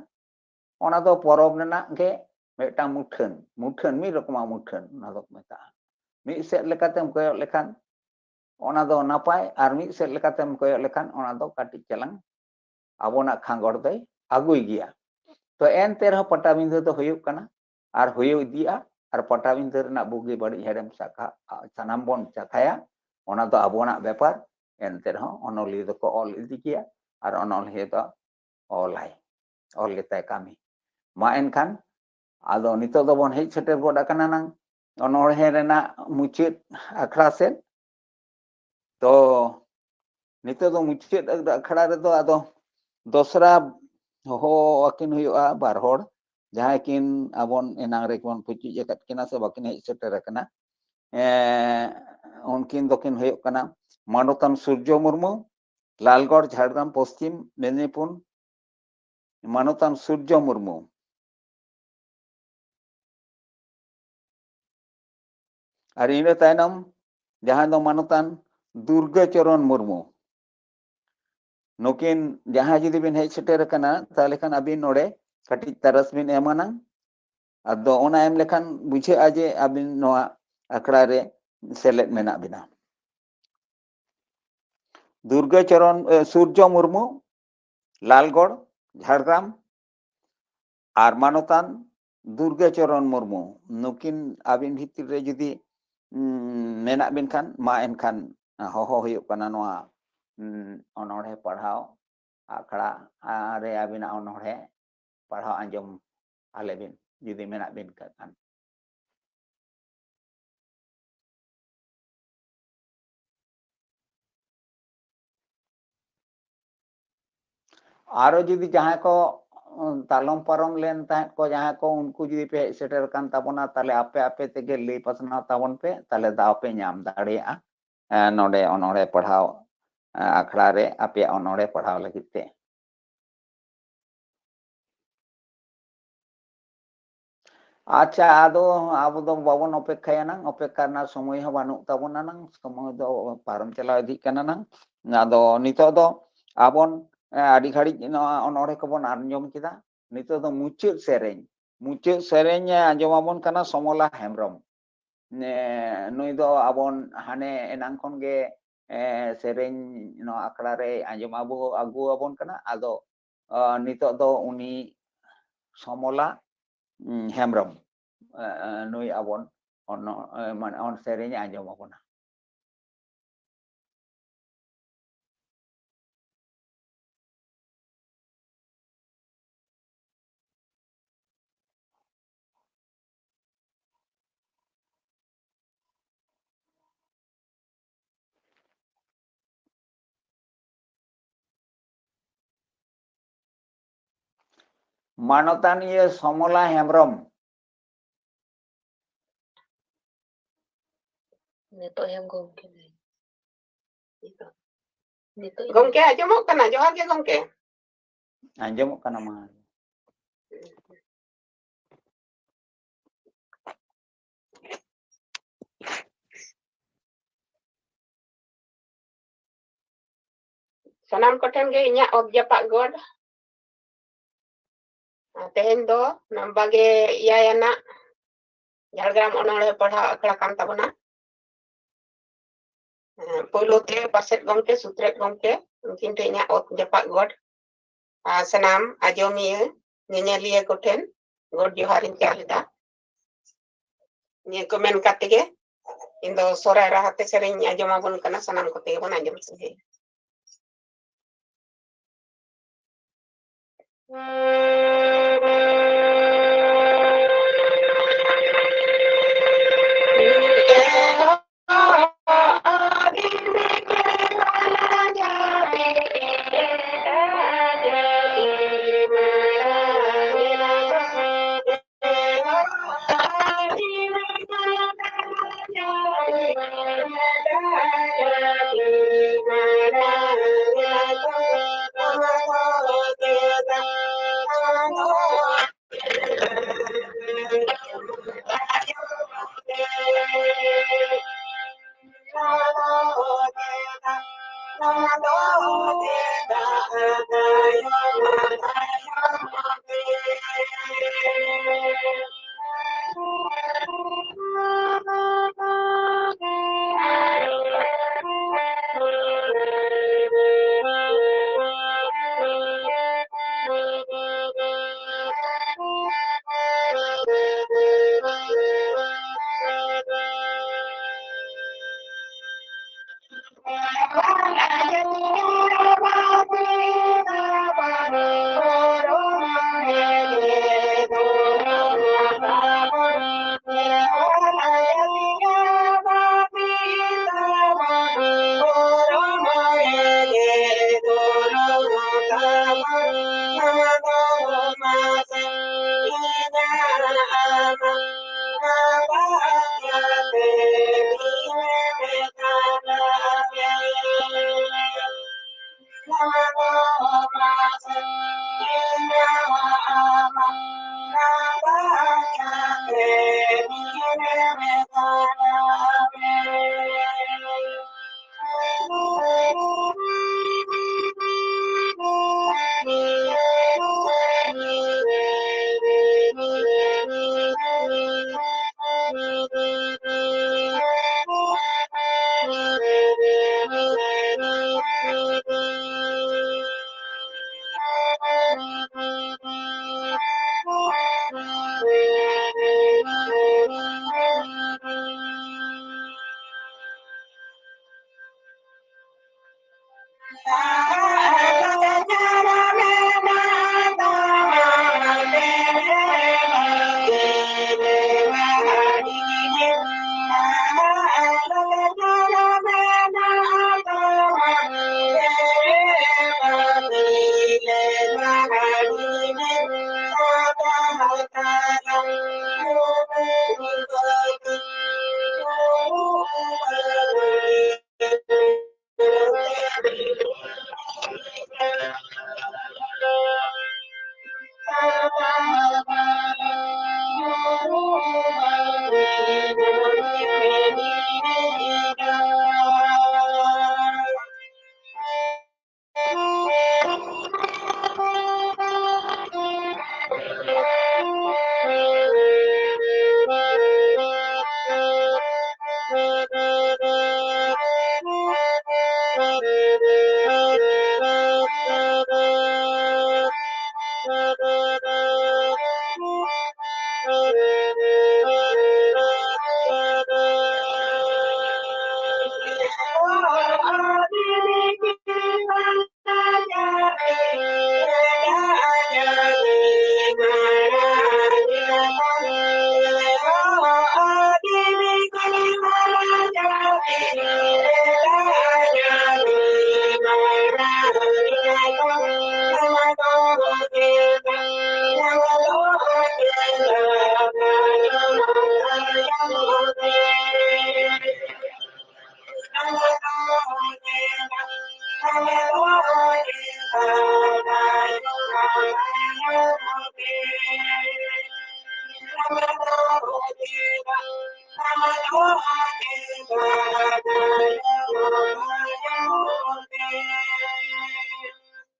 ᱚᱱᱟ ᱫᱚ ᱯᱚᱨᱚᱵᱽ ᱨᱮᱱᱟᱜ ᱜᱮ ᱢᱤᱫᱴᱟᱝ ᱢᱩᱴᱷᱟᱹᱱ, ᱢᱩᱴᱷᱟᱹᱱ, ᱢᱤᱫ ᱨᱚᱠᱚᱢᱟᱜ ᱢᱩᱴᱷᱟᱹᱱ ᱚᱱᱟ ᱫᱚᱠᱚ ᱢᱮᱛᱟᱜᱼᱟ᱾ ᱢᱤᱫ ᱥᱮᱫ ᱞᱮᱠᱟᱛᱮᱢ ᱠᱚᱭᱚᱜ ᱞᱮᱠᱷᱟᱱ ᱚᱱᱟ ᱫᱚ ᱱᱟᱯᱟᱭ, ᱟᱨ ᱢᱤᱫ ᱥᱮᱫ ᱞᱮᱠᱟᱛᱮᱢ ᱠᱚᱭᱚᱜ ᱞᱮᱠᱷᱟᱱ ᱚᱱᱟ ᱫᱚ ᱠᱟᱹᱴᱤᱡ ᱪᱟᱞᱟᱝ ᱟᱵᱚᱱᱟᱜ ᱠᱷᱟᱸᱜᱚᱲ ᱫᱚᱭ ᱟᱹᱜᱩᱭ ᱜᱮᱭᱟ᱾ ᱛᱚ ᱮᱱᱛᱮ ᱨᱮᱦᱚᱸ ᱯᱟᱴᱟᱵᱤᱸᱫᱷᱟᱹ ᱫᱚ ᱦᱩᱭᱩᱜ ᱠᱟᱱᱟ ᱟᱨ ᱦᱩᱭᱩᱜ ᱤᱫᱤᱜᱼᱟ᱾ ᱟᱨ ᱯᱟᱴᱟᱵᱤᱸᱫᱷᱟᱹ ᱨᱮᱱᱟᱜ ᱵᱩᱜᱤ ᱵᱟᱹᱲᱤᱡ ᱦᱮᱲᱮᱢ ᱪᱟᱠᱷᱟ ᱥᱟᱱᱟᱢ ᱵᱚᱱ ᱪᱟᱠᱷᱟᱭᱟ, ᱚᱱᱟ ᱫᱚ ᱟᱵᱚᱱᱟᱜ ᱵᱮᱯᱟᱨ᱾ ᱮᱱᱛᱮ ᱨᱮᱦᱚᱸ ᱚᱱᱚᱞᱤᱭᱟᱹ ᱫᱚᱠᱚ ᱚᱞ ᱤᱫᱤ ᱜᱮᱭᱟ ᱟᱨ ᱚᱱᱚᱞᱤᱭᱟᱹ ᱫᱚ ᱚᱞᱟᱭ, ᱚᱞ ᱜᱮᱛᱟᱭ ᱠᱟᱹᱢᱤ᱾ ᱢᱟ ᱮᱱᱠᱷᱟᱱ ᱟᱫᱚ ᱱᱤᱛᱚᱜ ᱫᱚᱵᱚᱱ ᱦᱮᱡ ᱥᱮᱴᱮᱨ ᱜᱚᱫ ᱟᱠᱟᱱᱟ ᱱᱟᱝ ᱚᱱᱚᱬᱦᱮ ᱨᱮᱱᱟᱜ ᱢᱩᱪᱟᱹᱫ ᱟᱠᱷᱲᱟ ᱥᱮᱫ᱾ ᱛᱚ ᱱᱤᱛᱚᱜ ᱫᱚ ᱢᱩᱪᱟᱹᱫ ᱟᱠᱷᱲᱟ ᱨᱮᱫᱚ ᱟᱫᱚ ᱫᱚᱥᱨᱟ ᱦᱚᱦᱚ ᱟᱹᱠᱤᱱ ᱦᱩᱭᱩᱜᱼᱟ ᱵᱟᱨ ᱦᱚᱲ, ᱡᱟᱦᱟᱸᱭ ᱠᱤᱱ ᱟᱵᱚᱱ ᱮᱱᱟᱝ ᱨᱮᱜᱮ ᱵᱚᱱ ᱯᱩᱪᱩᱡ ᱟᱠᱟᱫ ᱠᱤᱱᱟ ᱥᱮ ᱵᱟᱹᱠᱤᱱ ᱦᱮᱡ ᱥᱮᱴᱮᱨ ᱟᱠᱟᱱᱟ᱾ ᱮᱸ, ᱩᱱᱠᱤᱱ ᱫᱚᱠᱤᱱ ᱦᱩᱭᱩᱜ ᱠᱟᱱᱟ ᱢᱟᱱᱚᱛᱟᱱ ᱥᱩᱨᱡᱚ ᱢᱩᱨᱢᱩ, ᱞᱟᱞᱜᱚᱲ, ᱡᱷᱟᱲᱜᱨᱟᱢ ᱯᱚᱥᱪᱤᱢ ᱢᱮᱫᱽᱱᱤᱯᱩᱨ, ᱢᱟᱱᱚᱛᱟᱱ ᱥᱩᱨᱡᱚ ᱢᱩᱨᱢᱩ᱾ ᱟᱨ ᱤᱱᱟᱹ ᱛᱟᱭᱱᱚᱢ ᱡᱟᱦᱟᱸᱭ ᱫᱚ ᱢᱟᱱᱚᱛᱟᱱ ᱫᱩᱨᱜᱟᱹ ᱪᱚᱨᱚᱱ ᱢᱩᱨᱢᱩ᱾ ᱱᱩᱠᱤᱱ ᱡᱟᱦᱟᱸᱭ ᱡᱩᱫᱤ ᱵᱤᱱ ᱦᱮᱡ ᱥᱮᱴᱮᱨ ᱟᱠᱟᱱᱟ, ᱛᱟᱦᱚᱞᱮ ᱠᱷᱟᱱ ᱟᱹᱵᱤᱱ ᱱᱚᱰᱮ ᱠᱟᱹᱴᱤᱡ ᱛᱟᱨᱟᱥ ᱵᱤᱱ ᱮᱢ ᱟᱱᱟᱝ᱾ ᱟᱫᱚ ᱚᱱᱟ ᱮᱢ ᱞᱮᱠᱷᱟᱱ ᱵᱩᱡᱷᱟᱹᱜᱼᱟ ᱡᱮ ᱟᱹᱵᱤᱱ ᱱᱚᱣᱟ ᱟᱠᱷᱲᱟ ᱨᱮ ᱥᱮᱞᱮᱫ ᱢᱮᱱᱟᱜ ᱵᱤᱱᱟ᱾ ᱫᱩᱨᱜᱟᱹ ᱪᱚᱨᱚᱱ, ᱮ, ᱥᱩᱨᱡᱚ ᱢᱩᱨᱢᱩ, ᱞᱟᱞᱜᱚᱲ, ᱡᱷᱟᱲᱜᱨᱟᱢ, ᱟᱨ ᱢᱟᱱᱚᱛᱟᱱ ᱫᱩᱨᱜᱟᱹ ᱪᱚᱨᱚᱱ ᱢᱩᱨᱢᱩ, ᱱᱩᱠᱤᱱ ᱟᱹᱵᱤᱱ ᱵᱷᱤᱛᱤᱨ ᱨᱮ ᱡᱩᱫᱤ, ᱩᱸ, ᱢᱮᱱᱟᱜ ᱵᱤᱱ ᱠᱷᱟᱱ, ᱢᱟ ᱮᱱᱠᱷᱟᱱ ᱦᱚᱦᱚ ᱦᱩᱭᱩᱜ ᱠᱟᱱᱟ ᱱᱚᱣᱟ, ᱩᱸ, ᱚᱱᱚᱬᱦᱮ ᱯᱟᱲᱦᱟᱣ ᱟᱠᱷᱲᱟ, ᱟ, ᱨᱮ ᱟᱹᱵᱤᱱᱟᱜ ᱚᱱᱚᱬᱦᱮ ᱯᱟᱲᱦᱟᱣ ᱟᱸᱡᱚᱢ ᱟᱞᱮ ᱵᱤᱱ, ᱡᱩᱫᱤ ᱢᱮᱱᱟᱜ ᱵᱤᱱ ᱠᱷᱟᱱ᱾ ᱟᱨᱚ ᱡᱩᱫᱤ ᱡᱟᱦᱟᱸᱭ ᱠᱚ, ᱩᱸ, ᱛᱟᱞᱚᱢ ᱯᱟᱨᱚᱢ ᱞᱮᱱ ᱛᱟᱦᱮᱸᱫ ᱠᱚ, ᱡᱟᱦᱟᱸᱭ ᱠᱚ, ᱩᱱᱠᱩ ᱡᱩᱫᱤ ᱯᱮ ᱦᱮᱡ ᱥᱮᱴᱮᱨ ᱟᱠᱟᱱ ᱛᱟᱵᱚᱱᱟ, ᱛᱟᱦᱞᱮ ᱟᱯᱮ ᱟᱯᱮ ᱛᱮᱜᱮ ᱞᱟᱹᱭ ᱯᱟᱥᱱᱟᱣ ᱛᱟᱵᱚᱱ ᱯᱮ, ᱛᱟᱦᱞᱮ ᱫᱟᱣ ᱯᱮ ᱧᱟᱢ ᱫᱟᱲᱮᱭᱟᱜᱼᱟ, ᱮᱸ, ᱱᱚᱰᱮ ᱚᱱᱚᱬᱦᱮ ᱯᱟᱲᱦᱟᱣ, ᱮᱸ, ᱟᱠᱷᱲᱟ ᱨᱮ ᱟᱯᱮᱭᱟᱜ ᱚᱱᱚᱬᱦᱮ ᱯᱟᱲᱦᱟᱣ ᱞᱟᱹᱜᱤᱫ ᱛᱮ᱾ ᱟᱪᱪᱷᱟ, ᱟᱫᱚ ᱟᱵᱚ ᱫᱚ ᱵᱟᱵᱚᱱ ᱚᱯᱮᱠᱠᱷᱟᱭᱟ ᱱᱟᱝ, ᱚᱯᱮᱠᱠᱷᱟ ᱨᱮᱱᱟᱜ ᱥᱚᱢᱚᱭ ᱦᱚᱸ ᱵᱟᱹᱱᱩᱜ ᱛᱟᱵᱚᱱᱟ ᱱᱟᱝ, ᱥᱚᱢᱚᱭ ᱫᱚ ᱯᱟᱨᱚᱢ ᱪᱟᱞᱟᱣ ᱤᱫᱤᱜ ᱠᱟᱱᱟ ᱱᱟᱝ᱾ ᱟᱫᱚ ᱱᱤᱛᱚᱜ ᱫᱚ ᱟᱵᱚᱱ, ᱮ, ᱟᱹᱰᱤ ᱜᱷᱟᱹᱲᱤᱡ ᱱᱚᱣᱟ ᱚᱱᱚᱬᱦᱮ ᱠᱚᱵᱚᱱ ᱟᱸᱡᱚᱢ ᱠᱮᱫᱟ᱾ ᱱᱤᱛᱚᱜ ᱫᱚ ᱢᱩᱪᱟᱹᱫ ᱥᱮᱨᱮᱧ, ᱢᱩᱪᱟᱹᱫ ᱥᱮᱨᱮᱧ ᱮ ᱟᱸᱡᱚᱢ ᱟᱵᱚᱱ ᱠᱟᱱᱟ ᱥᱚᱢᱚᱞᱟ ᱦᱮᱢᱵᱨᱚᱢ᱾ ᱱᱮ, ᱱᱩᱭ ᱫᱚ ᱟᱵᱚᱱ ᱦᱟᱱᱮ ᱮᱱᱟᱝ ᱠᱷᱚᱱ ᱜᱮ, ᱮ, ᱥᱮᱨᱮᱧ ᱱᱚᱣᱟ ᱟᱠᱷᱲᱟ ᱨᱮ ᱟᱸᱡᱚᱢ ᱟᱵᱚ, ᱟᱹᱜᱩ ᱟᱵᱚᱱ ᱠᱟᱱᱟ᱾ ᱟᱫᱚ ᱱᱤᱛᱚᱜ ᱫᱚ ᱩᱱᱤ ᱥᱚᱢᱚᱞᱟ ᱦᱮᱢᱵᱨᱚᱢ, ᱱᱩᱭ ᱟᱵᱚᱱ ᱚᱱ-, ᱢᱟᱱᱮ ᱚᱱ ᱥᱮᱨᱮᱧ ᱟᱸᱡᱚᱢ ᱟᱵᱚᱱᱟ᱾ ᱢᱟᱱᱚᱛᱟᱱᱤᱭᱟᱹ ᱥᱚᱢᱚᱞᱟ ᱦᱮᱢᱵᱨᱚᱢ᱾ ᱱᱤᱛᱚᱜ ᱮᱢ ᱜᱚᱢᱠᱮ᱾ ᱱᱤᱛᱚᱜ ᱜᱚᱢᱠᱮ, ᱟᱸᱡᱚᱢᱚᱜ ᱠᱟᱱᱟ? ᱡᱚᱦᱟᱨ ᱜᱮ ᱜᱚᱢᱠᱮ᱾ ᱟᱸᱡᱚᱢᱚᱜ ᱠᱟᱱᱟ, ᱢᱟ᱾ ᱥᱟᱱᱟᱢ ᱠᱚᱴᱷᱮᱱ ᱜᱮ ᱤᱧᱟᱹᱜ ᱚᱛ ᱡᱟᱯᱟᱜ ᱜᱚᱰ᱾ ᱛᱮᱦᱮᱧ ᱫᱚ ᱵᱟᱜᱮ ᱮᱭᱟᱭ ᱟᱱᱟᱜ ᱡᱷᱟᱲᱜᱨᱟᱢ ᱚᱱᱚᱬᱦᱮ ᱯᱟᱲᱦᱟᱣ ᱟᱠᱷᱲᱟ ᱠᱟᱱ ᱛᱟᱵᱚᱱᱟ᱾ ᱯᱳᱭᱞᱳ ᱛᱮ ᱯᱟᱨᱥᱮᱛ ᱜᱚᱢᱠᱮ, ᱥᱩᱛᱨᱮᱛ ᱜᱚᱢᱠᱮ, ᱩᱱᱠᱤᱱ ᱴᱷᱮᱱ ᱤᱧᱟᱹᱜ ᱚᱛ ᱡᱟᱯᱟᱜ ᱜᱚᱰ᱾ ᱟᱨ ᱥᱟᱱᱟᱢ ᱟᱸᱡᱚᱢᱤᱭᱟᱹ, ᱧᱮᱧᱮᱞᱤᱭᱟᱹ ᱠᱚᱴᱷᱮᱱ ᱜᱚᱰ ᱡᱚᱦᱟᱨ ᱤᱧ ᱪᱟᱞ ᱮᱫᱟ᱾ ᱱᱤᱭᱟᱹ ᱠᱚ ᱢᱮᱱ ᱠᱟᱛᱮ ᱜᱮ ᱤᱧ ᱫᱚ ᱥᱚᱦᱨᱟᱭ ᱨᱟᱦᱟ ᱛᱮ ᱥᱮᱨᱮᱧ ᱟᱸᱡᱚᱢ ᱟᱵᱚᱱ ᱠᱟᱱᱟ, ᱥᱟᱱᱟᱢ ᱠᱚᱛᱮ ᱜᱮᱵᱚᱱ ᱟᱸᱡᱚᱢ ᱥᱟᱹᱦᱤᱭᱟ᱾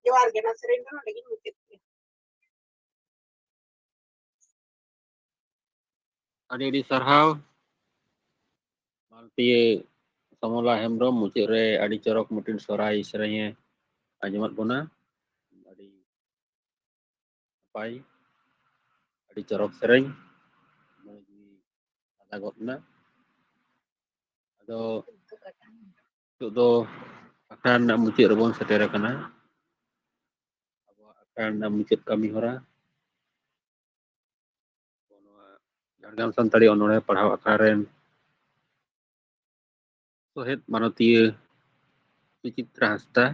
ᱡᱚᱦᱟᱨ ᱜᱮ, ᱱᱚᱣᱟ ᱥᱮᱨᱮᱧ ᱫᱚ ᱱᱚᱰᱮ ᱜᱤᱧ ᱢᱩᱪᱟᱹᱫ ᱠᱮᱫᱟ᱾ ᱟᱹᱰᱤ ᱟᱹᱰᱤ ᱥᱟᱨᱦᱟᱣ ᱢᱟᱞᱚᱛᱤᱭᱟᱹ ᱥᱚᱢᱚᱞᱟ ᱦᱮᱢᱵᱨᱚᱢ, ᱢᱩᱪᱟᱹᱫ ᱨᱮ ᱟᱹᱰᱤ ᱪᱚᱨᱚᱠ ᱢᱤᱫᱴᱤᱱ ᱥᱚᱨᱦᱟᱭ ᱥᱮᱨᱮᱧ ᱮ ᱟᱸᱡᱚᱢᱟᱫ ᱵᱚᱱᱟ᱾ ᱟᱹᱰᱤ ᱱᱟᱯᱟᱭ, ᱟᱹᱰᱤ ᱪᱚᱨᱚᱠ ᱥᱮᱨᱮᱧ, ᱢᱚᱱᱮ ᱡᱤᱣᱤ ᱞᱟᱸᱫᱟ ᱜᱚᱫ ᱮᱱᱟ᱾ ᱟᱫᱚ ᱱᱤᱛᱚᱜ ᱫᱚ ᱟᱠᱷᱲᱟ ᱨᱮᱱᱟᱜ ᱢᱩᱪᱟᱹᱫ ᱨᱮᱵᱚᱱ ᱥᱮᱴᱮᱨ ᱟᱠᱟᱱᱟ᱾ ᱟᱵᱚᱣᱟᱜ ᱟᱠᱷᱲᱟ ᱨᱮᱱᱟᱜ ᱢᱩᱪᱟᱹᱫ ᱠᱟᱹᱢᱤ ᱦᱚᱨᱟ᱾ ᱱᱚᱣᱟ ᱡᱷᱟᱲᱜᱨᱟᱢ ᱥᱟᱱᱛᱟᱲᱤ ᱚᱱᱚᱬᱦᱮ ᱯᱟᱲᱦᱟᱣ ᱟᱠᱷᱲᱟ ᱨᱮᱱ ᱥᱚᱦᱮᱫ ᱢᱟᱱᱚᱛᱤᱭᱟᱹ ᱥᱩᱪᱤᱛᱨᱟ ᱦᱟᱸᱥᱫᱟ,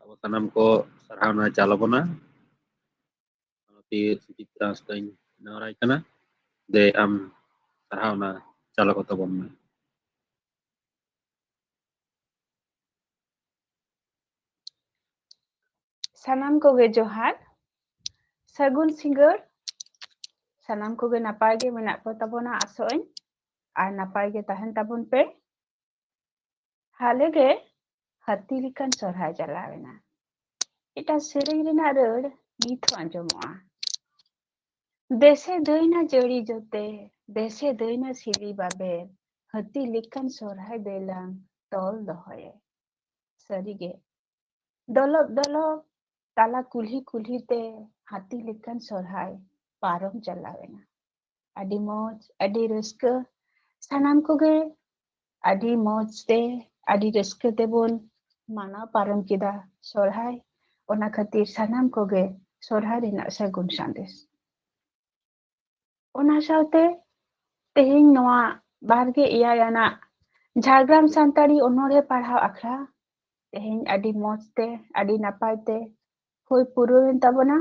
ᱟᱵᱚ ᱥᱟᱱᱟᱢ ᱠᱚ ᱥᱟᱨᱦᱟᱣ ᱱᱟ ᱪᱟᱞ ᱟᱵᱚᱱᱟ᱾ ᱢᱟᱱᱚᱛᱤᱭᱟᱹ ᱥᱩᱪᱤᱛᱨᱟ ᱦᱟᱸᱥᱫᱟᱧ ᱱᱮᱦᱚᱨᱟᱭ ᱠᱟᱱᱟ, ᱫᱮ ᱟᱢ ᱥᱟᱨᱦᱟᱣ ᱱᱟ ᱪᱟᱞ ᱟᱠᱚ ᱛᱟᱵᱚᱱ ᱢᱮ᱾ ᱥᱟᱱᱟᱢ ᱠᱚᱜᱮ ᱡᱚᱦᱟᱨ, ᱥᱟᱹᱜᱩᱱ ᱥᱤᱸᱜᱟᱹᱲ᱾ ᱥᱟᱱᱟᱢ ᱠᱚᱜᱮ ᱱᱟᱯᱟᱭ ᱜᱮ ᱢᱮᱱᱟᱜ ᱠᱚ ᱛᱟᱵᱚᱱᱟ ᱟᱥᱚᱜ ᱟᱹᱧ, ᱟᱨ ᱱᱟᱯᱟᱭ ᱜᱮ ᱛᱟᱦᱮᱱ ᱛᱟᱵᱚᱱ ᱯᱮ᱾ ᱦᱟᱞᱮ ᱜᱮ ᱦᱟᱹᱛᱤ ᱞᱮᱠᱟᱱ ᱥᱚᱨᱦᱟᱭ ᱪᱟᱞᱟᱣ ᱮᱱᱟ᱾ ᱮᱴᱟᱜ ᱥᱮᱨᱮᱧ ᱨᱮᱱᱟᱜ ᱨᱟᱹᱲ ᱱᱤᱛ ᱦᱚᱸ ᱟᱸᱡᱚᱢᱚᱜᱼᱟ᱾ ᱫᱮᱥᱮ ᱫᱟᱹᱭᱱᱟ ᱡᱟᱹᱲᱤ ᱡᱚᱛᱮ, ᱫᱮᱥᱮ ᱫᱟᱹᱭᱱᱟ ᱥᱤᱞᱤ ᱵᱟᱵᱮᱨ, ᱦᱟᱹᱛᱤ ᱞᱮᱠᱟᱱ ᱥᱚᱨᱦᱟᱭ ᱫᱟᱹᱭᱞᱟᱝ ᱛᱚᱞ ᱫᱚᱦᱚᱭᱮ᱾ ᱥᱟᱹᱨᱤᱜᱮ, ᱫᱚᱞᱚᱵ ᱫᱚᱞᱚᱵ ᱛᱟᱞᱟ ᱠᱩᱞᱦᱤ ᱠᱩᱞᱦᱤ ᱛᱮ ᱦᱟᱹᱛᱤ ᱞᱮᱠᱟᱱ ᱥᱚᱨᱦᱟᱭ ᱯᱟᱨᱚᱢ ᱪᱟᱞᱟᱣ ᱮᱱᱟ᱾ ᱟᱹᱰᱤ ᱢᱚᱡᱽ, ᱟᱹᱰᱤ ᱨᱟᱹᱥᱠᱟᱹ, ᱥᱟᱱᱟᱢ ᱠᱚᱜᱮ ᱟᱹᱰᱤ ᱢᱚᱡᱽ ᱛᱮ, ᱟᱹᱰᱤ ᱨᱟᱹᱥᱠᱟᱹ ᱛᱮᱵᱚᱱ ᱢᱟᱱᱟᱣ ᱯᱟᱨᱚᱢ ᱠᱮᱫᱟ ᱥᱚᱨᱦᱟᱭ᱾ ᱚᱱᱟ ᱠᱷᱟᱹᱛᱤᱨ ᱥᱟᱱᱟᱢ ᱠᱚᱜᱮ ᱥᱚᱨᱦᱟᱭ ᱨᱮᱱᱟᱜ ᱥᱟᱹᱜᱩᱱ ᱥᱟᱸᱫᱮᱥ᱾ ᱚᱱᱟ ᱥᱟᱶᱛᱮ ᱛᱮᱦᱮᱧ ᱱᱚᱣᱟ ᱵᱟᱨᱜᱮ ᱮᱭᱟᱭ ᱟᱱᱟᱜ ᱡᱷᱟᱲᱜᱨᱟᱢ ᱥᱟᱱᱛᱟᱲᱤ ᱚᱱᱚᱬᱦᱮ ᱯᱟᱲᱦᱟᱣ ᱟᱠᱷᱲᱟ ᱛᱮᱦᱮᱧ ᱟᱹᱰᱤ ᱢᱚᱡᱽ ᱛᱮ, ᱟᱹᱰᱤ ᱱᱟᱯᱟᱭ ᱛᱮ ᱦᱩᱭ ᱯᱩᱨᱟᱹᱣᱮᱱ ᱛᱟᱵᱚᱱᱟ᱾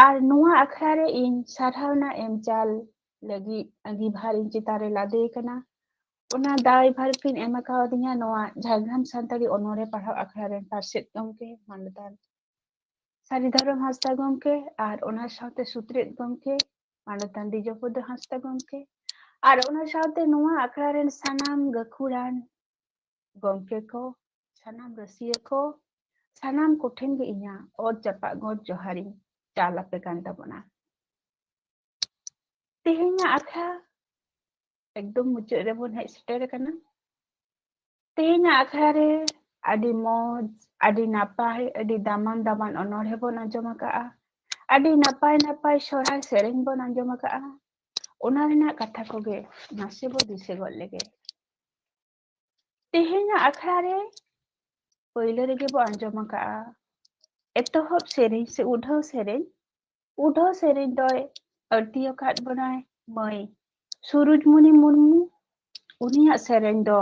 ᱟᱨ ᱱᱚᱣᱟ ᱟᱠᱷᱲᱟ ᱨᱮ ᱤᱧ ᱥᱟᱨᱦᱟᱣᱱᱟ ᱮᱢ ᱪᱟᱞ ᱞᱟᱹᱜᱤᱫ ᱟᱹᱜᱤᱵᱷᱟᱨ ᱤᱧ ᱪᱮᱛᱟᱱ ᱨᱮ ᱞᱟᱫᱮ ᱟᱠᱟᱱᱟ᱾ ᱚᱱᱟ ᱫᱟᱭᱵᱷᱟᱨ ᱠᱤᱱ ᱮᱢ ᱟᱠᱟᱣᱫᱤᱧᱟ ᱱᱚᱣᱟ ᱡᱷᱟᱲᱜᱨᱟᱢ ᱥᱟᱱᱛᱟᱲᱤ ᱚᱱᱚᱬᱦᱮ ᱯᱟᱲᱦᱟᱣ ᱟᱠᱷᱲᱟ ᱨᱮᱱ ᱯᱟᱨᱥᱮᱛ ᱜᱚᱢᱠᱮ, ᱢᱟᱱᱚᱛᱟᱱ ᱥᱟᱹᱨᱤ ᱫᱷᱚᱨᱚᱢ ᱦᱟᱸᱥᱫᱟ ᱜᱚᱢᱠᱮ ᱟᱨ ᱚᱱᱟ ᱥᱟᱶᱛᱮ ᱥᱩᱛᱨᱮᱛ ᱜᱚᱢᱠᱮ, ᱢᱟᱱᱚᱛᱟᱱ ᱫᱤᱡᱚᱯᱚᱫᱚ ᱦᱟᱸᱥᱫᱟ ᱜᱚᱢᱠᱮ, ᱟᱨ ᱚᱱᱟ ᱥᱟᱶᱛᱮ ᱱᱚᱣᱟ ᱟᱠᱷᱲᱟ ᱨᱮᱱ ᱥᱟᱱᱟᱢ ᱜᱟᱹᱠᱷᱩᱲᱟᱱ ᱜᱚᱢᱠᱮ ᱠᱚ, ᱥᱟᱱᱟᱢ ᱨᱟᱹᱥᱤᱭᱟᱹ ᱠᱚ, ᱥᱟᱱᱟᱢ ᱠᱚᱴᱷᱮᱱ ᱜᱮ ᱤᱧᱟᱹᱜ ᱚᱛ ᱡᱟᱯᱟᱜ ᱜᱚᱰ ᱡᱚᱦᱟᱨᱤᱧ ᱪᱟᱞ ᱟᱯᱮ ᱠᱟᱱ ᱛᱟᱵᱚᱱᱟ᱾ ᱛᱮᱦᱮᱧᱟᱜ ᱟᱠᱷᱲᱟ ᱮᱠᱫᱚᱢ ᱢᱩᱪᱟᱹᱫ ᱨᱮᱵᱚᱱ ᱦᱮᱡ ᱥᱮᱴᱮᱨ ᱟᱠᱟᱱᱟ᱾ ᱛᱮᱦᱮᱧᱟᱜ ᱟᱠᱷᱲᱟ ᱨᱮ ᱟᱹᱰᱤ ᱢᱚᱡᱽ, ᱟᱹᱰᱤ ᱱᱟᱯᱟᱭ, ᱟᱹᱰᱤ ᱫᱟᱢᱟᱱ ᱫᱟᱢᱟᱱ ᱚᱱᱚᱬᱦᱮ ᱵᱚᱱ ᱟᱸᱡᱚᱢ ᱟᱠᱟᱜᱼᱟ᱾ ᱟᱹᱰᱤ ᱱᱟᱯᱟᱭ ᱱᱟᱯᱟᱭ ᱥᱚᱨᱦᱟᱭ ᱥᱮᱨᱮᱧ ᱵᱚᱱ ᱟᱸᱡᱚᱢ ᱟᱠᱟᱜᱼᱟ᱾ ᱚᱱᱟ ᱨᱮᱱᱟᱜ ᱠᱟᱛᱷᱟ ᱠᱚᱜᱮ ᱱᱟᱥᱮ ᱵᱚ ᱫᱤᱥᱟᱹ ᱜᱚᱫ ᱞᱮᱜᱮ᱾ ᱛᱮᱦᱮᱧᱟᱜ ᱟᱠᱷᱲᱟ ᱨᱮ ᱯᱳᱭᱞᱳ ᱨᱮᱜᱮ ᱵᱚ ᱟᱸᱡᱚᱢ ᱟᱠᱟᱜᱼᱟ ᱮᱛᱚᱦᱚᱵ ᱥᱮᱨᱮᱧ ᱥᱮ ᱩᱰᱷᱟᱹᱣ ᱥᱮᱨᱮᱧ᱾ ᱩᱰᱷᱟᱹᱣ ᱥᱮᱨᱮᱧ ᱫᱚᱭ ᱟᱹᱲᱛᱤ ᱟᱠᱟᱫ ᱵᱚᱱᱟᱭ ᱢᱟᱹᱭ ᱥᱩᱨᱩᱡᱽᱢᱩᱱᱤ ᱢᱩᱨᱢᱩ᱾ ᱩᱱᱤᱭᱟᱜ ᱥᱮᱨᱮᱧ ᱫᱚ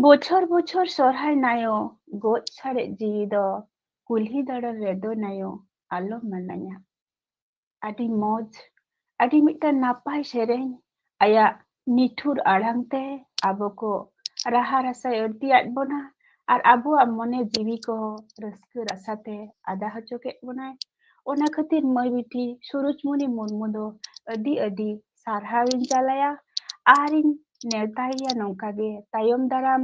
ᱵᱚᱪᱷᱚᱨ ᱵᱚᱪᱷᱚᱨ ᱥᱚᱨᱦᱟᱭ ᱱᱟᱭᱚ, ᱜᱚᱡ ᱥᱟᱨᱮᱡ ᱡᱤᱣᱤ ᱫᱚ ᱠᱩᱞᱦᱤ ᱫᱟᱬᱟᱱ ᱨᱮᱫᱚ ᱱᱟᱭᱚ ᱟᱞᱚᱢ ᱢᱟᱱᱟᱧᱟ᱾ ᱟᱹᱰᱤ ᱢᱚᱡᱽ, ᱟᱹᱰᱤ ᱢᱤᱫᱴᱟᱝ ᱱᱟᱯᱟᱭ ᱥᱮᱨᱮᱧ᱾ ᱟᱭᱟᱜ ᱱᱤᱴᱷᱩᱨ ᱟᱲᱟᱝ ᱛᱮ ᱟᱵᱚ ᱠᱚ ᱨᱟᱦᱟ ᱨᱟᱥᱟᱭ ᱟᱹᱲᱛᱤᱭᱟᱫ ᱵᱚᱱᱟ ᱟᱨ ᱟᱵᱚᱣᱟᱜ ᱢᱚᱱᱮ ᱡᱤᱣᱤ ᱠᱚ ᱨᱟᱹᱥᱠᱟᱹ ᱨᱟᱥᱟ ᱛᱮ ᱟᱫᱟ ᱦᱚᱪᱚ ᱠᱮᱫ ᱵᱚᱱᱟᱭ᱾ ᱚᱱᱟ ᱠᱷᱟᱹᱛᱤᱨ ᱢᱟᱹᱭ ᱵᱤᱴᱤ ᱥᱩᱨᱩᱡᱽᱢᱩᱱᱤ ᱢᱩᱨᱢᱩ ᱫᱚ ᱟᱹᱰᱤ ᱟᱹᱰᱤ ᱥᱟᱨᱦᱟᱣᱤᱧ ᱪᱟᱞᱟᱭᱟ ᱟᱨᱤᱧ ᱱᱮᱣᱛᱟᱭᱮᱭᱟ ᱱᱚᱝᱠᱟ ᱜᱮ ᱛᱟᱭᱚᱢ ᱫᱟᱨᱟᱢ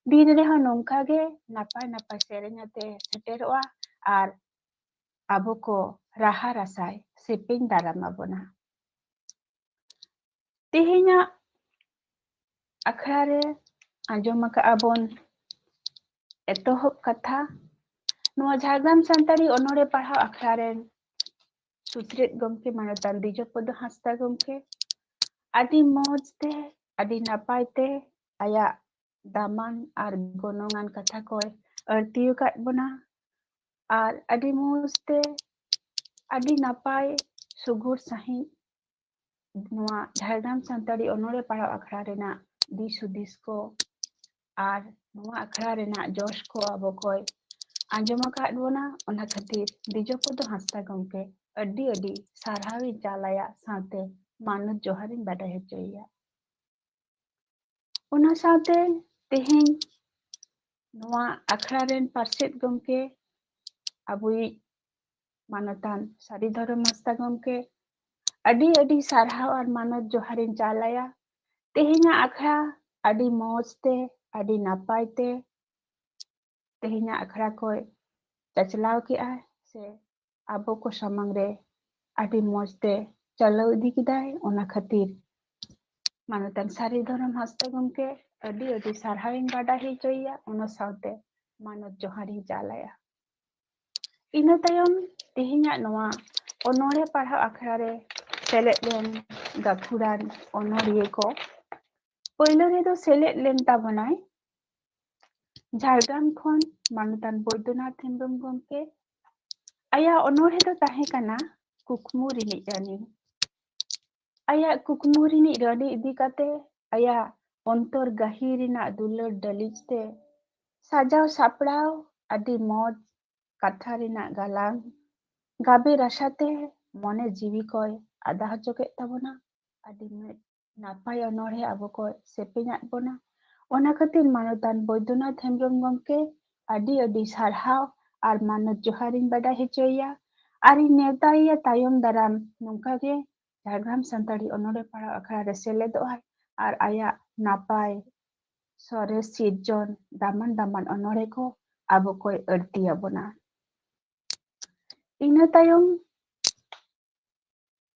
ᱫᱤᱱ ᱨᱮᱦᱚᱸ ᱱᱚᱝᱠᱟ ᱜᱮ ᱱᱟᱯᱟᱭ ᱱᱟᱯᱟᱭ ᱥᱮᱨᱮᱧ ᱟᱛᱮ ᱥᱮᱴᱮᱨᱚᱜᱼᱟ ᱟᱨ ᱟᱵᱚ ᱠᱚ ᱨᱟᱦᱟ ᱨᱟᱥᱟᱭ ᱥᱮᱯᱮᱧ ᱫᱟᱨᱟᱢ ᱟᱵᱚᱱᱟ᱾ ᱛᱮᱦᱮᱧᱟᱜ ᱟᱠᱷᱲᱟ ᱨᱮ ᱟᱸᱡᱚᱢ ᱟᱠᱟᱜᱼᱟ ᱵᱚᱱ ᱮᱛᱚᱦᱚᱵ ᱠᱟᱛᱷᱟ᱾ ᱱᱚᱣᱟ ᱡᱷᱟᱲᱜᱨᱟᱢ ᱥᱟᱱᱛᱟᱲᱤ ᱚᱱᱚᱬᱦᱮ ᱯᱟᱲᱦᱟᱣ ᱟᱠᱷᱲᱟ ᱨᱮᱱ ᱥᱩᱛᱨᱮᱫ ᱜᱚᱢᱠᱮ ᱢᱟᱱᱚᱛᱟᱱ ᱫᱤᱡᱚᱯᱚᱫᱚ ᱦᱟᱸᱥᱫᱟ ᱜᱚᱢᱠᱮ ᱟᱹᱰᱤ ᱢᱚᱡᱽ ᱛᱮ, ᱟᱹᱰᱤ ᱱᱟᱯᱟᱭ ᱛᱮ ᱟᱭᱟᱜ ᱫᱟᱢᱟᱱ ᱟᱨ ᱜᱚᱱᱚᱝᱟᱱ ᱠᱟᱛᱷᱟ ᱠᱚᱭ ᱟᱹᱲᱛᱤ ᱟᱠᱟᱫ ᱵᱚᱱᱟ᱾ ᱟᱨ ᱟᱹᱰᱤ ᱢᱚᱡᱽ ᱛᱮ, ᱟᱹᱰᱤ ᱱᱟᱯᱟᱭ ᱥᱩᱜᱩᱲ ᱥᱟᱺᱦᱤᱡ ᱱᱚᱣᱟ ᱡᱷᱟᱲᱜᱨᱟᱢ ᱥᱟᱱᱛᱟᱲᱤ ᱚᱱᱚᱬᱦᱮ ᱯᱟᱲᱦᱟᱣ ᱟᱠᱷᱲᱟ ᱨᱮᱱᱟᱜ ᱫᱤᱥ ᱦᱩᱫᱤᱥ ᱠᱚ ᱟᱨ ᱱᱚᱣᱟ ᱟᱠᱷᱲᱟ ᱨᱮᱱᱟᱜ ᱡᱚᱥ ᱠᱚ ᱟᱵᱚ ᱠᱚᱭ ᱟᱸᱡᱚᱢ ᱟᱠᱟᱫ ᱵᱚᱱᱟ᱾ ᱚᱱᱟ ᱠᱷᱟᱹᱛᱤᱨ ᱫᱤᱡᱚᱯᱚᱫᱚ ᱦᱟᱸᱥᱫᱟ ᱜᱚᱢᱠᱮ ᱟᱹᱰᱤ ᱟᱹᱰᱤ ᱥᱟᱨᱦᱟᱣᱤᱧ ᱪᱟᱞᱟᱭᱟ, ᱥᱟᱶᱛᱮ ᱢᱟᱱᱚᱛ ᱡᱚᱦᱟᱨᱤᱧ ᱵᱟᱰᱟᱭ ᱦᱚᱪᱚᱭᱮᱭᱟ᱾ ᱚᱱᱟ ᱥᱟᱶᱛᱮ ᱛᱮᱦᱮᱧ ᱱᱚᱣᱟ ᱟᱠᱷᱲᱟ ᱨᱮᱱ ᱯᱟᱨᱥᱮᱛ ᱜᱚᱢᱠᱮ, ᱟᱵᱚᱭᱤᱡ ᱢᱟᱱᱚᱛᱟᱱ ᱥᱟᱹᱨᱤ ᱫᱷᱚᱨᱚᱢ ᱦᱟᱸᱥᱫᱟ ᱜᱚᱢᱠᱮ, ᱟᱹᱰᱤ ᱟᱹᱰᱤ ᱥᱟᱨᱦᱟᱣ ᱟᱨ ᱢᱟᱱᱚᱛ ᱡᱚᱦᱟᱨᱤᱧ ᱪᱟᱞ ᱟᱭᱟ᱾ ᱛᱮᱦᱮᱧᱟᱜ ᱟᱠᱷᱲᱟ ᱟᱹᱰᱤ ᱢᱚᱡᱽ ᱛᱮ, ᱟᱹᱰᱤ ᱱᱟᱯᱟᱭ ᱛᱮ ᱛᱮᱦᱮᱧᱟᱜ ᱟᱠᱷᱲᱟ ᱠᱚᱭ ᱪᱟᱪᱞᱟᱣ ᱠᱮᱜᱼᱟ ᱥᱮ ᱟᱵᱚ ᱠᱚ ᱥᱟᱢᱟᱝ ᱨᱮ ᱟᱹᱰᱤ ᱢᱚᱡᱽ ᱛᱮ ᱪᱟᱞᱟᱣ ᱤᱫᱤ ᱠᱮᱫᱟᱭ᱾ ᱚᱱᱟ ᱠᱷᱟᱹᱛᱤᱨ ᱢᱟᱱᱚᱛᱟᱱ ᱥᱟᱹᱨᱤ ᱫᱷᱚᱨᱚᱢ ᱦᱟᱸᱥᱫᱟ ᱜᱚᱢᱠᱮ ᱟᱹᱰᱤ ᱟᱹᱰᱤ ᱥᱟᱨᱦᱟᱣᱤᱧ ᱵᱟᱰᱟᱭ ᱦᱚᱪᱚᱭᱮᱭᱟ, ᱚᱱᱟ ᱥᱟᱶᱛᱮ ᱢᱟᱱᱚᱛ ᱡᱚᱦᱟᱨᱤᱧ ᱪᱟᱞ ᱟᱭᱟ᱾ ᱤᱱᱟᱹ ᱛᱟᱭᱚᱢ ᱛᱮᱦᱮᱧᱟᱜ ᱱᱚᱣᱟ ᱚᱱᱚᱬᱦᱮ ᱯᱟᱲᱦᱟᱣ ᱟᱠᱷᱲᱟ ᱨᱮ ᱥᱮᱞᱮᱫ ᱞᱮᱱ ᱜᱟᱹᱠᱷᱩᱲᱟᱱ ᱚᱱᱚᱲᱤᱭᱟᱹ ᱠᱚ᱾ ᱯᱳᱭᱞᱳ ᱨᱮᱫᱚ ᱥᱮᱞᱮᱫ ᱞᱮᱱ ᱛᱟᱵᱚᱱᱟᱭ ᱡᱷᱟᱲᱜᱨᱟᱢ ᱠᱷᱚᱱ ᱢᱟᱱᱚᱛᱟᱱ ᱵᱳᱭᱫᱚᱱᱟᱛᱷ ᱦᱮᱢᱵᱨᱚᱢ ᱜᱚᱢᱠᱮ᱾ ᱟᱭᱟᱜ ᱚᱱᱚᱬᱦᱮ ᱫᱚ ᱛᱟᱦᱮᱸ ᱠᱟᱱᱟ ᱠᱩᱠᱢᱩ ᱨᱤᱱᱤᱡ ᱨᱟᱹᱱᱤ᱾ ᱟᱭᱟᱜ ᱠᱩᱠᱢᱩ ᱨᱤᱱᱤᱡ ᱨᱟᱹᱱᱤ ᱤᱫᱤ ᱠᱟᱛᱮ ᱟᱭᱟᱜ ᱚᱱᱛᱚᱨ ᱜᱟᱹᱦᱤᱨ ᱨᱮᱱᱟᱜ ᱫᱩᱞᱟᱹᱲ ᱰᱟᱹᱞᱤᱡ ᱛᱮ ᱥᱟᱡᱟᱣ ᱥᱟᱯᱲᱟᱣ ᱟᱹᱰᱤ ᱢᱚᱡᱽ ᱠᱟᱛᱷᱟ ᱨᱮᱱᱟᱜ ᱜᱟᱞᱟᱝ ᱜᱟᱵᱮ ᱨᱟᱥᱟ ᱛᱮ ᱢᱚᱱᱮ ᱡᱤᱣᱤ ᱠᱚᱭ ᱟᱫᱟ ᱦᱚᱪᱚ ᱠᱮᱫ ᱛᱟᱵᱚᱱᱟ᱾ ᱟᱹᱰᱤ ᱢᱤᱫ ᱱᱟᱯᱟᱭ ᱚᱱᱚᱬᱦᱮ ᱟᱵᱚ ᱠᱚᱭ ᱥᱮᱯᱮᱧᱟᱫ ᱵᱚᱱᱟ᱾ ᱚᱱᱟ ᱠᱷᱟᱹᱛᱤᱨ ᱢᱟᱱᱚᱛᱟᱱ ᱵᱳᱭᱫᱚᱱᱟᱛᱷ ᱦᱮᱢᱵᱨᱚᱢ ᱜᱚᱢᱠᱮ ᱟᱹᱰᱤ ᱟᱹᱰᱤ ᱥᱟᱨᱦᱟᱣ ᱟᱨ ᱢᱟᱱᱚᱛ ᱡᱚᱦᱟᱨᱤᱧ ᱵᱟᱰᱟᱭ ᱦᱚᱪᱚᱭᱮᱭᱟ᱾ ᱟᱨᱤᱧ ᱱᱮᱣᱛᱟᱭᱮᱭᱟ ᱛᱟᱭᱚᱢ ᱫᱟᱨᱟᱢ ᱱᱚᱝᱠᱟ ᱜᱮ ᱡᱷᱟᱲᱜᱨᱟᱢ ᱥᱟᱱᱛᱟᱲᱤ ᱚᱱᱚᱬᱦᱮ ᱯᱟᱲᱦᱟᱣ ᱟᱠᱷᱲᱟ ᱨᱮ ᱥᱮᱞᱮᱫᱚᱜ ᱟᱭ ᱟᱨ ᱟᱭᱟᱜ ᱱᱟᱯᱟᱭ ᱥᱚᱨᱮᱥ ᱥᱤᱨᱡᱚᱱ ᱫᱟᱢᱟᱱ ᱫᱟᱢᱟᱱ ᱚᱱᱚᱬᱦᱮ ᱠᱚ ᱟᱵᱚ ᱠᱚᱭ ᱟᱹᱲᱛᱤ ᱟᱵᱚᱱᱟ᱾ ᱤᱱᱟᱹ ᱛᱟᱭᱚᱢ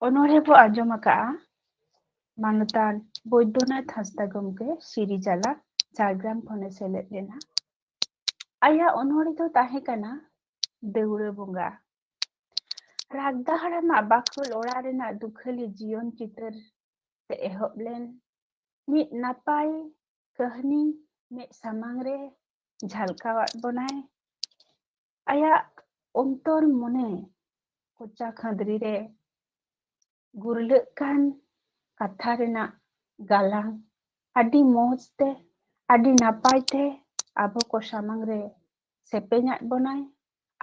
ᱚᱱᱚᱬᱦᱮ ᱵᱚ ᱟᱸᱡᱚᱢ ᱟᱠᱟᱫᱼᱟ ᱢᱟᱱᱚᱛᱟᱱ ᱵᱳᱭᱫᱚᱱᱟᱛᱷ ᱦᱟᱸᱥᱫᱟ ᱜᱚᱢᱠᱮ ᱥᱤᱨᱤᱡᱟᱞᱟ ᱡᱷᱟᱲᱜᱨᱟᱢ ᱠᱷᱚᱱᱮ ᱥᱮᱞᱮᱫ ᱞᱮᱱᱟ᱾ ᱟᱭᱟᱜ ᱚᱱᱚᱬᱦᱮ ᱫᱚ ᱛᱟᱦᱮᱸ ᱠᱟᱱᱟ ᱫᱟᱹᱣᱲᱟᱹ ᱵᱚᱸᱜᱟ᱾ ᱨᱟᱜᱽᱫᱟ ᱦᱟᱲᱟᱢᱟᱜ ᱵᱟᱠᱷᱳᱞ ᱚᱲᱟᱜ ᱨᱮᱱᱟᱜ ᱫᱩᱠᱷᱟᱹᱞᱤ ᱡᱤᱭᱚᱱ ᱪᱤᱛᱟᱹᱨ ᱛᱮ ᱮᱦᱚᱵ ᱞᱮᱱ ᱢᱤᱫ ᱱᱟᱯᱟᱭ ᱠᱟᱹᱦᱱᱤ ᱢᱮᱫ ᱥᱟᱢᱟᱝ ᱨᱮ ᱡᱷᱟᱞᱠᱟᱣᱟᱫ ᱵᱚᱱᱟᱭ᱾ ᱟᱭᱟᱜ ᱚᱱᱛᱚᱨ ᱢᱚᱱᱮ ᱠᱚᱪᱟ ᱠᱷᱟᱸᱫᱽᱨᱤ ᱨᱮ ᱜᱩᱨᱞᱟᱹᱜ ᱠᱟᱱ ᱠᱟᱛᱷᱟ ᱨᱮᱱᱟᱜ ᱜᱟᱞᱟᱝ ᱟᱹᱰᱤ ᱢᱚᱡᱽ ᱛᱮ, ᱟᱹᱰᱤ ᱱᱟᱯᱟᱭ ᱛᱮ ᱟᱵᱚ ᱠᱚ ᱥᱟᱢᱟᱝ ᱨᱮ ᱥᱮᱯᱮᱧᱟᱫ ᱵᱚᱱᱟᱭ᱾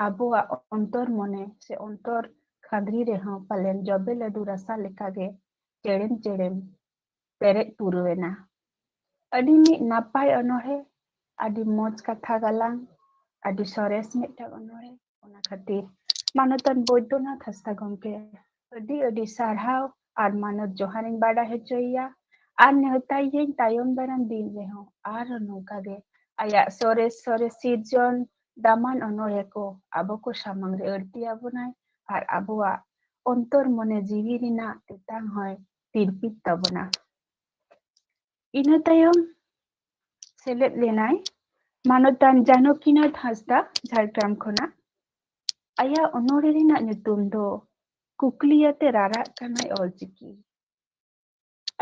ᱟᱵᱚᱣᱟᱜ ᱚᱱᱛᱚᱨ ᱢᱚᱱᱮ ᱥᱮ ᱚᱱᱛᱚᱨ ᱠᱷᱟᱸᱫᱽᱨᱤ ᱨᱮᱦᱚᱸ ᱯᱟᱞᱮᱱ ᱡᱚᱵᱮ ᱞᱟᱹᱰᱩ ᱨᱟᱥᱟ ᱞᱮᱠᱟᱜᱮ ᱪᱮᱲᱮᱢ ᱪᱮᱲᱮᱢ ᱯᱮᱨᱮᱡ ᱯᱩᱨᱟᱹᱣ ᱮᱱᱟ᱾ ᱟᱹᱰᱤ ᱢᱤᱫ ᱱᱟᱯᱟᱭ ᱚᱱᱚᱬᱦᱮ, ᱟᱹᱰᱤ ᱢᱚᱡᱽ ᱠᱟᱛᱷᱟ ᱜᱟᱞᱟᱝ, ᱟᱹᱰᱤ ᱥᱚᱨᱮᱥ ᱢᱤᱫᱴᱟᱝ ᱚᱱᱚᱬᱦᱮ᱾ ᱚᱱᱟ ᱠᱷᱟᱹᱛᱤᱨ ᱢᱟᱱᱚᱛᱟᱱ ᱵᱳᱭᱫᱚᱱᱟᱛᱷ ᱦᱟᱸᱥᱫᱟ ᱜᱚᱢᱠᱮ ᱟᱹᱰᱤ ᱟᱹᱰᱤ ᱥᱟᱨᱦᱟᱣ ᱟᱨ ᱢᱟᱱᱚᱛ ᱡᱚᱦᱟᱨᱤᱧ ᱵᱟᱰᱟᱭ ᱦᱚᱪᱚᱭᱮᱭᱟ᱾ ᱟᱨ ᱱᱮᱣᱛᱟᱭᱟᱹᱧ ᱛᱟᱭᱚᱢ ᱫᱟᱨᱟᱢ ᱫᱤᱱ ᱨᱮᱦᱚᱸ ᱟᱨᱦᱚᱸ ᱱᱚᱝᱠᱟ ᱜᱮ ᱟᱭᱟᱜ ᱥᱚᱨᱮᱥ ᱥᱚᱨᱮᱥ ᱥᱤᱨᱡᱚᱱ ᱫᱟᱢᱟᱱ ᱚᱱᱚᱬᱦᱮ ᱠᱚ ᱟᱵᱚ ᱠᱚ ᱥᱟᱢᱟᱝ ᱨᱮ ᱟᱹᱲᱛᱤ ᱟᱵᱚᱱᱟᱭ ᱟᱨ ᱟᱵᱚᱣᱟᱜ ᱚᱱᱛᱚᱨ ᱢᱚᱱᱮ ᱡᱤᱣᱤ ᱨᱮᱱᱟᱜ ᱛᱮᱛᱟᱝ ᱦᱚᱸᱭ ᱛᱤᱨᱯᱤᱛ ᱛᱟᱵᱚᱱᱟ᱾ ᱤᱱᱟᱹ ᱛᱟᱭᱚᱢ ᱥᱮᱞᱮᱫ ᱞᱮᱱᱟᱭ ᱢᱟᱱᱚᱛᱟᱱ ᱡᱟᱱᱚᱠᱤᱱᱟᱛᱷ ᱦᱟᱸᱥᱫᱟ ᱡᱷᱟᱲᱜᱨᱟᱢ ᱠᱷᱚᱱᱟᱜ᱾ ᱟᱭᱟᱜ ᱚᱱᱚᱬᱦᱮ ᱨᱮᱱᱟᱜ ᱧᱩᱛᱩᱢ ᱫᱚ ᱠᱩᱠᱞᱤᱭᱟᱛᱮ ᱨᱟᱨᱟᱜ ᱠᱟᱱᱟᱭ ᱚᱞᱪᱤᱠᱤ᱾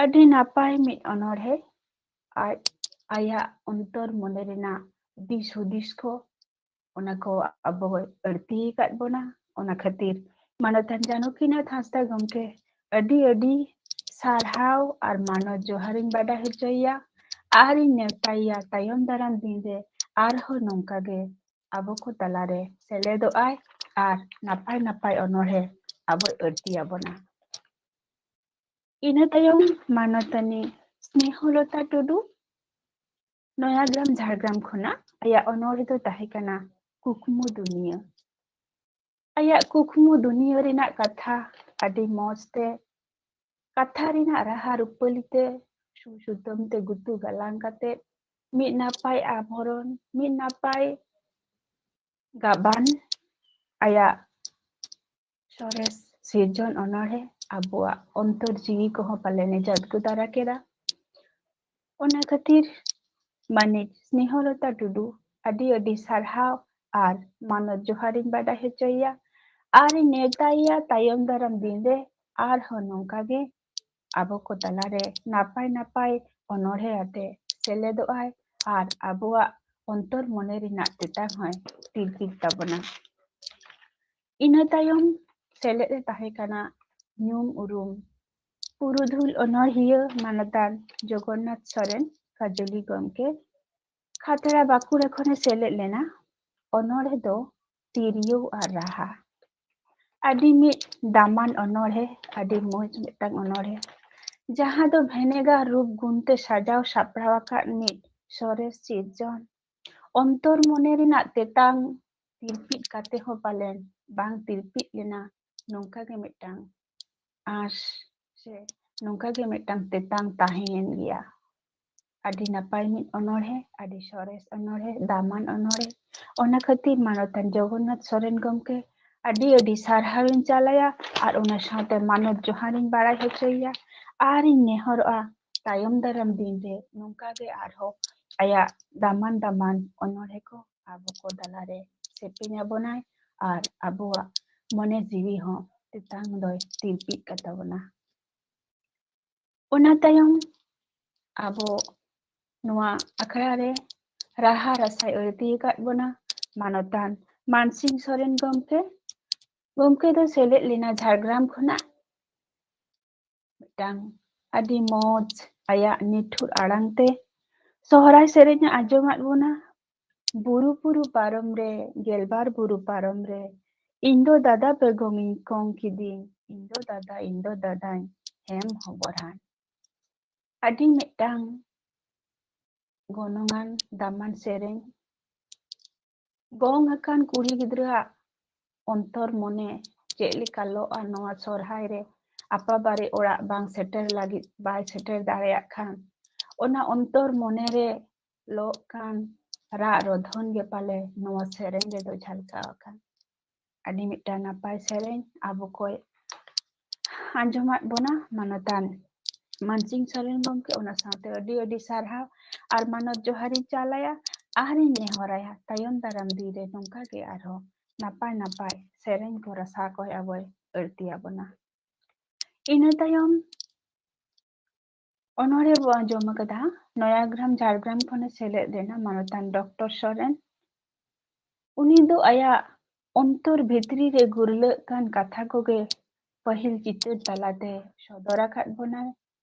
ᱟᱹᱰᱤ ᱱᱟᱯᱟᱭ ᱢᱤᱫ ᱚᱱᱚᱬᱦᱮ᱾ ᱟᱡ ᱟᱭᱟᱜ ᱚᱱᱛᱚᱨ ᱢᱚᱱᱮ ᱨᱮᱱᱟᱜ ᱫᱤᱥ ᱦᱩᱫᱤᱥ ᱠᱚ ᱚᱱᱟ ᱠᱚ ᱟᱵᱚ ᱟᱹᱲᱛᱤ ᱟᱠᱟᱫ ᱵᱚᱱᱟ᱾ ᱚᱱᱟ ᱠᱷᱟᱹᱛᱤᱨ ᱢᱟᱱᱚᱛᱟᱱ ᱡᱟᱱᱚᱠᱤᱱᱟᱛᱷ ᱦᱟᱸᱥᱫᱟ ᱜᱚᱢᱠᱮ ᱟᱹᱰᱤ ᱟᱹᱰᱤ ᱥᱟᱨᱦᱟᱣ ᱟᱨ ᱢᱟᱱᱚᱛ ᱡᱚᱦᱟᱨᱤᱧ ᱵᱟᱰᱟᱭ ᱦᱚᱪᱚᱭᱮᱭᱟ ᱟᱨ ᱤᱧ ᱱᱮᱣᱛᱟᱭᱮᱭᱟ ᱛᱟᱭᱚᱢ ᱫᱟᱨᱟᱢ ᱫᱤᱱ ᱨᱮ ᱟᱨᱦᱚᱸ ᱱᱚᱝᱠᱟ ᱜᱮ ᱟᱵᱚ ᱠᱚ ᱛᱟᱞᱟᱨᱮ ᱥᱮᱞᱮᱫᱚᱜ ᱟᱭ ᱟᱨ ᱱᱟᱯᱟᱭ ᱱᱟᱯᱟᱭ ᱚᱱᱚᱬᱦᱮ ᱟᱵᱚᱭ ᱟᱹᱲᱛᱤ ᱟᱵᱚᱱᱟ᱾ ᱤᱱᱟᱹ ᱛᱟᱭᱚᱢ ᱢᱟᱱᱚᱛᱟᱱᱤ ᱥᱱᱮᱦᱚᱞᱚᱛᱟ ᱴᱩᱰᱩ ᱱᱚᱭᱟᱜᱨᱟᱢ ᱡᱷᱟᱲᱜᱨᱟᱢ ᱠᱷᱚᱱᱟᱜ ᱟᱭᱟᱜ ᱚᱱᱚᱬᱦᱮ ᱫᱚ ᱛᱟᱦᱮᱸ ᱠᱟᱱᱟ ᱠᱩᱠᱢᱩ ᱫᱩᱱᱤᱭᱟᱹ᱾ ᱟᱭᱟᱜ ᱠᱩᱠᱢᱩ ᱫᱩᱱᱤᱭᱟᱹ ᱨᱮᱱᱟᱜ ᱠᱟᱛᱷᱟ ᱟᱹᱰᱤ ᱢᱚᱡᱽ ᱛᱮ, ᱠᱟᱛᱷᱟ ᱨᱮᱱᱟᱜ ᱨᱟᱦᱟ ᱨᱩᱯᱟᱹᱞᱤ ᱛᱮ, ᱥᱩ ᱥᱩᱛᱟᱹᱢ ᱛᱮ ᱜᱩᱛᱩ ᱜᱟᱞᱟᱝ ᱠᱟᱛᱮ ᱢᱤᱫ ᱱᱟᱯᱟᱭ ᱟᱵᱷᱚᱨᱚᱱ, ᱢᱤᱫ ᱱᱟᱯᱟᱭ ᱜᱟᱵᱟᱱ, ᱟᱭᱟᱜ ᱥᱚᱨᱮᱥ ᱥᱤᱨᱡᱚᱱ ᱚᱱᱚᱬᱦᱮ ᱟᱵᱚᱣᱟᱜ ᱚᱱᱛᱚᱨ ᱡᱤᱣᱤ ᱠᱚᱦᱚᱸ ᱯᱟᱞᱮᱱᱮ ᱡᱟᱫᱜᱩ ᱫᱟᱨᱟ ᱠᱮᱫᱟ᱾ ᱚᱱᱟ ᱠᱷᱟᱹᱛᱤᱨ ᱢᱟᱹᱱᱤᱡ ᱥᱱᱮᱦᱚᱞᱚᱛᱟ ᱴᱩᱰᱩ ᱟᱹᱰᱤ ᱟᱹᱰᱤ ᱥᱟᱨᱦᱟᱣ ᱟᱨ ᱢᱟᱱᱚᱛ ᱡᱚᱦᱟᱨᱤᱧ ᱵᱟᱰᱟᱭ ᱦᱚᱪᱚᱭᱮᱭᱟ ᱟᱨ ᱤᱧ ᱱᱮᱣᱛᱟᱭᱮᱭᱟ ᱛᱟᱭᱚᱢ ᱫᱟᱨᱟᱢ ᱫᱤᱱ ᱨᱮ ᱟᱨᱦᱚᱸ ᱱᱚᱝᱠᱟ ᱜᱮ ᱟᱵᱚ ᱠᱚ ᱛᱟᱞᱟᱨᱮ ᱱᱟᱯᱟᱭ ᱱᱟᱯᱟᱭ ᱚᱱᱚᱬᱦᱮ ᱟᱛᱮ ᱥᱮᱞᱮᱫᱚᱜ ᱟᱭ ᱟᱨ ᱟᱵᱚᱣᱟᱜ ᱚᱱᱛᱚᱨ ᱢᱚᱱᱮ ᱨᱮᱱᱟᱜ ᱛᱮᱛᱟᱝ ᱦᱚᱸᱭ ᱛᱤᱨᱯᱤᱛ ᱛᱟᱵᱚᱱᱟ᱾ ᱤᱱᱟᱹ ᱛᱟᱭᱚᱢ ᱥᱮᱞᱮᱫ ᱮ ᱛᱟᱦᱮᱸ ᱠᱟᱱᱟ ᱧᱩᱢ ᱩᱨᱩᱢ ᱯᱩᱨᱩᱫᱷᱩᱞ ᱚᱱᱚᱬᱦᱤᱭᱟᱹ ᱢᱟᱱᱚᱛᱟᱱ ᱡᱚᱜᱚᱱᱱᱟᱛᱷ ᱥᱚᱨᱮᱱ ᱠᱟᱡᱚᱞᱤ ᱜᱚᱢᱠᱮ᱾ ᱠᱷᱟᱛᱲᱟ ᱵᱟᱸᱠᱩᱲᱟ ᱠᱷᱚᱱᱮ ᱥᱮᱞᱮᱫ ᱞᱮᱱᱟ᱾ ᱚᱱᱚᱬᱦᱮ ᱫᱚ ᱛᱤᱨᱭᱳ ᱟᱨ ᱨᱟᱦᱟ᱾ ᱟᱹᱰᱤ ᱢᱤᱫ ᱫᱟᱢᱟᱱ ᱚᱱᱚᱬᱦᱮ, ᱟᱹᱰᱤ ᱢᱚᱡᱽ ᱢᱤᱫᱴᱟᱝ ᱚᱱᱚᱬᱦᱮ, ᱡᱟᱦᱟᱸ ᱫᱚ ᱵᱷᱮᱱᱮᱜᱟᱨ ᱨᱩᱯ ᱜᱩᱱ ᱛᱮ ᱥᱟᱡᱟᱣ ᱥᱟᱯᱲᱟᱣ ᱟᱠᱟᱫ ᱢᱤᱫ ᱥᱚᱨᱮᱥ ᱥᱤᱨᱡᱚᱱ᱾ ᱚᱱᱛᱚᱨ ᱢᱚᱱᱮ ᱨᱮᱱᱟᱜ ᱛᱮᱛᱟᱝ ᱛᱤᱨᱯᱤᱫ ᱠᱟᱛᱮ ᱦᱚᱸ ᱯᱟᱞᱮᱱ ᱵᱟᱝ ᱛᱤᱨᱯᱤᱫ ᱞᱮᱱᱟ, ᱱᱚᱝᱠᱟ ᱜᱮ ᱢᱤᱫᱴᱟᱝ ᱟᱸᱥ ᱥᱮ ᱱᱚᱝᱠᱟ ᱜᱮ ᱢᱤᱫᱴᱟᱝ ᱛᱮᱛᱟᱝ ᱛᱟᱦᱮᱸᱭᱮᱱ ᱜᱮᱭᱟ᱾ ᱟᱹᱰᱤ ᱱᱟᱯᱟᱭ ᱢᱤᱫ ᱚᱱᱚᱬᱦᱮ, ᱟᱹᱰᱤ ᱥᱚᱨᱮᱥ ᱚᱱᱚᱬᱦᱮ, ᱫᱟᱢᱟᱱ ᱚᱱᱚᱬᱦᱮ᱾ ᱚᱱᱟ ᱠᱷᱟᱹᱛᱤᱨ ᱢᱟᱱᱚᱛᱟᱱ ᱡᱚᱜᱚᱱᱱᱟᱛᱷ ᱥᱚᱨᱮᱱ ᱜᱚᱢᱠᱮ ᱟᱹᱰᱤ ᱟᱹᱰᱤ ᱥᱟᱨᱦᱟᱣᱤᱧ ᱪᱟᱞᱟᱭᱟ ᱟᱨ ᱚᱱᱟ ᱥᱟᱶᱛᱮ ᱢᱟᱱᱚᱛ ᱡᱚᱦᱟᱨᱤᱧ ᱵᱟᱲᱟᱭ ᱦᱚᱪᱚᱭᱮᱭᱟ᱾ ᱟᱨᱤᱧ ᱱᱮᱦᱚᱨᱚᱜᱼᱟ ᱛᱟᱭᱚᱢ ᱫᱟᱨᱟᱢ ᱫᱤᱱ ᱨᱮ ᱱᱚᱝᱠᱟ ᱜᱮ ᱟᱨᱦᱚᱸ ᱟᱭᱟᱜ ᱫᱟᱢᱟᱱ ᱫᱟᱢᱟᱱ ᱚᱱᱚᱬᱦᱮ ᱠᱚ ᱟᱵᱚ ᱠᱚ ᱛᱟᱞᱟᱨᱮ ᱥᱮᱯᱮᱧ ᱟᱵᱚᱱᱟᱭ ᱟᱨ ᱟᱵᱚᱣᱟᱜ ᱢᱚᱱᱮ ᱡᱤᱣᱤ ᱦᱚᱸ ᱛᱮᱛᱟᱝ ᱫᱚᱭ ᱛᱤᱨᱯᱤᱫ ᱠᱟᱛᱟ ᱵᱚᱱᱟ᱾ ᱚᱱᱟ ᱛᱟᱭᱚᱢ ᱟᱵᱚ ᱱᱚᱣᱟ ᱟᱠᱷᱲᱟ ᱨᱮ ᱨᱟᱦᱟ ᱨᱟᱥᱟᱭ ᱟᱹᱲᱛᱤ ᱟᱠᱟᱫ ᱵᱚᱱᱟ ᱢᱟᱱᱚᱛᱟᱱ ᱢᱟᱱᱥᱤᱝ ᱥᱚᱨᱮᱱ ᱜᱚᱢᱠᱮ᱾ ᱜᱚᱢᱠᱮ ᱫᱚ ᱥᱮᱞᱮᱫ ᱞᱮᱱᱟ ᱡᱷᱟᱲᱜᱨᱟᱢ ᱠᱷᱚᱱᱟᱜ ᱢᱤᱫᱴᱟᱝ ᱟᱹᱰᱤ ᱢᱚᱡᱽ ᱟᱭᱟᱜ ᱱᱤᱴᱷᱩᱨ ᱟᱲᱟᱝ ᱛᱮ ᱥᱚᱦᱨᱟᱭ ᱥᱮᱨᱮᱧ ᱮ ᱟᱸᱡᱚᱢᱟᱫ ᱵᱚᱱᱟ᱾ ᱵᱩᱨᱩ ᱵᱩᱨᱩ ᱯᱟᱨᱚᱢ ᱨᱮ, ᱜᱮᱞᱵᱟᱨ ᱵᱩᱨᱩ ᱯᱟᱨᱚᱢ ᱨᱮ, ᱤᱧ ᱫᱚ ᱫᱟᱫᱟ ᱵᱮᱜᱚᱢᱤᱧ ᱠᱚᱝ ᱠᱤᱫᱤᱧ, ᱤᱧ ᱫᱚ ᱫᱟᱫᱟ, ᱤᱧ ᱫᱚ ᱫᱟᱫᱟᱧ ᱦᱮᱢ ᱦᱚᱵᱚᱨᱟᱱ᱾ ᱟᱹᱰᱤ ᱢᱤᱫᱴᱟᱝ ᱜᱚᱱᱚᱝᱟᱱ ᱫᱟᱢᱟᱱ ᱥᱮᱨᱮᱧ᱾ ᱜᱚᱝ ᱟᱠᱟᱱ ᱠᱩᱲᱤ ᱜᱤᱫᱽᱨᱟᱹᱣᱟᱜ ᱚᱱᱛᱚᱨ ᱢᱚᱱᱮ ᱪᱮᱫ ᱞᱮᱠᱟ ᱞᱚᱜᱼᱟ ᱱᱚᱣᱟ ᱥᱚᱨᱦᱟᱭ ᱨᱮ ᱟᱯᱟ ᱵᱟᱨᱮ ᱚᱲᱟᱜ ᱵᱟᱝ ᱥᱮᱴᱮᱨ ᱞᱟᱹᱜᱤᱫ ᱵᱟᱭ ᱥᱮᱴᱮᱨ ᱫᱟᱲᱮᱭᱟᱜ ᱠᱷᱟᱱ, ᱚᱱᱟ ᱚᱱᱛᱚᱨ ᱢᱚᱱᱮ ᱨᱮ ᱞᱚᱜ ᱠᱟᱱ ᱨᱟᱜ ᱨᱚᱫᱷᱚᱱ ᱜᱮ ᱯᱟᱞᱮ ᱱᱚᱣᱟ ᱥᱮᱨᱮᱧ ᱨᱮᱫᱚ ᱡᱷᱟᱞᱠᱟᱣ ᱟᱠᱟᱱ᱾ ᱟᱹᱰᱤ ᱢᱤᱫᱴᱟᱝ ᱱᱟᱯᱟᱭ ᱥᱮᱨᱮᱧ ᱟᱵᱚ ᱠᱚᱭ ᱟᱸᱡᱚᱢᱟᱫ ᱵᱚᱱᱟ ᱢᱟᱱᱚᱛᱟᱱ ᱢᱟᱱᱥᱤᱝ ᱥᱚᱨᱮᱱ ᱜᱚᱢᱠᱮ᱾ ᱚᱱᱟ ᱥᱟᱶᱛᱮ ᱟᱹᱰᱤ ᱟᱹᱰᱤ ᱥᱟᱨᱦᱟᱣ ᱟᱨ ᱢᱟᱱᱚᱛ ᱡᱚᱦᱟᱨᱤᱧ ᱪᱟᱞᱟᱭᱟ ᱟᱨᱤᱧ ᱱᱮᱦᱚᱨᱟᱭᱟ ᱛᱟᱭᱚᱢ ᱫᱟᱨᱟᱢ ᱫᱤᱱ ᱨᱮ ᱱᱚᱝᱠᱟ ᱜᱮ ᱟᱨᱦᱚᱸ ᱱᱟᱯᱟᱭ ᱱᱟᱯᱟᱭ ᱥᱮᱨᱮᱧ ᱠᱚ ᱨᱟᱥᱟ ᱠᱚᱭ ᱟᱵᱚᱭ ᱟᱹᱲᱛᱤ ᱟᱵᱚᱱᱟ᱾ ᱤᱱᱟᱹ ᱛᱟᱭᱚᱢ ᱚᱱᱚᱬᱦᱮ ᱵᱚ ᱟᱸᱡᱚᱢ ᱟᱠᱟᱫᱟ ᱱᱚᱭᱟᱜᱨᱟᱢ ᱡᱷᱟᱲᱜᱨᱟᱢ ᱠᱷᱚᱱᱮ ᱥᱮᱞᱮᱫ ᱞᱮᱱᱟ ᱢᱟᱱᱚᱛᱟᱱ ᱰᱚᱠᱴᱚᱨ ᱥᱚᱨᱮᱱ᱾ ᱩᱱᱤ ᱫᱚ ᱟᱭᱟᱜ ᱚᱱᱛᱚᱨ ᱵᱷᱤᱛᱨᱤ ᱨᱮ ᱜᱩᱨᱞᱟᱹᱜ ᱠᱟᱱ ᱠᱟᱛᱷᱟ ᱠᱚᱜᱮ ᱯᱟᱹᱦᱤᱞ ᱪᱤᱛᱟᱹᱨ ᱛᱟᱞᱟᱛᱮ ᱥᱚᱫᱚᱨ ᱟᱠᱟᱫ ᱵᱚᱱᱟᱭ᱾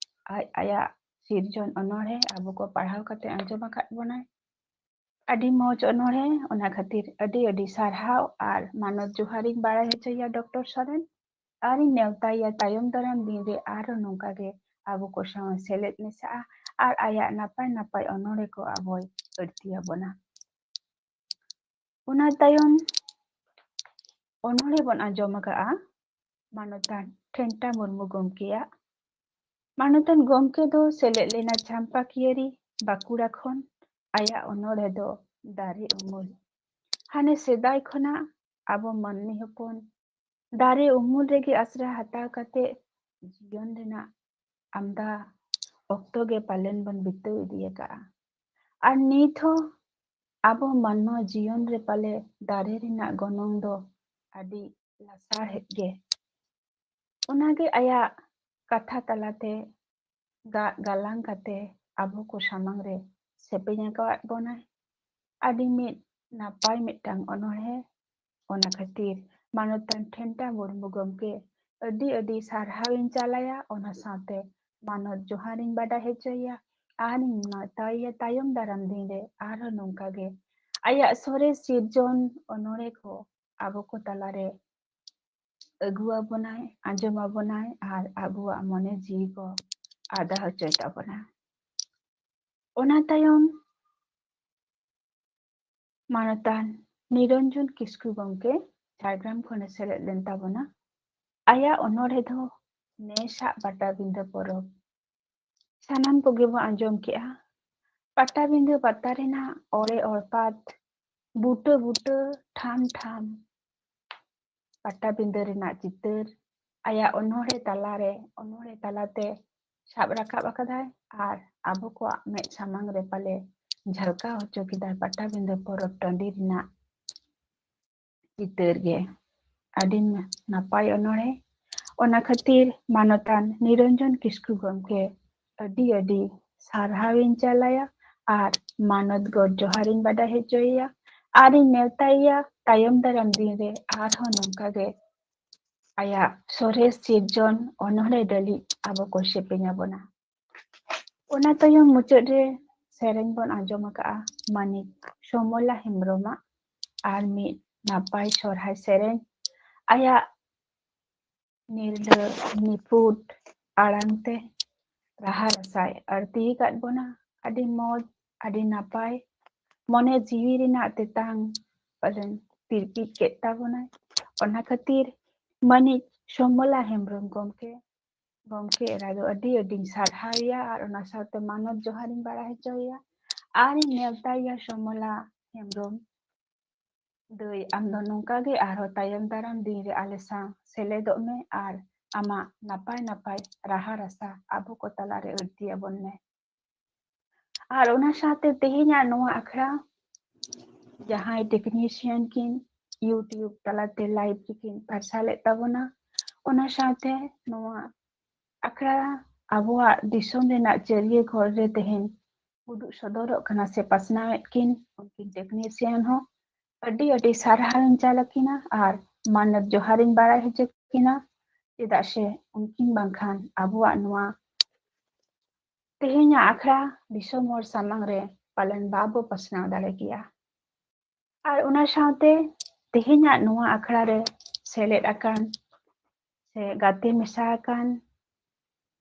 ᱟᱡ ᱟᱭᱟᱜ ᱥᱤᱨᱡᱚᱱ ᱚᱱᱚᱬᱦᱮ ᱟᱵᱚ ᱠᱚ ᱯᱟᱲᱦᱟᱣ ᱠᱟᱛᱮ ᱟᱸᱡᱚᱢ ᱟᱠᱟᱫ ᱵᱚᱱᱟᱭ᱾ ᱟᱹᱰᱤ ᱢᱚᱡᱽ ᱚᱱᱚᱬᱦᱮ, ᱚᱱᱟ ᱠᱷᱟᱹᱛᱤᱨ ᱟᱹᱰᱤ ᱟᱹᱰᱤ ᱥᱟᱨᱦᱟᱣ ᱟᱨ ᱢᱟᱱᱚᱛ ᱡᱚᱦᱟᱨᱤᱧ ᱵᱟᱲᱟᱭ ᱦᱚᱪᱚᱭᱮᱭᱟ ᱰᱚᱠᱴᱚᱨ ᱥᱚᱨᱮᱱ᱾ ᱟᱨᱤᱧ ᱱᱮᱣᱛᱟᱭᱮᱭᱟ ᱛᱟᱭᱚᱢ ᱫᱟᱨᱟᱢ ᱫᱤᱱ ᱨᱮ ᱟᱨᱦᱚᱸ ᱱᱚᱝᱠᱟ ᱜᱮ ᱟᱵᱚ ᱠᱚ ᱥᱟᱶ ᱥᱮᱞᱮᱫ ᱢᱮᱥᱟᱜᱼᱟ ᱟᱨ ᱟᱭᱟᱜ ᱱᱟᱯᱟᱭ ᱱᱟᱯᱟᱭ ᱚᱱᱚᱬᱦᱮ ᱠᱚ ᱟᱵᱚᱭ ᱟᱹᱲᱛᱤ ᱟᱵᱚᱱᱟ᱾ ᱚᱱᱟ ᱛᱟᱭᱚᱢ ᱚᱱᱚᱬᱦᱮ ᱵᱚᱱ ᱟᱸᱡᱚᱢ ᱟᱠᱟᱫᱼᱟ ᱢᱟᱱᱚᱛᱟᱱ ᱴᱷᱮᱱᱴᱟ ᱢᱩᱨᱢᱩ ᱜᱚᱢᱠᱮᱭᱟᱜ᱾ ᱢᱟᱱᱚᱛᱟᱱ ᱜᱚᱢᱠᱮ ᱫᱚ ᱥᱮᱞᱮᱫ ᱞᱮᱱᱟ ᱪᱟᱢᱯᱟᱠᱤᱭᱟᱹᱨᱤ, ᱵᱟᱸᱠᱩᱲᱟ ᱠᱷᱚᱱ᱾ ᱟᱭᱟᱜ ᱚᱱᱚᱬᱦᱮ ᱫᱚ ᱫᱟᱨᱮ ᱩᱢᱩᱞ᱾ ᱦᱟᱱᱮ ᱥᱮᱫᱟᱭ ᱠᱷᱚᱱᱟᱜ ᱟᱵᱚ ᱢᱟᱹᱱᱢᱤ ᱦᱚᱯᱚᱱ ᱫᱟᱨᱮ ᱩᱢᱩᱞ ᱨᱮᱜᱮ ᱟᱥᱨᱟ ᱦᱟᱛᱟᱣ ᱠᱟᱛᱮ ᱡᱤᱭᱚᱱ ᱨᱮᱱᱟᱜ ᱟᱢᱫᱟ ᱚᱠᱛᱚ ᱜᱮ ᱯᱟᱞᱮᱱ ᱵᱚᱱ ᱵᱤᱛᱟᱹᱣ ᱤᱫᱤ ᱟᱠᱟᱫᱼᱟ᱾ ᱟᱨ ᱱᱤᱛ ᱦᱚᱸ ᱟᱵᱚ ᱢᱟᱱᱣᱟ ᱡᱤᱭᱚᱱ ᱨᱮ ᱯᱟᱞᱮ ᱫᱟᱨᱮ ᱨᱮᱱᱟᱜ ᱜᱚᱱᱚᱝ ᱫᱚ ᱟᱹᱰᱤ ᱞᱟᱥᱟᱲᱦᱮᱫ ᱜᱮ᱾ ᱚᱱᱟᱜᱮ ᱟᱭᱟᱜ ᱠᱟᱛᱷᱟ ᱛᱟᱞᱟᱛᱮ ᱜᱟᱜ ᱜᱟᱞᱟᱝ ᱠᱟᱛᱮ ᱟᱵᱚ ᱠᱚ ᱥᱟᱢᱟᱝ ᱨᱮ ᱥᱮᱯᱮᱧ ᱟᱠᱟᱫ ᱵᱚᱱᱟᱭ᱾ ᱟᱹᱰᱤ ᱢᱤᱫ ᱱᱟᱯᱟᱭ ᱢᱤᱫᱴᱟᱝ ᱚᱱᱚᱬᱦᱮ᱾ ᱚᱱᱟ ᱠᱷᱟᱹᱛᱤᱨ ᱢᱟᱱᱚᱛᱟᱱ ᱴᱷᱮᱱᱴᱟ ᱢᱩᱨᱢᱩ ᱜᱚᱢᱠᱮ ᱟᱹᱰᱤ ᱟᱹᱰᱤ ᱥᱟᱨᱦᱟᱣ ᱤᱧ ᱪᱟᱞᱟᱭᱟ᱾ ᱚᱱᱟ ᱥᱟᱶᱛᱮ ᱢᱟᱱᱚᱛ ᱡᱚᱦᱟᱨ ᱤᱧ ᱵᱟᱰᱟᱭ ᱦᱚᱪᱚᱭᱮᱭᱟ᱾ ᱟᱨ ᱤᱧ ᱱᱮᱣᱛᱟᱭᱮᱭᱟ ᱛᱟᱭᱚᱢ ᱫᱟᱨᱟᱢ ᱫᱤᱱ ᱨᱮ ᱟᱨᱦᱚᱸ ᱱᱚᱝᱠᱟ ᱜᱮ ᱟᱭᱟᱜ ᱥᱚᱨᱮᱥ ᱥᱤᱨᱡᱚᱱ ᱚᱱᱚᱬᱦᱮ ᱠᱚ ᱟᱵᱚ ᱠᱚ ᱛᱟᱞᱟᱨᱮ ᱟᱹᱜᱩ ᱟᱵᱚᱱᱟᱭ, ᱟᱸᱡᱚᱢ ᱟᱵᱚᱱᱟᱭ ᱟᱨ ᱟᱵᱚᱣᱟᱜ ᱢᱚᱱᱮ ᱡᱤᱣᱤ ᱠᱚ ᱟᱫᱟ ᱦᱚᱪᱚᱭ ᱛᱟᱵᱚᱱᱟ᱾ ᱚᱱᱟ ᱛᱟᱭᱚᱢ ᱢᱟᱱᱚᱛᱟᱱ ᱱᱤᱨᱚᱧᱡᱚᱱ ᱠᱤᱥᱠᱩ ᱜᱚᱢᱠᱮ ᱡᱷᱟᱲᱜᱨᱟᱢ ᱠᱷᱚᱱᱮ ᱥᱮᱞᱮᱫ ᱞᱮᱱ ᱛᱟᱵᱚᱱᱟ᱾ ᱟᱭᱟᱜ ᱚᱱᱚᱬᱦᱮ ᱫᱚ ᱱᱮᱥᱟᱜ ᱯᱟᱴᱟᱵᱤᱸᱫᱟᱹ ᱯᱚᱨᱚᱵᱽ᱾ ᱥᱟᱱᱟᱢ ᱠᱚᱜᱮ ᱵᱚ ᱟᱸᱡᱚᱢ ᱠᱮᱜᱼᱟ ᱯᱟᱴᱟᱵᱤᱸᱫᱟᱹ ᱯᱟᱛᱟ ᱨᱮᱱᱟᱜ ᱚᱲᱮ ᱚᱲᱯᱟᱛ, ᱵᱩᱴᱟᱹ ᱵᱩᱴᱟᱹ, ᱴᱷᱟᱢ ᱴᱷᱟᱢ᱾ ᱯᱟᱴᱟᱵᱤᱸᱫᱟᱹ ᱨᱮᱱᱟᱜ ᱪᱤᱛᱟᱹᱨ ᱟᱭᱟᱜ ᱚᱱᱚᱬᱦᱮ ᱛᱟᱞᱟᱨᱮ, ᱚᱱᱚᱬᱦᱮ ᱛᱟᱞᱟᱛᱮ ᱥᱟᱵ ᱨᱟᱠᱟᱵ ᱟᱠᱟᱫᱟᱭ ᱟᱨ ᱟᱵᱚ ᱠᱚᱣᱟᱜ ᱢᱮᱫ ᱥᱟᱢᱟᱝ ᱨᱮ ᱯᱟᱞᱮ ᱡᱷᱟᱞᱠᱟᱣ ᱦᱚᱪᱚ ᱠᱮᱫᱟᱭ ᱯᱟᱴᱟᱵᱤᱸᱫᱟᱹ ᱯᱚᱨᱚᱵᱽ ᱴᱟᱺᱰᱤ ᱨᱮᱱᱟᱜ ᱪᱤᱛᱟᱹᱨ ᱜᱮ᱾ ᱟᱹᱰᱤ ᱱᱟᱯᱟᱭ ᱚᱱᱚᱬᱦᱮ᱾ ᱚᱱᱟ ᱠᱷᱟᱹᱛᱤᱨ ᱢᱟᱱᱚᱛᱟᱱ ᱱᱤᱨᱚᱧᱡᱚᱱ ᱠᱤᱥᱠᱩ ᱜᱚᱢᱠᱮ ᱟᱹᱰᱤ ᱟᱹᱰᱤ ᱥᱟᱨᱦᱟᱣ ᱤᱧ ᱪᱟᱞᱟᱭᱟ ᱟᱨ ᱢᱟᱱᱚᱛ ᱜᱚᱰ ᱡᱚᱦᱟᱨ ᱤᱧ ᱵᱟᱰᱟᱭ ᱦᱚᱪᱚᱭᱮᱭᱟ᱾ ᱟᱨ ᱤᱧ ᱱᱮᱣᱛᱟᱭᱮᱭᱟ ᱛᱟᱭᱚᱢ ᱫᱟᱨᱟᱢ ᱫᱤᱱ ᱨᱮ ᱟᱨᱦᱚᱸ ᱱᱚᱝᱠᱟ ᱜᱮ ᱟᱭᱟᱜ ᱥᱚᱨᱮᱥ ᱥᱤᱨᱡᱚᱱ ᱚᱱᱚᱬᱦᱮ ᱞᱟᱹᱜᱤᱫ ᱟᱵᱚ ᱠᱚ ᱥᱮᱯᱮᱧ ᱟᱵᱚᱱᱟ᱾ ᱚᱱᱟ ᱛᱟᱭᱚᱢ ᱢᱩᱪᱟᱹᱫ ᱨᱮ ᱥᱮᱨᱮᱧ ᱵᱚᱱ ᱟᱸᱡᱚᱢ ᱟᱠᱟᱫᱼᱟ ᱢᱟᱹᱱᱤᱡ ᱥᱚᱢᱚᱞᱟ ᱦᱮᱢᱵᱨᱚᱢᱟᱜ ᱟᱨ ᱢᱤᱫ ᱱᱟᱯᱟᱭ ᱥᱚᱨᱦᱟᱭ ᱥᱮᱨᱮᱧ᱾ ᱟᱭᱟᱜ ᱱᱤᱨᱞᱟᱹ ᱱᱤᱯᱷᱩᱴ ᱟᱲᱟᱝ ᱛᱮ ᱨᱟᱦᱟ ᱨᱟᱥᱟᱭ ᱟᱹᱲᱛᱤ ᱟᱠᱟᱫ ᱵᱚᱱᱟ᱾ ᱟᱹᱰᱤ ᱢᱚᱡᱽ, ᱟᱹᱰᱤ ᱱᱟᱯᱟᱭ, ᱢᱚᱱᱮ ᱡᱤᱣᱤ ᱨᱮᱱᱟᱜ ᱛᱮᱛᱟᱝ ᱯᱟᱞᱮᱱ ᱛᱤᱨᱯᱤᱫ ᱠᱮᱫ ᱛᱟᱵᱚᱱᱟᱭ᱾ ᱚᱱᱟ ᱠᱷᱟᱹᱛᱤᱨ ᱢᱟᱹᱱᱤᱡ ᱥᱚᱢᱚᱞᱟ ᱦᱮᱢᱵᱨᱚᱢ ᱜᱚᱢᱠᱮ, ᱜᱚᱢᱠᱮ ᱮᱨᱟ ᱫᱚ ᱟᱹᱰᱤ ᱟᱹᱰᱤᱧ ᱥᱟᱨᱦᱟᱣᱮᱭᱟ ᱟᱨ ᱚᱱᱟ ᱥᱟᱶᱛᱮ ᱢᱟᱱᱚᱛ ᱡᱚᱦᱟᱨᱤᱧ ᱵᱟᱲᱟᱭ ᱦᱚᱪᱚᱭᱮᱭᱟ᱾ ᱟᱨᱤᱧ ᱱᱮᱣᱛᱟᱭᱮᱭᱟ ᱥᱚᱢᱚᱞᱟ ᱦᱮᱢᱵᱨᱚᱢ ᱫᱟᱹᱭ, ᱟᱢ ᱫᱚ ᱱᱚᱝᱠᱟ ᱜᱮ ᱟᱨᱦᱚᱸ ᱛᱟᱭᱚᱢ ᱫᱟᱨᱟᱢ ᱫᱤᱱ ᱨᱮ ᱟᱞᱮ ᱥᱟᱶ ᱥᱮᱞᱮᱫᱚᱜ ᱢᱮ ᱟᱨ ᱟᱢᱟᱜ ᱱᱟᱯᱟᱭ ᱱᱟᱯᱟᱭ ᱨᱟᱦᱟ ᱨᱟᱥᱟ ᱟᱵᱚ ᱠᱚ ᱛᱟᱞᱟᱨᱮ ᱟᱹᱲᱛᱤ ᱟᱵᱚᱱ ᱢᱮ᱾ ᱟᱨ ᱚᱱᱟ ᱥᱟᱶᱛᱮ ᱛᱮᱦᱮᱧᱟᱜ ᱱᱚᱣᱟ ᱟᱠᱷᱲᱟ ᱡᱟᱦᱟᱸᱭ technician ᱠᱤᱱ YouTube ᱛᱟᱞᱟᱛᱮ live ᱨᱮᱠᱤᱱ ᱯᱟᱨᱥᱟᱞᱮᱫ ᱛᱟᱵᱚᱱᱟ, ᱚᱱᱟ ᱥᱟᱶᱛᱮ ᱱᱚᱣᱟ ᱟᱠᱷᱲᱟ ᱟᱵᱚᱣᱟᱜ ᱫᱤᱥᱚᱢ ᱨᱮᱱᱟᱜ ᱪᱟᱹᱨᱤᱭᱟᱹ ᱜᱷᱚᱨ ᱨᱮ ᱛᱮᱦᱮᱧ ᱩᱫᱩᱜ ᱥᱚᱫᱚᱨᱚᱜ ᱠᱟᱱᱟ ᱥᱮ ᱯᱟᱥᱱᱟᱣᱮᱫ ᱠᱤᱱ ᱩᱱᱠᱤᱱ technician ᱦᱚᱸ ᱟᱹᱰᱤ ᱟᱹᱰᱤ ᱥᱟᱨᱦᱟᱣᱤᱧ ᱪᱟᱞ ᱟᱹᱠᱤᱱᱟ ᱟᱨ ᱢᱟᱱᱚᱛ ᱡᱚᱦᱟᱨᱤᱧ ᱵᱟᱲᱟᱭ ᱦᱚᱪᱚ ᱠᱤᱱᱟ᱾ ᱪᱮᱫᱟᱜ ᱥᱮ ᱩᱱᱠᱤᱱ ᱵᱟᱝᱠᱷᱟᱱ ᱟᱵᱚᱣᱟᱜ ᱱᱚᱣᱟ ᱛᱮᱦᱮᱧᱟᱜ ᱟᱠᱷᱲᱟ ᱫᱤᱥᱚᱢ ᱦᱚᱲ ᱥᱟᱢᱟᱝ ᱨᱮ ᱯᱟᱞᱮᱱ ᱵᱟᱵᱚ ᱯᱟᱥᱱᱟᱣ ᱫᱟᱲᱮ ᱠᱮᱭᱟ᱾ ᱟᱨ ᱚᱱᱟ ᱥᱟᱶᱛᱮ ᱛᱮᱦᱮᱧᱟᱜ ᱱᱚᱣᱟ ᱟᱠᱷᱲᱟ ᱨᱮ ᱥᱮᱞᱮᱫ ᱟᱠᱟᱱ ᱥᱮ ᱜᱟᱛᱮ ᱢᱮᱥᱟ ᱟᱠᱟᱱ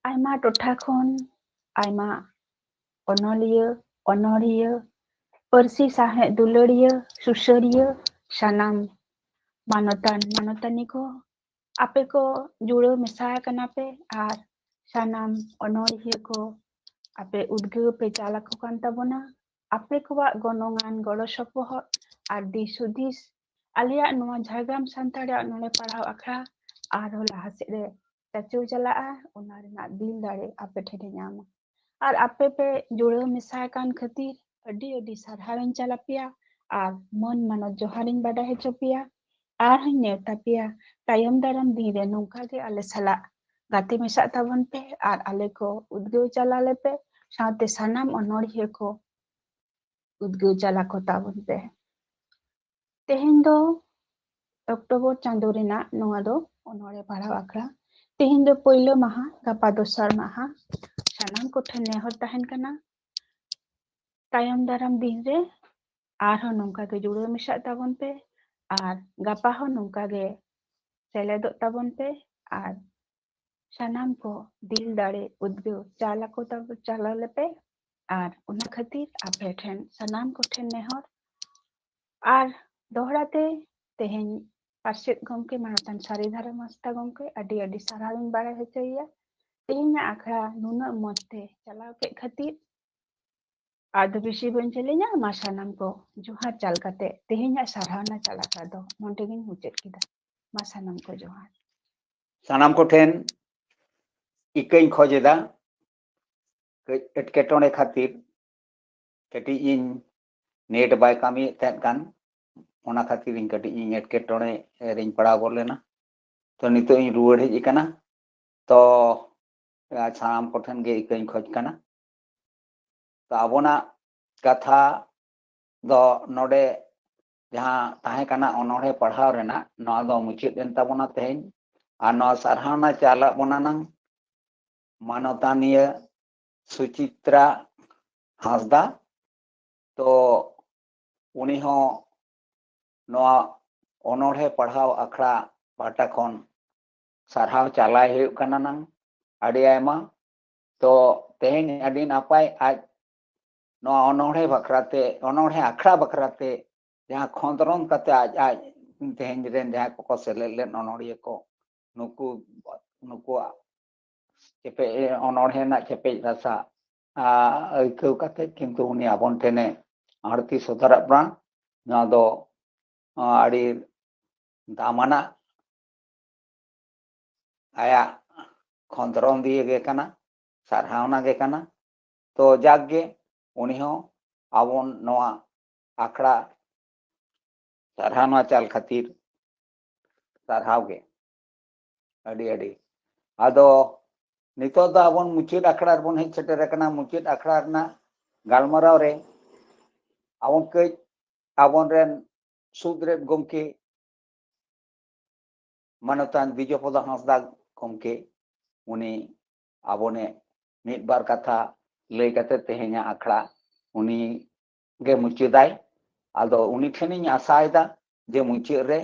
ᱟᱭᱢᱟ ᱴᱚᱴᱷᱟ ᱠᱷᱚᱱ ᱟᱭᱢᱟ ᱚᱱᱚᱞᱤᱭᱟᱹ, ᱚᱱᱚᱲᱦᱤᱭᱟᱹ, ᱯᱟᱹᱨᱥᱤ ᱥᱟᱶᱦᱮᱫ ᱫᱩᱞᱟᱹᱲᱤᱭᱟᱹ, ᱥᱩᱥᱟᱹᱨᱤᱭᱟᱹ, ᱥᱟᱱᱟᱢ ᱢᱟᱱᱚᱛᱟᱱ ᱢᱟᱱᱚᱛᱟᱱᱤ ᱠᱚ, ᱟᱯᱮ ᱠᱚ ᱡᱩᱲᱟᱹᱣ ᱢᱮᱥᱟ ᱟᱠᱟᱱᱟ ᱯᱮ ᱟᱨ ᱥᱟᱱᱟᱢ ᱚᱱᱚᱲᱦᱤᱭᱟᱹ ᱠᱚ ᱟᱯᱮ ᱩᱫᱽᱜᱟᱹᱣ ᱯᱮ ᱪᱟᱞ ᱟᱠᱚ ᱠᱟᱱ ᱛᱟᱵᱚᱱᱟ᱾ ᱟᱯᱮ ᱠᱚᱣᱟᱜ ᱜᱚᱱᱚᱝᱟᱱ ᱜᱚᱲᱚ ᱥᱚᱯᱚᱦᱚᱫ ᱟᱨ ᱫᱤᱥ ᱦᱩᱫᱤᱥ ᱟᱞᱮᱭᱟᱜ ᱱᱚᱣᱟ ᱡᱷᱟᱲᱜᱨᱟᱢ ᱥᱟᱱᱛᱟᱲᱤ ᱱᱚᱰᱮ ᱯᱟᱲᱦᱟᱣ ᱟᱠᱷᱲᱟ ᱟᱨᱦᱚᱸ ᱞᱟᱦᱟ ᱥᱮᱫ ᱨᱮ ᱪᱟᱪᱳ ᱪᱟᱞᱟᱜᱼᱟ, ᱚᱱᱟ ᱨᱮᱱᱟᱜ ᱫᱤᱞ ᱫᱟᱲᱮ ᱟᱯᱮ ᱴᱷᱮᱱ ᱮ ᱧᱟᱢᱟ᱾ ᱟᱨ ᱟᱯᱮ ᱯᱮ ᱡᱩᱲᱟᱹᱣ ᱢᱮᱥᱟ ᱟᱠᱟᱱ ᱠᱷᱟᱹᱛᱤᱨ ᱟᱹᱰᱤ ᱟᱹᱰᱤ ᱥᱟᱨᱦᱟᱣ ᱤᱧ ᱪᱟᱞ ᱟᱯᱮᱭᱟ ᱟᱨ ᱢᱟᱹᱱ ᱢᱟᱱᱚᱛ ᱡᱚᱦᱟᱨᱤᱧ ᱵᱟᱰᱟᱭ ᱦᱚᱪᱚ ᱯᱮᱭᱟ᱾ ᱟᱨᱦᱚᱸᱧ ᱱᱮᱣᱛᱟ ᱯᱮᱭᱟ ᱛᱟᱭᱚᱢ ᱫᱟᱨᱟᱢ ᱫᱤᱱ ᱨᱮ ᱱᱚᱝᱠᱟ ᱜᱮ ᱟᱞᱮ ᱥᱟᱞᱟᱜ ᱜᱟᱛᱮ ᱢᱮᱥᱟᱜ ᱛᱟᱵᱚᱱ ᱯᱮ ᱟᱨ ᱟᱞᱮ ᱠᱚ ᱩᱫᱽᱜᱟᱹᱣ ᱪᱟᱞ ᱟᱞᱮ ᱯᱮ, ᱥᱟᱶᱛᱮ ᱥᱟᱱᱟᱢ ᱚᱱᱚᱲᱦᱤᱭᱟᱹ ᱠᱚ ᱩᱫᱽᱜᱟᱹᱣ ᱪᱟᱞ ᱟᱠᱚ ᱛᱟᱵᱚᱱ ᱯᱮ᱾ ᱛᱮᱦᱮᱧ ᱫᱚ ᱚᱠᱴᱳᱵᱚᱨ ᱪᱟᱸᱫᱳ ᱨᱮᱱᱟᱜ ᱱᱚᱣᱟ ᱫᱚ ᱚᱱᱚᱲᱦᱮ ᱯᱟᱲᱦᱟᱣ ᱟᱠᱷᱲᱟ᱾ ᱛᱮᱦᱮᱧ ᱫᱚ ᱯᱳᱭᱞᱳ ᱢᱟᱦᱟ, ᱜᱟᱯᱟ ᱫᱚᱥᱟᱨ ᱢᱟᱦᱟ᱾ ᱥᱟᱱᱟᱢ ᱠᱚᱴᱷᱮᱱ ᱱᱮᱦᱚᱨ ᱛᱟᱦᱮᱱ ᱠᱟᱱᱟ ᱛᱟᱭᱚᱢ ᱫᱟᱨᱟᱢ ᱫᱤᱱ ᱨᱮ ᱟᱨᱦᱚᱸ ᱱᱚᱝᱠᱟ ᱜᱮ ᱡᱩᱲᱟᱹᱣ ᱢᱮᱥᱟᱜ ᱛᱟᱵᱚᱱ ᱯᱮ ᱟᱨ ᱜᱟᱯᱟ ᱦᱚᱸ ᱱᱚᱝᱠᱟ ᱜᱮ ᱥᱮᱞᱮᱫᱚᱜ ᱛᱟᱵᱚᱱ ᱯᱮ ᱟᱨ ᱥᱟᱱᱟᱢ ᱠᱚ ᱫᱤᱞ ᱫᱟᱲᱮ ᱩᱫᱽᱜᱟᱹᱣ ᱪᱟᱞ ᱟᱠᱚ ᱛᱟᱵᱚ-, ᱪᱟᱞ ᱟᱞᱮᱯᱮ᱾ ᱟᱨ ᱚᱱᱟ ᱠᱷᱟᱹᱛᱤᱨ ᱟᱯᱮ ᱴᱷᱮᱱ ᱥᱟᱱᱟᱢ ᱠᱚᱴᱷᱮᱱ ᱱᱮᱦᱚᱨ᱾ ᱟᱨ ᱫᱚᱦᱲᱟ ᱛᱮ ᱛᱮᱦᱮᱧ ᱯᱟᱨᱥᱮᱫ ᱜᱚᱢᱠᱮ ᱢᱟᱱᱚᱛᱟᱱ ᱥᱟᱹᱨᱤᱫᱷᱟᱨᱟ ᱢᱟᱥᱛᱟ ᱜᱚᱢᱠᱮ ᱟᱹᱰᱤ ᱟᱹᱰᱤ ᱥᱟᱨᱦᱟᱣ ᱤᱧ ᱵᱟᱲᱟᱭ ᱦᱚᱪᱚᱭᱮᱭᱟ᱾ ᱛᱮᱦᱮᱧᱟᱜ ᱟᱠᱷᱲᱟ ᱱᱩᱱᱟᱹᱜ ᱢᱚᱡᱽ ᱛᱮ ᱪᱟᱞᱟᱣ ᱠᱮᱫ ᱠᱷᱟᱹᱛᱤᱨ᱾ ᱟᱫᱚ ᱵᱮᱥᱤ ᱵᱟᱹᱧ ᱡᱮᱞᱮᱧᱟ, ᱢᱟ ᱥᱟᱱᱟᱢ ᱠᱚ ᱡᱚᱦᱟᱨ ᱪᱟᱞ ᱠᱟᱛᱮ ᱛᱮᱦᱮᱧᱟᱜ ᱥᱟᱨᱦᱟᱣᱱᱟ ᱪᱟᱞ ᱟᱠᱷᱲᱟ ᱫᱚ ᱱᱚᱸᱰᱮ ᱜᱤᱧ ᱢᱩᱪᱟᱹᱫ ᱠᱮᱫᱟ᱾ ᱢᱟ ᱥᱟᱱᱟᱢ ᱠᱚ ᱡᱚᱦᱟᱨ᱾ ᱥᱟᱱᱟᱢ ᱠᱚᱴᱷᱮᱱ ᱤᱠᱟᱹᱧ ᱠᱷᱚᱡ ᱮᱫᱟ, ᱠᱟᱹᱡ ᱮᱴᱠᱮᱴᱚᱬᱮ ᱠᱷᱟᱹᱛᱤᱨ ᱠᱟᱹᱴᱤᱡ ᱤᱧ ᱱᱮᱴ ᱵᱟᱭ ᱠᱟᱹᱢᱤᱭᱮᱫ ᱛᱟᱦᱮᱸᱫ ᱠᱟᱱ, ᱚᱱᱟ ᱠᱷᱟᱹᱛᱤᱨ ᱤᱧ ᱠᱟᱹᱴᱤᱡ ᱤᱧ ᱮᱴᱠᱮᱴᱚᱬᱮ ᱨᱤᱧ ᱯᱟᱲᱟᱣ ᱜᱚᱫ ᱞᱮᱱᱟ᱾ ᱛᱚ ᱱᱤᱛᱚᱜ ᱤᱧ ᱨᱩᱣᱟᱹᱲ ᱦᱮᱡ ᱟᱠᱟᱱᱟ᱾ ᱛᱚ ᱥᱟᱱᱟᱢ ᱠᱚᱴᱷᱮᱱ ᱜᱮ ᱤᱠᱟᱹᱧ ᱠᱷᱚᱡ ᱠᱟᱱᱟ᱾ ᱛᱚ ᱟᱵᱚᱱᱟᱜ ᱠᱟᱛᱷᱟ ᱫᱚ ᱱᱚᱰᱮ ᱡᱟᱦᱟᱸ ᱛᱟᱦᱮᱸ ᱠᱟᱱᱟ ᱚᱱᱚᱬᱦᱮ ᱯᱟᱲᱦᱟᱣ ᱨᱮᱱᱟᱜ, ᱱᱚᱣᱟ ᱫᱚ ᱢᱩᱪᱟᱹᱫ ᱮᱱ ᱛᱟᱵᱚᱱᱟ ᱛᱮᱦᱮᱧ᱾ ᱟᱨ ᱱᱚᱣᱟ ᱥᱟᱨᱦᱟᱣᱱᱟ ᱪᱟᱞᱟᱜ ᱵᱚᱱᱟ ᱱᱟᱝ ᱢᱟᱱᱚᱛᱟᱱᱤᱭᱟᱹ ᱥᱩᱪᱤᱛᱨᱟ ᱦᱟᱸᱥᱫᱟ᱾ ᱛᱚ ᱩᱱᱤ ᱦᱚᱸ ᱱᱚᱣᱟ ᱚᱱᱚᱬᱦᱮ ᱯᱟᱲᱦᱟᱣ ᱟᱠᱷᱲᱟ ᱯᱟᱦᱴᱟ ᱠᱷᱚᱱ ᱥᱟᱨᱦᱟᱣ ᱪᱟᱞᱟᱭ ᱦᱩᱭᱩᱜ ᱠᱟᱱᱟ ᱱᱟᱝ ᱟᱹᱰᱤ ᱟᱭᱢᱟ᱾ ᱛᱚ ᱛᱮᱦᱮᱧ ᱟᱹᱰᱤ ᱱᱟᱯᱟᱭ ᱟᱡ ᱱᱚᱣᱟ ᱚᱱᱚᱬᱦᱮ ᱵᱟᱠᱷᱨᱟᱛᱮ, ᱚᱱᱚᱬᱦᱮ ᱟᱠᱷᱲᱟ ᱵᱟᱠᱷᱨᱟᱛᱮ ᱡᱟᱦᱟᱸ ᱠᱷᱚᱸᱫᱽᱨᱚᱸᱫᱽ ᱠᱟᱛᱮ ᱟᱡ ᱟᱡ ᱛᱮᱦᱮᱧ ᱨᱮᱱ ᱡᱟᱦᱟᱸ ᱠᱚᱠᱚ ᱥᱮᱞᱮᱫ ᱞᱮᱱ ᱚᱱᱚᱬᱦᱤᱭᱟᱹ ᱠᱚ, ᱱᱩᱠᱩ ᱱᱩᱠᱩᱣᱟᱜ ᱪᱮᱯᱮᱡ, ᱚᱱᱚᱬᱦᱮ ᱨᱮᱱᱟᱜ ᱪᱮᱯᱮᱡ ᱨᱟᱥᱟ ᱟᱹᱭᱠᱟᱹᱣ ᱠᱟᱛᱮ ᱠᱤᱱᱛᱩ ᱩᱱᱤ ᱟᱵᱚᱱ ᱴᱷᱮᱱᱮ ᱟᱬᱛᱤ ᱥᱚᱫᱚᱨᱟᱜ ᱵᱚᱱᱟ᱾ ᱱᱚᱣᱟ ᱫᱚ ᱟᱹᱰᱤ ᱫᱟᱢᱟᱱᱟᱜ ᱟᱭᱟᱜ ᱠᱷᱚᱸᱫᱽᱨᱚᱸᱫᱤᱭᱟᱹ ᱜᱮ ᱠᱟᱱᱟ, ᱥᱟᱨᱦᱟᱣᱱᱟ ᱜᱮ ᱠᱟᱱᱟ᱾ ᱛᱚ ᱡᱟᱠ ᱜᱮ ᱩᱱᱤ ᱦᱚᱸ ᱟᱵᱚᱱ ᱱᱚᱣᱟ ᱟᱠᱷᱲᱟ ᱥᱟᱨᱦᱟᱣᱱᱟ ᱪᱟᱞ ᱠᱷᱟᱹᱛᱤᱨ ᱥᱟᱨᱦᱟᱣ ᱜᱮ ᱟᱹᱰᱤ ᱟᱹᱰᱤ᱾ ᱟᱫᱚ ᱱᱤᱛᱚᱜ ᱫᱚ ᱟᱵᱚᱱ ᱢᱩᱪᱟᱹᱫ ᱟᱠᱷᱲᱟ ᱨᱮᱵᱚᱱ ᱦᱮᱡ ᱥᱮᱴᱮᱨ ᱟᱠᱟᱱᱟ᱾ ᱢᱩᱪᱟᱹᱫ ᱟᱠᱷᱲᱟ ᱨᱮᱱᱟᱜ ᱜᱟᱞᱢᱟᱨᱟᱣ ᱨᱮ ᱟᱵᱚᱱ ᱠᱟᱹᱡ ᱟᱵᱚᱱ ᱨᱮᱱ ᱥᱩᱫᱽᱨᱮᱫ ᱜᱚᱢᱠᱮ ᱢᱟᱱᱚᱛᱟᱱ ᱵᱤᱡᱚᱯᱚᱫᱚ ᱦᱟᱸᱥᱫᱟ ᱜᱚᱢᱠᱮ, ᱩᱱᱤ ᱟᱵᱚᱱᱮ ᱢᱤᱫ ᱵᱟᱨ ᱠᱟᱛᱷᱟ ᱞᱟᱹᱭ ᱠᱟᱛᱮ ᱛᱮᱦᱮᱧᱟᱜ ᱟᱠᱷᱲᱟ ᱩᱱᱤ ᱜᱮ ᱢᱩᱪᱟᱹᱫᱟᱭ᱾ ᱟᱫᱚ ᱩᱱᱤ ᱴᱷᱮᱱᱤᱧ ᱟᱥᱟᱭᱮᱫᱟ ᱡᱮ ᱢᱩᱪᱟᱹᱫ ᱨᱮ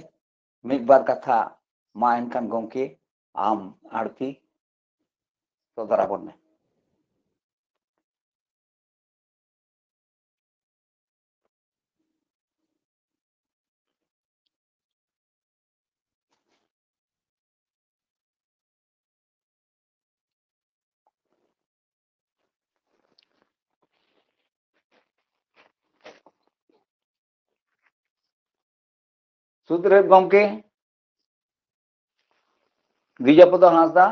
ᱢᱤᱫ ᱵᱟᱨ ᱠᱟᱛᱷᱟ, ᱢᱟ ᱮᱱᱠᱷᱟᱱ ᱜᱚᱢᱠᱮ ᱟᱢ ᱟᱬᱛᱤ ᱥᱚᱫᱚᱨ ᱟᱵᱚᱱ ᱢᱮ᱾ ᱥᱩᱫᱽᱨᱮᱵ ᱜᱚᱢᱠᱮ, ᱫᱤᱡᱟᱯᱚᱫᱚ ᱦᱟᱸᱥᱫᱟ,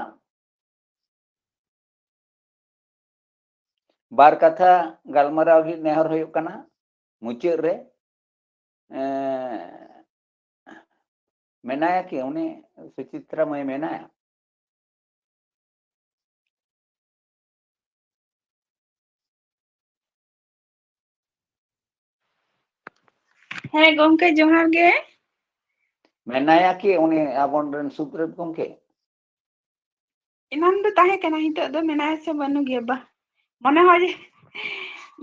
ᱵᱟᱨ ᱠᱟᱛᱷᱟ ᱜᱟᱞᱢᱟᱨᱟᱣ ᱞᱟᱹᱜᱤᱫ ᱱᱮᱦᱚᱨ ᱦᱩᱭᱩᱜ ᱠᱟᱱᱟ ᱢᱩᱪᱟᱹᱫ ᱨᱮ᱾ ᱮᱸ, ᱢᱮᱱᱟᱭᱟ ᱠᱤ ᱩᱱᱤ ᱥᱩᱪᱤᱛᱨᱟ ᱢᱟᱹᱭ ᱢᱮᱱᱟᱭᱟ? ᱦᱮᱸ ᱜᱚᱢᱠᱮ, ᱡᱚᱦᱟᱨ ᱜᱮ᱾ ᱢᱮᱱᱟᱭᱟ ᱠᱤ ᱩᱱᱤ ᱟᱵᱚᱱ ᱨᱮᱱ ᱥᱩᱫᱽᱨᱮᱵ ᱜᱚᱢᱠᱮ? ᱮᱱᱟᱱ ᱫᱚ ᱛᱟᱦᱮᱸ ᱠᱟᱱᱟ, ᱱᱤᱛᱚᱜ ᱫᱚ ᱢᱮᱱᱟᱭᱟ ᱥᱮ ᱵᱟᱹᱱᱩᱜ ᱜᱮᱭᱟ? ᱵᱟ, ᱢᱚᱱᱮ ᱦᱚᱭ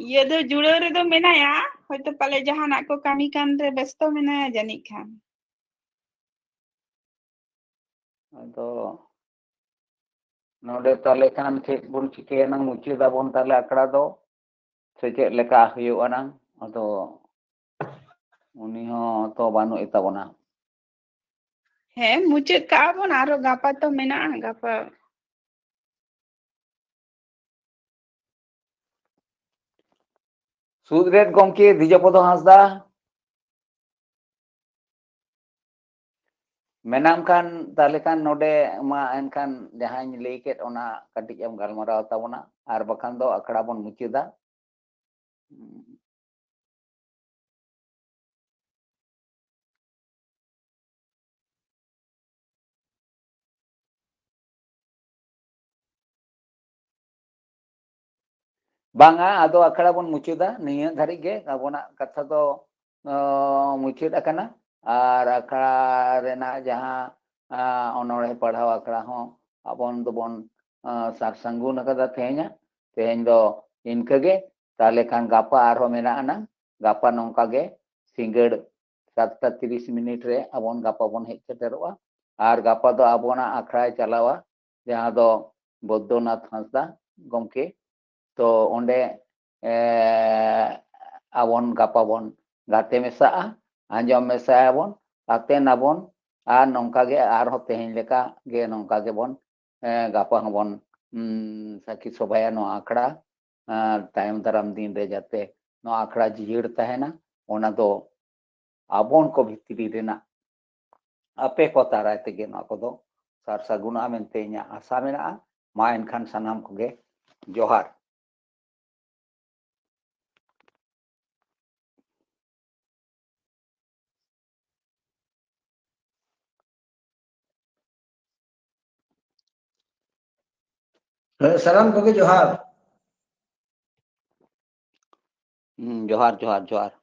ᱤᱭᱟᱹ ᱫᱚ ᱡᱩᱲᱟᱹᱣ ᱨᱮᱫᱚ ᱢᱮᱱᱟᱭᱟ, ᱦᱚᱭᱛᱚ ᱯᱟᱞᱮ ᱡᱟᱦᱟᱱᱟᱜ ᱠᱚ ᱠᱟᱹᱢᱤ ᱠᱟᱱ ᱨᱮ ᱵᱮᱥᱛᱚ ᱢᱮᱱᱟᱭᱟ ᱡᱟᱹᱱᱤᱡ ᱠᱷᱟᱱ᱾ ᱟᱫᱚ ᱱᱚᱰᱮ ᱛᱟᱦᱞᱮ ᱠᱷᱟᱱ ᱪᱮᱫ ᱵᱚᱱ ᱪᱤᱠᱟᱹᱭᱟ ᱱᱟᱝ, ᱢᱩᱪᱟᱹᱫ ᱟᱵᱚᱱ ᱛᱟᱦᱞᱮ ᱟᱠᱷᱲᱟ ᱫᱚ, ᱥᱮ ᱪᱮᱫ ᱞᱮᱠᱟ ᱦᱩᱭᱩᱜᱼᱟ ᱱᱟᱝ? ᱟᱫᱚ ᱩᱱᱤ ᱦᱚᱸ ᱛᱚ ᱵᱟᱹᱱᱩᱜ ᱮ ᱛᱟᱵᱚᱱᱟ᱾ ᱦᱮᱸ, ᱢᱩᱪᱟᱹᱫ ᱠᱟᱜᱼᱟ ᱵᱚᱱ, ᱟᱨᱚ ᱜᱟᱯᱟ ᱛᱚ ᱢᱮᱱᱟᱜᱼᱟ, ᱜᱟᱯᱟ᱾ ᱥᱩᱫᱽᱨᱮᱵ ᱜᱚᱢᱠᱮ ᱫᱤᱡᱟᱯᱚᱫᱚ ᱦᱟᱸᱥᱫᱟ, ᱢᱮᱱᱟᱢ ᱠᱷᱟᱱ ᱛᱟᱦᱞᱮ ᱠᱷᱟᱱ ᱱᱚᱰᱮ ᱢᱟ ᱮᱱᱠᱷᱟᱱ ᱡᱟᱦᱟᱸᱧ ᱞᱟᱹᱭ ᱠᱮᱫ ᱚᱱᱟ ᱠᱟᱹᱴᱤᱡ ᱮᱢ ᱜᱟᱞᱢᱟᱨᱟᱣ ᱛᱟᱵᱚᱱᱟ, ᱟᱨ ᱵᱟᱠᱷᱟᱱ ᱫᱚ ᱟᱠᱷᱲᱟ ᱵᱚᱱ ᱢᱩᱪᱟᱹᱫᱟ᱾ ᱵᱟᱝᱟ, ᱟᱫᱚ ᱟᱠᱷᱲᱟ ᱵᱚᱱ ᱢᱩᱪᱟᱹᱫᱟ᱾ ᱱᱤᱭᱟᱹ ᱫᱷᱟᱹᱨᱤᱡ ᱜᱮ ᱟᱵᱚᱱᱟᱜ ᱠᱟᱛᱷᱟ ᱫᱚ, ᱚ, ᱢᱩᱪᱟᱹᱫ ᱟᱠᱟᱱᱟ᱾ ᱟᱨ ᱟᱠᱷᱲᱟ ᱨᱮᱱᱟᱜ ᱡᱟᱦᱟᱸ, ᱟ, ᱚᱱᱚᱬᱦᱮ ᱯᱟᱲᱦᱟᱣ ᱟᱠᱷᱲᱟ ᱦᱚᱸ ᱟᱵᱚᱱ ᱫᱚᱵᱚᱱ, ᱟ, ᱥᱟᱨ ᱥᱟᱹᱜᱩᱱ ᱟᱠᱟᱫᱟ ᱛᱮᱦᱮᱧᱟᱜ᱾ ᱛᱮᱦᱮᱧ ᱫᱚ ᱤᱱᱠᱟᱹ ᱜᱮ᱾ ᱛᱟᱦᱞᱮ ᱠᱷᱟᱱ ᱜᱟᱯᱟ ᱟᱨᱦᱚᱸ ᱢᱮᱱᱟᱜ ᱟᱱᱟᱝ᱾ ᱜᱟᱯᱟ ᱱᱚᱝᱠᱟ ᱜᱮ ᱥᱤᱸᱜᱟᱹᱲ ᱥᱟᱛᱴᱟ ᱛᱤᱨᱤᱥ ᱢᱤᱱᱤᱴ ᱨᱮ ᱟᱵᱚᱱ ᱜᱟᱯᱟ ᱵᱚᱱ ᱦᱮᱡ ᱥᱮᱴᱮᱨᱚᱜᱼᱟ᱾ ᱟᱨ ᱜᱟᱯᱟ ᱫᱚ ᱟᱵᱚᱱᱟᱜ ᱟᱠᱷᱲᱟᱭ ᱪᱟᱞᱟᱣᱟ, ᱡᱟᱦᱟᱸ ᱫᱚ ᱵᱳᱫᱽᱫᱚᱱᱟᱛᱷ ᱦᱟᱸᱥᱫᱟ ᱜᱚᱢᱠᱮ᱾ ᱛᱚ ᱚᱸᱰᱮ, ᱮ, ᱟᱵᱚᱱ ᱜᱟᱯᱟ ᱵᱚᱱ ᱜᱟᱛᱮ ᱢᱮᱥᱟᱜᱼᱟ, ᱟᱸᱡᱚᱢ ᱢᱮᱥᱟᱭᱟᱵᱚᱱ, ᱜᱟᱛᱮ ᱱᱟᱵᱚᱱ᱾ ᱟᱨ ᱱᱚᱝᱠᱟ ᱜᱮ ᱟᱨᱦᱚᱸ ᱛᱮᱦᱮᱧ ᱞᱮᱠᱟ ᱜᱮ ᱱᱚᱝᱠᱟ ᱜᱮᱵᱚᱱ, ᱮ, ᱜᱟᱯᱟ ᱦᱚᱸᱵᱚᱱ, ᱩᱢ, ᱥᱟᱹᱠᱷᱤ ᱥᱚᱵᱷᱟᱭᱟ ᱱᱚᱣᱟ ᱟᱠᱷᱲᱟ᱾ ᱟᱨ ᱛᱟᱭᱚᱢ ᱫᱟᱨᱟᱢ ᱫᱤᱱ ᱨᱮ ᱡᱟᱛᱮ ᱱᱚᱣᱟ ᱟᱠᱷᱲᱟ ᱡᱤᱭᱟᱹᱲ ᱛᱟᱦᱮᱱᱟ, ᱚᱱᱟ ᱫᱚ ᱟᱵᱚᱱ ᱠᱚ ᱵᱷᱤᱛᱨᱤ ᱨᱮᱱᱟᱜ ᱟᱯᱮ ᱠᱚ ᱫᱟᱨᱟᱭ ᱛᱮᱜᱮ ᱱᱚᱣᱟ ᱠᱚᱫᱚ ᱥᱟᱨ ᱥᱟᱹᱜᱩᱱᱚᱜᱼᱟ ᱢᱮᱱᱛᱮ ᱤᱧᱟᱹᱜ ᱟᱥᱟ ᱢᱮᱱᱟᱜᱼᱟ᱾ ᱢᱟ ᱮᱱᱠᱷᱟᱱ ᱥᱟᱱᱟᱢ ᱠᱚᱜᱮ ᱡᱚᱦᱟᱨ᱾ ᱦᱮᱸ, ᱥᱟᱱᱟᱢ ᱠᱚᱜᱮ ᱡᱚᱦᱟᱨ᱾ ᱦᱩᱸ, ᱡᱚᱦᱟᱨ, ᱡᱚᱦᱟᱨ, ᱡᱚᱦᱟᱨ᱾